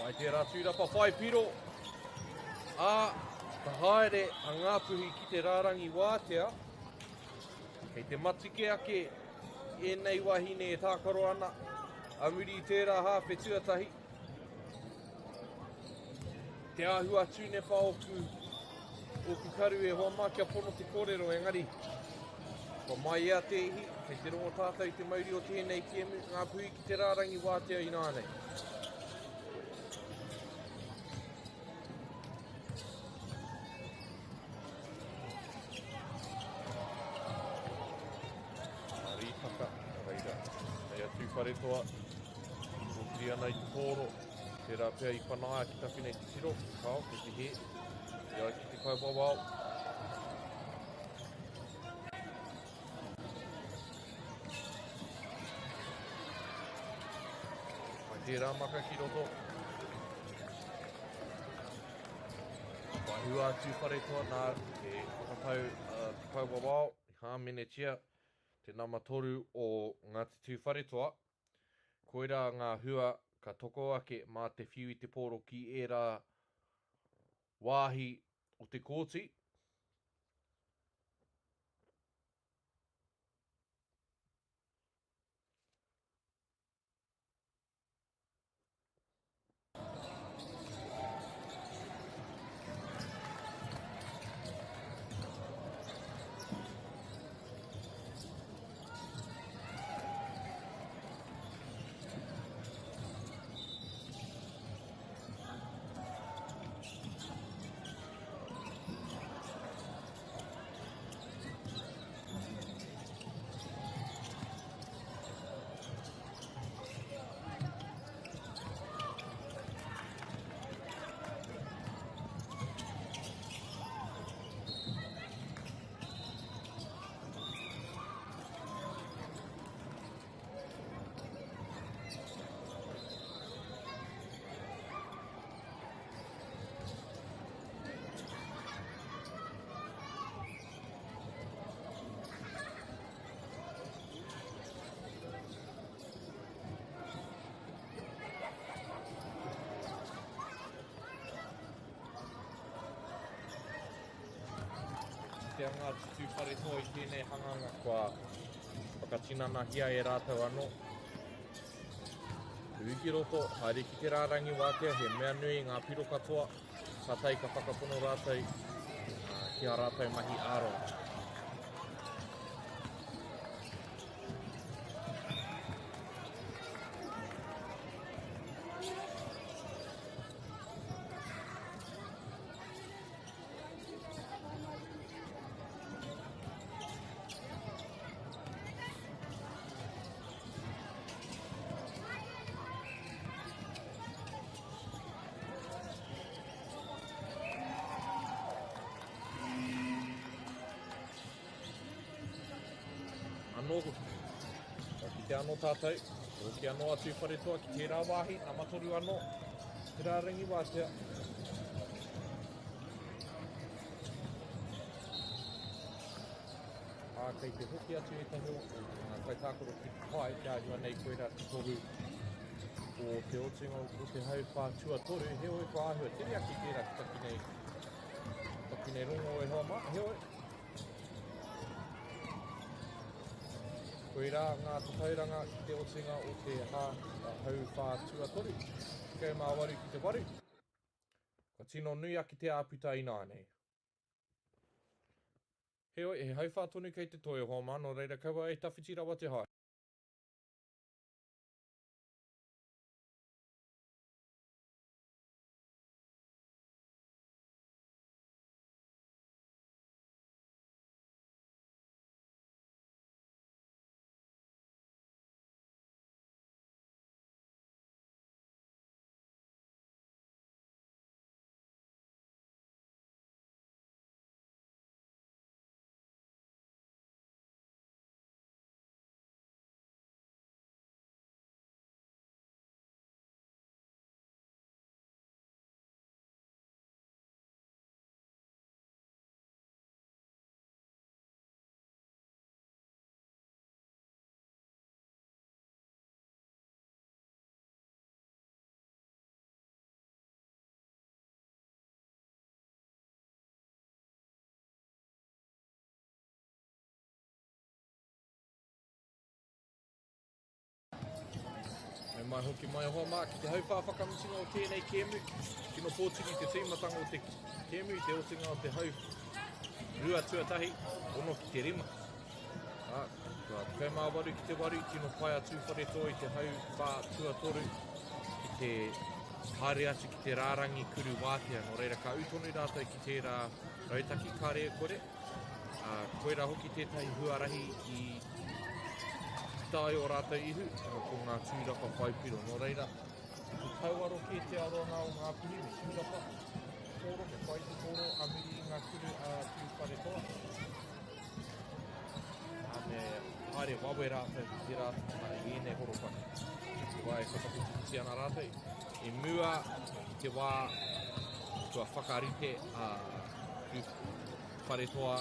Mai tērā tūrapa whai piro. Ā, ka haere a Ngāpuhi ki te rārangi wātea. Kei te matike ake ēnei wahine e tākaro ana a muri i tērā hāwhe tuatahi. Te āhua tūnewha oku, oku karu e hoa mā kia pono te kōrero engari kua maiea te ihi, kei te rongo tātou i te mauri o tēnei kēmu, Ngāpuhi ki te rārangi wātea ināianei. Rīpaka, reira, hei a Tūwharetoa, kōkiri ana i te pōro. Tērā pea i whanaia ki taku nei titiro, kāo, kei te hē, i ai ki te kaiwawao. Mai tērā maka ki roto. Whai hua atu Wharetoa nā te whakatau uh, te kaiwawao i hāmenetia te nama toru o Ngāti Tūwharetoa. Koirā ngā hua ka toko ake mā te whiu i te pōro ki ērā wāhi o te kōti. Te anga a Te Tūwharetoa i tēnei hanganga kua whakatinanahia e rātou anō. Tū ki roto, haere ki te rārangi wātea, he mea nui ngā piro katoa, kātahi ka whakapono rātou ki ā rātou mahi ārai. Anō, ka kite anō tātou, hoki anō a Tūwharetoa ki tērā wāhi, nama toru anō, te rārangi wātea. Ā, kei te hoki atu ētahi o ngā kaitākaro ki te pae, te āhua nei koirā te tohu o te otinga o te hauwhā tuatoru, heoi kua āhua tere ake tērā ki taku nei, taku nei rongo e hoa mā, heoi, Koirā ngā tatauranga ki te otinga o te hauwhā tuatoru, 18 ki te 8. Kua tino nui ake te āputa ināianei. Heoi, he hauwhā tonu kei te toi o hoa mā, nō reira kaua e tawhiti rawa te haere. mai hoki mai hoa mā ki te hauwhā whakamutunga o tēnei kēmu. Tino pōturi te tīmatanga o te kēmu i te otinga o te hau rua tuatahi, ono ki te rima. Ā, kua 18 ki te waru, tino pai a Tūwharetoa i te hauwhā tuatoru ki te haere atu ki te rārangi kuru wātea. Nō reira, ka ū tonu rātou ki tērā rautaki kāre e kore. Ā, koirā hoki tētahi huarahi i puta ai ō rātou ihu, ko ngā tūrapa whai piro. Nō reira, i te tauaro kē te aronga o ngā puhi me tūrapa, pōro, me whai te pōro a muri i ngā kuru a Tūwharetoa. Ā, me haere wawe rātou ki tērā i ēnei horopaki. Te wā e whakawhitiwhiti ana rātou, i mua i te wā kua whakarite a Tūwharetoa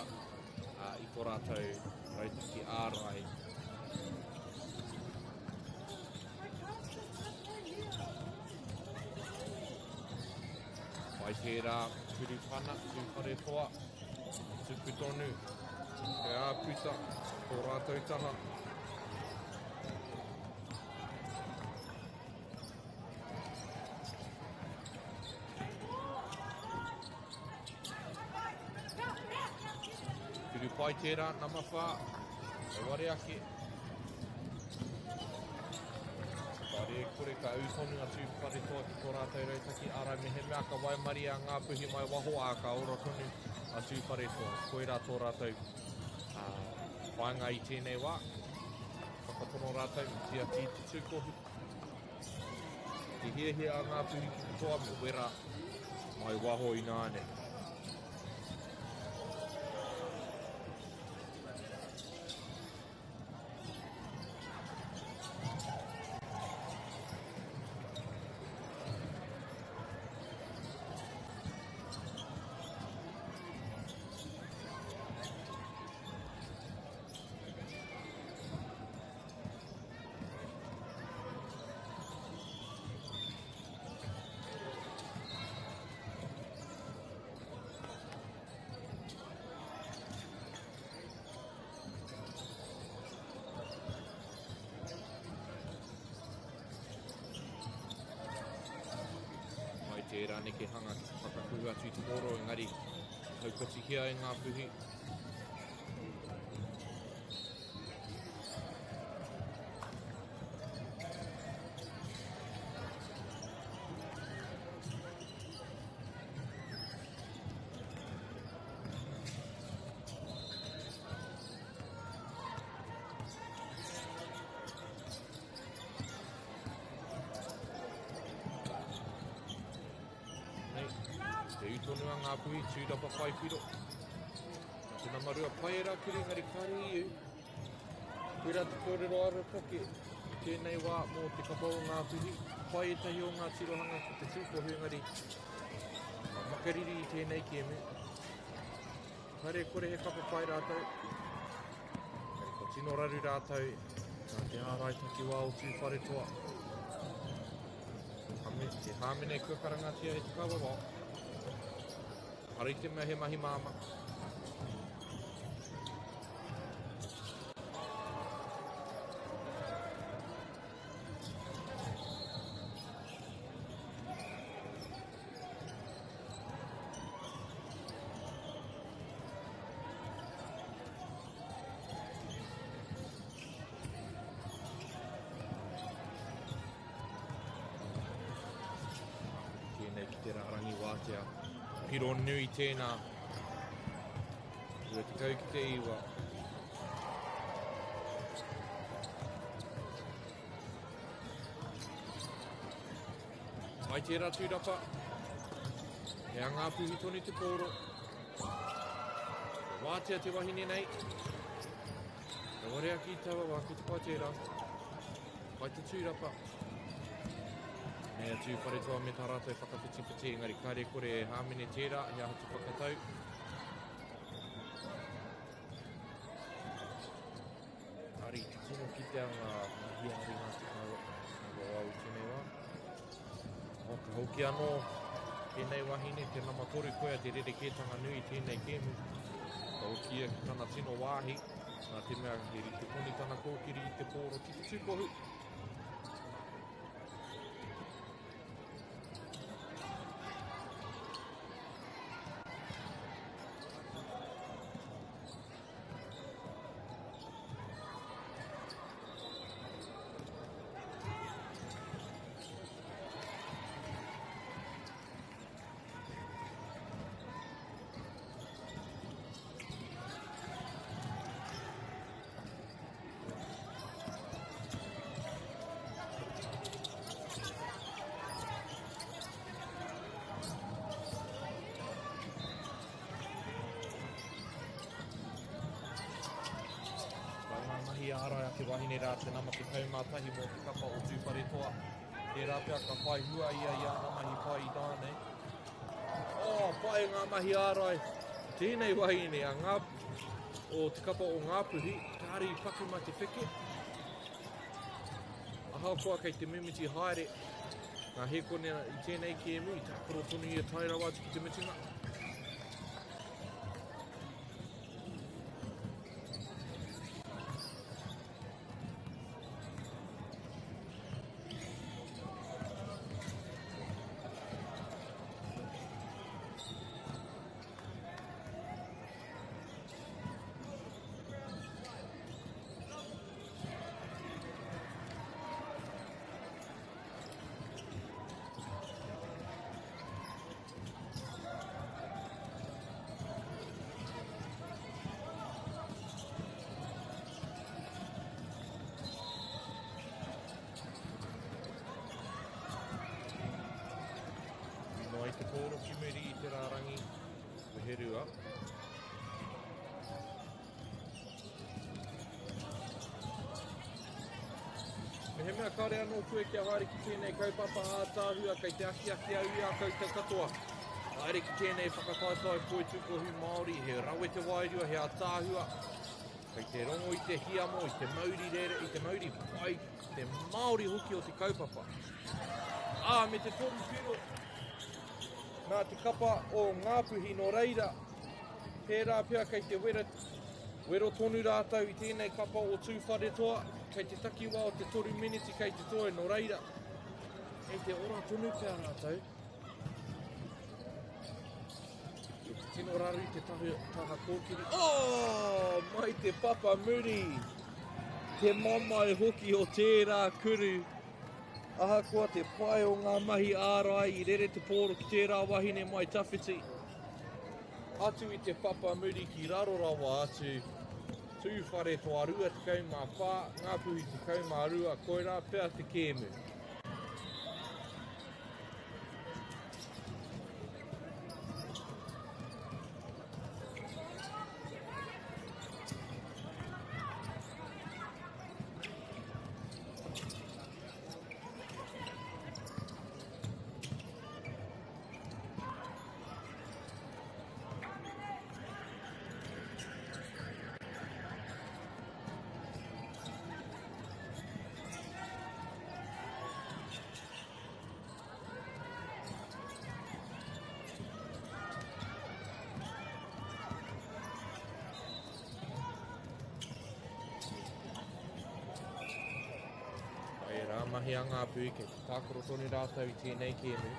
i tō rātou rautaki ārai. Mai tērā turupana, Tūwharetoa, tupu tonu, te āputa, tō rātou taha. Turu pai tērā, nama whā, e ware ake. Kāre e kore ka ū tonu a Tūwharetoa ki tō rātou rautaki ārai mehemea ka waimarie a Ngāpuhi mai waho ā ka ora tonu a Tūwharetoa. Koirā tō rātou whāinga i tēnei wā. Whakapono rātou me tiaki i te tūkohu. Te hiahia a Ngāpuhi ki te toa me wera mai waho ināianei. Mai tērā nekehanga ki te whakakuhu atu i te pōro, engari haukatihia e ngā puhi. Nei, te ū tonu a Ngāpuhi, tūrapa whai piro. Te nama rua pai era kiri, engari kāre i ū. Koirā te kōrero a Rapoke i tēnei wā mō te kapa o Ngāpuhi. Pai ētahi o ngā tirohanga ki te tūtohu, engari makariri i tēnei kēmu. Kāre kore he kapa pai rātou. Engari kua tino raru rātou nā te ārai takiwā o Tūwharetoa. Te hāmene kua karangatia e te kawawao. Ara i te mea he mahi māmā. Tēnei ki te rārangi wātea. Piro nui tēnā. 20 ki te iwa. Mai tērā tūrapa. He anga puhi tonu te pōro. Wātea te wahine nei. Ka ware ake i taua wā ki te pai tērā. Pai te tūrapa. Nei a Tūwharetoa me tā rātou whakawhitiwhiti, engari kāre kore e hāmene tērā, he aha te whakatau. Ari, te tino kitea ngā mahi a ringa te kawau i tēnei wā. Oh, ka hoki anō tēnei wahine, te nama toru koia te rerekētanga nui i tēnei kēmu. Ka hoki ia ki tana tino wāhi, nā te mea he rite tonu tana kōkiri i te pōro ki te tūkohu. te wahine rā te nama 11 mō te kapa o Tūwharetoa. Tērā pea ka whai hua ia i āna mahi pai i nāianei. Oh, pai ngā mahi ārai. Tēnei wahine a ngā o te kapa o Ngāpuhi, kāre i paku ma te wheke. Ahakoa kei te mimiti haere ngā hēkone i tēnei kēmu, i tākaro tonu ia tae rawa atu ki te mutunga. Noa i te pōro ki muri i te rārangi weherua. Mehemea kāre anō koe kia haere ki tēnei kaupapa ātaahua kei te akiaki au i a koutou katoa. Haere ki tēnei whakataetae poitūkohu Māori, he rawe te wairua, he ātaahua. Kei te rongo i te hiamo, i te mauri rere, i te mauri pai, te Māori hoki o te kaupapa. Ā, me te toru piro nā te kapa o Ngāpuhi nō reira, tērā pea kei te wera, wero tonu rātou i tēnei kapa o Tūwharetoa, kei te takiwā o te toru miniti kei te toe, nō reira, kei te ora tonu pea rātou. Kei te tino raru te taha, taha kōkiri. Oh, mai te papa muri! Te mamae hoki o tērā kuru. Ahakoa te pai o ngā mahi ārai i rere te pōro ki tērā wahine mai tawhiti. Atu i te papa muri ki raro rawa atu, Tūwharetoa 24, Ngāpuhi 12, koirā pea te kēmu. Ērā mahi a ngā pū kei te tākaro tonu rātou i tēnei kēmu.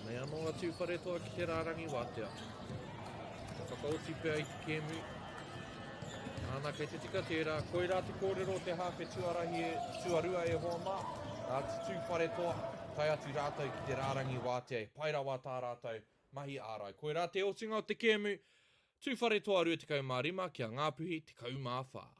Nei anō a Tūwharetoa ki te rārangi wātea. Te whakaoti pea i te kēmu. Āna, kei te tika tērā. Koirā te kōrero o te hāwhe tuarahi e, tuarua e hoa mā. Nā te Tūwharetoa, tae atu rātou ki te rārangi wātea e pai rawa tā rātou mahi ārai. Koirā te otinga o te kēmu, Tūwharetoa 25 ki a Ngāpuhi 14.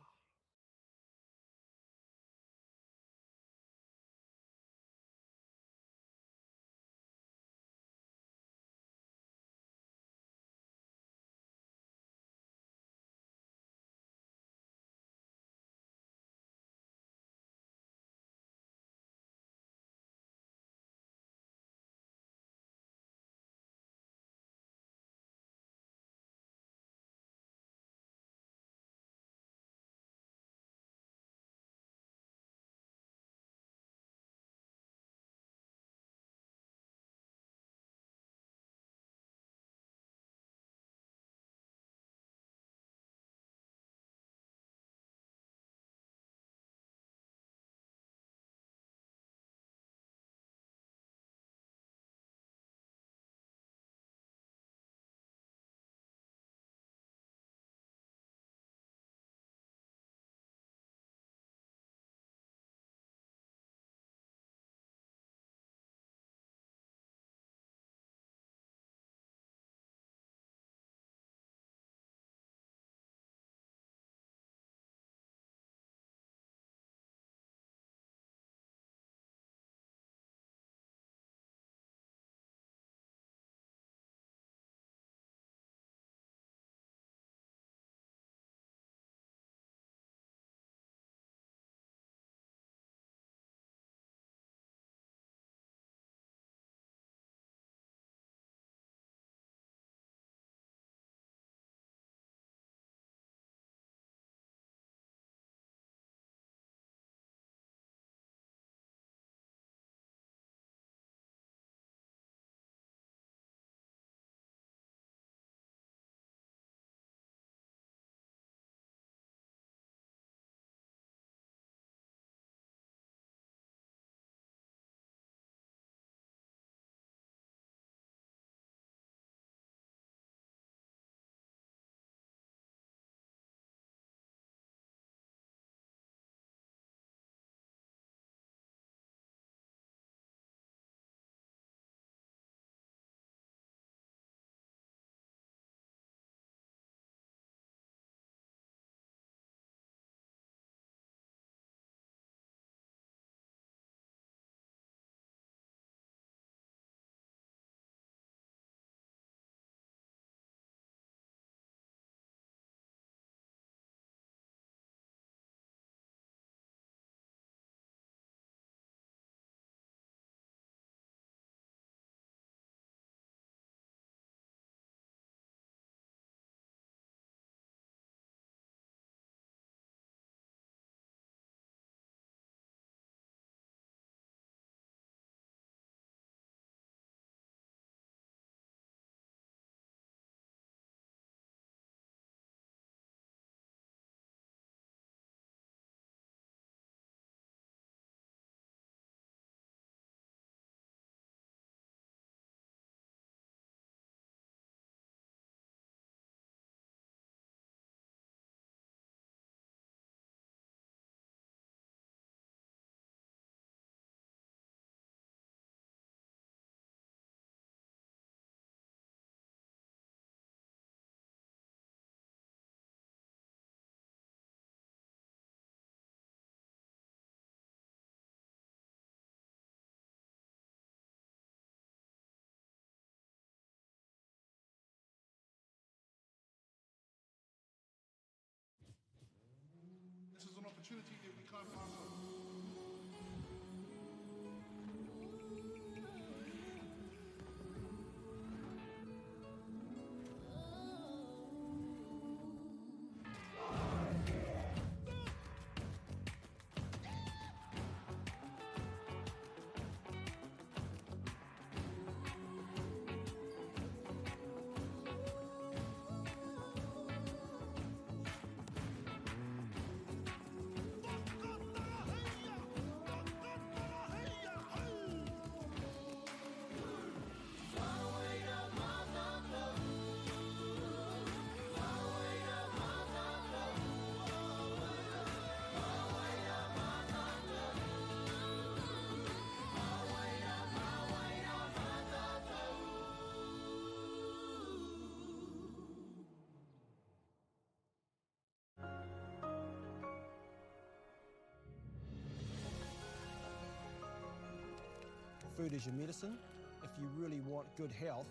Food is your medicine. If you really want good health,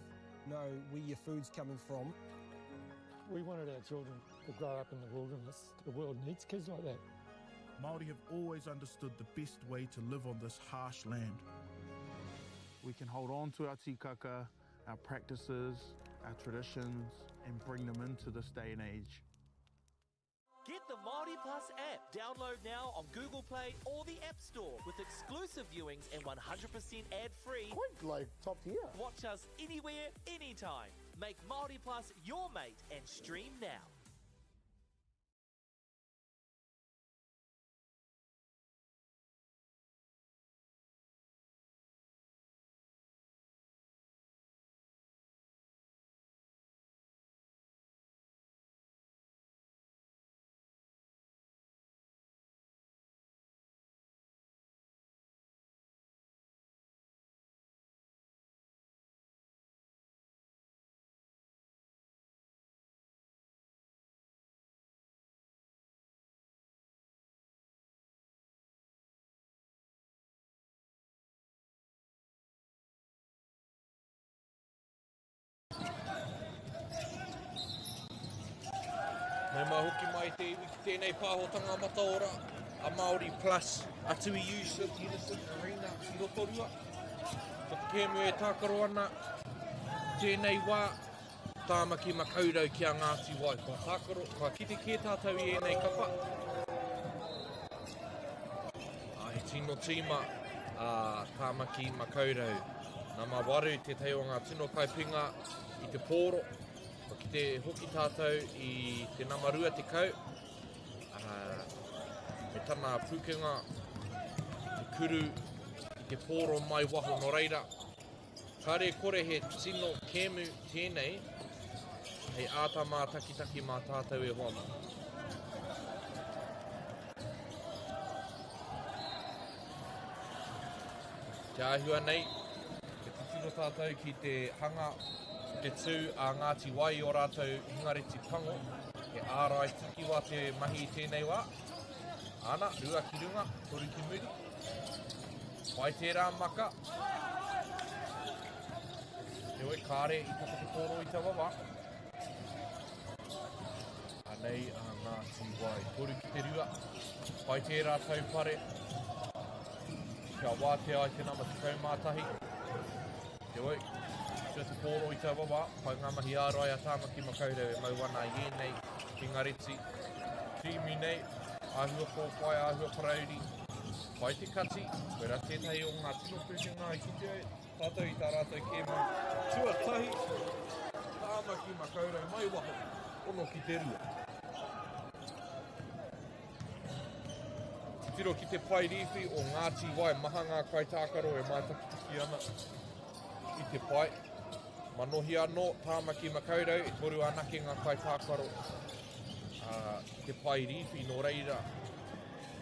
know where your food's coming from. We wanted our children to grow up in the wilderness. The world needs kids like that. Māori have always understood the best way to live on this harsh land. We can hold on to our tikaka, our practices, our traditions, and bring them into this day and age. Get the Māori Plus app. Download now on Google Play or the App Store with exclusive viewings and 100% ad-free. Quite like top tier. Watch us anywhere, anytime. Make Māori Plus your mate and stream now. Nau mai hoki mai te iwi ki tēnei pāhotanga mataora a Māori Plus atu i Unison Arena ki Rotorua. Ko te kēmu e tākaro ana tēnei wā Tāmaki Makaurau ki a Ngāti Wai. Kua tākaro, kua kite kē tātou i ēnei kapa. A, he tino tīma a Tāmaki Makaurau. Nama waru tētahi o ngā tino kaipinga i te pōro. Kua kite hoki tātou i te nama 20, ā, me tana pūkenga i te kuru, i te pōro mai waho. Nō reira, kāre kore he tino kēmu tēnei hei āta mātakitaki mā tātou e hoa mā. Te āhua nei, kia titiro tātou ki te hanga, te tū a Ngāti Wai i ō rātou hingareti pango, he ārai takiwā te mahi i tēnei wā. Ana, rua ki runga, toru ki muri. Pai tērā maka. Heoi, kāre i taka te pōro i taua wā. Anei a Ngāti Wai. 3 ki te 2. Pai tērā taupare. Kia wātea ai te nama 11. Heoi, tua te pōro i taua wā. Pai ngā mahi ārai a Tāmaki Makaurau e mau ana i ēnei hingareti. Kirīmi nei, āhua kōwhai, āhua parauri. Pai te kati, koirā tētahi o ngā tino pūkenga i kite ai tātou i tā rātou kēmu tuatahi. Tāmaki Makaurau mai waho, 6 ki te 2. Titiro ki te pae rīwhi o Ngāti Wai, maha ngā kaitākaro e mātakitaki ana i te pae. Manohi anō, Tāmaki Makaurau, e toru anake ngā kaitākaro ki te pae rīwhi, nō reira,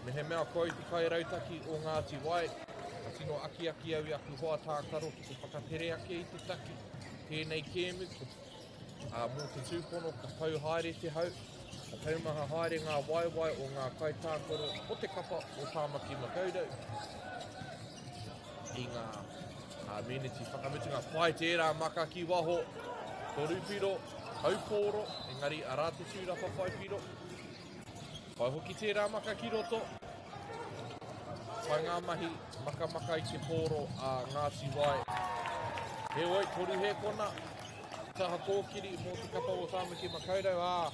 mehemea ko au te kairautaki o Ngāti Wai, ka tino akiaki au i aku hoa tākaro ki te whakatere ake i te taki, tēnei kēmu, Ā, mō te tūpono ka pau haere te hau, ka taumaha haere ngā waewae o ngā kaitākaro o te kapa o Tāmaki Makaurau i ngā meneti whakamutunga. Pai tērā maka ki waho, toru piro, haupōro, engari arā te tūrapa whai piro. Pai hoki tērā maka ki roto. Pai ngā mahi makamaka i te pōro a Ngāti Wai. Heoi, toru hēkona, taha kōkiri mō te kapa o Tāmaki Makaurau, ā,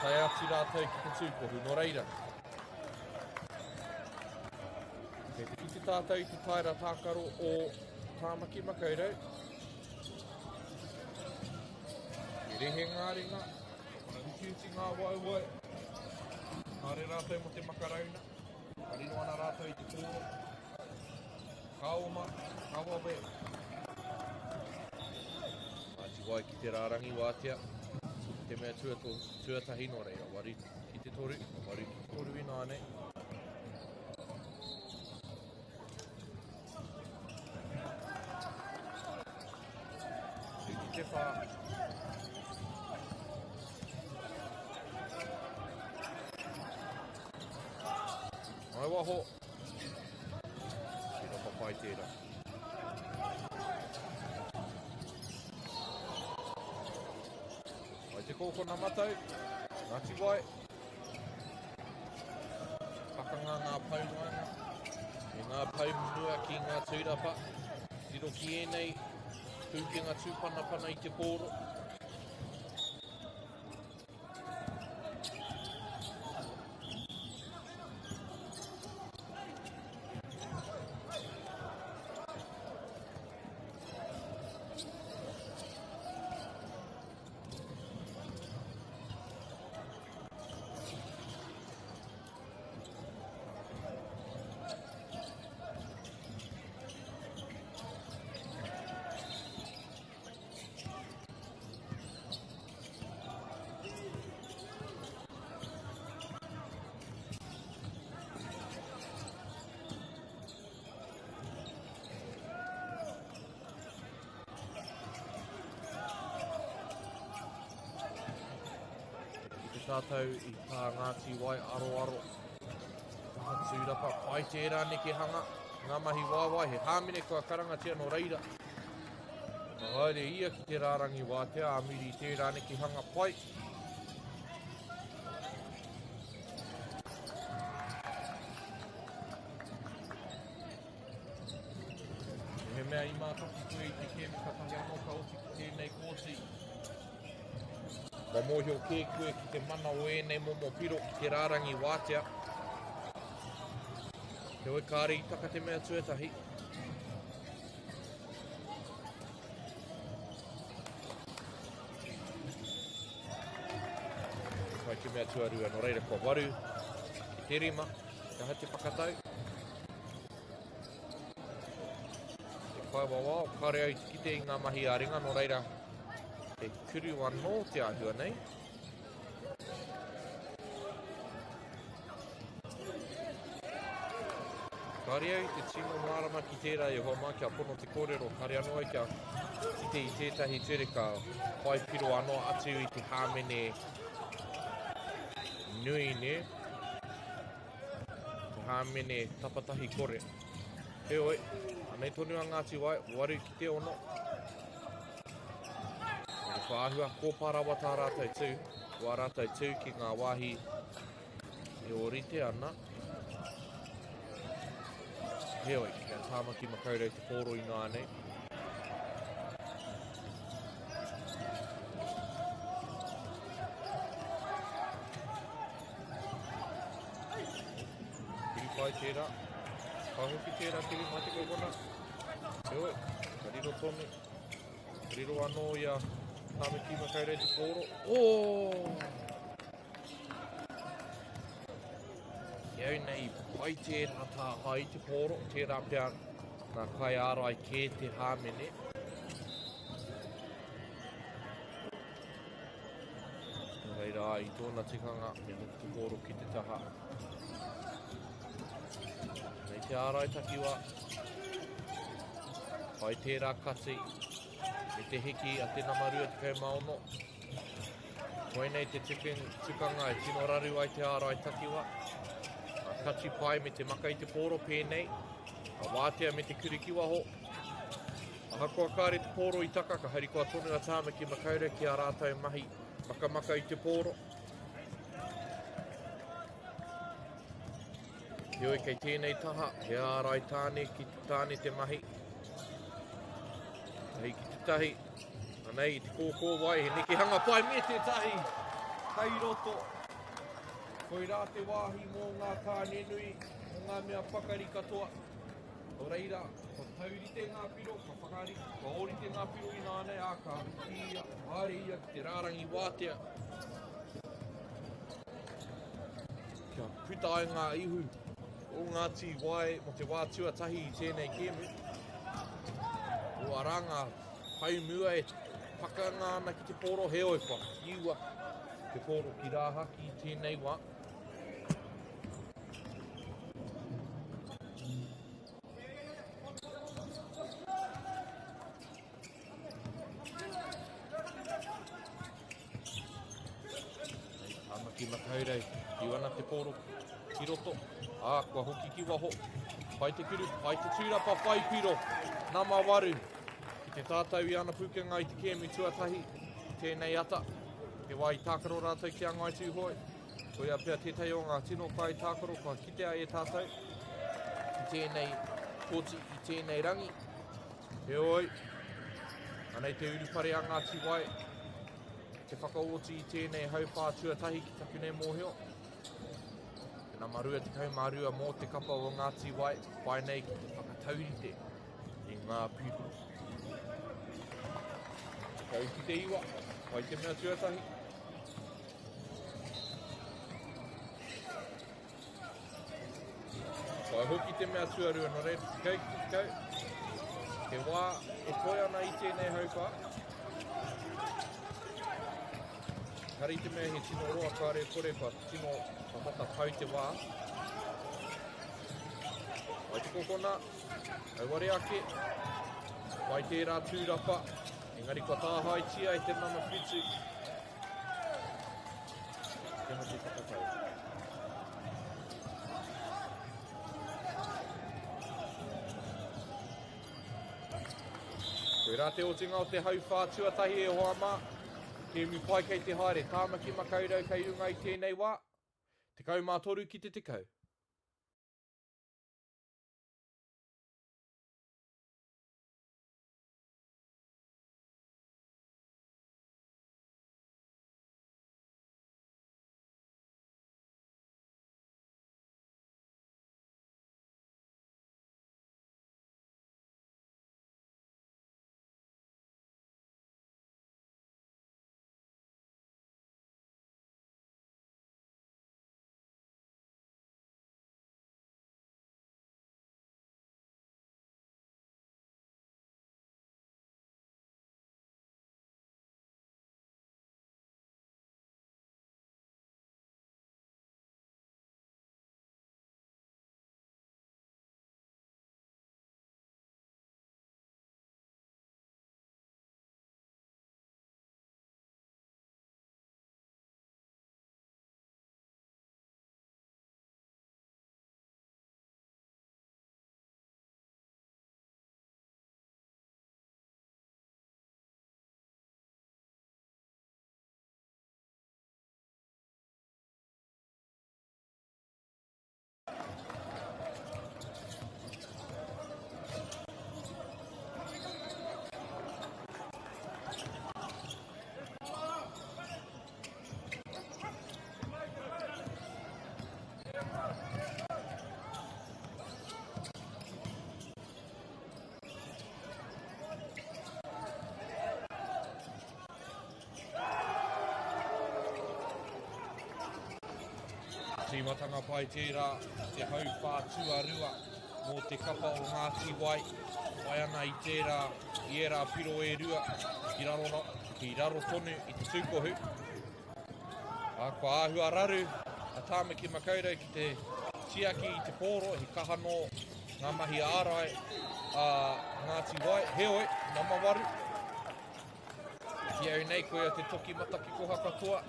tae atu rātou ki te tūkohu. Nō reira, kei te kite tātou i te taera tākaro o Tāmaki Makaurau. He rehe ngā ringa, whakawhitiwhiti ngā waewae. Kāre rātou mō te makarauna. Ka riro ana rātou i te pōro. Ka oma, ka wawe. Ngāti Wai ki te rārangi wātea. Te mea tuato, tuatahi nō reira, waru ki te toru, waru ki te toru ināianei. Tū ki te whā. Mai waho. Tino papai tērā. Mai te kōkona matau. Ngāti Wai. Pakanga ngā pou waenga. Me ngā pou mua ki ngā tūrapa. Tiro ki ēnei pūkenga tūpanapana i te pōro. Ki te tātou i tā Ngāti Wai aroaro. Taha tūrapa, pai tērā nekehanga, ngā mahi wāwai, he hāmene kua karangatia nō reira. Ka haere ia ki te rārangi wātea ā muri i tērā nekehanga pai. Mehemea i mātaki koe i te kēmu katahi anō ka oti ki tēnei kōti. Kua mōhio kē koe ki te mana o ēnei momo piro ki te rārangi wātea. Heoi kāre i taka te mea tuatahi. Kai te mea tuarua, nō reira kua waru ki te rima, ka te whakatau. Te kaiwawao, kare au te kite i ngā mahi a ringa, nō reira he kuru anō te āhua nei. Kāre au i te tino mārama ki tērā e hoa mā kia pono te kōrero, kāre anō au kia kite i tētahi ture ka whai piro anō atu i te hāmene nui, nē? Te hāmene tapatahi kore. Heoi, anei tonu a Ngāti Wai, waru ki te ono. Kua āhua kōpā rawa tā rātou tū, wā rātou tū ki ngā wāhi E ōrite ana. Heoi, kia Tāmaki Makaurau te pōro ināianei. Kiri pai tērā. Ka hoki tērā kiri mai te kokona. Heoi, ka riro tonu. Ka riro anō i a Tāmaki Makaurau te pōro. Oh! Ki au nei, pai tērā tāhae i te pōro, tērā pea nā kaiārai kē te hāmene. Nō reira, i tōna tikanga, me hoki te pōro ki te taha. Nei te ārai takiwā. Pai tērā kati, me te hiki a te nama 26. Koinei te tukanga e tino raru ai te ārai takiwa. Ka kati pai me te maka i te pōro pēnei. Ka wātea me te kuri ki waho. Ahakoa kāre te pōro i taka, ka harikoa tonu a Tāmaki Makaurau ki ā rātou mahi makamaka i te pōro. Heoi kei tēnei taha, he ārai tāne ki te tāne te mahi. Tahi ki te tahi. Anei i te kōkōwai, he nekehanga pai me tētahi kei roto. Koirā te wāhi mō ngā tāne nui, mō ngā mea pakari katoa. Nō reira, kua taurite ngā piro, kua whakari, kua ōrite ngā piro ināianei, ā, ka hoki ia, haere ia ki te rārangi wātea. Kia puta ai ngā ihu o Ngāti Wai mō te wā tuatahi i tēnei kēmu. Kua rā ngā pae mua e pakanga ana ki te pōro, heoi kua whiua te pōro ki rāhaki i tēnei wā. Tāmaki Makaurau, whiu ana te pōro ki roto, ā, kua hoki ki waho. Pai te kuru, pai te tūrapa, whai piro, nama waru. Ki te tātau i ana pūkenga i te kēmu tuatahi i tēnei ata, te wā i tākaro rātou ki a Ngāi Tūhoe. Koia pea tētahi o ngā tino kaitākaro kua kitea e tātou i tēnei koti, i tēnei rangi. Heoi, anei te urupare a Ngāti Wai, te whakaoti i tēnei hauwhā tuatahi ki taku nei mōhio. Te nama 22 mō te kapa o Ngāti Wai, whai nei ki te whakataurite i ngā piro. 10 ki te 9, whai te mea tuatahi. Whai hoki te mea tuarua, nō reira, 10 ki te 10. He wā e toe ana i tēnei hauwhā. Kāre i te mea he tino roa, kāre kore, kua tino kua tata pau te wā. Wai te kokona, auare ake, wai tērā tūrapa, engari kua tāhaetia e te nama whitu. Tēnā te whakatau. Koirā te otinga o te hauwhā tuatahi e hoa mā. Kēmu pai kei te haere, Tāmaki Makaurau kei runga i tēnei wā. 13 ki te 10. Tīmatanga pai tērā, te hauwhā tuarua mō te kapa o Ngāti Wai. Whai ana i tērā, i ērā piro e rua, ki raro, ki raro tonu i te tūkohu. Ā, kua āhua raru a Tāmaki Makaurau ki te tiaki i te pōro, he kaha nō ngā mahi ārai a Ngāti Wai. Heoi, nama waru. Ki au nei, koia te toki matakikoha katoa.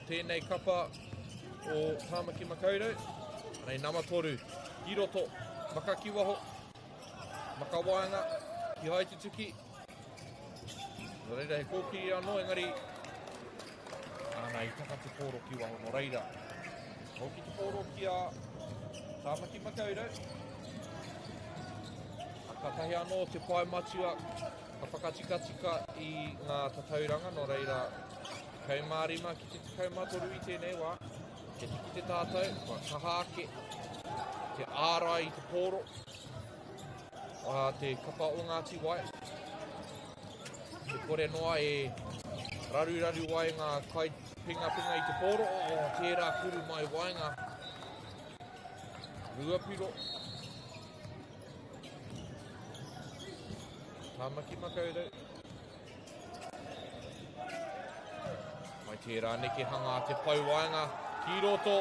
Tēnei kapa o Tāmaki Makaurau. Anei nama toru, ki roto, maka ki waho, maka waenga, ki Haitutuki. Nō reira he kōkiri anō, engari āna i taka te pōro ki waho, nō reira. Hoki te pōro ki a Tāmaki Makaurau. A katahi anō te pae matua ka whakatikatika i ngā tatauranga, nō reira 15 ki te 13 i tēnei wā. Kei te kite tātou, kua kaha ake te ārai i te pōro a te kapa o Ngāti Wai. Te kore noa e raruraru ai ngā kai pingapinga i te pōro, o oh, tērā kuru mai waenga. Ruapiro. Tāmaki Makaurau. Mai tērā nekehanga a te pou waenga ki roto.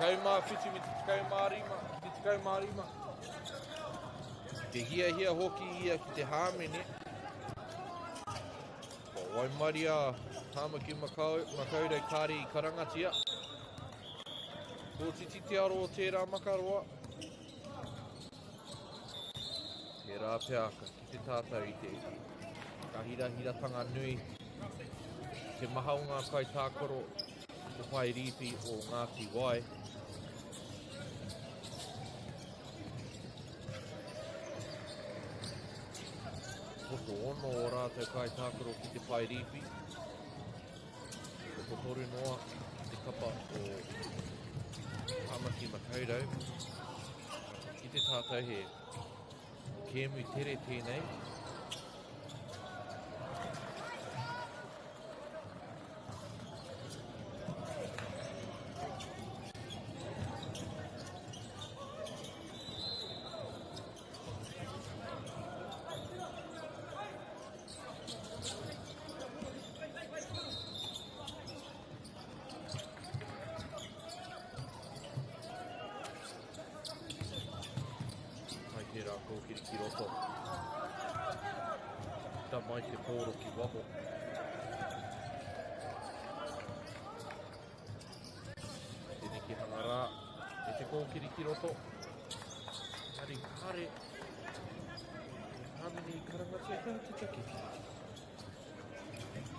17 me te 15 ki te 15. Te hiahia hoki ia ki te hāmene. Ko waimaria Tāmaki Makaurau kāre i karangatia. Kōtiti te aro o tērā makaroa. Tērā pea ka kite tātou i te whakahirahiratanga nui, te maha o ngā kaitākaro i te pae rīwhi o Ngāti Wai. Tokoono o rātou kaitākaro ki te pae rīwhi. Tokotoru noa ki te kapa o Tāmaki Makaurau. Ki te tātou he kēmu tere tēnei. Hai tērā kōkiri ki roto. Puta mai te pōro ki waho. Te nekehanga rā e te kōkiri ki roto. Engari kāre e hāmene i karangatia he aha te take.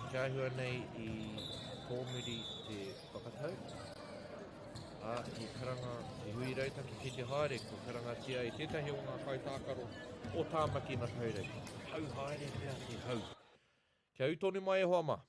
Te āhua nei i tōmuri te whakatau, ā, he karanga, he hui rautaki kei te haere, kua karangatia e tētahi o ngā kaitākaro o Tāmaki Makaurau. Hau haere pea te hau. Kia ū tonu mai e hoa mā.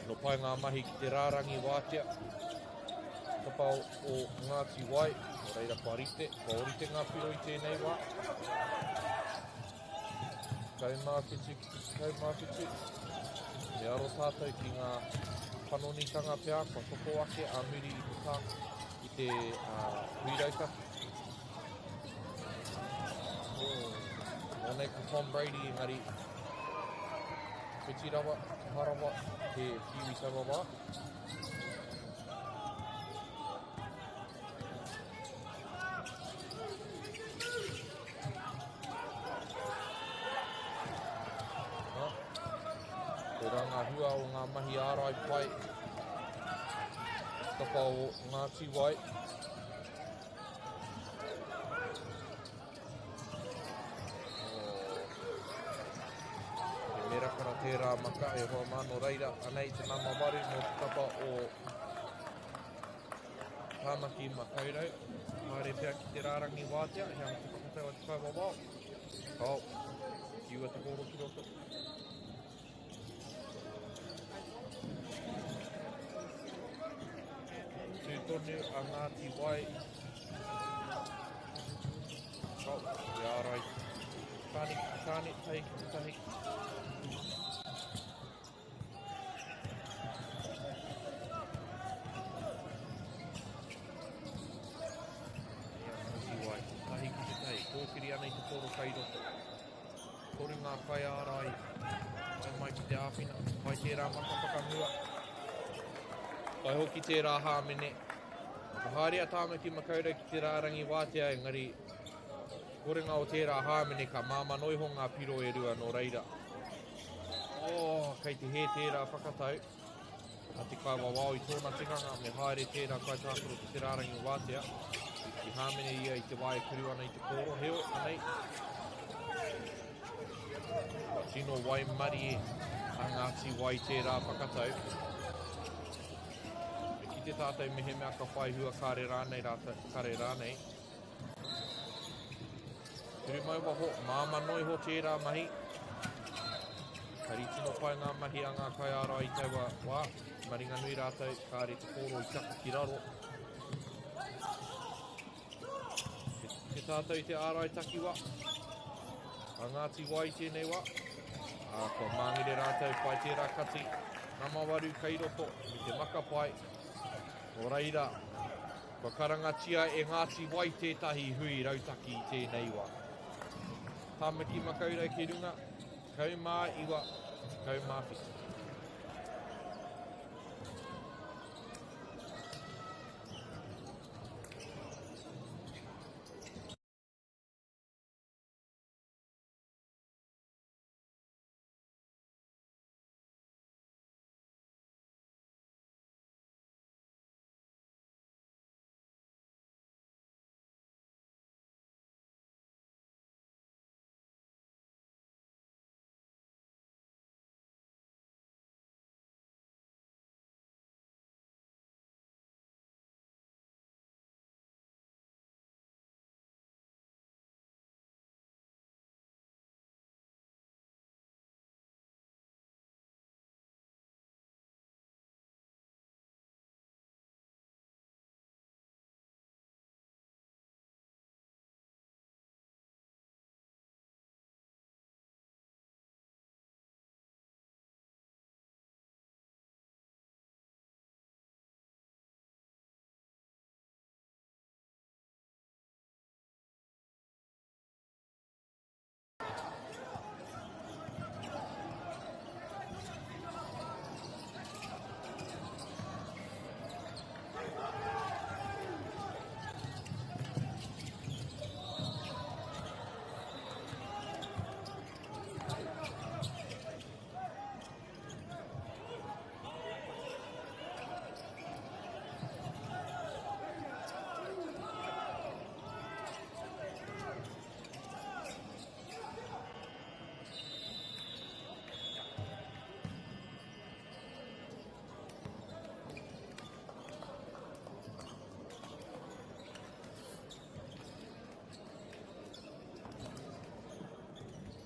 Tino pai ngā mahi ki te rārangi wātea. Kapa o Ngāti Wai, nō reira kua rite, kua orite ngā piro i tēnei wā. 17 ki te 17. Me aro tātou ki ngā panonitanga pea kua toko ake a muri i te tā, i te hui rautaki. Nō nei ko Tom Brady engari whiti rawa, kaha rawa te whiu i taua wā. Koirā ngā hua o ngā mahi ārai pai kapa o Ngāti Wai. He merakara tērā maka e hoa mā, nō reira, anei te nama waru mō te kapa o Tāmaki Makaurau. Haere pea ki te rārangi wātea, he aha te whakatau a te kaiwawao? Kao, whiua te pōro ki roto. Tū tonu a Ngāti Wai. Kao, te ārai. Tāne ki te tāne, tahi ki te tahi. Wai, tahi ki te tahi, kōkiri ana i te poro kai roto. Toru ngā kaiārai, tae mai ki te āwhina, pai tērā maka whakamua. Pai hoki tērā hāmene. Ka haere a Tāmaki Makaurau ki te rārangi wātea, engari korenga o tērā hāmene ka māmā noiho ngā piro e rua nō reira. Oh, kei te hē tērā whakatau. A te kaiwawao i tōna tikanga, me haere tērā kaitākaro ki te rārangi wātea. I hāmene ia i te wā e kuru ana i te pōro, heoi, anei. Kua tino waimarie a Ngāti Wai tērā whakatau. Me kite tātou mehemea ka whai hua kāre rānei rātou, kare rānei. Turu mai waho, māmā noa iho tērā mahi. Kari tino pai ngā mahi a ngā kaiārai i taua wā. Maringanui rātou, kāre te pōro i taka ki raro. Te tātou i te ārai takiwa. A Ngāti Wai tēnei wā. Ā, kua māngere rātou, pai tērā kati. Namawaru kei roto, me te maka pai. Nō reira, Kua karangatia e Ngāti Wai tētahi hui rautaki i tēnei wā. Tāmaki Makaurau ki runga, 19 ki te 17.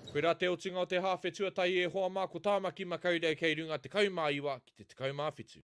Koirā te otinga o te hāwhe tuatahi e hoa mā, ko Tāmaki Makaurau kei runga 19 ki te 17.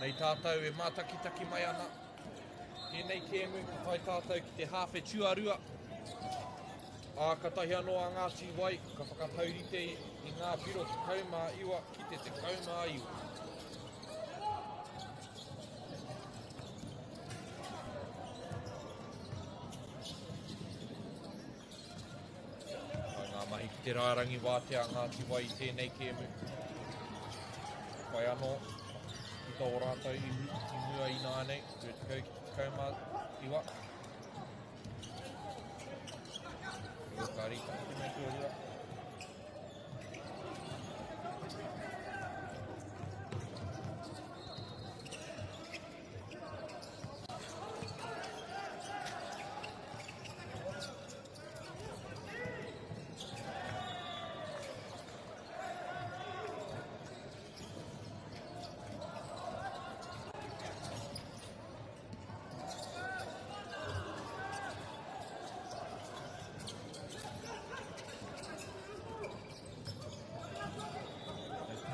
Anei tātou e mātakitaki mai ana. Tēnei kēmu, ka tae tātou ki te hāwhe tuarua. Ā, katahi anō a Ngāti Wai ka whakataurite i ngā piro 19 ki te 19. Kai ngā mahi ki te rārangi wātea a Ngāti Wai i tēnei kēmu. Whai anō, ki tō rātou i mua ināianei, 20 ki te 19. Ka rita ki mai tuarua.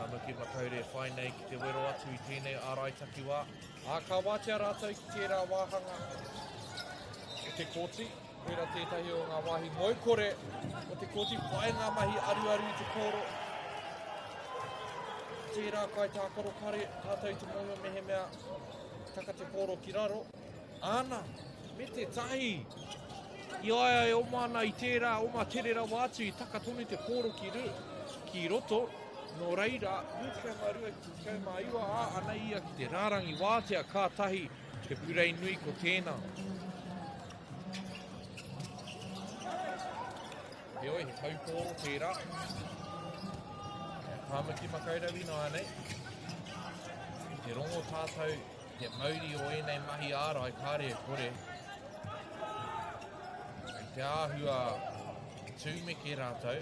Tāmaki Makaurau e whai nei ki te wero atu i tēnei ārai takiwā. Ā, ka wātea rātou ki tērā wāhanga o te kōti. Koirā tētahi o ngā wāhi ngoikore o te kōti. Whai ngā mahi aruaru i te kōro. Tērā kaitākaro kare tātou i te mōhio mehemea taka te pōro ki raro. Āna, me te tahi. I a ia e oma ana i tērā oma tere rawa atu i taka tonu te pōro ki, ru, ki roto. Nō reira, 22 ki te 19, ā, ana ia ki te rārangi wātea kātahi te purei nui ko tēnā. Heoi, he taupōro tērā. Tāmaki Makaurau ināianei. Te rongo tātou Te mauri o ēnei mahi ārai kāre e kore. Kei te āhua tūmeke rātou.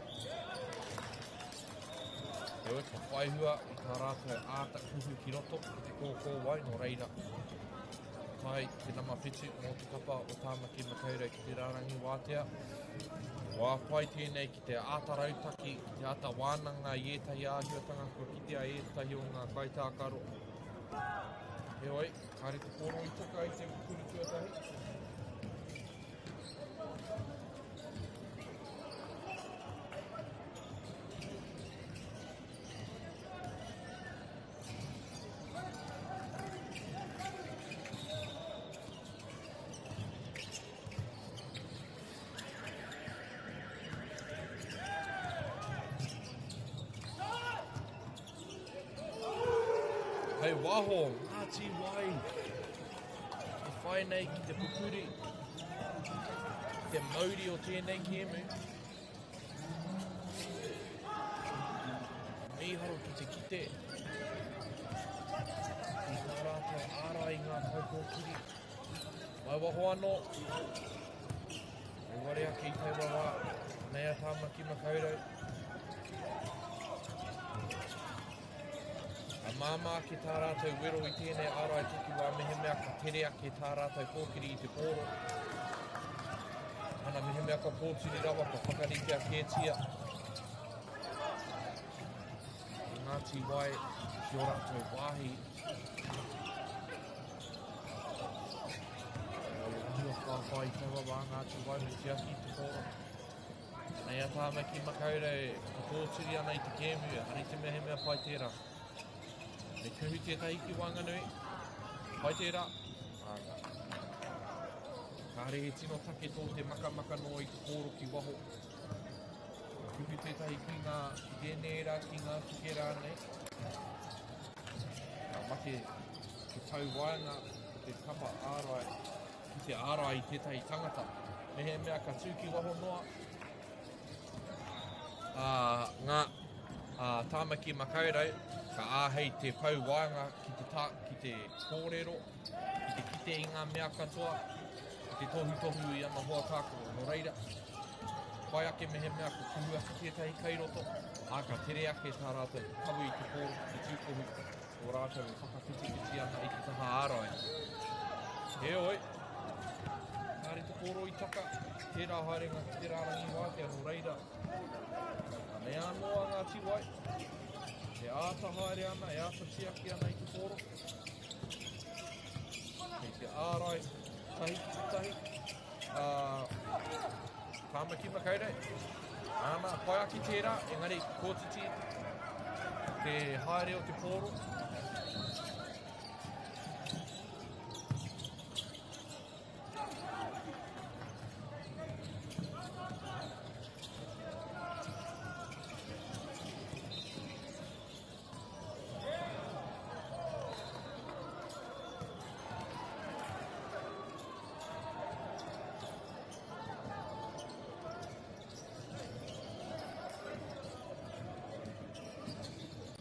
Heoi, ka whaihua i tā rātou āta kuhu ki roto ki te kōkōwai, nō reira. Tae te nama whitu mō te kapa o Tāmaki Makaurau ki te rārangi wātea. Wā pai tēnei ki te āta rautaki, ki te āta wānanga i ētahi āhuatanga kua kitea ētahi o ngā kaitākaro. Heoi, kāre te pōro i taka i te kuru tuatahi. Hei waho, Ngāti Wai, e whai nei ki te pupuri, te mauri o tēnei kēmu. Mīharo ki te kite i tā rātou ārai i ngā kaukōkiri. Mai waho anō, e ware ake i taua wā, nei a Tāmaki Makaurau. Ka māmā ake tā rātou wero i tēnei ārai takiwā mehemea ka tere ake tā rātou kōkiri i te pōro. Ana mehemea ka pōturi rawa ka whakaritea kētia. E Ngāti Wai ki ō rātou wāhi. Āhua whāwhā i taua wā Ngāti Wai me tiaki i te pōro. Nei a Tāmaki Makaurau e whakapōturi ana i te kēmu, ehara i te mea he mea pai tērā. Me kuhu tētahi ki waenganui, pai tērā. Āna. Kāre he tino take tō te makamaka noa i te pōro ki waho. Ka kuhu tētahi ki ngā, ki tēnei rā, ki ngā tuke rānei. Ka mate te tau waenga o te kapa ārai ki te ārai i tētahi tangata. Mehemea ka tū ki waho noa, ā, ngā, ā, Tāmaki Makaurau, ka āhei te pou waenga ki te tā, ki te kōrero, ki te kite i ngā mea katoa, ki te tohutohu i ana hoa tākaro. Nō reira, pai ake mehemea ka kuhu atu tētahi kai roto, ā, ka tere ake tā rātou kawe i te pōro ki te tūkohu o rātou e whakawhitiwhiti ana i te taha ārai. Heoi, kāre te pōro i taka, tērā haerenga ki te rārangi wātea, nō reira, anei anō a Ngāti Wai, e āta haere ana, e āta tiaki ana i te pōro. Kia ārai tahi ki tahi. Ā, Tāmaki Makaurau. Āna, pai ake tērā, engari kōtiti te haere o te pōro.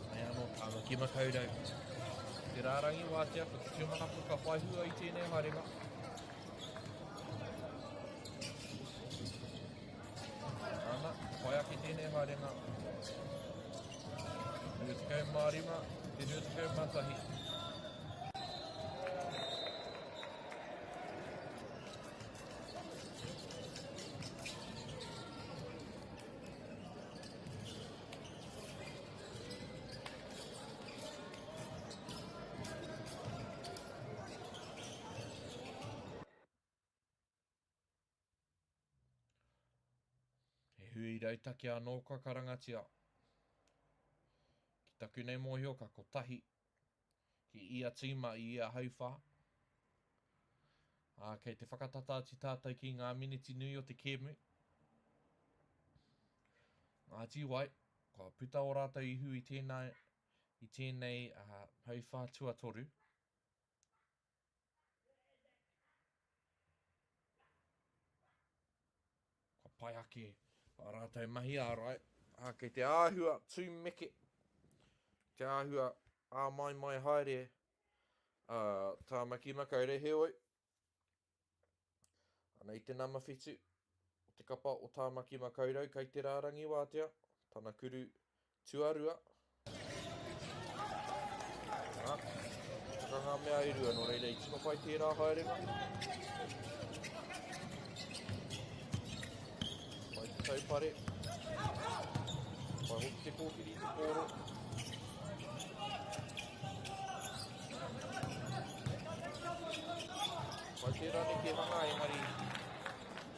Mai anō Tāmaki Makaurau. Te rārangi wātea ko te tūmanako ka whai hua i tēnei haerenga. Ana, whai ake tēnei haerenga. 25, te 21. He hui rautaki anō kua karangatia. Ki taku nei mōhio ka kotahi ki ia tīma i ia hauwhā. Ā, kei te whakatata atu tātou ki ngā miniti nui o te kēmu. Ngāti Wai, kua puta ō rātou ihu i tēnā, i tēnei hauwhā tuatoru. Kua pai ake a rātou mahi ārai. Ā, kei te āhua tūmeke, te āhua āmaimai haere a Tāmaki Makaurau, heoi, anei te nama whitu o te kapa o Tāmaki Makaurau kei te rārangi wātea, tana kuru Tuarua. Nā, taka ngā mea e rua, nō reira i tino pai tērā haerenga. Pai te taupare. Pai hoki te kōkiri i te pōro. Pai tērā nekehanga, engari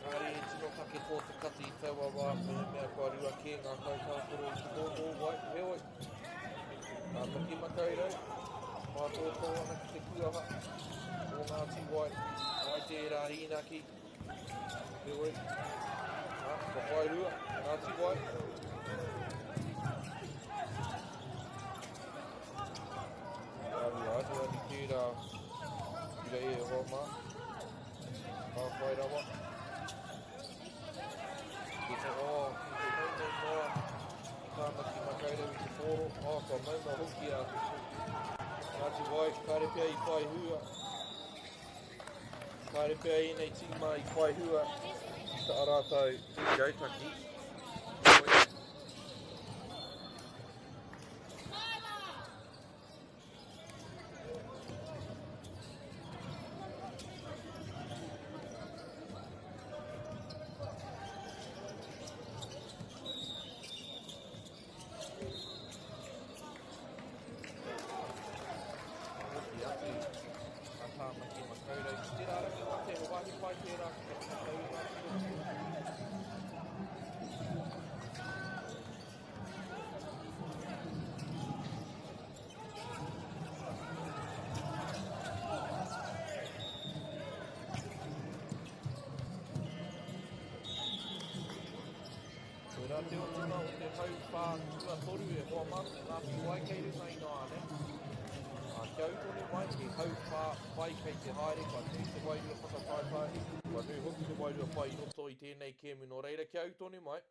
Kāre e tino take tō te kati i taua wā, mehemea kua rua kē ngā kaitākaro i te kōkō wai, heoi, Tāmaki Makaurau, mātōtō ana ki te kuaha o Ngāti Wai, wai tērā hīnaki, heoi, nā, kua whai hua, Ngāti Wai. Āhua aniani tērā, i rei e hoa mā. Ka whai rawa. Ki te oh, ki te maumau noa. Tāmaki Makaurau i te pōro. Oh, kua maumau hoki a Ngāti Wai. Kāre pea i whai hua. Kāre pea ēnei tīma i whai hua i tā rātou rautaki. Hoki atu a Tāmaki Makaurau ki te rārangi mate, he wāhi pai tērā ki te whakatau i ngā tiro. Koirā te otinga o te hauwhā tuatoru e hoa mā, Ngāti Wai kei runga ināianei. Ā, kia ū tonu mai, he hauwhā pai kei te haere, kua nui te wairua whakataetae, kua nui hoki te wairua pai i roto i tēnei kēmu, nō reira kia ū tonu mai.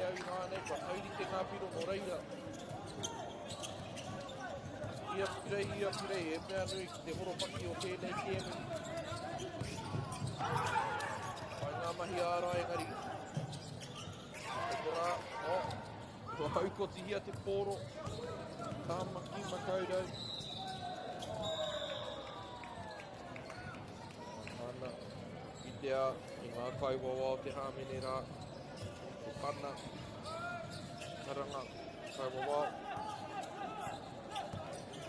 au ināianei, kua taurite ngā piro nō reira. Ia purei, ia purei, he mea nui ki te horopaki o tēnei kēmu. Pai ngā mahi ārai engari. E korā, oh, kua haukotihia te pōro. Tāmaki Makaurau. Ana, kitea i ngā kaiwawao te hāmene rā, te pana, karanga, kaiwawao.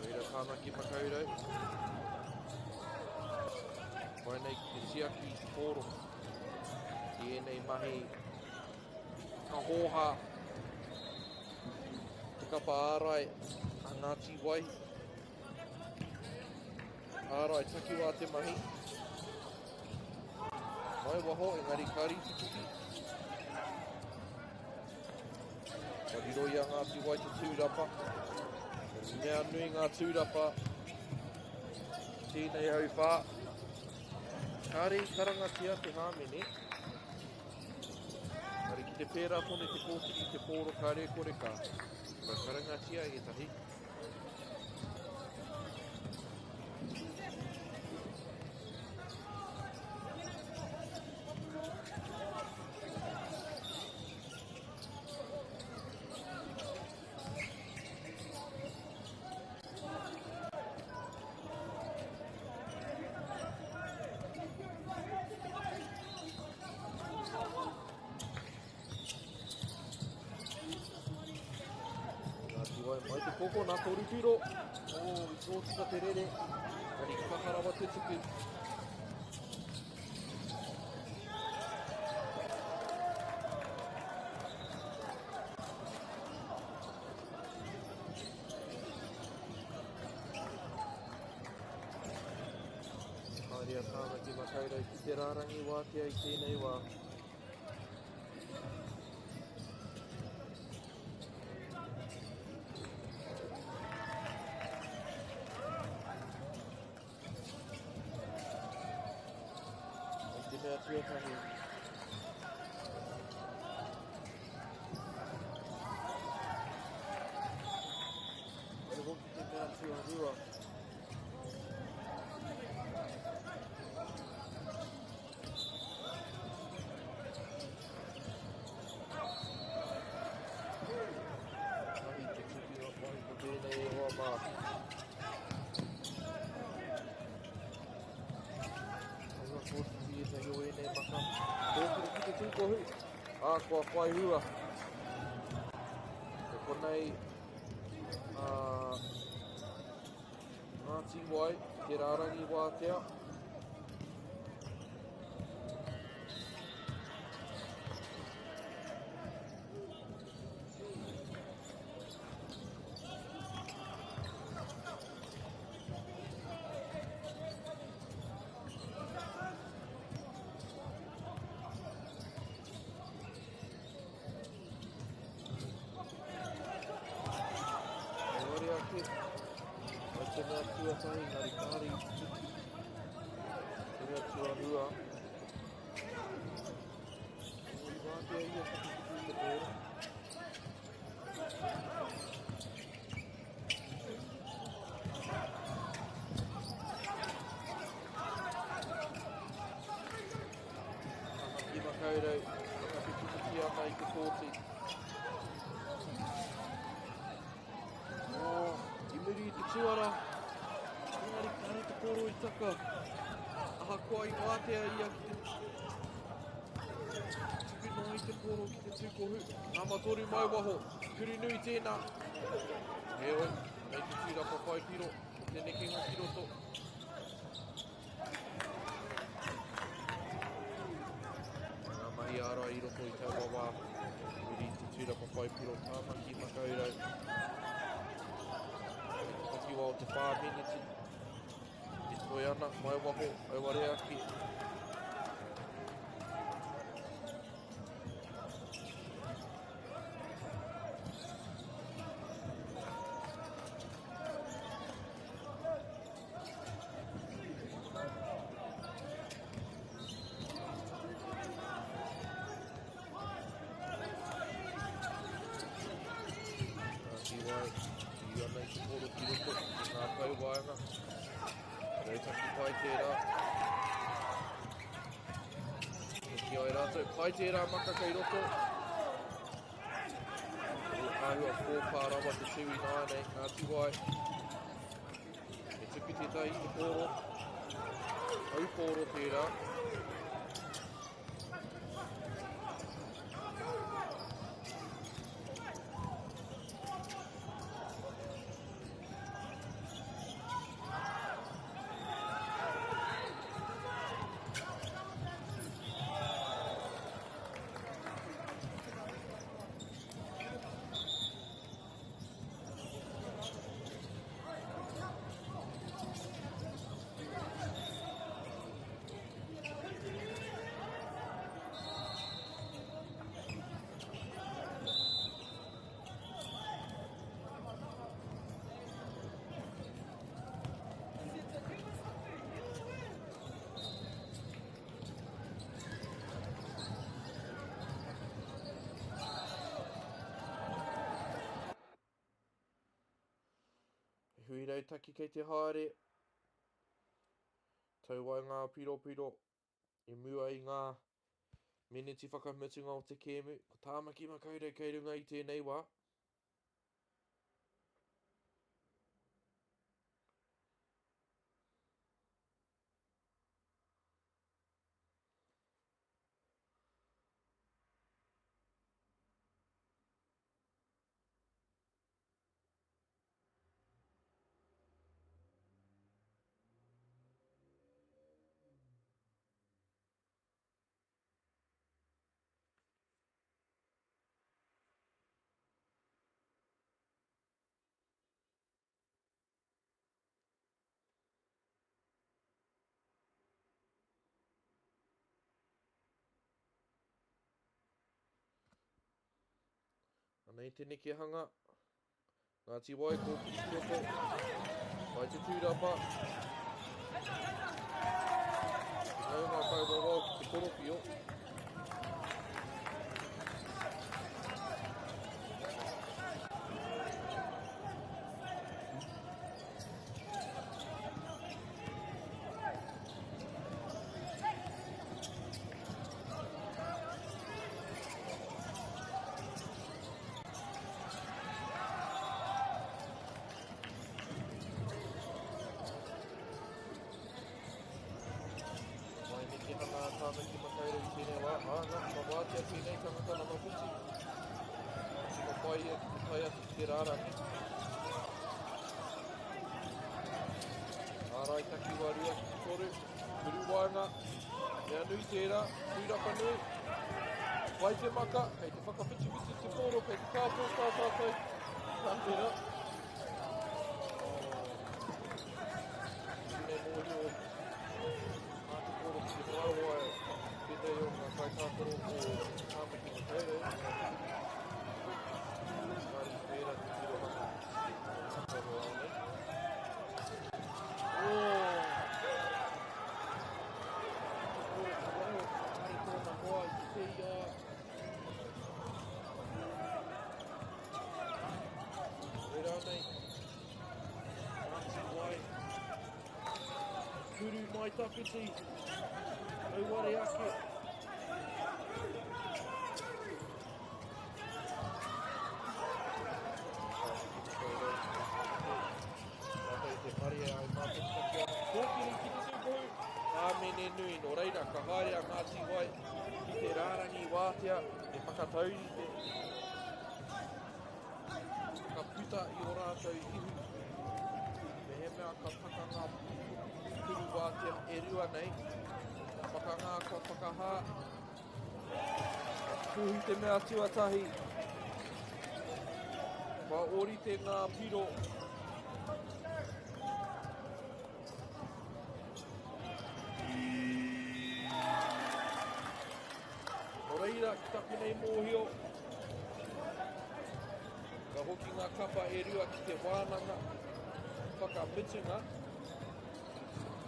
Reira Tāmaki Makaurau. Whai nei ki te tiaki i te pōro. I ēnei mahi ka hōhā te kapa ārai a Ngāti Wai. Ārai takiwā te mahi. Mai waho, engari ka rītikiti. Ka riro i a Ngāti Wai te tūrapa. He mea nui ngā tūrapa. Tēnei hauwhā. Kāre i karangatia te hāmene. Kāre ki te pērā tonu te kōkiri i te pōro kāre kore ka. Ka karangatia ētahi. Ngāti Wai mai te koko, nā Toru Piro. Oh, i tōtika te rere. Kari kaha rawa te tuku. Haere a Tāmaki Makaurau ki te rārangi wātea i tēnei wā. I te mea tuatahi. E hoki te mea tuarua. Tahi te tukinga pai ko tēnei e hoa mā. Aua kōtiti ētahi o ēnei maka. Kōkiri ki te tūkohu. Ā, kua whai hua. Ko konei, ā, Ngāti Wai, te rārangi wātea. Engari ake, mai te mea tuatahi, engari kāre i tutuki. Te mea tuarua. I wātea ia ka tutuki i te pōro. Tāmaki Makaurau, whakawhitiwhiti ana i te kōti. Oh, i muri i te tuara, engari kāre te pōro i taka. Ahakoa i wātea ia ki te tuku noa i te pōro ki te tūkohu. Nama toru mai waho, kuru nui tēnā. Heoi, nei te tūrapa whai piro, te nekenga ki roto. Ngā mahi ārai i roto i taua wā, muri i te tūrapa whai piro Tāmaki Makaurau. Kei te takiwā o te 4 meneti, e toe ana, mai waho, auare ake. te pōro ki roto i ngā pou waenga. Rautaki pai tērā. Hoki ai rātou. Pai tērā maka kei roto. Āhua kōpā rawa te tū i nāianei, Ngāti Wai. E tuku tētahi i te pōro. Au pōro tērā. He hui rautaki kei te haere. Tau ai ngā piropiro i mua i ngā meneti whakamutunga o te kēmu. Ko Tāmaki Makaurau kei runga i tēnei wā. Anei te nekehanga. Ngāti Wai, kōkiri ki roto. Pai te tūrapa. Te ngau ngā kaiwawao ki te korowhio. Mai nekehanga a Tāmaki Makaurau i tēnei wā. Ā, nā, ka wātea tēnei tangata nama whiti. Tino pai ia ki te tae atu ki te rārangi. Ārai takiwā 2 ki te 3. Kuru waenga. Mea nui tērā, tūrapa nui. Pai te maka, kei te whakawhitiwhiti te pōro, kei te kāpō tā tātou. Ka tērā. Tēnei mōhio mā te pōro ki te waewae tētahi o ngā kaitākaro o Tāmaki Makaurau. Engari pērā te tirohanga o te tākaro ao nei. Oh! Kuru mai tawhiti, auare ake. Rātou te pari ai mā te takiwā. Kōkiri ki te tūpohu, hāmene nui. Nō reira, ka haere a Ngāti Wai ki te rārangi wātea e whakataurite. Ka puta i ō rātou ihu. Mehemea ka taka ngā puru wātea e rua nei, ka whakangā, ka whakahā. Kuhu te mea tuatahi. Kua ōrite ngā piro. Nō reira, ki taku nei mōhio, ka hoki ngā kapa e rua ki te wānanga whakamutunga.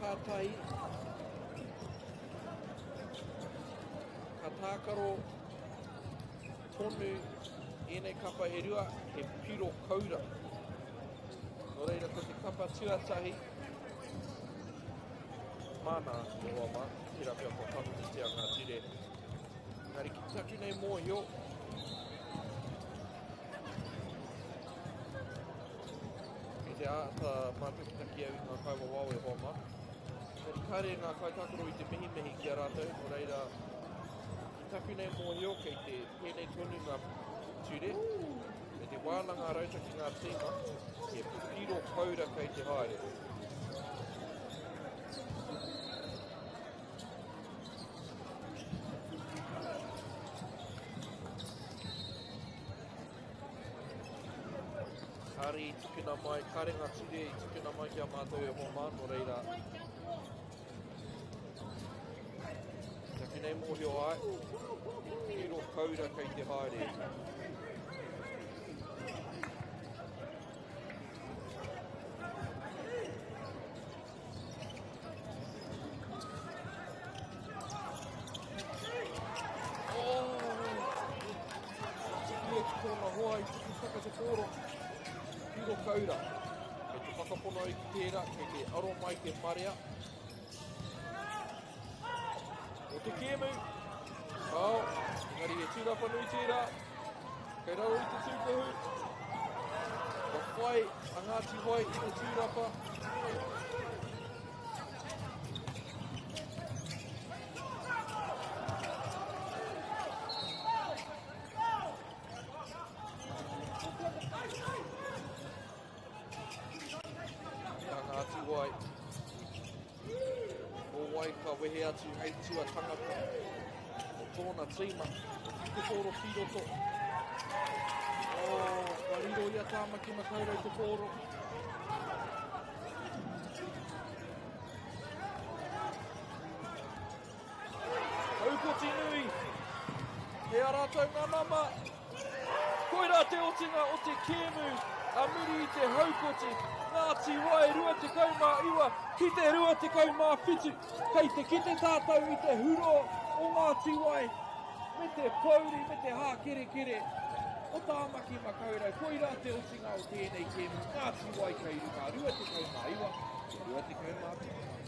Kātahi, ka tākaro tonu ēnei kapa e rua, he piro koura. Nō reira, ko te kapa tuatahi, māna, e hoa mā, tērā pea kua panonitia ngā ture. Engari ki taku nei mōhio, kei te āta mātakitaki au i ngā kaiwawao e hoa mā. Engari kāre ngā kaitākaro i te mihimihi ki a rātou, nō reira, ki taku nei mōhio, kei te pēnei tonu ngā ture, kei te wānanga rautaki ngā tīma, he piro koura kei te haere. Kāre i tukuna mai, kāre ngā ture i tukuna mai ki a mātou e hoa mā, nō reira, Taku nei mōhio ai, piro koura kei te haere. Oh! Tuku e ki tōna hoa i tuku taka te pōro. Piro koura. Kei te whakapono au ki tērā, kei te aro mai te marea. O te kēmu. Kao, engari he tūrapa nui tērā. Kei raro i te tūkohu. Ka whai a Ngāti Wai i te tūrapa. Ki a Ngāti Wai. Ko wai ka wehe atu hei tua tangata o tōna tīma. Ki te pōro ki roto. Oh, ka riro i a Tāmaki Makaurau te pōro. Haukoti nui. He a rātou ngā nama. Koirā te otinga o te kēmu a muri i te haukoti. Ngāti Wai 29 ki te 27. Kei te kite tātou i te huro o Ngāti Wai me te pouri me te hākerekere o Tāmaki Makaurau. Koirā te otinga o tēnei kēmu. Ngāti Wai kei runga 29 ki 27.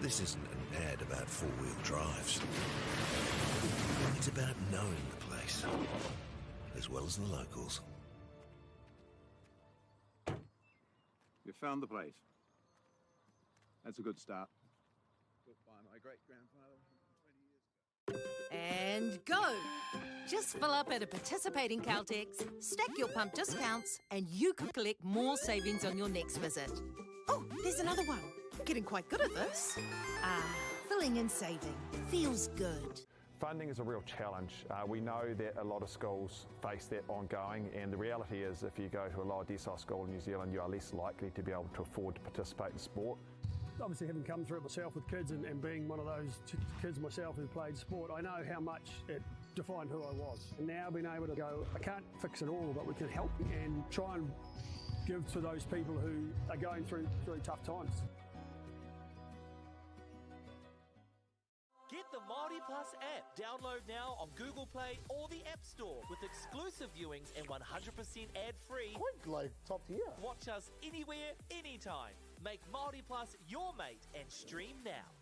This isn't an ad about four-wheel drives. It's about knowing the place, as well as the locals. You found the place. That's a good start. Built by my great-grandfather 120 years ago. And go! Just fill up at a participating Caltex, stack your pump discounts, and you could collect more savings on your next visit. Oh, there's another one. I'm getting quite good at this. Ah, filling and saving. Feels good. Funding is a real challenge. We know that a lot of schools face that ongoing, and the reality is if you go to a lower decile school in New Zealand, you are less likely to be able to afford to participate in sport. Obviously, having come through it myself with kids and being one of those kids myself who played sport, I know how much it defined who I was. And now being able to go, I can't fix it all, but we can help and try and give to those people who are going through tough times. Get the Māori Plus app. Download now on Google Play or the App Store with exclusive viewings and 100% ad-free. Quite like top tier. Watch us anywhere, anytime. Make Māori Plus your mate and stream now.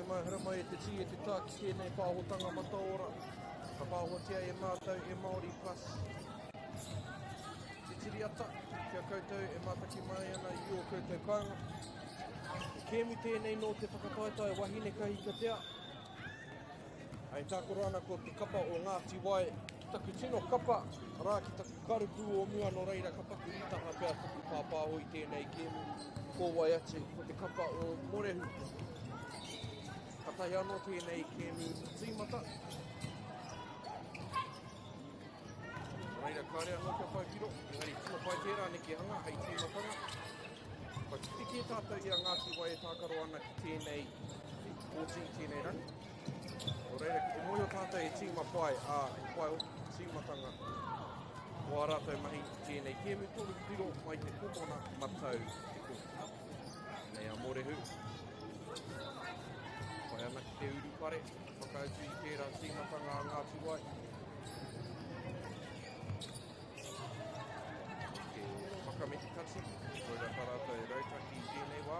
Nau mai haramai e te tī e te tā ki tēnei pāhotanga mataora. Ka pāhotia e mātou e Māori Plus. Te tiriata ki a koutou e mātaki mai ana i ō koutou kāinga. He kēmu tēnei nō te whakataetae wahine kahikatea. Hei tākaro ana ko te kapa o Ngāti Wai ki taku tino kapa, arā ki taku karupu o mua nō reira ka paku rītaha pea taku pāpāho i tēnei kēmu. Ko wai atu, ko te kapa o Morehu. Katahi anō tēnei kēmu tīmata. Nō reira kāre anō kia whai piro, engari tino pai tērā nekehanga hei tīmatanga. Kua kite kē tātou i a Ngāti Wai e tākaro ana ki tēnei kōti i tēnei rangi. Nō reira, ki te mōhio tātou he tīma pai, ā, he pai hoki te tīmatanga o ā rātou mahi i tēnei kēmu toru piro mai te komona matau te kōti. Nei a Morehu. Whai ana ki te urupare, whakautu i tērā tīmatanga a Ngāti Wai. Te whakametikati, koira tā rātou rautaki i tēnei wā.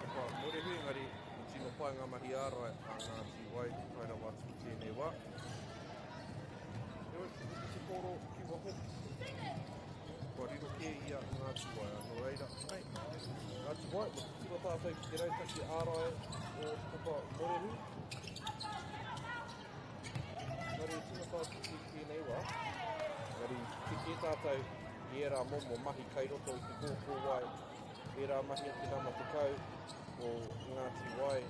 Kapa Morehu, engari i tino pai ngā mahi ārai a Ngāti Wai te tae rawa atu ki tēnei wā. Heoi, ko te poro ki waho, kua riro kē i a Ngāti Wai. Nō reira, ai, Ngāti Wai, mo te tiro tātou ki te rautaki ārai o te kapa Morehu. Engari e tino tākiki i tēnei wā, engari kite kē tātou i ērā momo mahi kai roto i te kōkōwai, ērā mahi a te nama 10 o Ngāti Wai i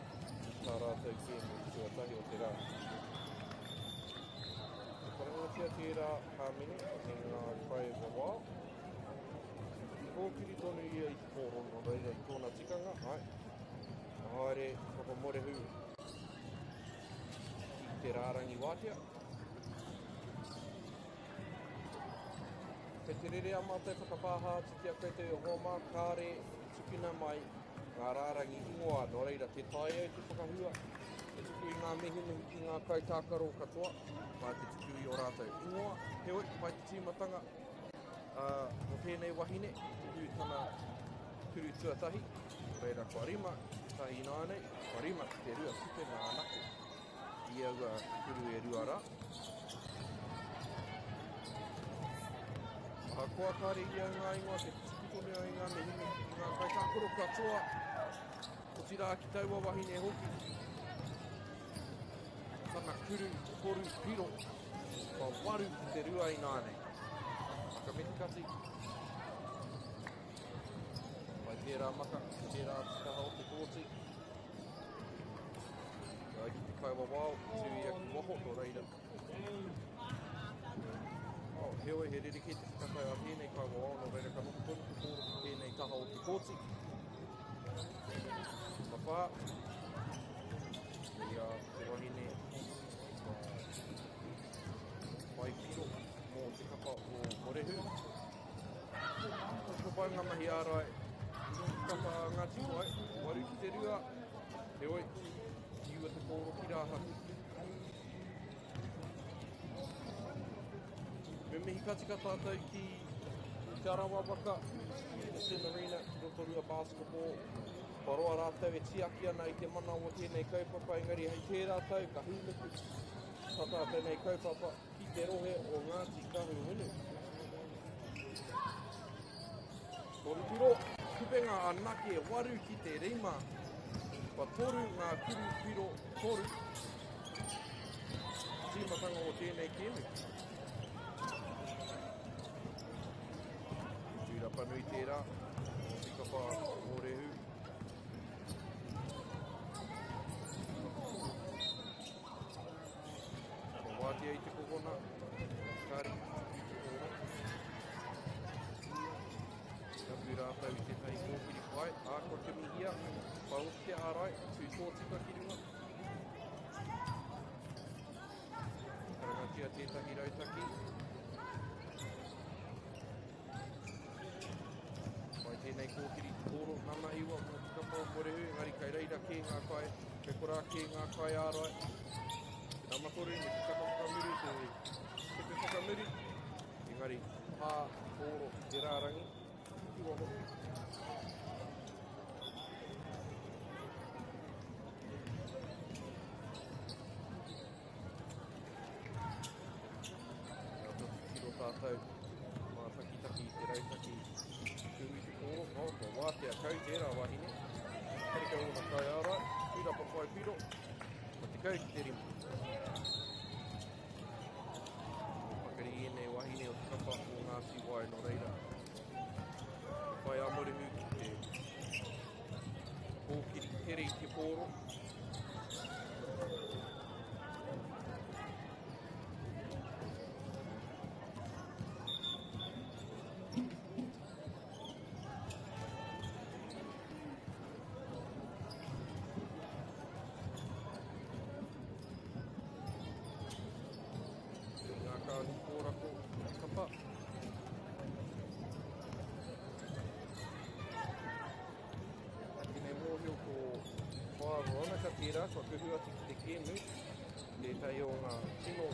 tā rātou kēmu tuatahi o te rā. Ka karangatia tērā hāmene e ngā kaiwawao. I kōkiri tonu ia i te pōro, nō reira i tōna tikanga, āe, ka haere te kapa Morehu ki te rārangi wātea. Kei te rere a mātou whakapāha atu ki a koutou e hoa mā, kāre i tukuna mai ngā rārangi ingoa, nō reira tē taea e te whakahua, te tuku i ngā mihimihi ki ngā kaitākaro katoa, mā te tuku i ō rātou ingoa. Heoi, mai te tīmatanga o tēnei wahine, i tana turu tuatahi, reira kua rima ki te tahi ināianei, kua rima ki te rua kupenga anake i aua turu e rua rā. Ahakoa kāre ia ngā ingoa, kei te tuku tonu au i ngā mihimihi ki ngā kaitākaro katoa, otirā ki taua wahine hoki. Tana kuru toru piro, kua waru ki te rua ināianei. Whakametikati. Pai tērā maka, tērā atu taha o te kōti. E ai ki te kaiwawao, tū ia ki waho, nō reira. Oh, heoi, he rerekē te whakatau a tēnei kaiwawao, nō reira ka noho tonu te pōro ki tēnei taha o te kōti. Whawhā. Ia te wahine whai piro mō te kapa o Morehu. Ko pai ngā mahi ārai kapa a Ngāti Wai, waru ki te rua, heoi, whiua te pōro ki rāhaki. Me mihi ka tika tātou ki Te Arawa Waka, te Sin Arena, ki Rotorua Basketball. Kua roa rātou e tiaki ana i te mana o tēnei kaupapa, engari hei tērā tau ka hūnuku tā tātou nei kaupapa ki te rohe o Ngāti Kahungunu. Toru piro, kupenga anake, waru ki te rima. Kua toru ngā kuru piro toru. Tīmatanga o tēnei kēmu. Tūrapa nui tērā, o te kapa o Rehu. Kua wātea i te kokona, kāre i tutuki te ora. Rapu rātou i tētahi kōkiri pai, ā, kua kimihia, kua oti te ārai, tū tōtika ki runga. Karangatia tētahi rautaki. Pai tēnei kōkiri te pōro, nama iwa mō te kapa o Morehu, engari kai reira kē ngā kai, kei korā kē ngā kai ārai. Te nama toru me te taka whakamuri, te tepe whakamuri, engari pā pōro te rārangi ki waho. rātou mātakitaki i te rautaki kuhu i te pōro. Oh, kua wātea kau tērā wahine. Karekau ōna kaiārai, tūrapa whai piro, ko 10 ki te rima. He pakari ēnei wahine o te kapa o Ngāti Wai nō reira. He whai amorehu ki te kōkiri tere i te pōro. Ngā kāhu kōrako kapa. Tēnei mōhio ko Whaea Veronica tērā kua kuhu atu ki te kēmu, tētahi o ngā tino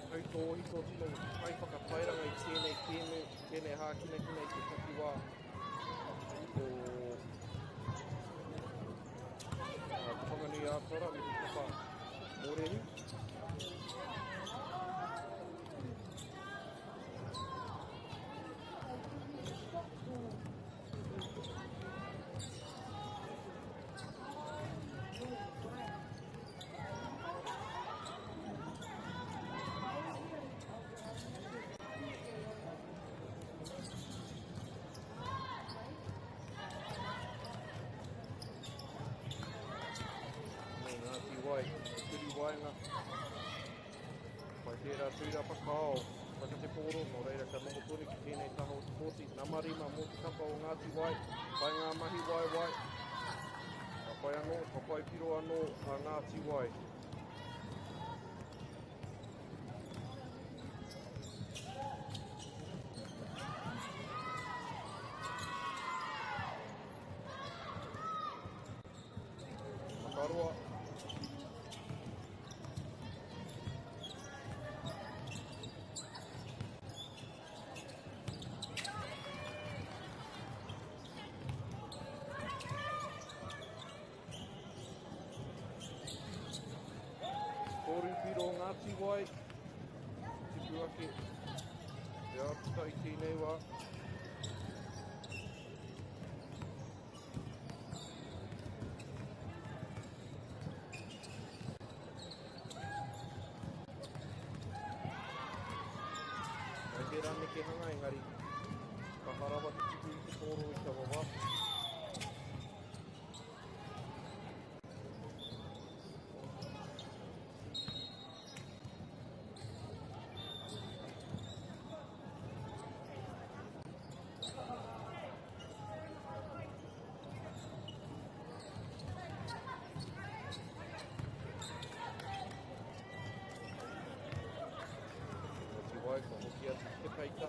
tautōhito, tino kaiwhakatairanga i tēnei kēmu, tēnei hākinakina i te takiwā o Te Whanganui-ā-Tara me te kapa Mōrehu. Nei Ngāti Wai, te turi waenga. Pai tērā tūrapa kao, whaka te pōro, nō reira ka noho tonu ki tēnei taha o te kōti. Nama rima mō te kapa o Ngāti Wai, pai ngā mahi waiwai. Ka whai anō, ka whai piro anō a Ngāti Wai. Makaroa. Toru piro Ngāti Wai, tipu ake te āputa i tēnei wā. Kai tērā nekehanga engari, kaha rawa te tipu i te pōro i taua wā. Ngāti Wai, kua hoki atu ki te peita.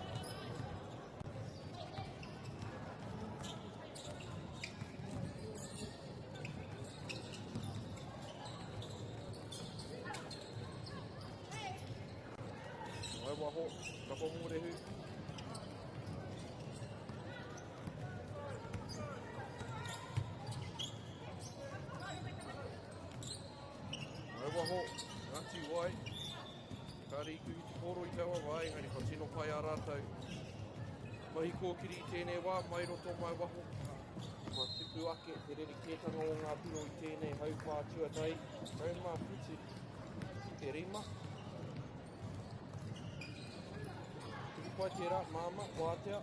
Mai waho, kapa mōrehu. Mai waho, Ngāti Wai. Ka rīku i te pōro i taua wā, engari kua tino pai ā rātou mahi kōkiri i tēnei wā, mai roto, mai waho. Kua tupu ake te rerekētanga o ngā piro i tēnei hauwhā tuatahi, 17 ki te rima. Tuku pai tērā, māmā, wātea.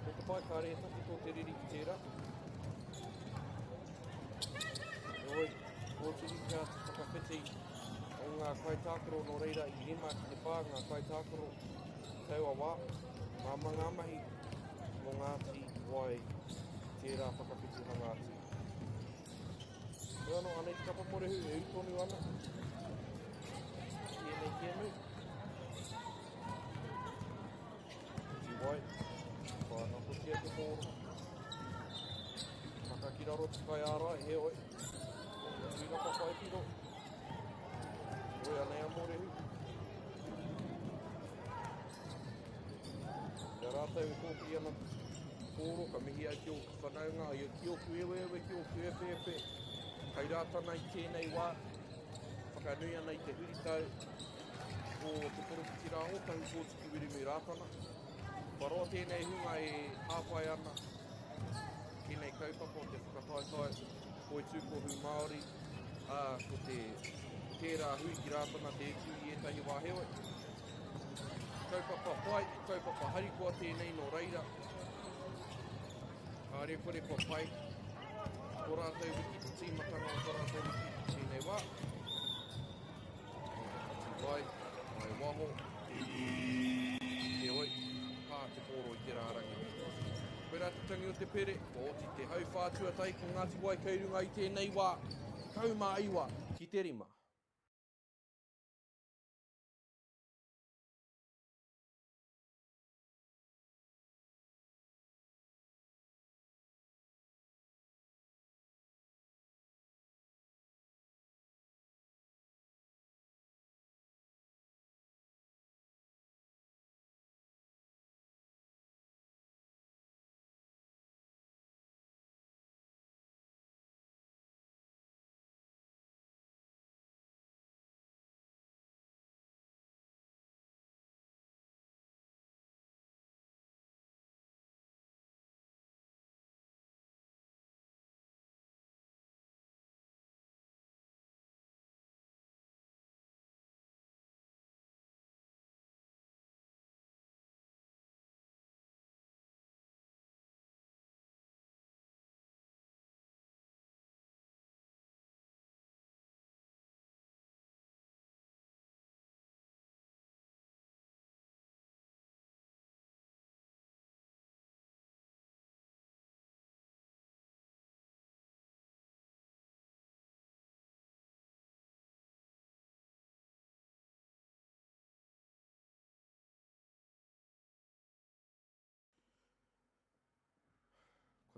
Ko te pai kāre e tawhito te riri ki tērā. Heoi, kōtiri kia te whakawhiti o ngā kaitākaro nō reira i rima ki te whā ngā kaitākaro i taua wā. Māmā ngā mahi mō Ngāti Wai tērā whakawhitihanga atu. Heoi anō, anei te kapa morehu e ū tonu ana ki ēnei kēmu. Ngāti Wai, kua ngakotia te pōro. Taka ki raro te kaiārai, heoi, tūrapa whaipiro. Heoi anei a Mōrehu. I a rātou e kōkiri ana te pōro, ka mihi au ki ōku whanaunga, ki ōku eweewe, ki ōku epeepe. Kai Rātana i tēnei wā, whakanui ana i te huritau. o te poropiti rā o Tahu Pōtiki Wiremu Rātana. Kua roa tēnei hunga e hāpai ana tēnei kaupapa o te whakataetae poitūkohu Māori, ā, ko te tērā hui ki Rātana te utu i ētahi wā heoi. Kaupapa pai, kaupapa harikoa tēnei nō reira. Kāre kore kua pai tō rātou wiki, te tīmatanga o tō rātou wiki tēnei wā. Wai, mai waho. Heoi, pā te pōro i te rārangi. Koirā te tangi o te pere, kua oti te hauwhā tuatahi ko Ngāti Wai kei runga i tēnei wā, 19 ki te rima.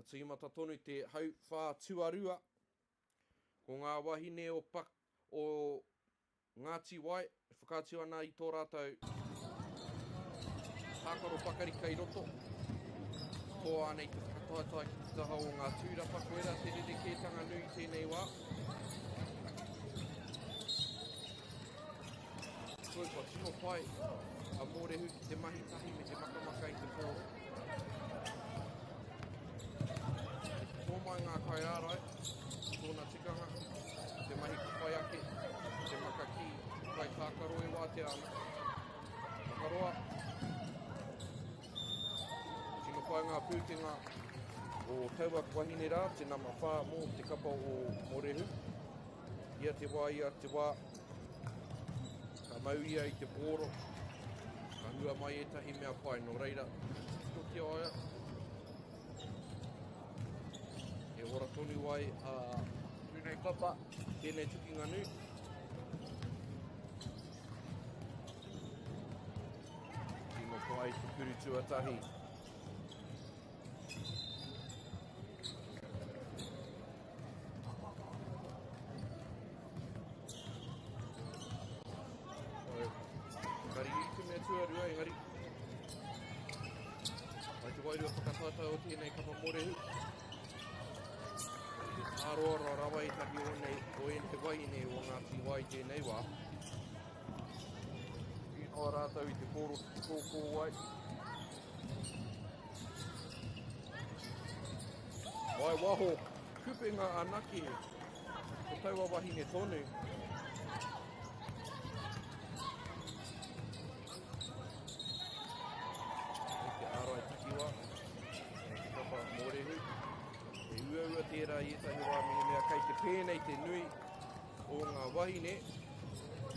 Kua tīmata tonu te hauwhā tuarua. Ko ngā wahine o, Pak, o Ngāti Wai e whakaatu ana i tō rātou tākaro pakari kei roto. Toa ana i te whakataetae ki te taha o ngā tūrapa, koirā te rerekētanga nui i tēnei wā. Toi kua tino pai a Mōrehu ki te mahi tahi me te makamaka i te pōro. Kei te tō mai ngā kaiārai, tōna tikanga, te mahi ka whai ake, te maka ki kaitākaro e wātea ana. Whakaroa, tino pai ngā pūkenga o taua wahine rā, te nama 4 mō te kapa o Mōrehu. Ia te wā, ia te wā, ka mau ia i te pōro, ka hua mai ētahi mea pai, nō reira, tito ki a ia, e ora tonu ai a tēnei papa, tēnei tukinga nui. Tino pai te kuru tuatahi. Engari i te mea tuarua, engari. Mai te wairua whakataetae o tēnei kapa morehu. Te tāroaroa rawa i tahi o nei, o ēnei wahine o Ngāti Wai tēnei wā. I noa rātou i te pōro ki te kōkōwai. Wai waho, kupenga anake, ko taua wahine tonu. Hei te ārai takiwā, hei te papa mōrehu. He uaua tērā i ētahi wā mehemea kei te pēnei te nui o ngā wahine.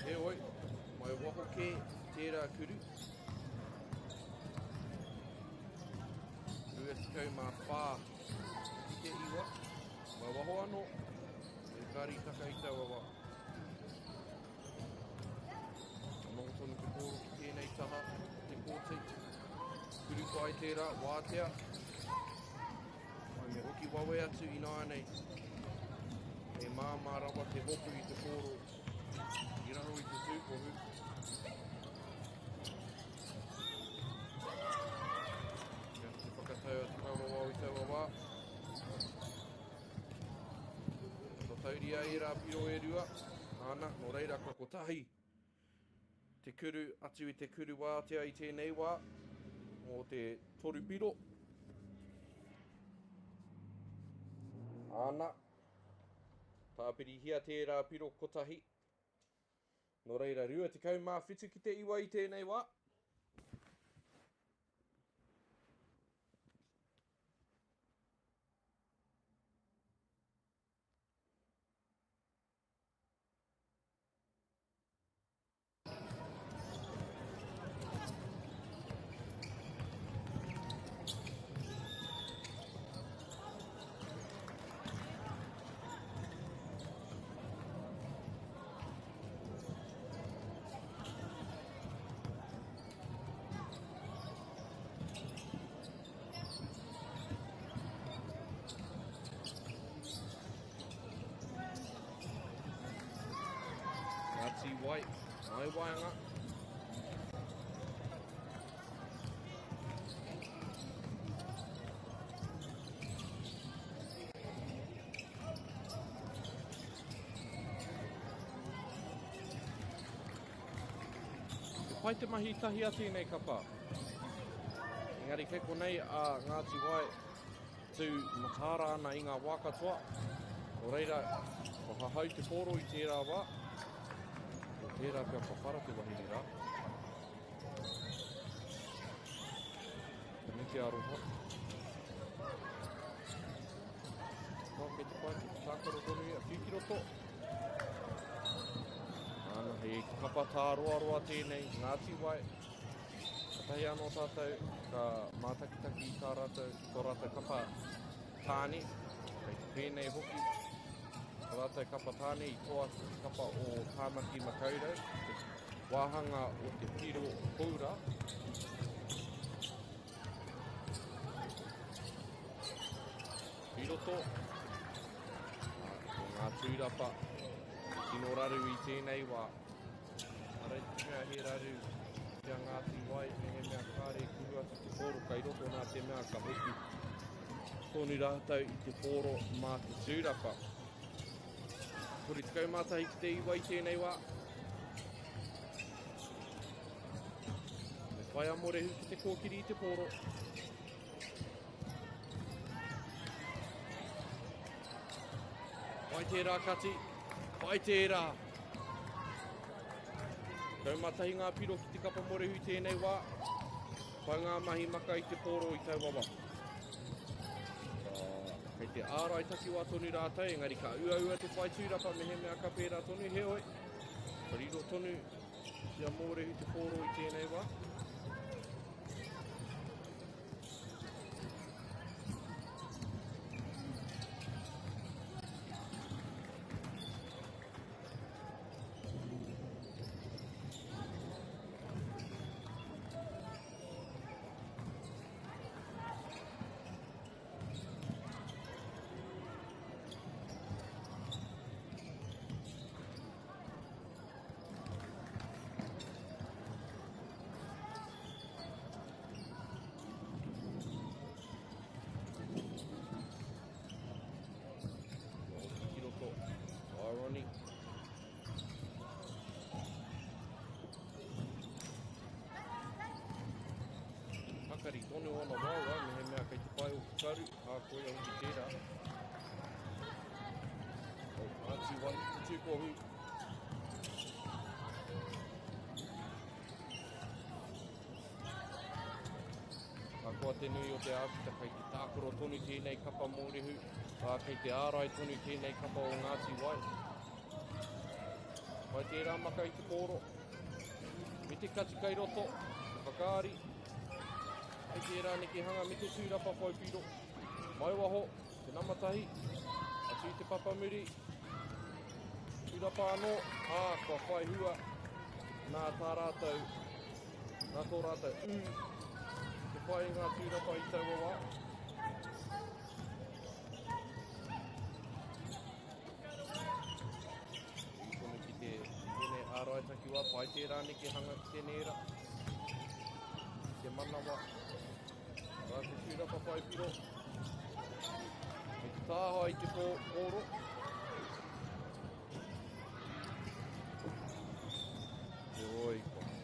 Heoi, mai waho kē tērā kuru. 24 ki te iwa. Mai waho anō, e kari taka i taua wā. Noho tonu te kōro ki tēnei taha o te kōti. Kuru pai tērā, wātea. Ai me hoki wawe atu ināianei. He māmā rawa te hopu i te kōro i raro i te tūkohu. Kia te whakatau a te kaiwawao i taua wā. Ka tauria ērā piro e rua. Āna, nō reira ka kotahi. Te kuru atu i te kuru wātea i tēnei wā mō te toru piro. Āna. Tāpirihia tērā piro kotahi. Nō reira, 27 ki te iwa i tēnei wā. Ngāti Wai, Ngāi Waenga. He pai te mahi tahi a tēnei kapa. Engari kei konei a Ngāti Wai tū mataara ana i ngā wā katoa. Nō reira, kua hahau te pōro i tērā wā. Ko tērā pea kua whara te wahine rā. Me te aroha. Kua kei te pai, kei te tākaro tonu ia, whiu ki roto. Āna, he kapa tāroaroa tēnei, Ngāti Wai. Katahi anō tātou ka mātakitaki i tā rātou, tō rātou kapa tāne, kei te pēnei hoki, tō rātou kapa tāne i toa ki te kapa o Tāmaki Makaurau, te wāhanga o te piro koura. I roto, ko ngā tūrapa, tino raru i tēnei wā. Ara i te mea he raru ki a Ngāti Wai, mehemea kāre e kuhu atu te pōro kai roto nā te mea ka hoki tonu rātou i te pōro mā te tūrapa. 31 ki te iwa i tēnei wā. Me whai a Morehu ki te kōkiri i te pōro. Pai tērā, Kati. Pai tērā. Taumatahi ngā piro ki te kapa Morehu i tēnei wā. Pai ngā mahi maka i te pōro i taua wā. Kei te ārai takiwā tonu rātou, engari ka uaua te whai tūrapa mehemea ka pērā tonu, heoi, ka riro tonu ki a Mōrehu te pōro i tēnei wā. Ki roto, Irony. Pakari tonu ona waewae, mehemea kei te pae o Karu, ka koia hoki tērā. O Ngāti Wai, te tūkohu. Ahakoa te nui o te āputa, kei te tākaro tonu tēnei kapa Mōrehu, ā, kei te ārai tonu tēnei kapa o Ngāti Wai. Pai tērā maka i te pōro. Me te kati kai roto, te whakaari. Pai tērā nekehanga me te tūrapa whaupiro. Mai waho, te nama tahi, atu i te papa muri. Tūrapa anō, ā, kua whai hua nā tā rātou, nā tō rātou ū, te whai i ngā tūrapa i taua wā. Ū tonu ki te tēnei ārai takiwā, pai tērā nekehanga ki te nēra, ki te manawa. Arā te tūrapa whaipiro, me te tāhae i te pōro. Heoi, kua.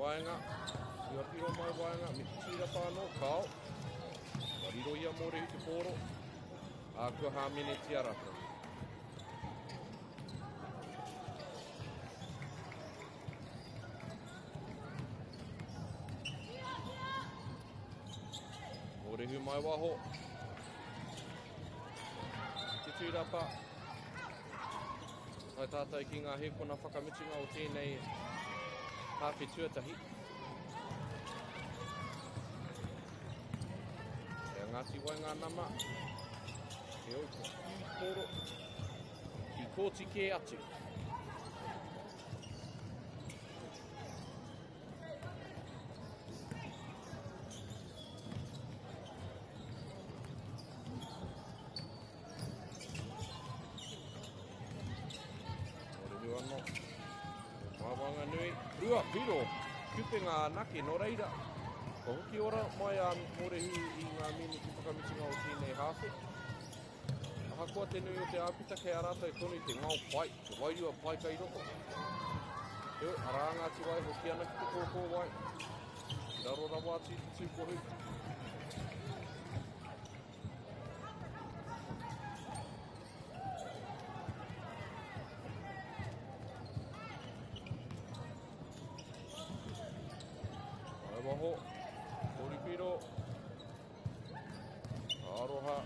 waenga, rua piro mai waenga, me te tūrapa anō, kāo. Kua riro i a Mōrehu te pōro, ā, kua hāmenetia rātou. Mōrehu mai waho. Te tūrapa. Tae tātou ki ngā hēkona whakamutunga o tēnei hāwhe tuatahi. Kei a Ngāti Wai ngā nama. Heoi, ko Whiu Poro ki kōti kē atu. Mōrehu anō. Mā Wanganui. Rua piro. Kupenga anake, nō reira. Kua hoki ora mai a Mōrehu i ngā miniti whakamutunga o tēnei hāwhe. Ahakoa te nui o te āputa, kei a rātou tonu te ngao pai, te wairua pai kei roto. Heoi, arā Ngāti Wai hoki ana ki te kōkōwai. Ki raro rawa atu i te tūkohu. Mai waho, Koripiro, Aroha.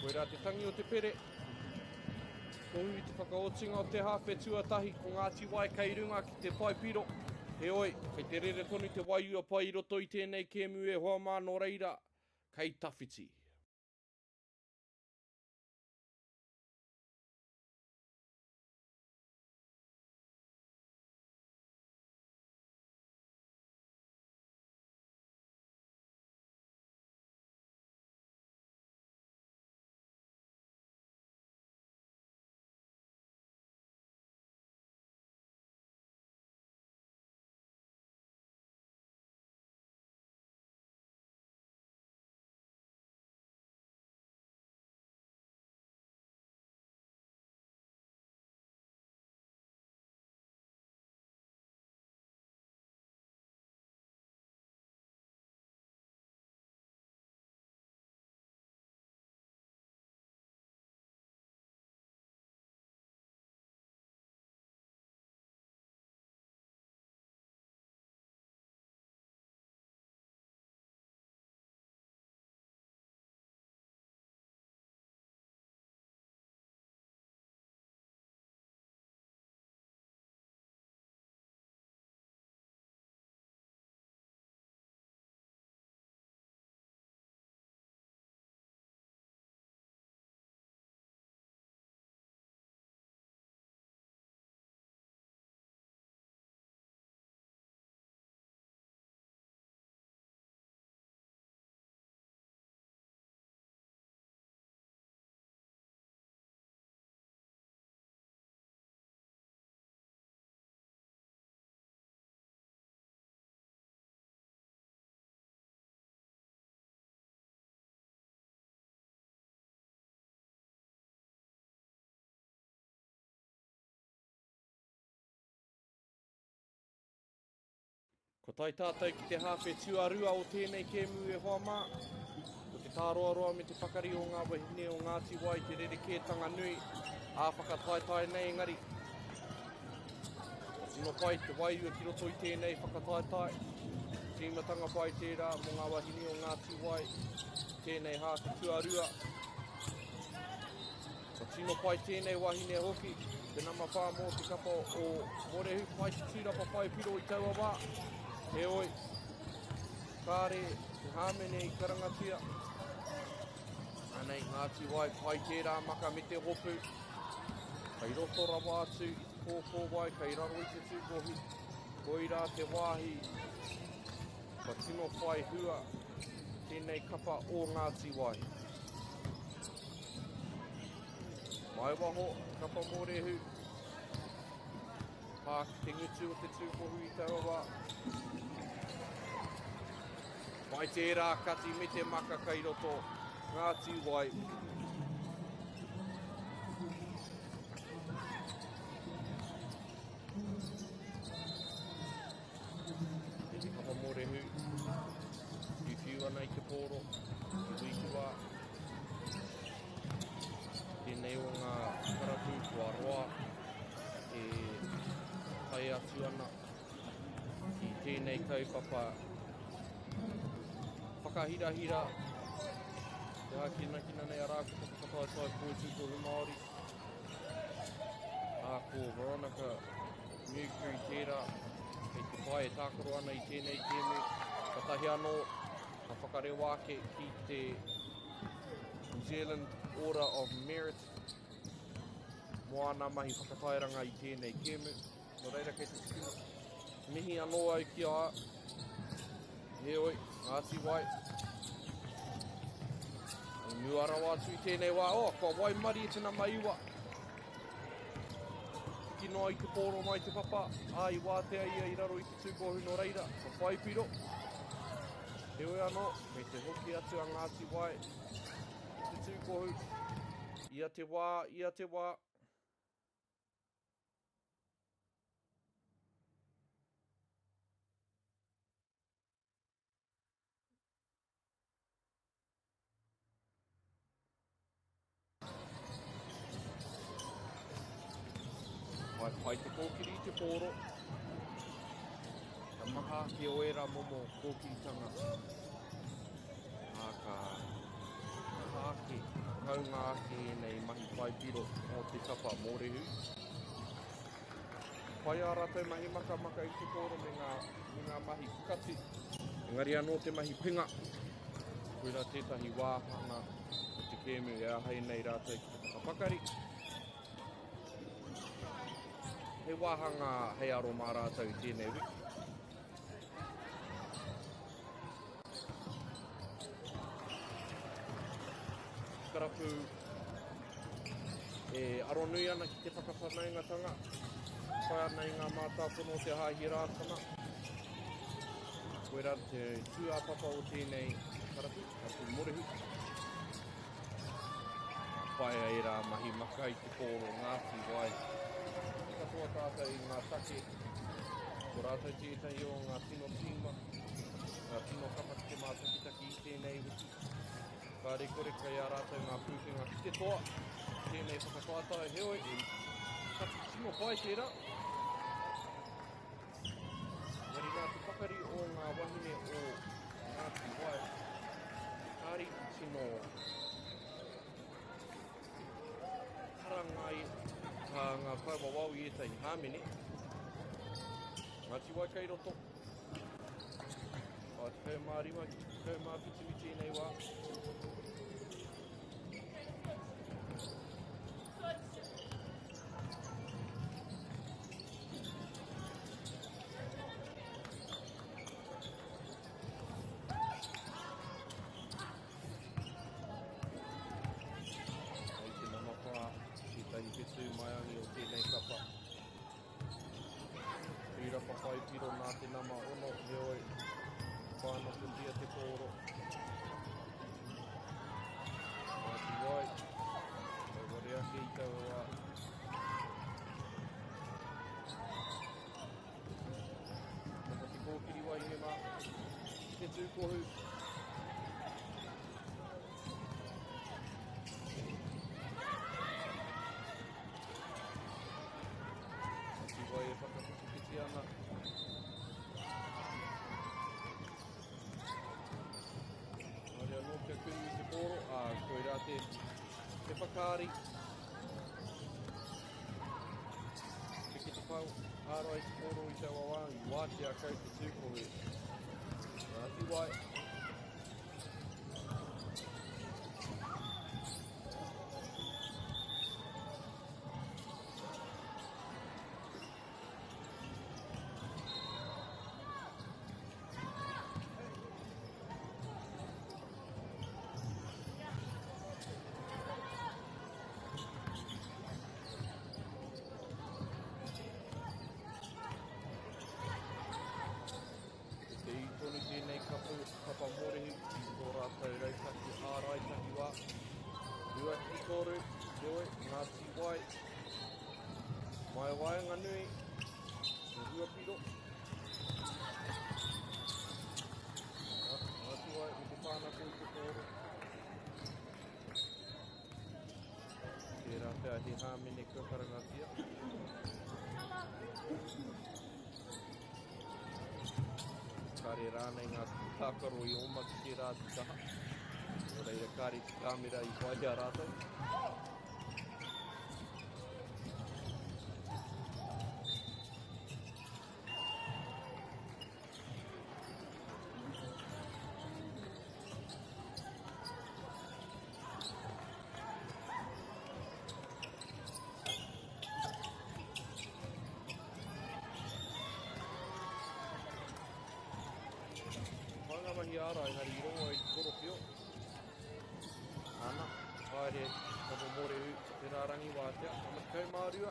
Koirā te tangi o te pere. Tohu i te whakaotinga o te hāwhe tuatahi, ko Ngāti Wai kei runga ki te pae piro. Heoi, kei te rere tonu te wairua pai i roto i tēnei kēmu e hoa mā, nō reira, kei tawhiti. Kua tae tātou ki te hāwhe tuarua o tēnei kēmu e hoa mā. Ko te tāroaroa me te pakari o ngā wahine o Ngāti Wai te rerekētanga nui ā whakataetae nei engari kua tino pai te wairua ki roto i tēnei whakataetae. Tīmatanga pai tērā mō ngā wahine o Ngāti Wai tēnei hāwhe tuarua. Kua tino pai tēnei wahine hoki, te nama whā mō te kapa o Morehu, pai te tūrapa whai piro i taua wā. Heoi, kāre te hāmene i karangatia. Anei, Ngāti Wai, pai tērā maka me te hopu. Kei roto rawa atu i te kōkōwai, kei raro i te tūkohu. Koirā te wāhi kua tino whai hua tēnei kapa o Ngāti Wai. Mai waho, te kapa mōrehu. Pā ki te ngutu o te tūkohu i taua wā. Mai tērā kati me te maka kai roto, Ngāti Wai. ana ki tēnei kaupapa whakahirahira te hākinakina nei arā ko te whakataetae poitūkohu Māori. Ā, ko Veronica Newcrew tērā kei te pae e tākaro ana i tēnei kēmu. Katahi anō ka whakarewa ake ki te New Zealand Order of Merit mō āna mahi whakatairanga i tēnei kēmu. Nō reira kei te tuku mihi anō au ki a Heoi, Ngāti Wai. I mua rawa atu i tēnei wā, oh, kua waimarie te nama 9. Piki noa i te pōro mai te papa, ā, i wātea ia i raro i te tūkohu nō reira, ka whai piro. Heoi anō, kei te hoki atu a Ngāti Wai ki te tūkohu. Ia te wā, ia te wā. Pai, pai te kōkiri i te pōro. Ka maha ake o ērā momo kōkiritanga. Ā, ka kaha ake, ka kaunga ake ēnei mahi whai piro mō te kapa Mōrehu. Pai ā rātou mahi makamaka i te pōro me ngā, me ngā mahi kati. Engari anō te mahi pinga. Koirā tētahi wāhanga o te kēmu e āhei nei rātou ki te whakapakari. Hei wāhanga hei aro mā rātou i tēnei wiki. Karapu e aronui ana ki te whakawhanaungatanga, whai ana i ngā mātāpono o te Hāhi Rātana. Koirā te tūāpapa o tēnei karapu, karapu Morehu. Ka whaia ērā mahi maka i te pōro Ngāti Wai. Kite katoa tātou i ngā take, ko rātou tētahi o ngā tino tīma, ngā tino kapa ki te mātakitaki i tēnei wiki. Kāre kore kei a rātou ngā pūkenga ki te toa, tēnei whakataetae, heoi, e kati tino pai tērā. Engari nā te pakari o ngā wahine o Ngāti Wai, kāre i te tino karangai tā ngā kaiwawao i ētahi hāmene. Ngāti Wai kei roto. 45 ki te 17 i tēnei wā. Hei te nama whā, tētahi whetū maiangi o tēnei kapa. Tūrapa whai piro nā te nama ono, heoi, whānakotia te pōro. Ngāti Wai, kei ware ake i taua wā. Taka te kōkiri wahine mā, ki te tūkohu. Ngāti Wai e whakawhitiwhiti ana. Kāore anō kia kuru i te pōro, ā, koirā te, te whakaari. Piki te pau, ārai te pōro i taua wā, i wātea kau te tūkohu. Ngāti Wai. Ko te ū tonu tēnei kapu, kapa Mōrehu i tō rātou rautaki ārai takiwā. 2 ki 3, heoi, Ngāti Wai, Mai waenganui, he huapiro. Ngāti Wai me te whānako i te pōro. Tērā pea he hāmene kua karangatia. Kāre rānei ngā tākaro i oma ki tērā atu taha. Nō reira, kāre te kāmera i whai i a rātou. Pai ngā mahi ārai, engari i rongo ai te korowhio. Ana, haere, Tama Mōrehu, te rārangi wātea, nama 12.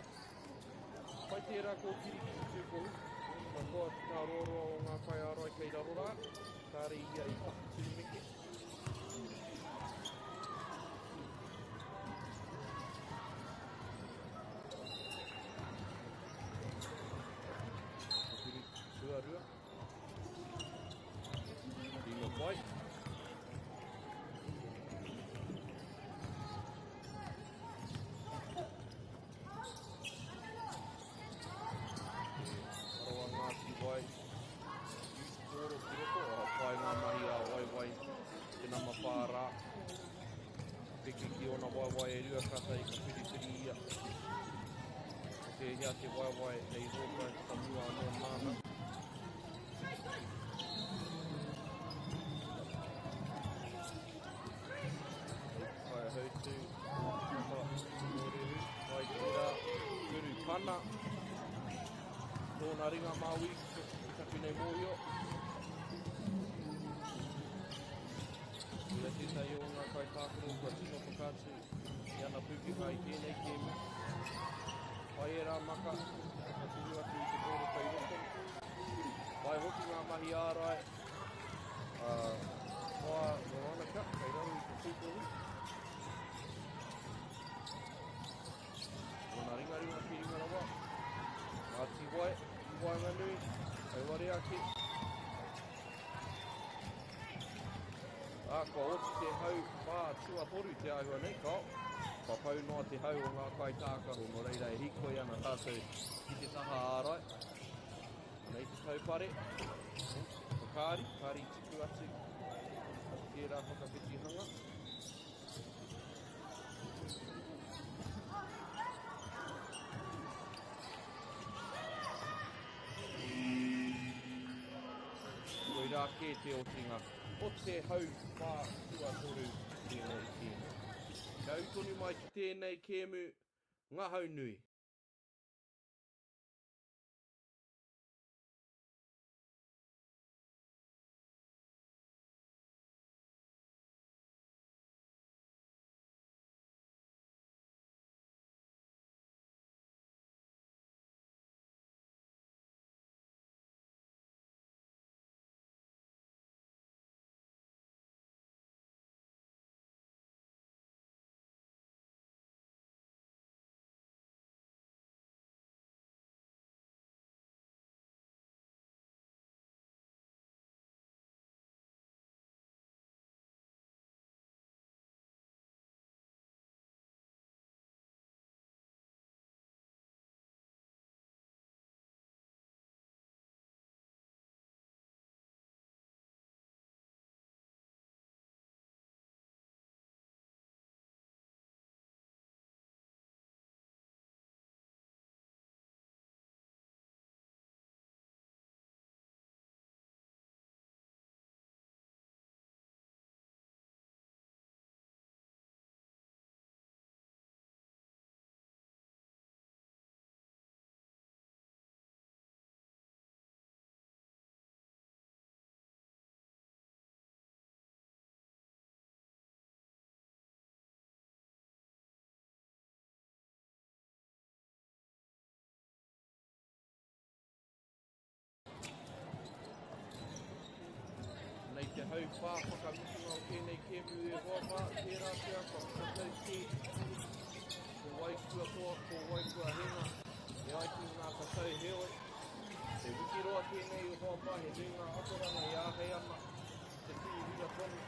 Pai tērā kōkiri ki te tūkohu. Ka koa te tāroaroa o ngā kaiārai kei raro rā, kāre ia i paku tūmeke. Kōkiri tuarua. Tino pai. Arawa Ngāti Wai, Youth Pōro ki roto, oh, pai ngā mahi a Waiwai, te nama whārā. Peke ki ōna waewae e rua kātahi ka whiriwhiri ia. Ko tēhea te waewae hei hōkai whakamua anō māna. Kaihautū, Tata, Mōrehu, Pai Tērā, Guru Pana, tōna ringa māui ki taku nei mōhio. Koia tētahi o ngā kaitākaro kua tino whakaatu i ana pūkenga i tēnei kēmu. Pai ērā maka, whakatū atu i te pōro kei roto. Pai hoki ngā mahi ārai a Hoa Veronica kei raro i te tūtohu. Tōna ringaringa ki runga rawa. Ngāti Wai, i waenganui, kei ware ake. Ā, kua oti te hau whā tuatoru te āhua nei, kao. Kua pau noa te hau o ngā kaitākaro, nō reira e hīkoi ana tātou ki te taha ārai. Anei te taupare, whakaari, kāri tuku atu a tērā whakawhitihanga. Koirā kē te otinga o te hauwhā tuatoru tēnei kēmu. Kia ū tonu mai ki tēnei kēmu ngahau nui. Nei te hauwhā whakamutunga o tēnei kēmu e hoa mā, tērā pea kua whakatau kē ko wai kua toa, ko wai kua hinga, e ai ki ngā tatau heoi. He wiki roa tēnei e hoa mā, he nui ngā akoranga e āhei ana te tūhura tonu,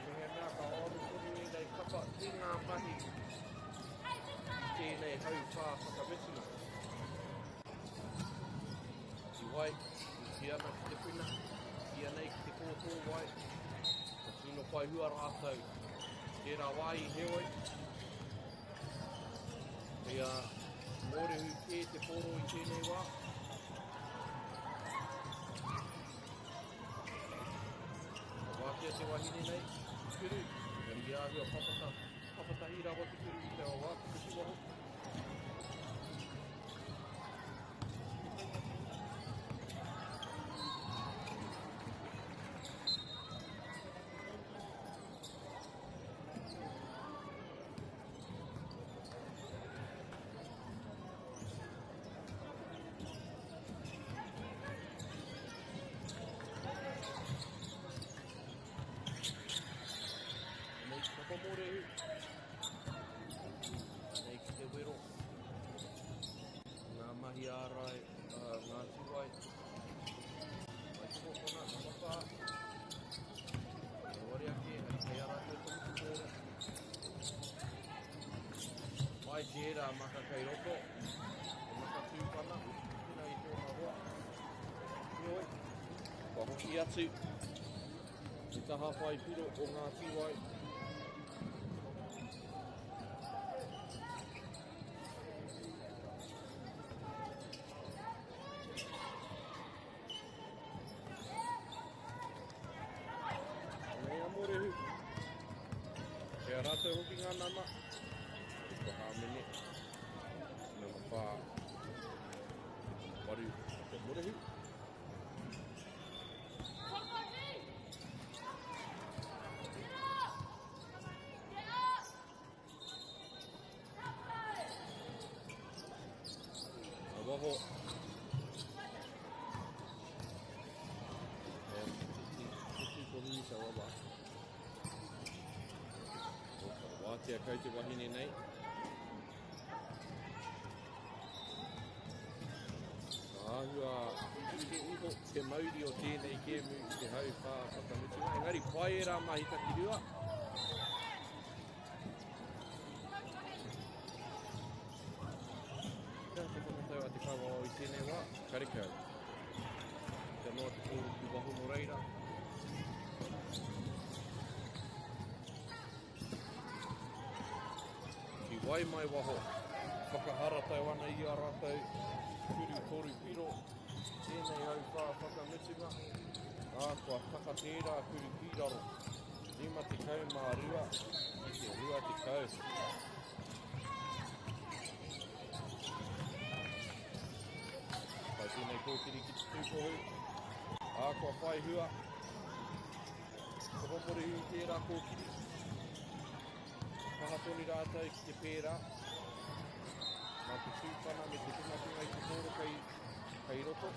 mehemea ka aro tonu ēnei kapa ki ngā mahi i tēnei hauwhā whakamutunga. I wai, i kī ana ki te puna. Kīia nei ki te kōtōwai, ka tino whai hua rātou. Tērā wāhi heoi, kei a Mōrehu kē te pōro i tēnei wā. Ka wātea te wahine nei, te kuru, engari i āhua papata, papatahi rawa te kuru i taua wā, ka whiti waho. Nei ki Papamōrehu. Nei ki te wero. Ngā mahi ārai a ngā tūwai. Mai tōkona, nama whā. Kia ware ake, hei kei a rātou tonu te pōro. Mai tērā maka kei roto. Te maka tūpana, tēnā i tōna hoa. Heoi, kua hoki atu te taha whai piro o ngā tīwai. Nei a Mōrehu. Kei a rātou hoki ngā nama. Kua hāmene. Nama 4. 8 te Mōrehu. A waho. Te tūtohu i taua wā. Wātea kau te wahine nei. Ka āhua ike iho te mauri o tēnei kēmu i te hau whā whakamutunga. Engari pai e rā mahi takirua. Kia te whakatau a te kaiwawao i tēnei wā, karekau. Kia noa te pōro ki waho nō reira. Ki wai mai waho, whakaharatau ana i a rātou turu toru piro. Tēnei hauwhā whakamutunga, ā, kua taka tērā kuru ki raro. 52 ki te 20. Kai tēnei kōkiri ki te tūkohu. Ā, kua whai hua. Ko Homorehu i tērā kōkiri. Kaha tonu rātou ki te pērā. Mā te tūpana me te tungatunga i te pōro kei, kei roto.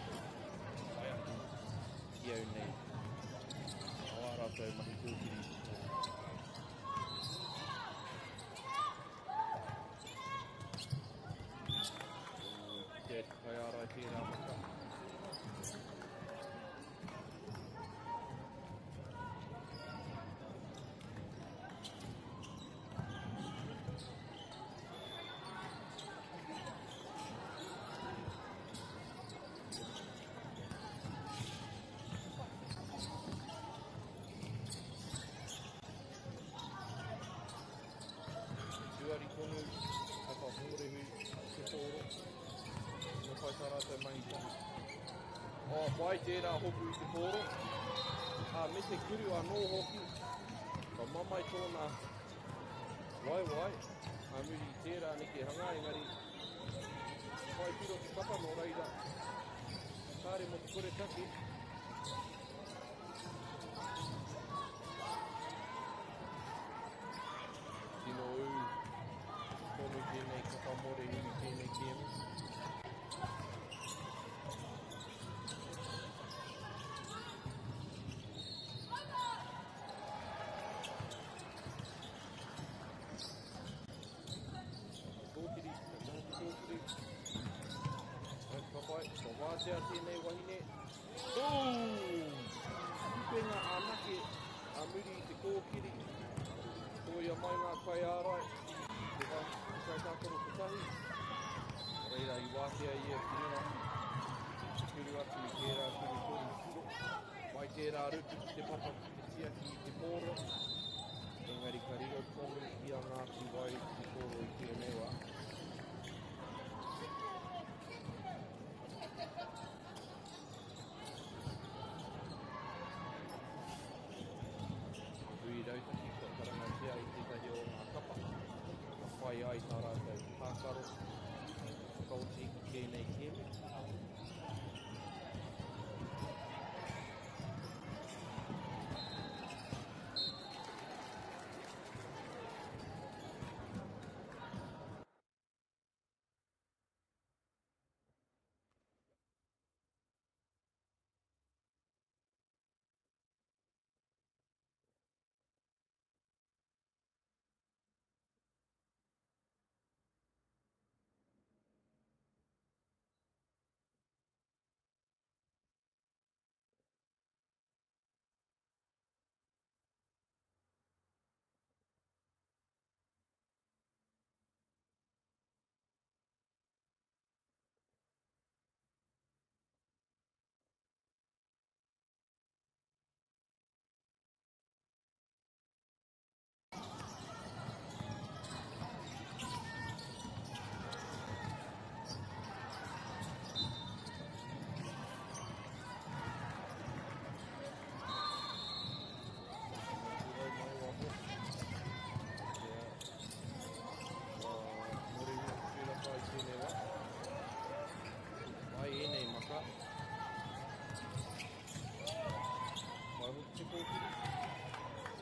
Pai ake ki au nei. O ā rātou mahi kōkiri i te pōro. Kia te kaiārai tērā maka. Tuari tonu, kapa Mōrehu, te pōro. Me pai tā rātou mahi tahi. Oh, pai tērā hopu i te pōro. Ā, me te kuru anō hoki. Ka mamae tōna waewae. Ā muri i tērā nekehanga, engari whai piro te kapa nō reira. Kāre mō te kore take. Tino ū tonu tēnei kapa Mōrehu i tēnei kēmu. Kōkiri, ka taha te kōkiri. Ai, ka pai, ka wātea tēnei wahine. Boom! Kupenga anake a muri i te kōkiri. Tōia mai ngā kaiārai. Te wā, te kaitākaro kotahi. Reira i wātea ia ki runga. Te kuru atu i tērā kuru toru piro. Pai tērā ruku ki te papa ki te tiaki i te pōro, engari ka riro tonu i a Ngāti Wai te pōro i tēnei wā. Hui rautaki kua karangatia i tētahi o ngā kapa, ka whai ai tā rātou tākaro, whakaoti i tēnei kēmu.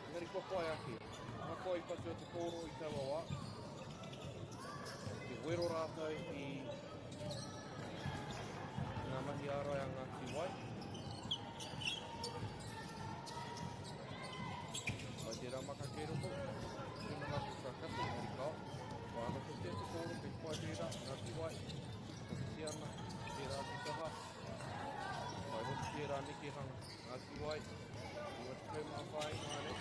Engari kua pai ake. Ahakoa i patua te pōro i taua wā, te wero rātou i ngā mahi ārai a Ngāti Wai. Pai tērā maka kei roto, tūmanako ka kati, engari kao. Kua anokotia te pōro kei te pai tērā, Ngāti Wai, whakawhiti ana, tērā atu taha. Pai hoki tērā nekehanga, Ngāti Wai, 94 ināianei.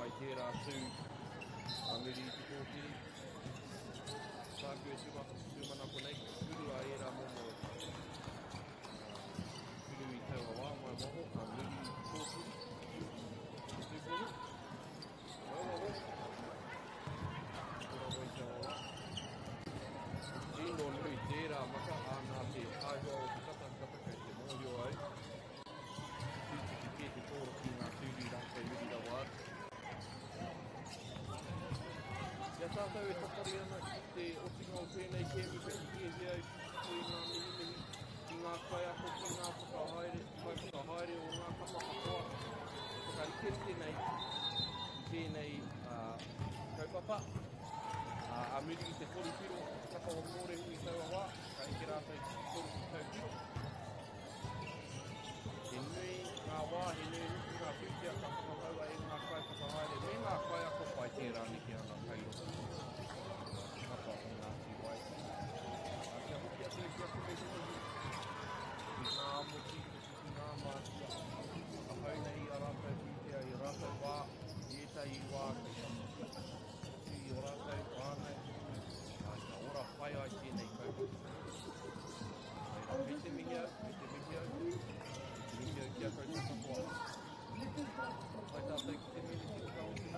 Wai tērā tū a muri i te kōkiri. Tāku e tūmanako nei, ko te puru a ērā momo puru i taua wā mai waho a muri i te kōkiri. Te tūpono. Mai waho. Ko rawa i taua wā. Tino nui tērā maka ā nā te āhua o te kata kata kei te mōhio au. Tūtiki kē te pōro ki ngā tūru rā kei muri rawa atu. I a tātou e tatari ana ki te otinga o tēnei kēmu kei te hiahia au ki te tuku i ngā mihimihi ki ngā kaiako, ki ngā whakahaere, kaiwhakahaere o ngā kapa katoa e whakariterite nei i tēnei kaupapa. Ā, ā muri i te toru piro o te kapa o Mōrehu i taua wā, ka eke rātou ki te 30 piro. He nui ngā wā, he nui hoki ngā pūtea ka whakahaua e ngā kaiwhakahaere me ngā kaiako pai tērā nekehanga kai roto i te kapa o Ngāti Wai. Ā, kia hoki atu ki aku mihimihi, ki ngā moti, ki ngā mātua, whakahau nei i a rātou pūtea, i a rātou wā, i ētahi wā kei tawhiti. Hoki i o rātou whānau, ā, kia ora pai ai tēnei kaupapa. Nō reira, kei te mihi au, kei te mihi au, kei te mihi au ki a koutou katoa. Pai tātou ki te miniti whakaoti o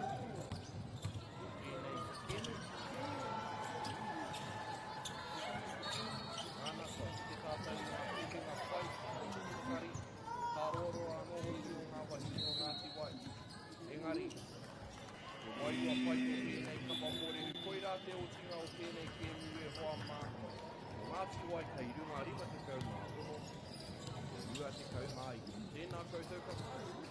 tēnei kēmu. Nāna, kua kite tātou i ngā pūkenga pai, pakari, tāroaroa anō hoki o ngā wahine o Ngāti Wai. Engari, He wairua pai tō tēnei kapa mōrehu, koirā te otinga o tēnei kēmu e hoa mā. Ko Ngāti Wai kei runga 56, 29. Tēnā koutou katoa.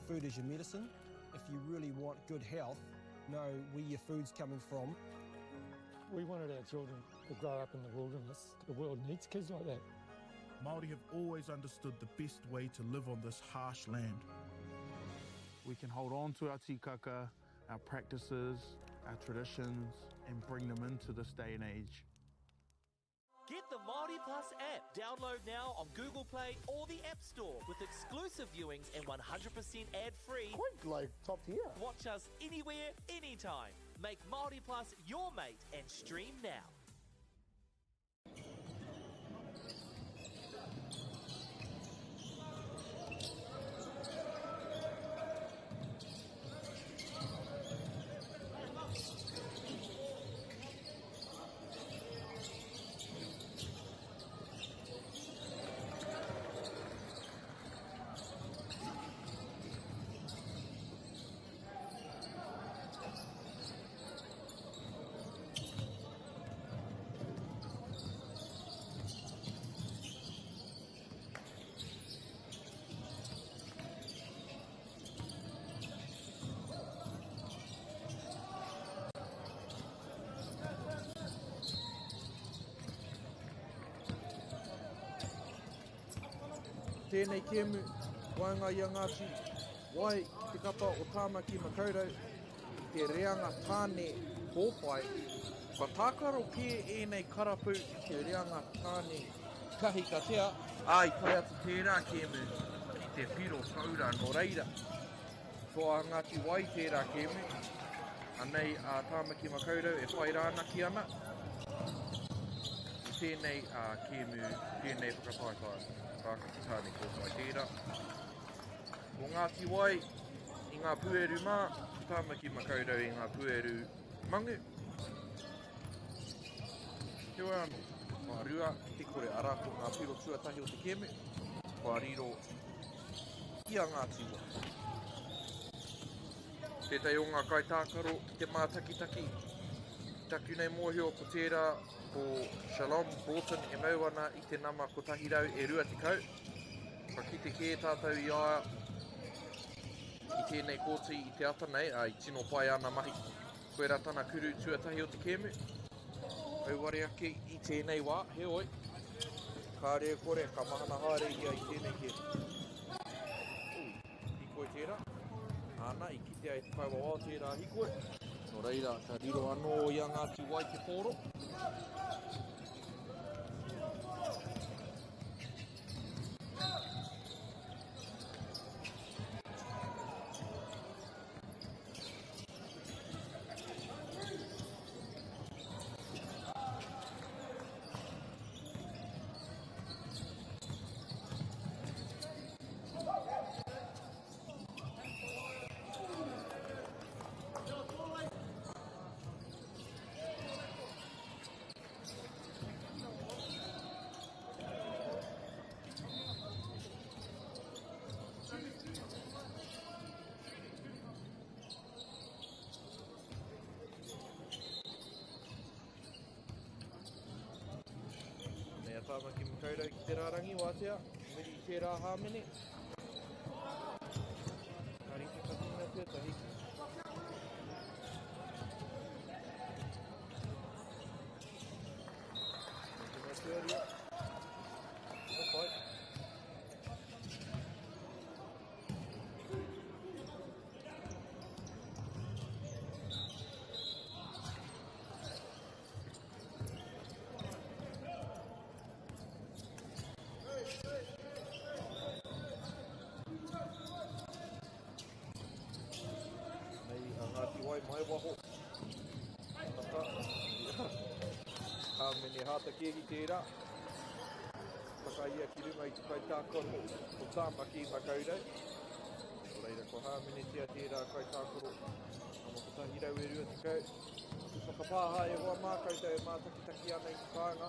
Food is your medicine. If you really want good health, know where your food's coming from. We wanted our children to grow up in the wilderness. The world needs kids like that. Māori have always understood the best way to live on this harsh land. We can hold on to our tikaka, our practices, our traditions, and bring them into this day and age. Get the Māori Plus app. Download now on Google Play or the App Store with exclusive viewings and 100% ad-free. Quite like top tier. Watch us anywhere, anytime. Make Māori Plus your mate and stream now. Tēnei kēmu, waenga i a Ngāti Wai ki te kapa o Tāmaki Makaurau i te reanga tāne kōwhai. Kua tākaro kē ēnei karapu ki te reanga tāne kahikatea, ā, i tae atu tērā kēmu ki te piro taura. Nō reira, toa a Ngāti Wai tērā kēmu. Anei a Tāmaki Makaurau e whai rānaki ana i tēnei kēmu, tēnei whakataetae. Rākati Tāne Kōwhai tērā. Ko Ngāti Wai i ngā pūeru mā, ko Tāmaki Makaurau i ngā pūeru mangu. Heoi anō, kua 2-0, arā ko ngā piro tuatahi o te kēmu, kua riro i a Ngāti Wai. Tētahi o ngā kaitākaro ki te mātakitaki, ki taku nei mōhio ko tērā ko Shalom Broughton e mau ana i te nama 120. Ka kite kē tātou i a ia i tēnei kōti i te ata nei, ā, i tino pai ana mahi. Koirā tana kuru tuatahi o te kēmu. Auare ake i tēnei wā, heoi, kāre e kore, ka mahana haere ia i tēnei kēmu. Ui, hikoi tērā. Āna, i kitea e te kaiwawao tērā hikoi. Nō reira, ka riro anō i a Ngāti Wai te pōro. Nei a Tāmaki Makaurau ki te rārangi wātea, muri i tērā hāmene. Ka rite ka tīna tuatahi. Tīna tuarua. Tino pai. Nei a Ngāti Wai mai waho. Tata. Hāmene hātakēhi tērā. Whakaia ki runga i te kaitākaro o Tāmaki Makaurau. Nō reira ko hāmenetia tērā kaitākaro nama 120. Te whakapāha e hoa mā koutou e mātakitaki ana i te kāinga,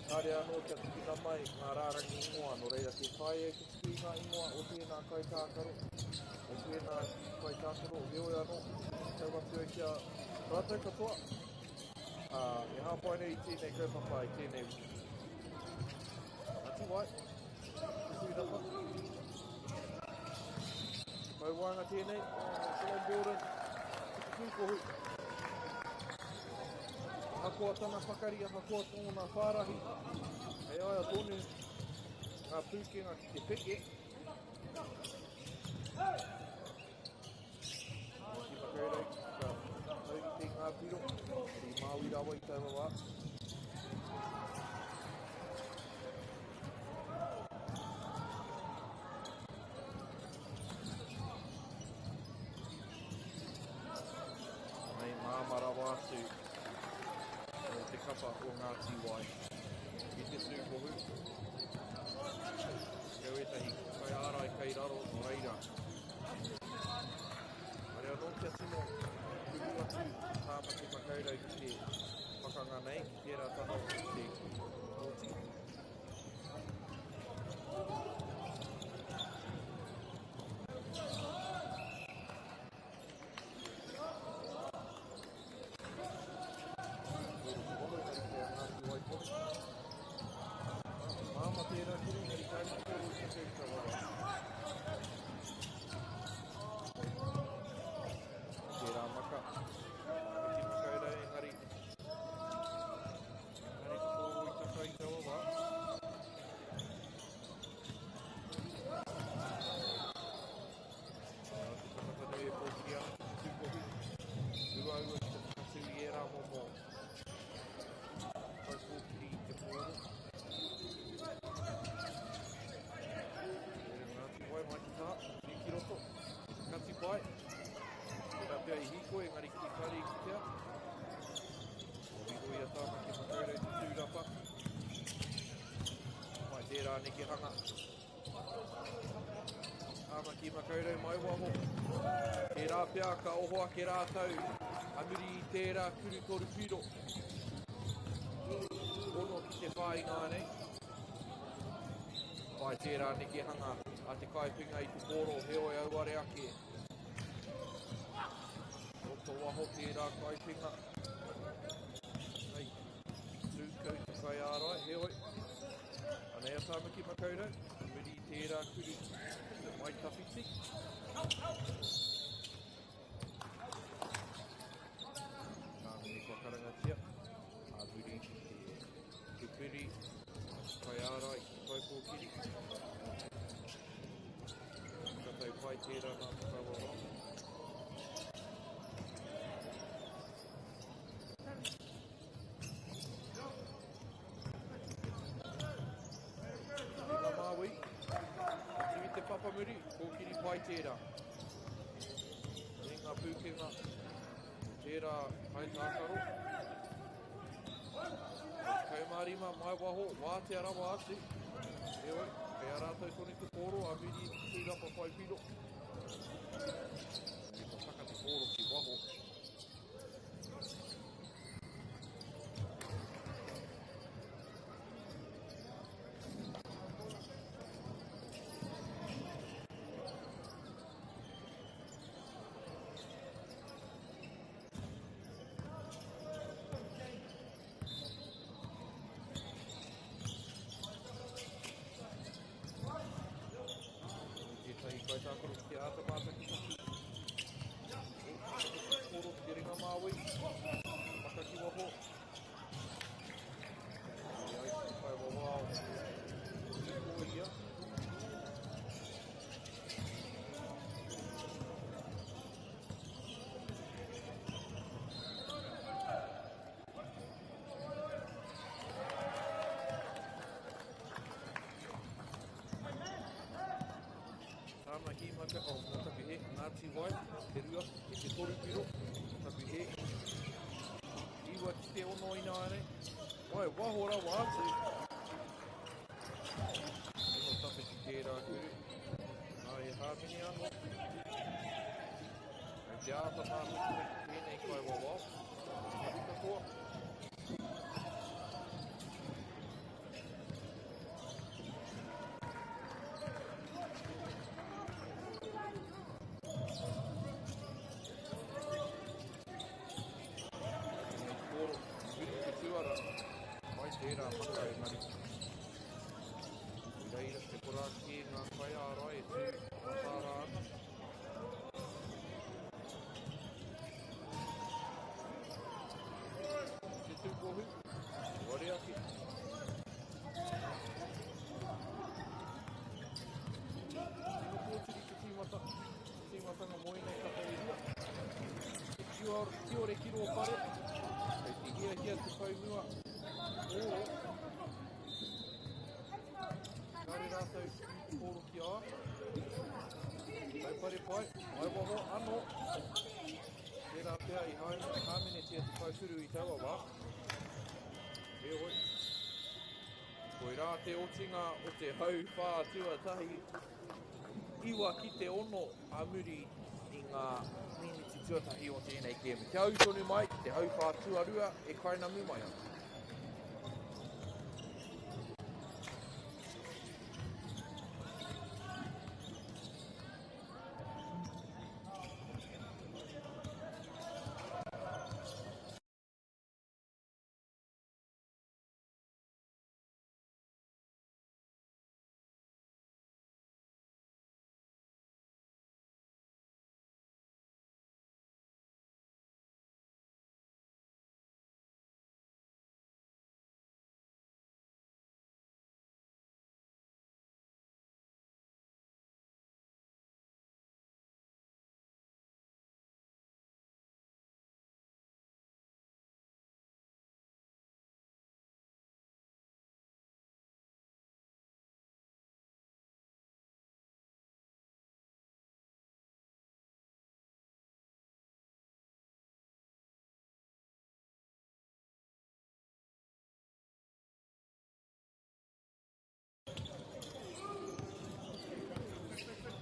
kāre anō kia tukuna mai ngā rārangi ingoa, nō reira tē taea te tuku i ngā ingoa o tēnā kaitākaro, o tēnā kaitākaro, heoi anō, tau atu ai ki a rātou katoa, ā, e hāpai nei i tēnei kaupapa, i tēnei wiki. Ngāti Wai, te tūrama, te Pouwaenga. Takawaenga tēnei, o Shalom Borden, ki te tūkohu. Ahakoa tana pakari, ahakoa tōna whārahi, hei aia tonu ngā pūkenga ki te peke. Ngāti Makaurau ka taurite ngā piro, i Māui rawa i taua wā. Nei māmā rawa atu o te kapa o Ngāti Wai ki te tūkohu. Kau ētahi kaiārai kai raro nō reira. Kāre anō kia tino kuhu atu Tāmaki Makaurau ki te pakanga nei, ki tērā taha o te kōti. Māmā tērā kuru, engari kāre te kōrero i te kau i taua wā. Tērā maka. Tāmaki Makaurau, engari Kāre te kōrero i taka i taua wā. Nā te tangata nui e pōkiri ana ki te tūkohu. Uaua ki te whakatū i ērā momo kaipōkiri i te pōro. Reira Ngāti Wai mai te taha, tū ki roto, Ngāti Pai. Tērā pea i hīkoi, engari ki kāre i kitea. Kua riro i a Tāmaki Makaurau te tūrapa. Mai tērā nekehanga. Tāmaki Makaurau mai waho. Tērā pea ka oho ake rātou a muri i tērā kuru toru piro. Ono ki te whāinga nei. Pai tērā nekehanga a te kaipinga i te pōro, heoi auare ake. Roto waho tērā kaipinga. Hei, tū kau te kaiārai, heoi. Anei a Tāmaki Makaurau, muri i tērā kuru mai tawhiti. Tāmini kua karangatia, a muri i te pupuri, kaiārai ki te taupōkiri. Whakatau pai tērā nā te whakawawao. Ringa Māui, atu i te papamuri, kōkiri pai tērā. Me ngā pūkenga, tērā kaitākaro. 15 mai waho, wātea rawa atu. Heoi, kei a rātou tonu te pōro, a muri i te tūrapa whai piro. Engari kua taka te pōro ki waho. Tētahi kaitākaro ki te āta mātakitaki. Koro ki te ringa māui. Maka ki waho. E ai ki te kaiwawao. Ko ia. Tāna hīmaka, oh, mō taku he, Ngāti Wai, te rua, me te toru piro, mō taku he. Iwa ki te ono ināianei. Wai, waho rawa atu. Tino tawhiti tērā kuru. Nā, he hāmene anō. Kei te āta mātakitaki tēnei kaiwawao. Mahi katoa. Tēnei koro, huri te tuara, mai tērā maka engari. I reira te korā kē ngā kaiārai e tū mataara ana. āhuatanga mō ēnei kapa e rua. He tiore ki rō whare, kei te hiahia te pou mua pōro. Kāre rātou i te pōro ki a ia. Taupare pai, mai waho anō. Tērā pea i hāmenetia te kaikuru i taua wā. Heoi, koirā te otinga o te hauwhā tuatahi, 9-6 a muri i ngā miniti tuatahi o tēnei kēmu. Kia ū tonu mai ki te hauwhā tuarua e kainamu mai ana.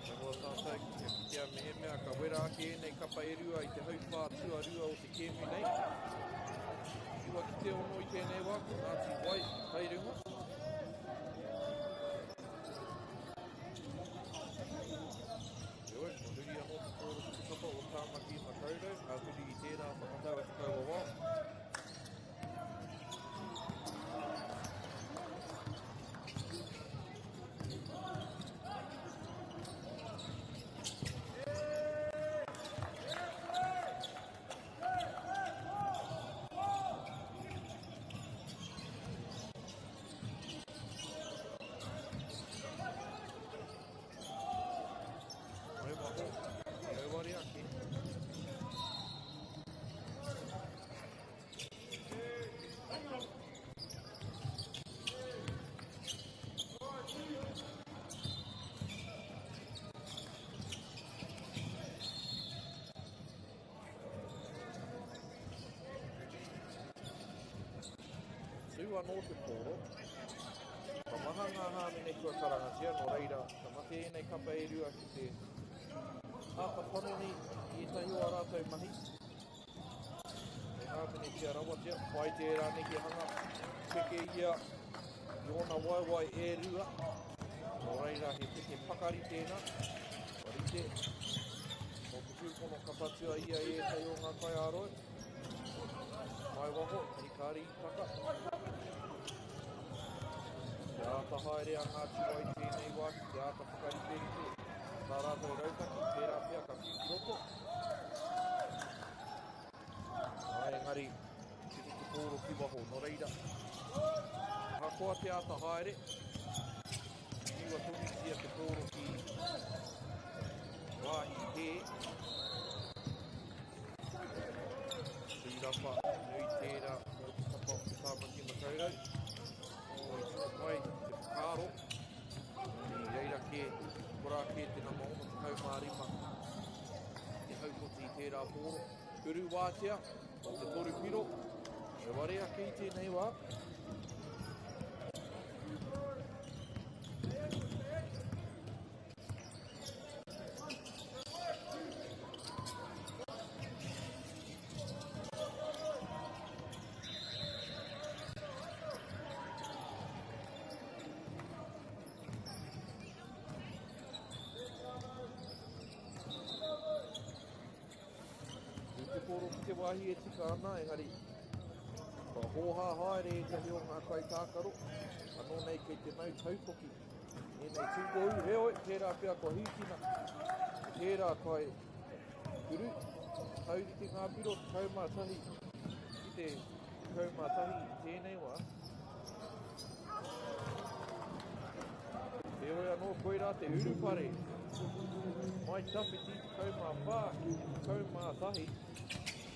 Kia roa tātou kia kitea mehemea ka wera ake ēnei kapa e rua i te hauwhā tuarua o te kēmu nei. 9-6 i tēnei wā, ko Ngāti Wai kai runga. Heoi, kua huri anō te kōrero ki te kapa o Tāmaki Makaurau, ā muri i tērā whakatau a te kaiwawao. Mai waho, i auare ake. Tū anō te pōro. Ka maha ngā hāmene kua karangatia, nō reira, ka mate ēnei kapa e rua ki te āta panoni i ētahi o ā rātou mahi. Hei hāmenetia rawatia, pai tērā nekehanga, peke ia i ōna waewae e rua. Nō reira, he peke pakari tēnā. Kua rite, mō te tūpono ka patua ia i ētahi o ngā kaiāroi. Mai waho, engari kāre i taka. Te āta haere a Ngāti Wai tēnei wā ki te āta whakariterite tā rātou rautaki, tērā pea ka whiu ki roto. Āe, engari, tiri te pōro ki waho, nō reira, ahakoa te āta haere, whiua tonutia te pōro ki wāhi hē. Tūrapa, nui tērā mō te kapa o te Tāmaki Makaurau. Oh, i tino pai te whakaaro. I reira kē, korā kē te nama 65 te haukoti i tērā pōro. Uru wātea o te toru piro. E ware ake i tēnei wā. I te pōro ki te wāhi e tika ana, engari kua hōhā haere ētahi o ngā kaitākaro, anō nei kei te mau taupoki ēnei tūtohu, heoi, tērā pea kua hīkina, tērā kai kuru, taurite ngā piro 11 ki te 11 i tēnei wā. Heoi anō, koirā te urupare. Mai tawhiti 14 ki te 11.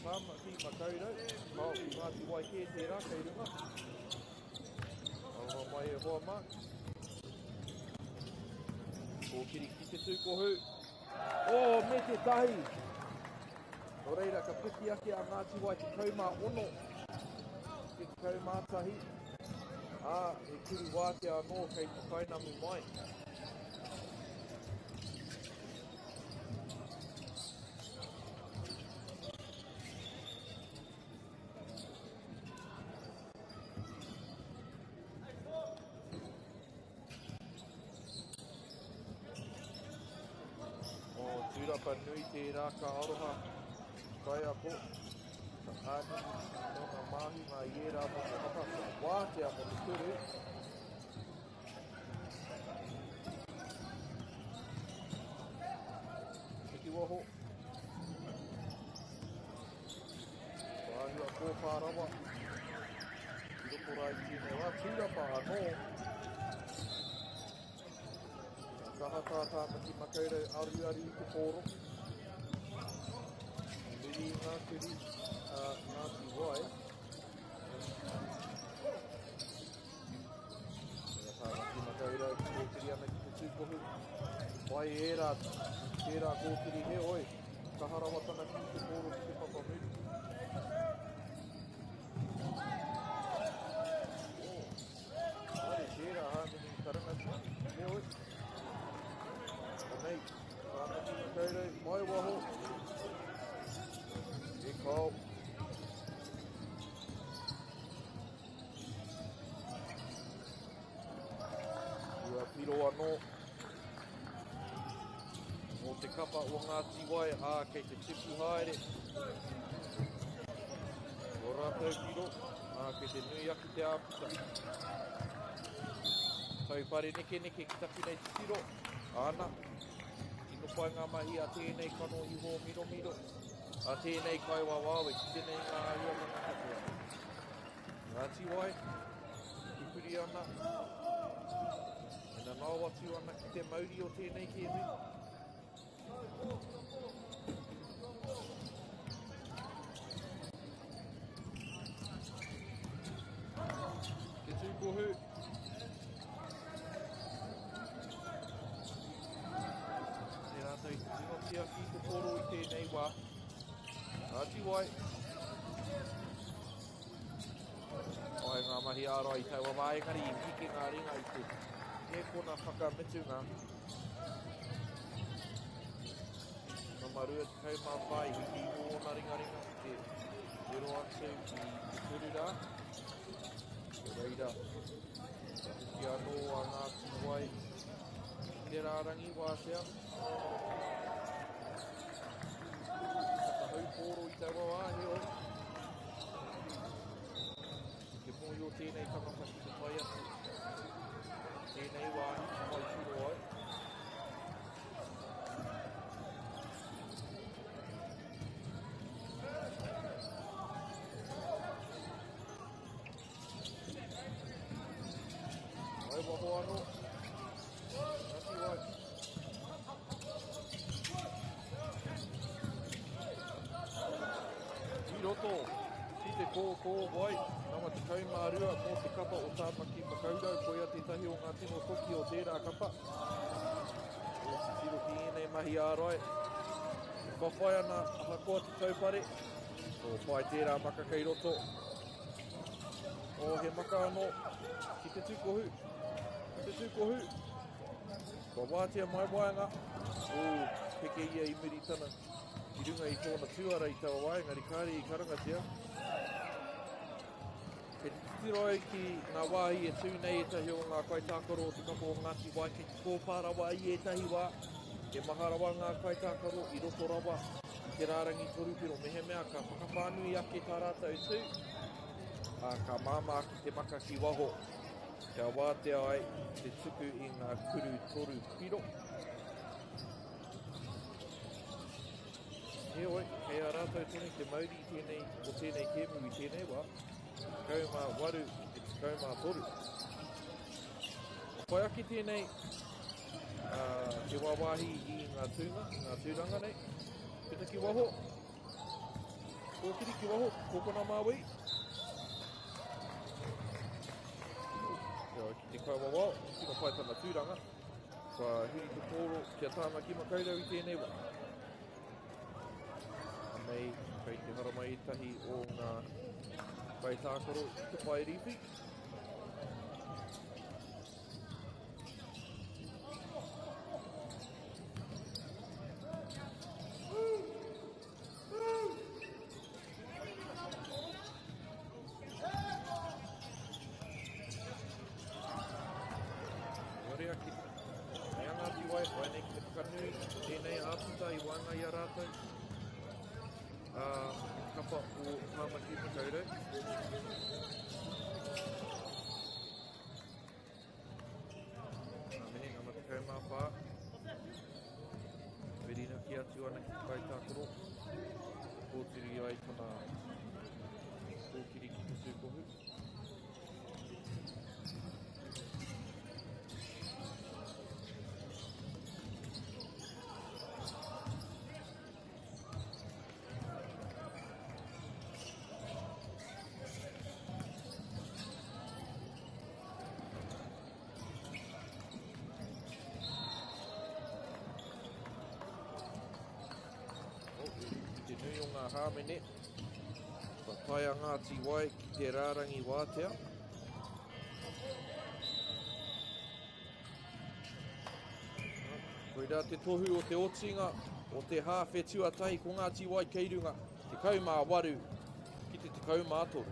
Tāmaki Makaurau, kao ki Ngāti Wai kē tērā kei runga. Aroha mai e hoa mā. Kōkiri ki te tūkohu. Oh, me te tahi! Nō reira, ka piki ake a Ngāti Wai 16 ki te 11. Ā, he kuru wātea anō kei te kainamu mai. O Tūrapa nui tērā ka aroha kaiako, ka ānini tōna māhunga i ērā momo hapa kia wātea mō te turu. Hiki waho. Ko āhua kōpā rawa. I roto rā i tēnei wā, tūrapa anō. Ka kaha tā Tāmaki Makaurau aruaru i te pōro. I muri i ngā turi a Ngāti Wai. Mea Tāmaki Makaurau kōkiri ana ki te tūkohu. Wai ērā, tērā kōkiri heoi, kaha rawa tana ki te pōro ki te papamuri. Oh, haere tērā hāmene i karangatia, heoi. Anei, Tāmaki Makaurau, mai waho. E kao. Ua piro anō mō te kapa o Ngāti Wai, ā, kei te tipu haere. O rātou piro, ā, kei te nui ake te āputa. Taupare nekeneke ki taku nei titiro, āna, tino pai ngā mahi a tēnei kanohi hōmiromiro, a tēnei kaiwawawe ki tēnei ngā āhuatanga katoa. Ngāti Wai, pupuri ana, e nanao atu ana ki te mauri o tēnei kēmu. Te tūkohu. Te rātou i te tino tiaki i te poro i tēnei wā. Ngāti Wai. Pai ngā mahi ārai i taua wā, engari i hiki ngā ringa i te hēkona whakamutunga. Nama 24 i hiki i ōna ringaringa ki te wero atu i te turu rā. Ko reira, ka hoki anō a Ngāti Wai ki te rārangi wātea. Whakahau pōro i taua wā, heoi. Te mōhio tēnei tangata ki te tae atu. Tēnei wāhi ki whai tiro ai. Mai waho anō. Ngāti Wai. I roto ki te kōkō wai, nama 12 mō te kapa o Tāmaki Makaurau, koia tētahi o ngā tino toki o tērā kapa. E titiro ki ēnei mahi ārai, e whawhai ana ahakoa te taupare, ko pai tērā maka kei roto. Oh, he maka anō ki te tūkohu, ki te tūkohu. Kua wātea mai waenga. Oh, peke ia i muri tana i runga i tōna tūara i taua wā, engari kāre i karangatia. Kei te titiro au ki ngā wāhi e tū nei ētahi o ngā kaitākaro o te kapa o Ngāti Wai kei te kōpā rawa i ētahi wā. He maha rawa ngā kaitākaro i roto rawa i te rārangi torupiro. Mehemea ka whakawhānui ake tā rātou tū, ā, ka māmā ake te maka ki waho kia wātea ai te tuku i ngā kuru torupiro. Heoi, kei a rātou tonu te mauri i tēnei, o tēnei kēmu i tēnei wā, 18 ki te 13. Whai ake tēnei Te wāwāhi i ngā tūnga, i ngā tūranga nei. Peta ki waho. Kōkiri ki waho, kōkona māui. Kia ki te kaiwawao, tino pai tana tūranga. Kua huri te pōro ki a Tāmaki Makaurau i tēnei wā. Anei, kei te haramai ētahi o ngā kaitākaro i te pae rīwhi. Ware ake, me anga atu wai, whai nei ki te whakanui, tēnei āputa i waenga i a rātou, a kapa o Tāmaki Makaurau. Ngā mihi, nama 14. Whirinaki atu ana ki te kaitākaro. Kōtiri ai tana kōkiri ki te tūkohu. Te nui o ngā hāmene, kua tae a Ngāti Wai ki te rārangi wātea. Koirā te tohu o te otinga o te hāwhe tuatahi ko Ngāti Wai kei runga, 18 ki te 13.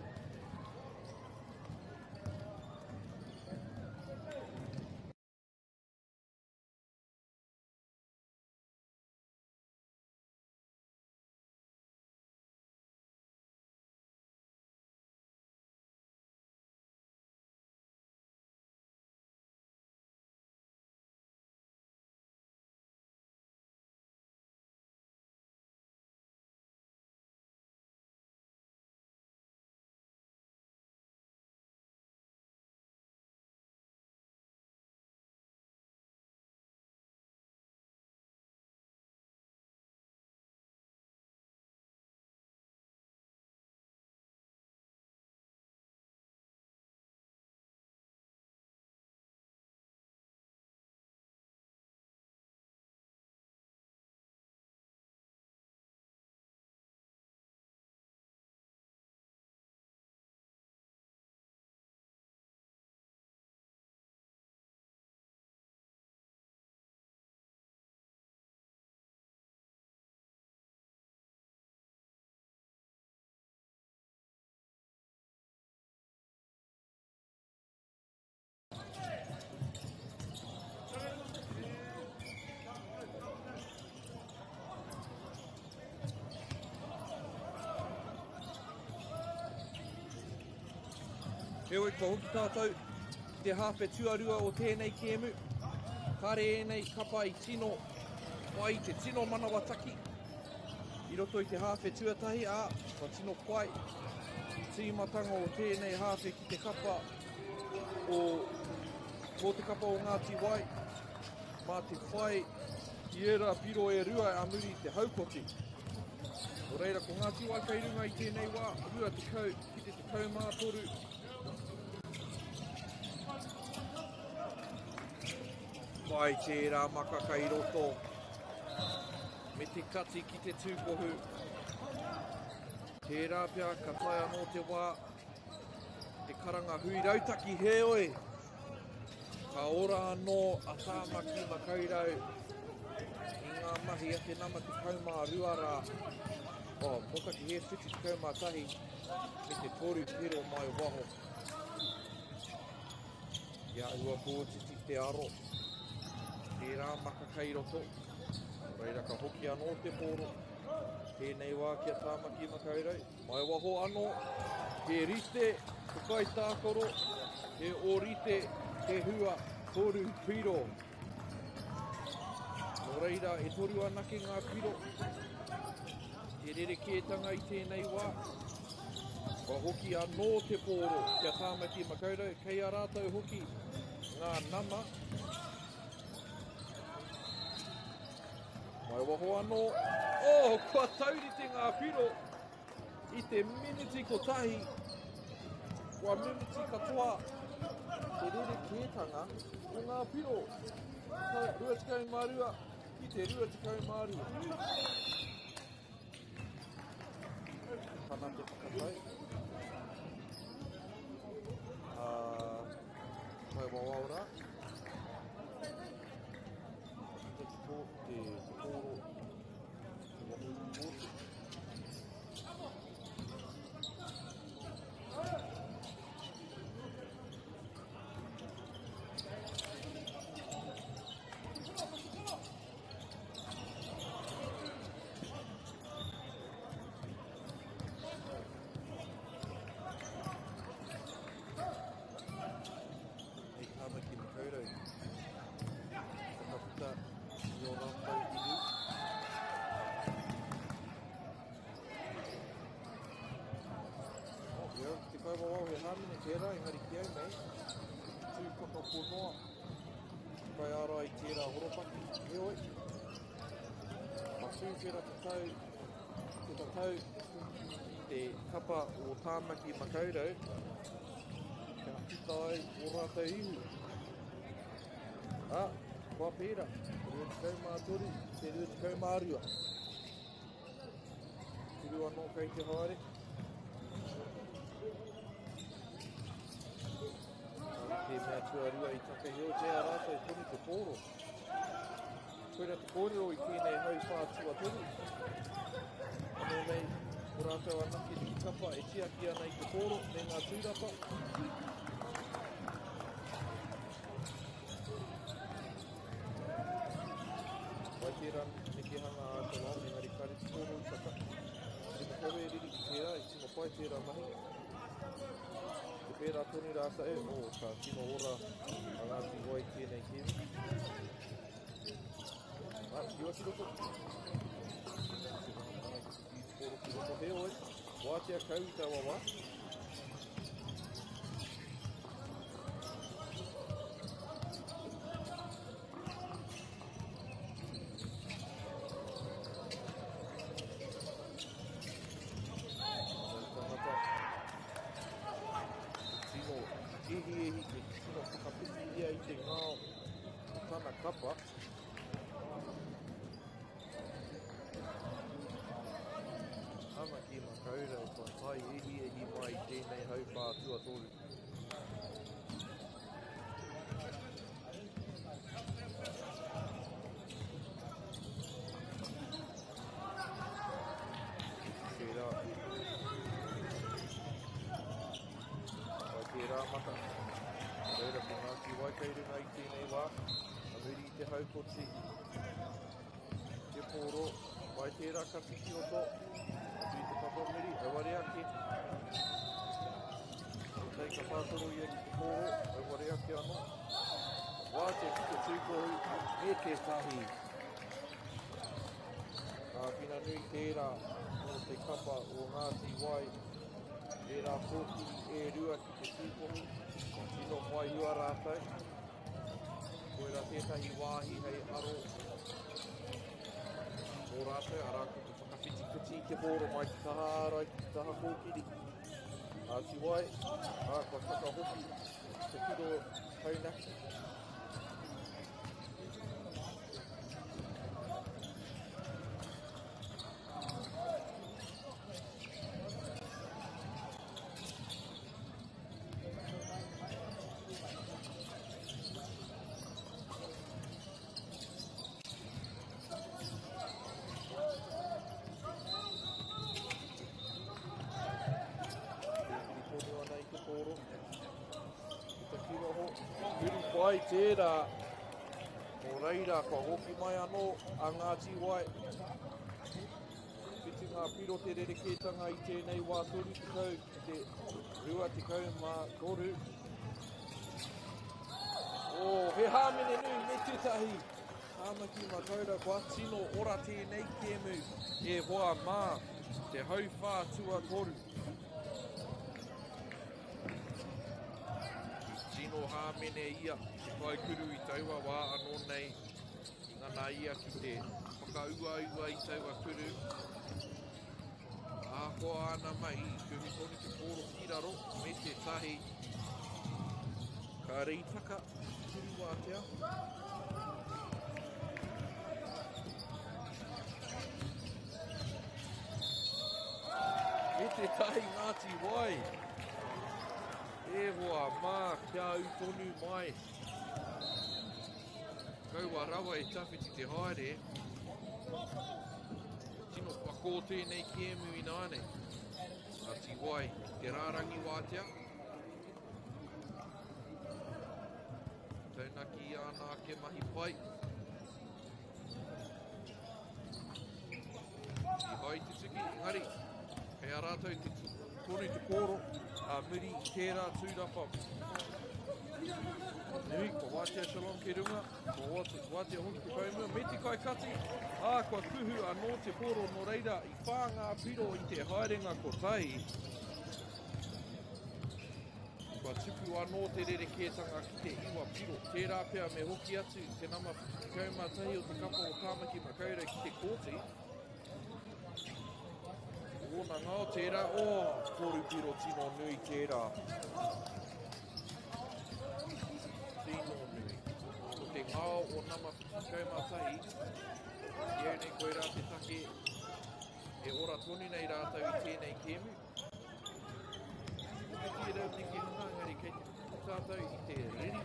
Heoi, kua hoki tātou ki te hāwhe tuarua o tēnei kēmu. Kāre ēnei kapa i tino whai te tino manawa taki i roto i te hāwhe tuatahi, ā, kua tino pai tīmatanga o tēnei hāwhe ki te kapa o mō te kapa o Ngāti Wai mā te whai i ērā piro e rua a muri i te haukoti. Nō reira, ko Ngāti Wai kei runga i tēnei wā, 20 ki te 13. Pai tērā maka kei roto me te kati ki te tūkohu. Tērā pea ka tae anō te wā te karanga hui rautaki heoi ka ora anō a Tāmaki Makaurau i ngā mahi a te nama 12 rā. Oh, motaki he 71 me te toru piro mai waho. Ia ua pōtiti te aro. Tērā maka kei roto. Reira ka hoki anō te pōro. Tēnei wā ki a Tāmaki Makaurau. Mai waho anō, he rite te kaitākaro, he ōrite te hua toru piro. Nō reira, e toru anake ngā piro. Te rerekētanga i tēnei wā, kua hoki anō te pōro ki a Tāmaki Makaurau, kei a rātou hoki ngā nama. Kai waho anō. Oh, kua taurite ngā piro i te miniti kotahi. Kua mimiti katoa te rerekētanga o ngā piro. 22 ki te 22. Tana te whakatau. Uh, kai wawao rā. Te te te kōro, te waho kōti. Hei Tāmaki Makaurau, whakaputa i ō rātou ihu. Oh, ia, ki te kaiwawao he hāmene tērā, engari ki au nei, tū whakaponoa, kaiārai tērā horopaki, heoi, ka tūwhera te tau, te tatau, te kapa o Tāmaki Makaurau, kia puta ai o rātou ihu. Ā, kua pērā, 23 te 22. Turu anō kei te haere. Te mea tuarua i takahiotia a rātou tonu te pōro. Koira te kōrero i tēnei hauwhā tuatoru. Anō nei, ko rātou anake te kapa e tiaki ana i te pōro me ngā tūrapa. Wai tērā nekehanga a te wao, engari kāre te pōro i taka. Te makau e riri ki tērā, i tino pai tērā mahi. Te pērā tonu rātou, oh, ka tino ora a Ngāti Wai tēnei kēmu. Ai, whiua ki roto. Te whakapanga ki te whiu poro ki roto. Heoi, wātea kau i taua wā. Tangata. Tino ihiihi, te tino whakapiki ia i te ngao. Ko tana kapa. Tamaki Makaurau kua tae ihiihi mai i tēnei hauwhā tuatoru. Tērā. Wai tērā mata. Reira ko Ngāti Wai kei runga i tēnei wā. A muri i te haukoti. Te pōro. Wai tērā ka tiki roto. Atu i te papa muri. Auare ake. Ko ka whātoro ia ki te pōro. Auare ake anō. Wātea ki te tūkohu. Me tētahi. Āwhina nui tērā mō te kapa o Ngāti Wai. Ērā kōkiri e rua ki te tūkohu, kua tino whai hua rātou. Koirā tētahi wāhi hei aro mō rātou, arā ko te whakawhitiwhiti i te pōro mai te taha ārai ki te taha kōkiri. Ngāti Wai, ā, kua whakahoki te piro taunaki. Huri pai tērā. Nō reira, kua hoki mai anō a Ngāti Wai. Whitu ngā piro te rerekētanga i tēnei wā 30 ki te 23. Oh, he hāmene nui me tētahi. Tāmaki Makaurau kua tino ora tēnei kēmu e hoa mā te hauwhā tuatoru. I tino hāmene ia te kaikuru i taua wā anō nei. Ngana ia ki te whakauaua i taua kuru. Ahakoa āna mahi, i kuhu tonu te pōro ki raro me te tahi. Ka reitaka te kuru wātea. Me te tahi Ngāti Wai. E hoa mā, kia ū tonu mai. Kaua rawa e tawhiti te haere. Tino pakō tēnei kēmu ināianei. Ngāti Wai ki te rārangi wātea. Taunaki i āna ake mahi pai. I hai te tuki, engari, kei a rātou te tonu te pōro a muri i tērā tūrapa. Nui, kua wātea Shalom ki runga, kua wātea hoki te kaumua, me te kaikati, ā, kua kuhu anō te pōro nō reira i whā ngā piro i te haerenga kotahi. Kua tupu anō te rerekētanga ki te iwa piro. Tērā pea me hoki atu te nama 71 o te kapa o Tāmaki Makaurau ki te kōti. Ōna ngao tērā, oh, toru piro tino nui tērā. Tino nui. Ko te ngao o nama 71, i au nei koirā te take e ora tonu nei rātou i tēnei kēmu. Ko tērā nekehanga, engari kei te puku tātou i te riri.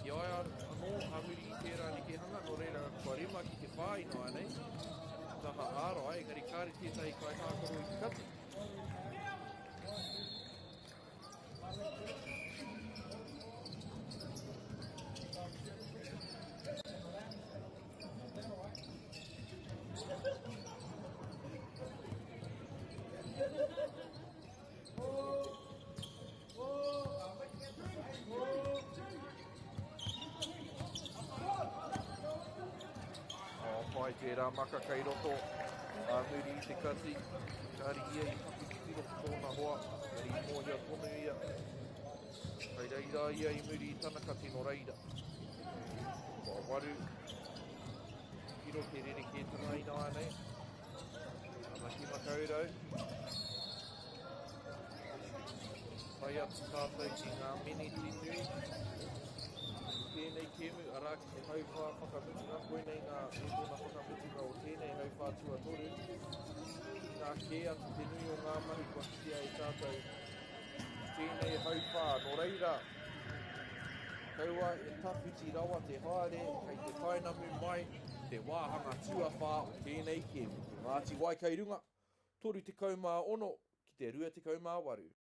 Ki a ia anō a muri i tērā nekehanga, nō reira kua rima ki te whā ināianei, taha ārai, engari kāre tētahi kaitākaro i te kati. Oh, pai tērā maka kei roto a muri i te kati. Kāri ia i paku titiro ki tōna hoa, engari i mōhio tonu ia. Kei reira ia i muri i tana kati nō reira. Kua waru piro te rerekētanga ināianei. Tamaki Makaurau. Pai atu tātou ki ngā miniti nui. I tēnei kēmu, arā ki te hauwhā whakamutunga, koinei ngā tōna whakamutunga o tēnei hauwhā tuatoru. Inā kē atu te nui o ngā mahi kua kitea e tātou i tēnei hauwhā. Nō reira, kaua e tawhiti rawa te haere, kei te tainamu mai te wāhanga tuawhā o tēnei kēmu. Ko Ngāti Wai kei runga, 36 ki te 28.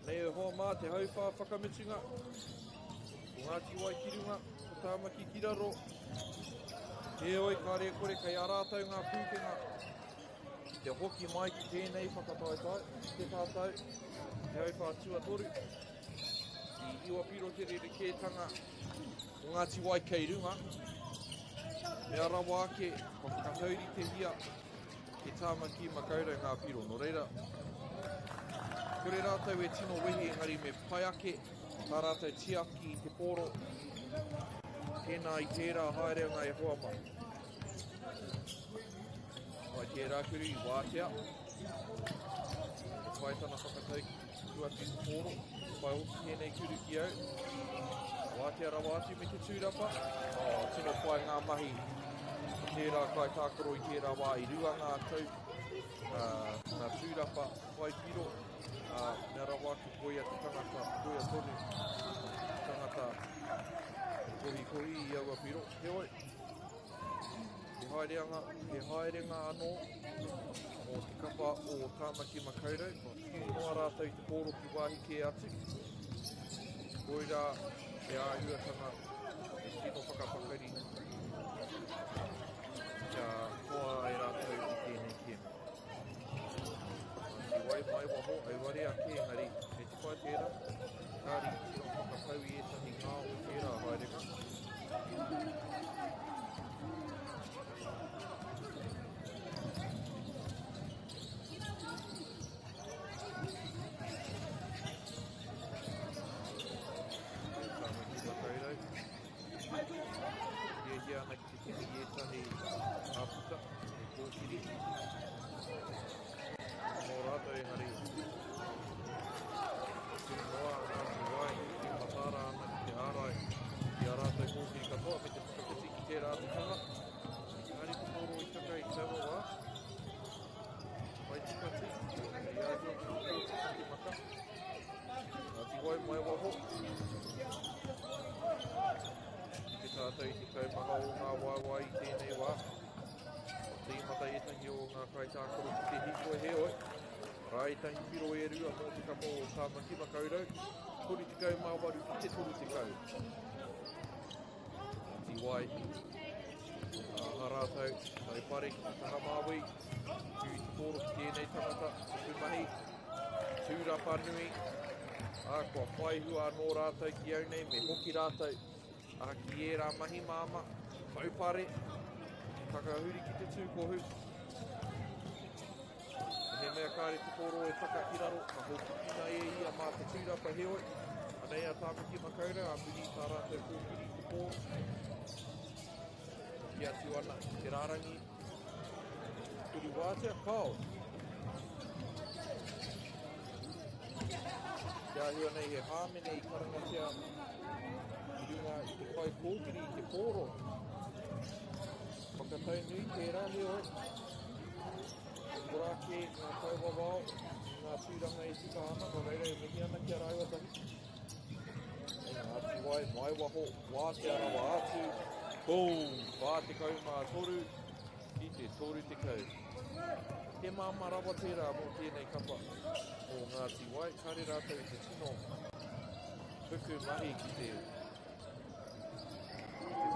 Nei e hoa mā te hauwhā whakamutunga. Ko Ngāti Wai ki runga, ko Tāmaki ki raro. Heoi, kāre e kore kei a rātou ngā pūkenga ki te hoki mai ki tēnei whakataetae, ki te tātou, te hauwhā tuatoru. I iwa piro te rerekētanga o Ngāti Wai kei runga. Mea rawa ake, kua whakatauritehia e Tāmaki Makaurau ngā piro. Nō reira, kore rātou e tino wehi engari me pai ake tā rātou tiaki i te pōro. Tēnā i tērā haerenga e hoa mai. Mai tērā kuru i wātea. He pai tana whakatau ki te tuku atu i te pōro. Pai hoki tēnei kuru ki au. Wātea rawa atu me te tūrapa. Oh, tino pai ngā mahi o tērā kaitākaro i tērā wā i rua ngā tau, ngā tūrapa whai piro. Ā, mea rawa ake koia te tangata, koia tonu te tangata e kohikohi i aua piro. Heoi, he haereanga, he haerenga anō mō te kapa o Tāmaki Makaurau, kua whiu noa rātou i te pōro ki wāhi kē atu. Koirā te āhuatanga e tino whakapakari kia toa ai rātou i tēnei kēmu. Ngāti Wai mai waho, auare ake, engari kei te pai tērā. Kāri i tino whakapau i ētahi ngā o tērā haerenga. Tāmaki Makaurau. Hiahia ana ki te kimi i ētahi āputa, he kōkiri. Mō rātou engari, tū noa a Ngāti Wai, tū mataara ana ki te ārai i ā rātou kōkiri katoa me te whakawhiti ki tērā atu taha. Engari te pōro i taka i taua wā. Whai tikati, i āhua ki te kōti ki te maka. Ngāti Wai mai waho. Ki te tātou i te taumaha o ngā waewae i tēnei wā. Kua tīmata ētahi o ngā kaitākaro ki te hīkoi heoi, arā ētahi piro e rua mō te kapa o Tāmaki Makaurau, 38 ki te 30. Ngāti Wai, aha rātou, taupare ki te taha māui, tū i te pōro ki tēnei tangata, tuku mahi, tūrapa nui, ā, kua whai hua anō rātou ki au nei, me hoki rātou ā, ki ērā mahi māmā, taupare, takahuri ki te tūkohu. Mehemea kāre te pōro e taka ki raro, ka hōpukina e ia mā te tūrapa heoi. Anei a Tāmaki Makaurau, ā muri i tā rātou kōkiri i te pōro. Hoki atu ana ki te rārangi. Kuru wātea, kao. Te āhua nei he hāmene i karangatia i runga i te kai kōkiri i te pōro. Whakatau nui tērā, heoi. Kora ake ngā kaiwawao i ngā tūranga e tika ana, nō reira e mihi ana ki a rāua tahi. Hei Ngāti Wai, mai waho, wātea rawa atu, boom, 43 ki te 30. He māmā rawa tērā mō tēnei kapa o Ngāti Wai, kāre rātou i te tino puku mahi ki te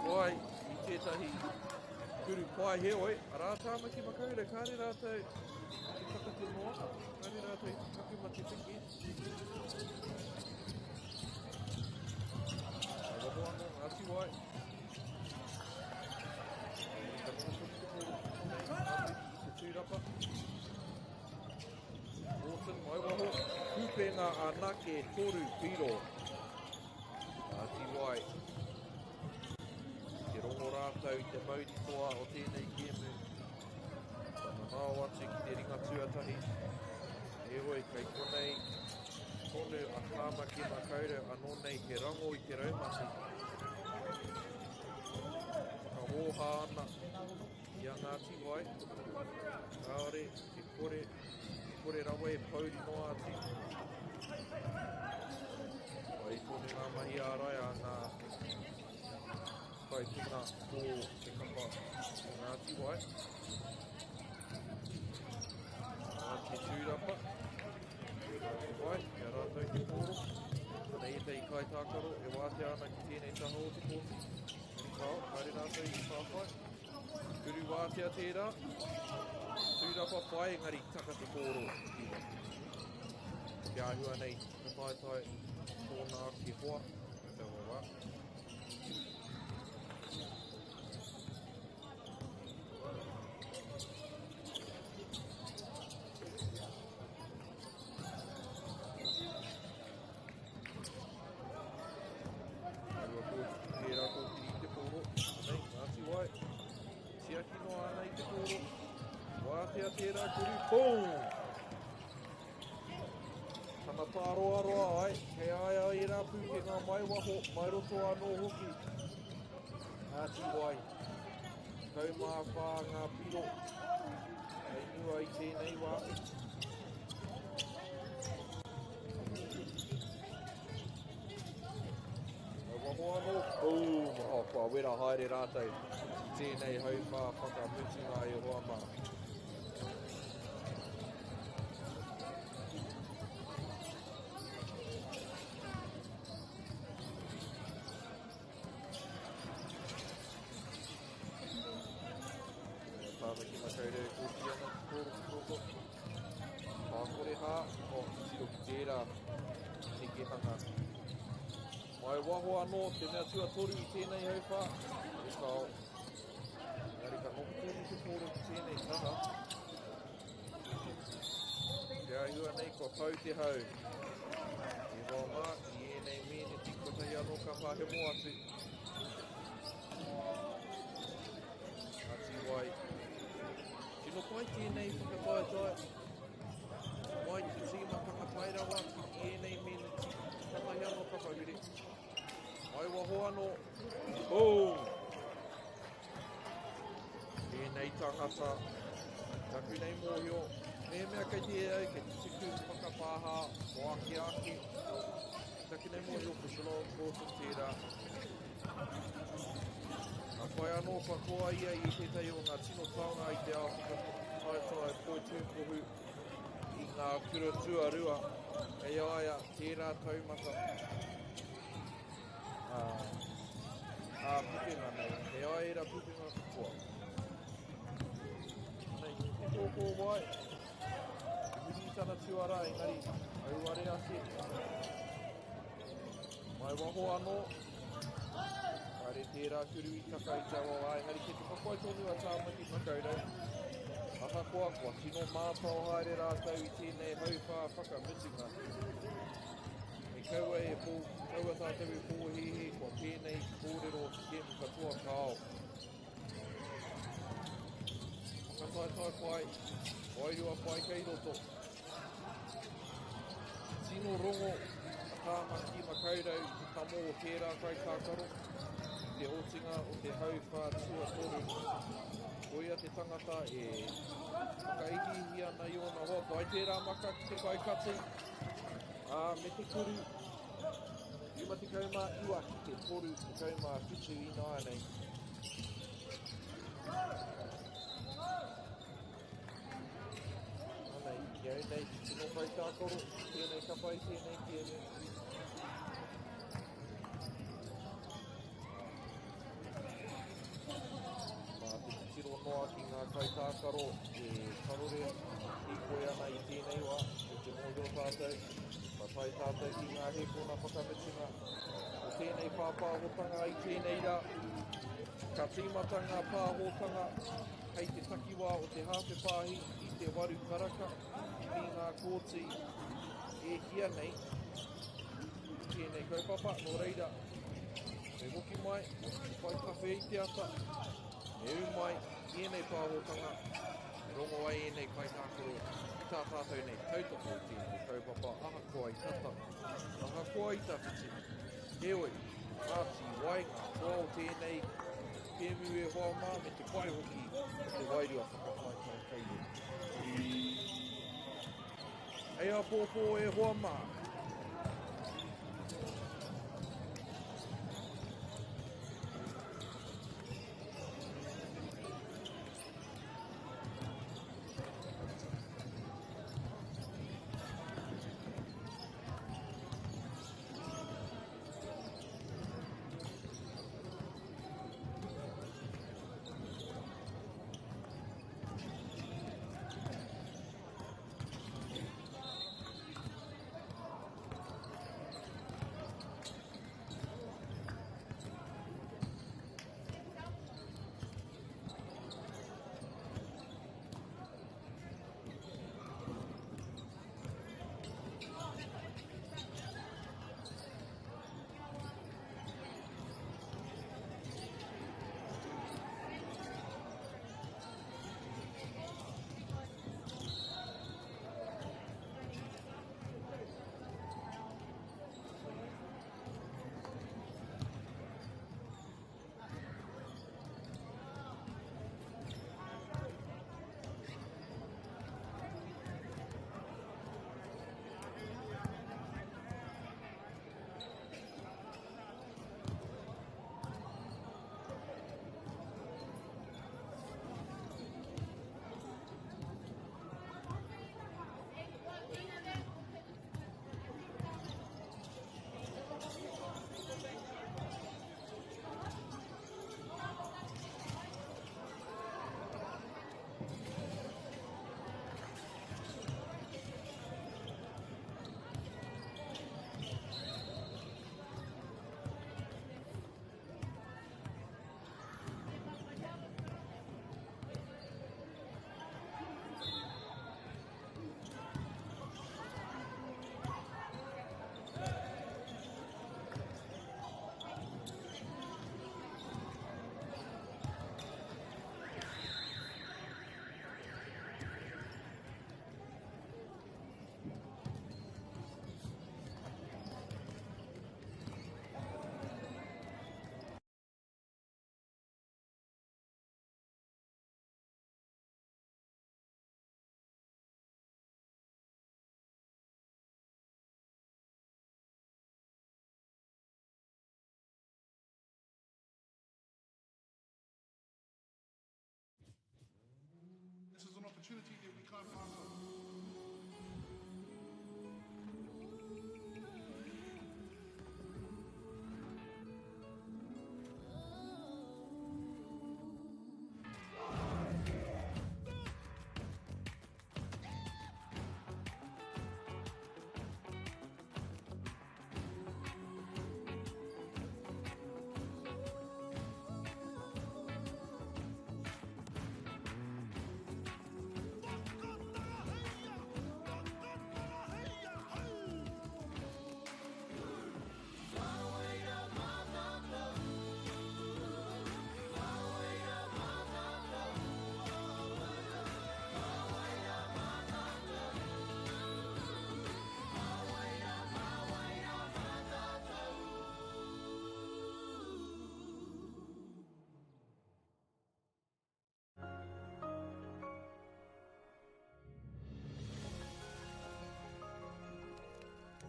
whai i tētahi kuru pai heoi, arā Tāmaki Makaurau, kāre rātou i te takatu noa, kāre rātou i te taku mate whiki. Ka waho anō Ngāti Wai. Ka noho tonu te pōro ki konei, ngā piki i te tūrapa. Morton mai waho, kupenga anake toru piro. Ngāti Wai. Te rongo rātou i te mauri toa o tēnei kēmu. Ka nanao atu ki te ringa tuatahi. Heoi, kei konei tonu a Tāmaki Makaurau anō nei he rango i te raumati. Whakahōhā ana i a Ngāti Wai. Kāore e kore, e kore rawa e pouri noa atu. Whai tonu ngā mahi ārai a ngā kaipunga o te kapa o Ngāti Wai. Ngāti Tūrapa, Ngāti Wai, i a rātou te pōro. Anei ētahi kaitākaro e wātea ana ki tēnei taha o te kōti. Kao, haere rātou i whāwhai. Kuru wātea tērā. Tūrapa whai, engari taka te pōro. Te āhua nei, ka taetae tōna ake hoa i taua wā. Aua kōtiki tērā kōkiri i te pō. tērā kuru. Boom! Tana tāroaroa ai, kei a ia ērā pūkenga mai waho, mai roto anō hoki. Ngāti Wai. 14 ngā piro hei mua i tēnei wā. Mai waho anō, boom! Oh, kua wera haere rātou i tēnei hauwhā whakamutunga e hoa mā. Tāmaki Makaurau e kōkiri ana te pōro ki roto. Pākore hā, oh, titiro ki tērā nekehanga. Mai waho anō te mea tuatoru i tēnei hauwhā. E kāo. Engari ka noho tonu te pōro ki tēnei taha. Te āhua nei kua pau te hau. E hoa mā, i ēnei mēneti kotahi anō ka pahemo atu. Ngāti Wai. Tino pai tēnei whakataetae. Mai te tīmatanga pai rawa ki ēnei mēneti kotahi anō ka pahure. Mai waho anō. Boom! Tēnei tangata, taku nei mōhio, mehemea kei te au, kei te tuku whakapāha mō ake ake, taku nei mōhio ko Shalom Gordon tērā. Ka whai anō kua toa ia i tētahi o ngā tino taonga i te ao whakataetae poitūkohu i ngā kura tuarua, kei a ia tērā taumata. Ā, ā pukenga nei, he ai ērā pukenga katoa. Nei, te kōkō wai, i muri i tana tuarā, engari, auare ake. Mai waho anō, kāre tērā kuru i taka i taua wā, engari kei te whawhai tonu a Tāmaki Makaurau. Ahakoa, kua tino mātao haere rātou i tēnei hauwhā whakamutunga. Me kaua e pō, kaua tātou e pōhēhē kua pēnei te kōrero o te kēmu katoa kāo. Whakataetae pai, wairua pai kei roto. Tino rongo a Tāmaki Makaurau i te kamo o tērā kaitākaro i te otinga o te hauwhā tuatoru. Koia te tangata e whakaihiihi ana i ōna hoa. Pai tērā maka ki te kaikati. Ā, me te kuru 59 ki te 37 ināianei. Anei, ki au nei, te tino kaitākaro, tēnei kapa i tēnei kēmu. Mā te titiro noa ki ngā kaitākaro e karore hīkoi ana i tēnei wā, kei te mōhio tātou, ka tae tātou ki ngā hēkona whakamutunga o tēnei pāpāhotanga i tēnei rā. Ka tīmata ngā pāhotanga hei te takiwā o te hāwhe pāhi i te 8 karaka ki ngā kōti e hia nei i tēnei kaupapa. Nō reira, me hoki mai, me whai kawhe i te ata, me ū mai ki ēnei pāhotanga, me rongo ai ēnei kaitākaro i tā tātou nei tautoko i tēnei kaupapa ahakoa i tata, ahakoa i tawhiti. Heoi, Ngāti Wai ngā toa o tēnei kēmu e hoa mā me te pai hoki o te wairua whakataetae kei roto. Hei āpōpō e hoa mā.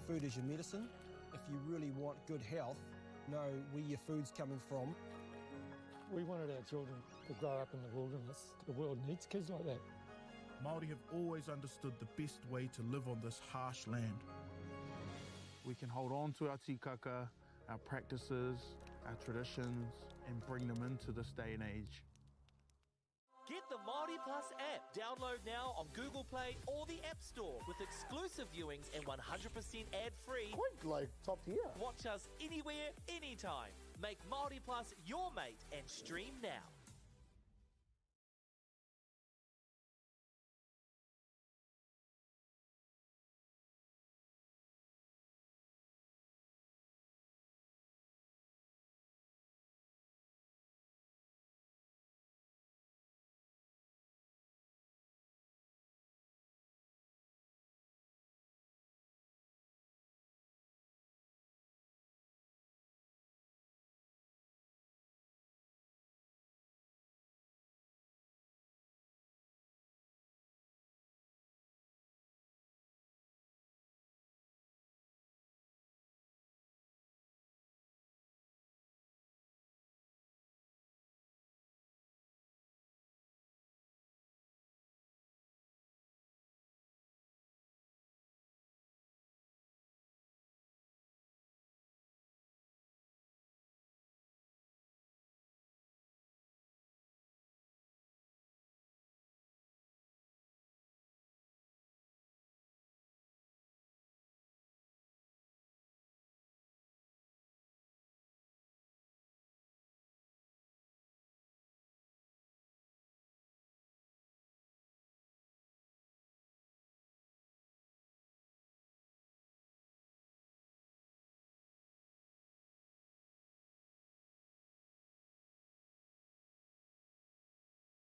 Food is your medicine. If you really want good health, know where your food's coming from. We wanted our children to grow up in the wilderness. The world needs kids like that. Māori have always understood the best way to live on this harsh land. We can hold on to our tikaka, our practices, our traditions, and bring them into this day and age. Get the Māori Plus app. Download now on Google Play or the App Store with exclusive viewings and 100% ad-free. Quite like top tier. Watch us anywhere, anytime. Make Māori Plus your mate and stream now.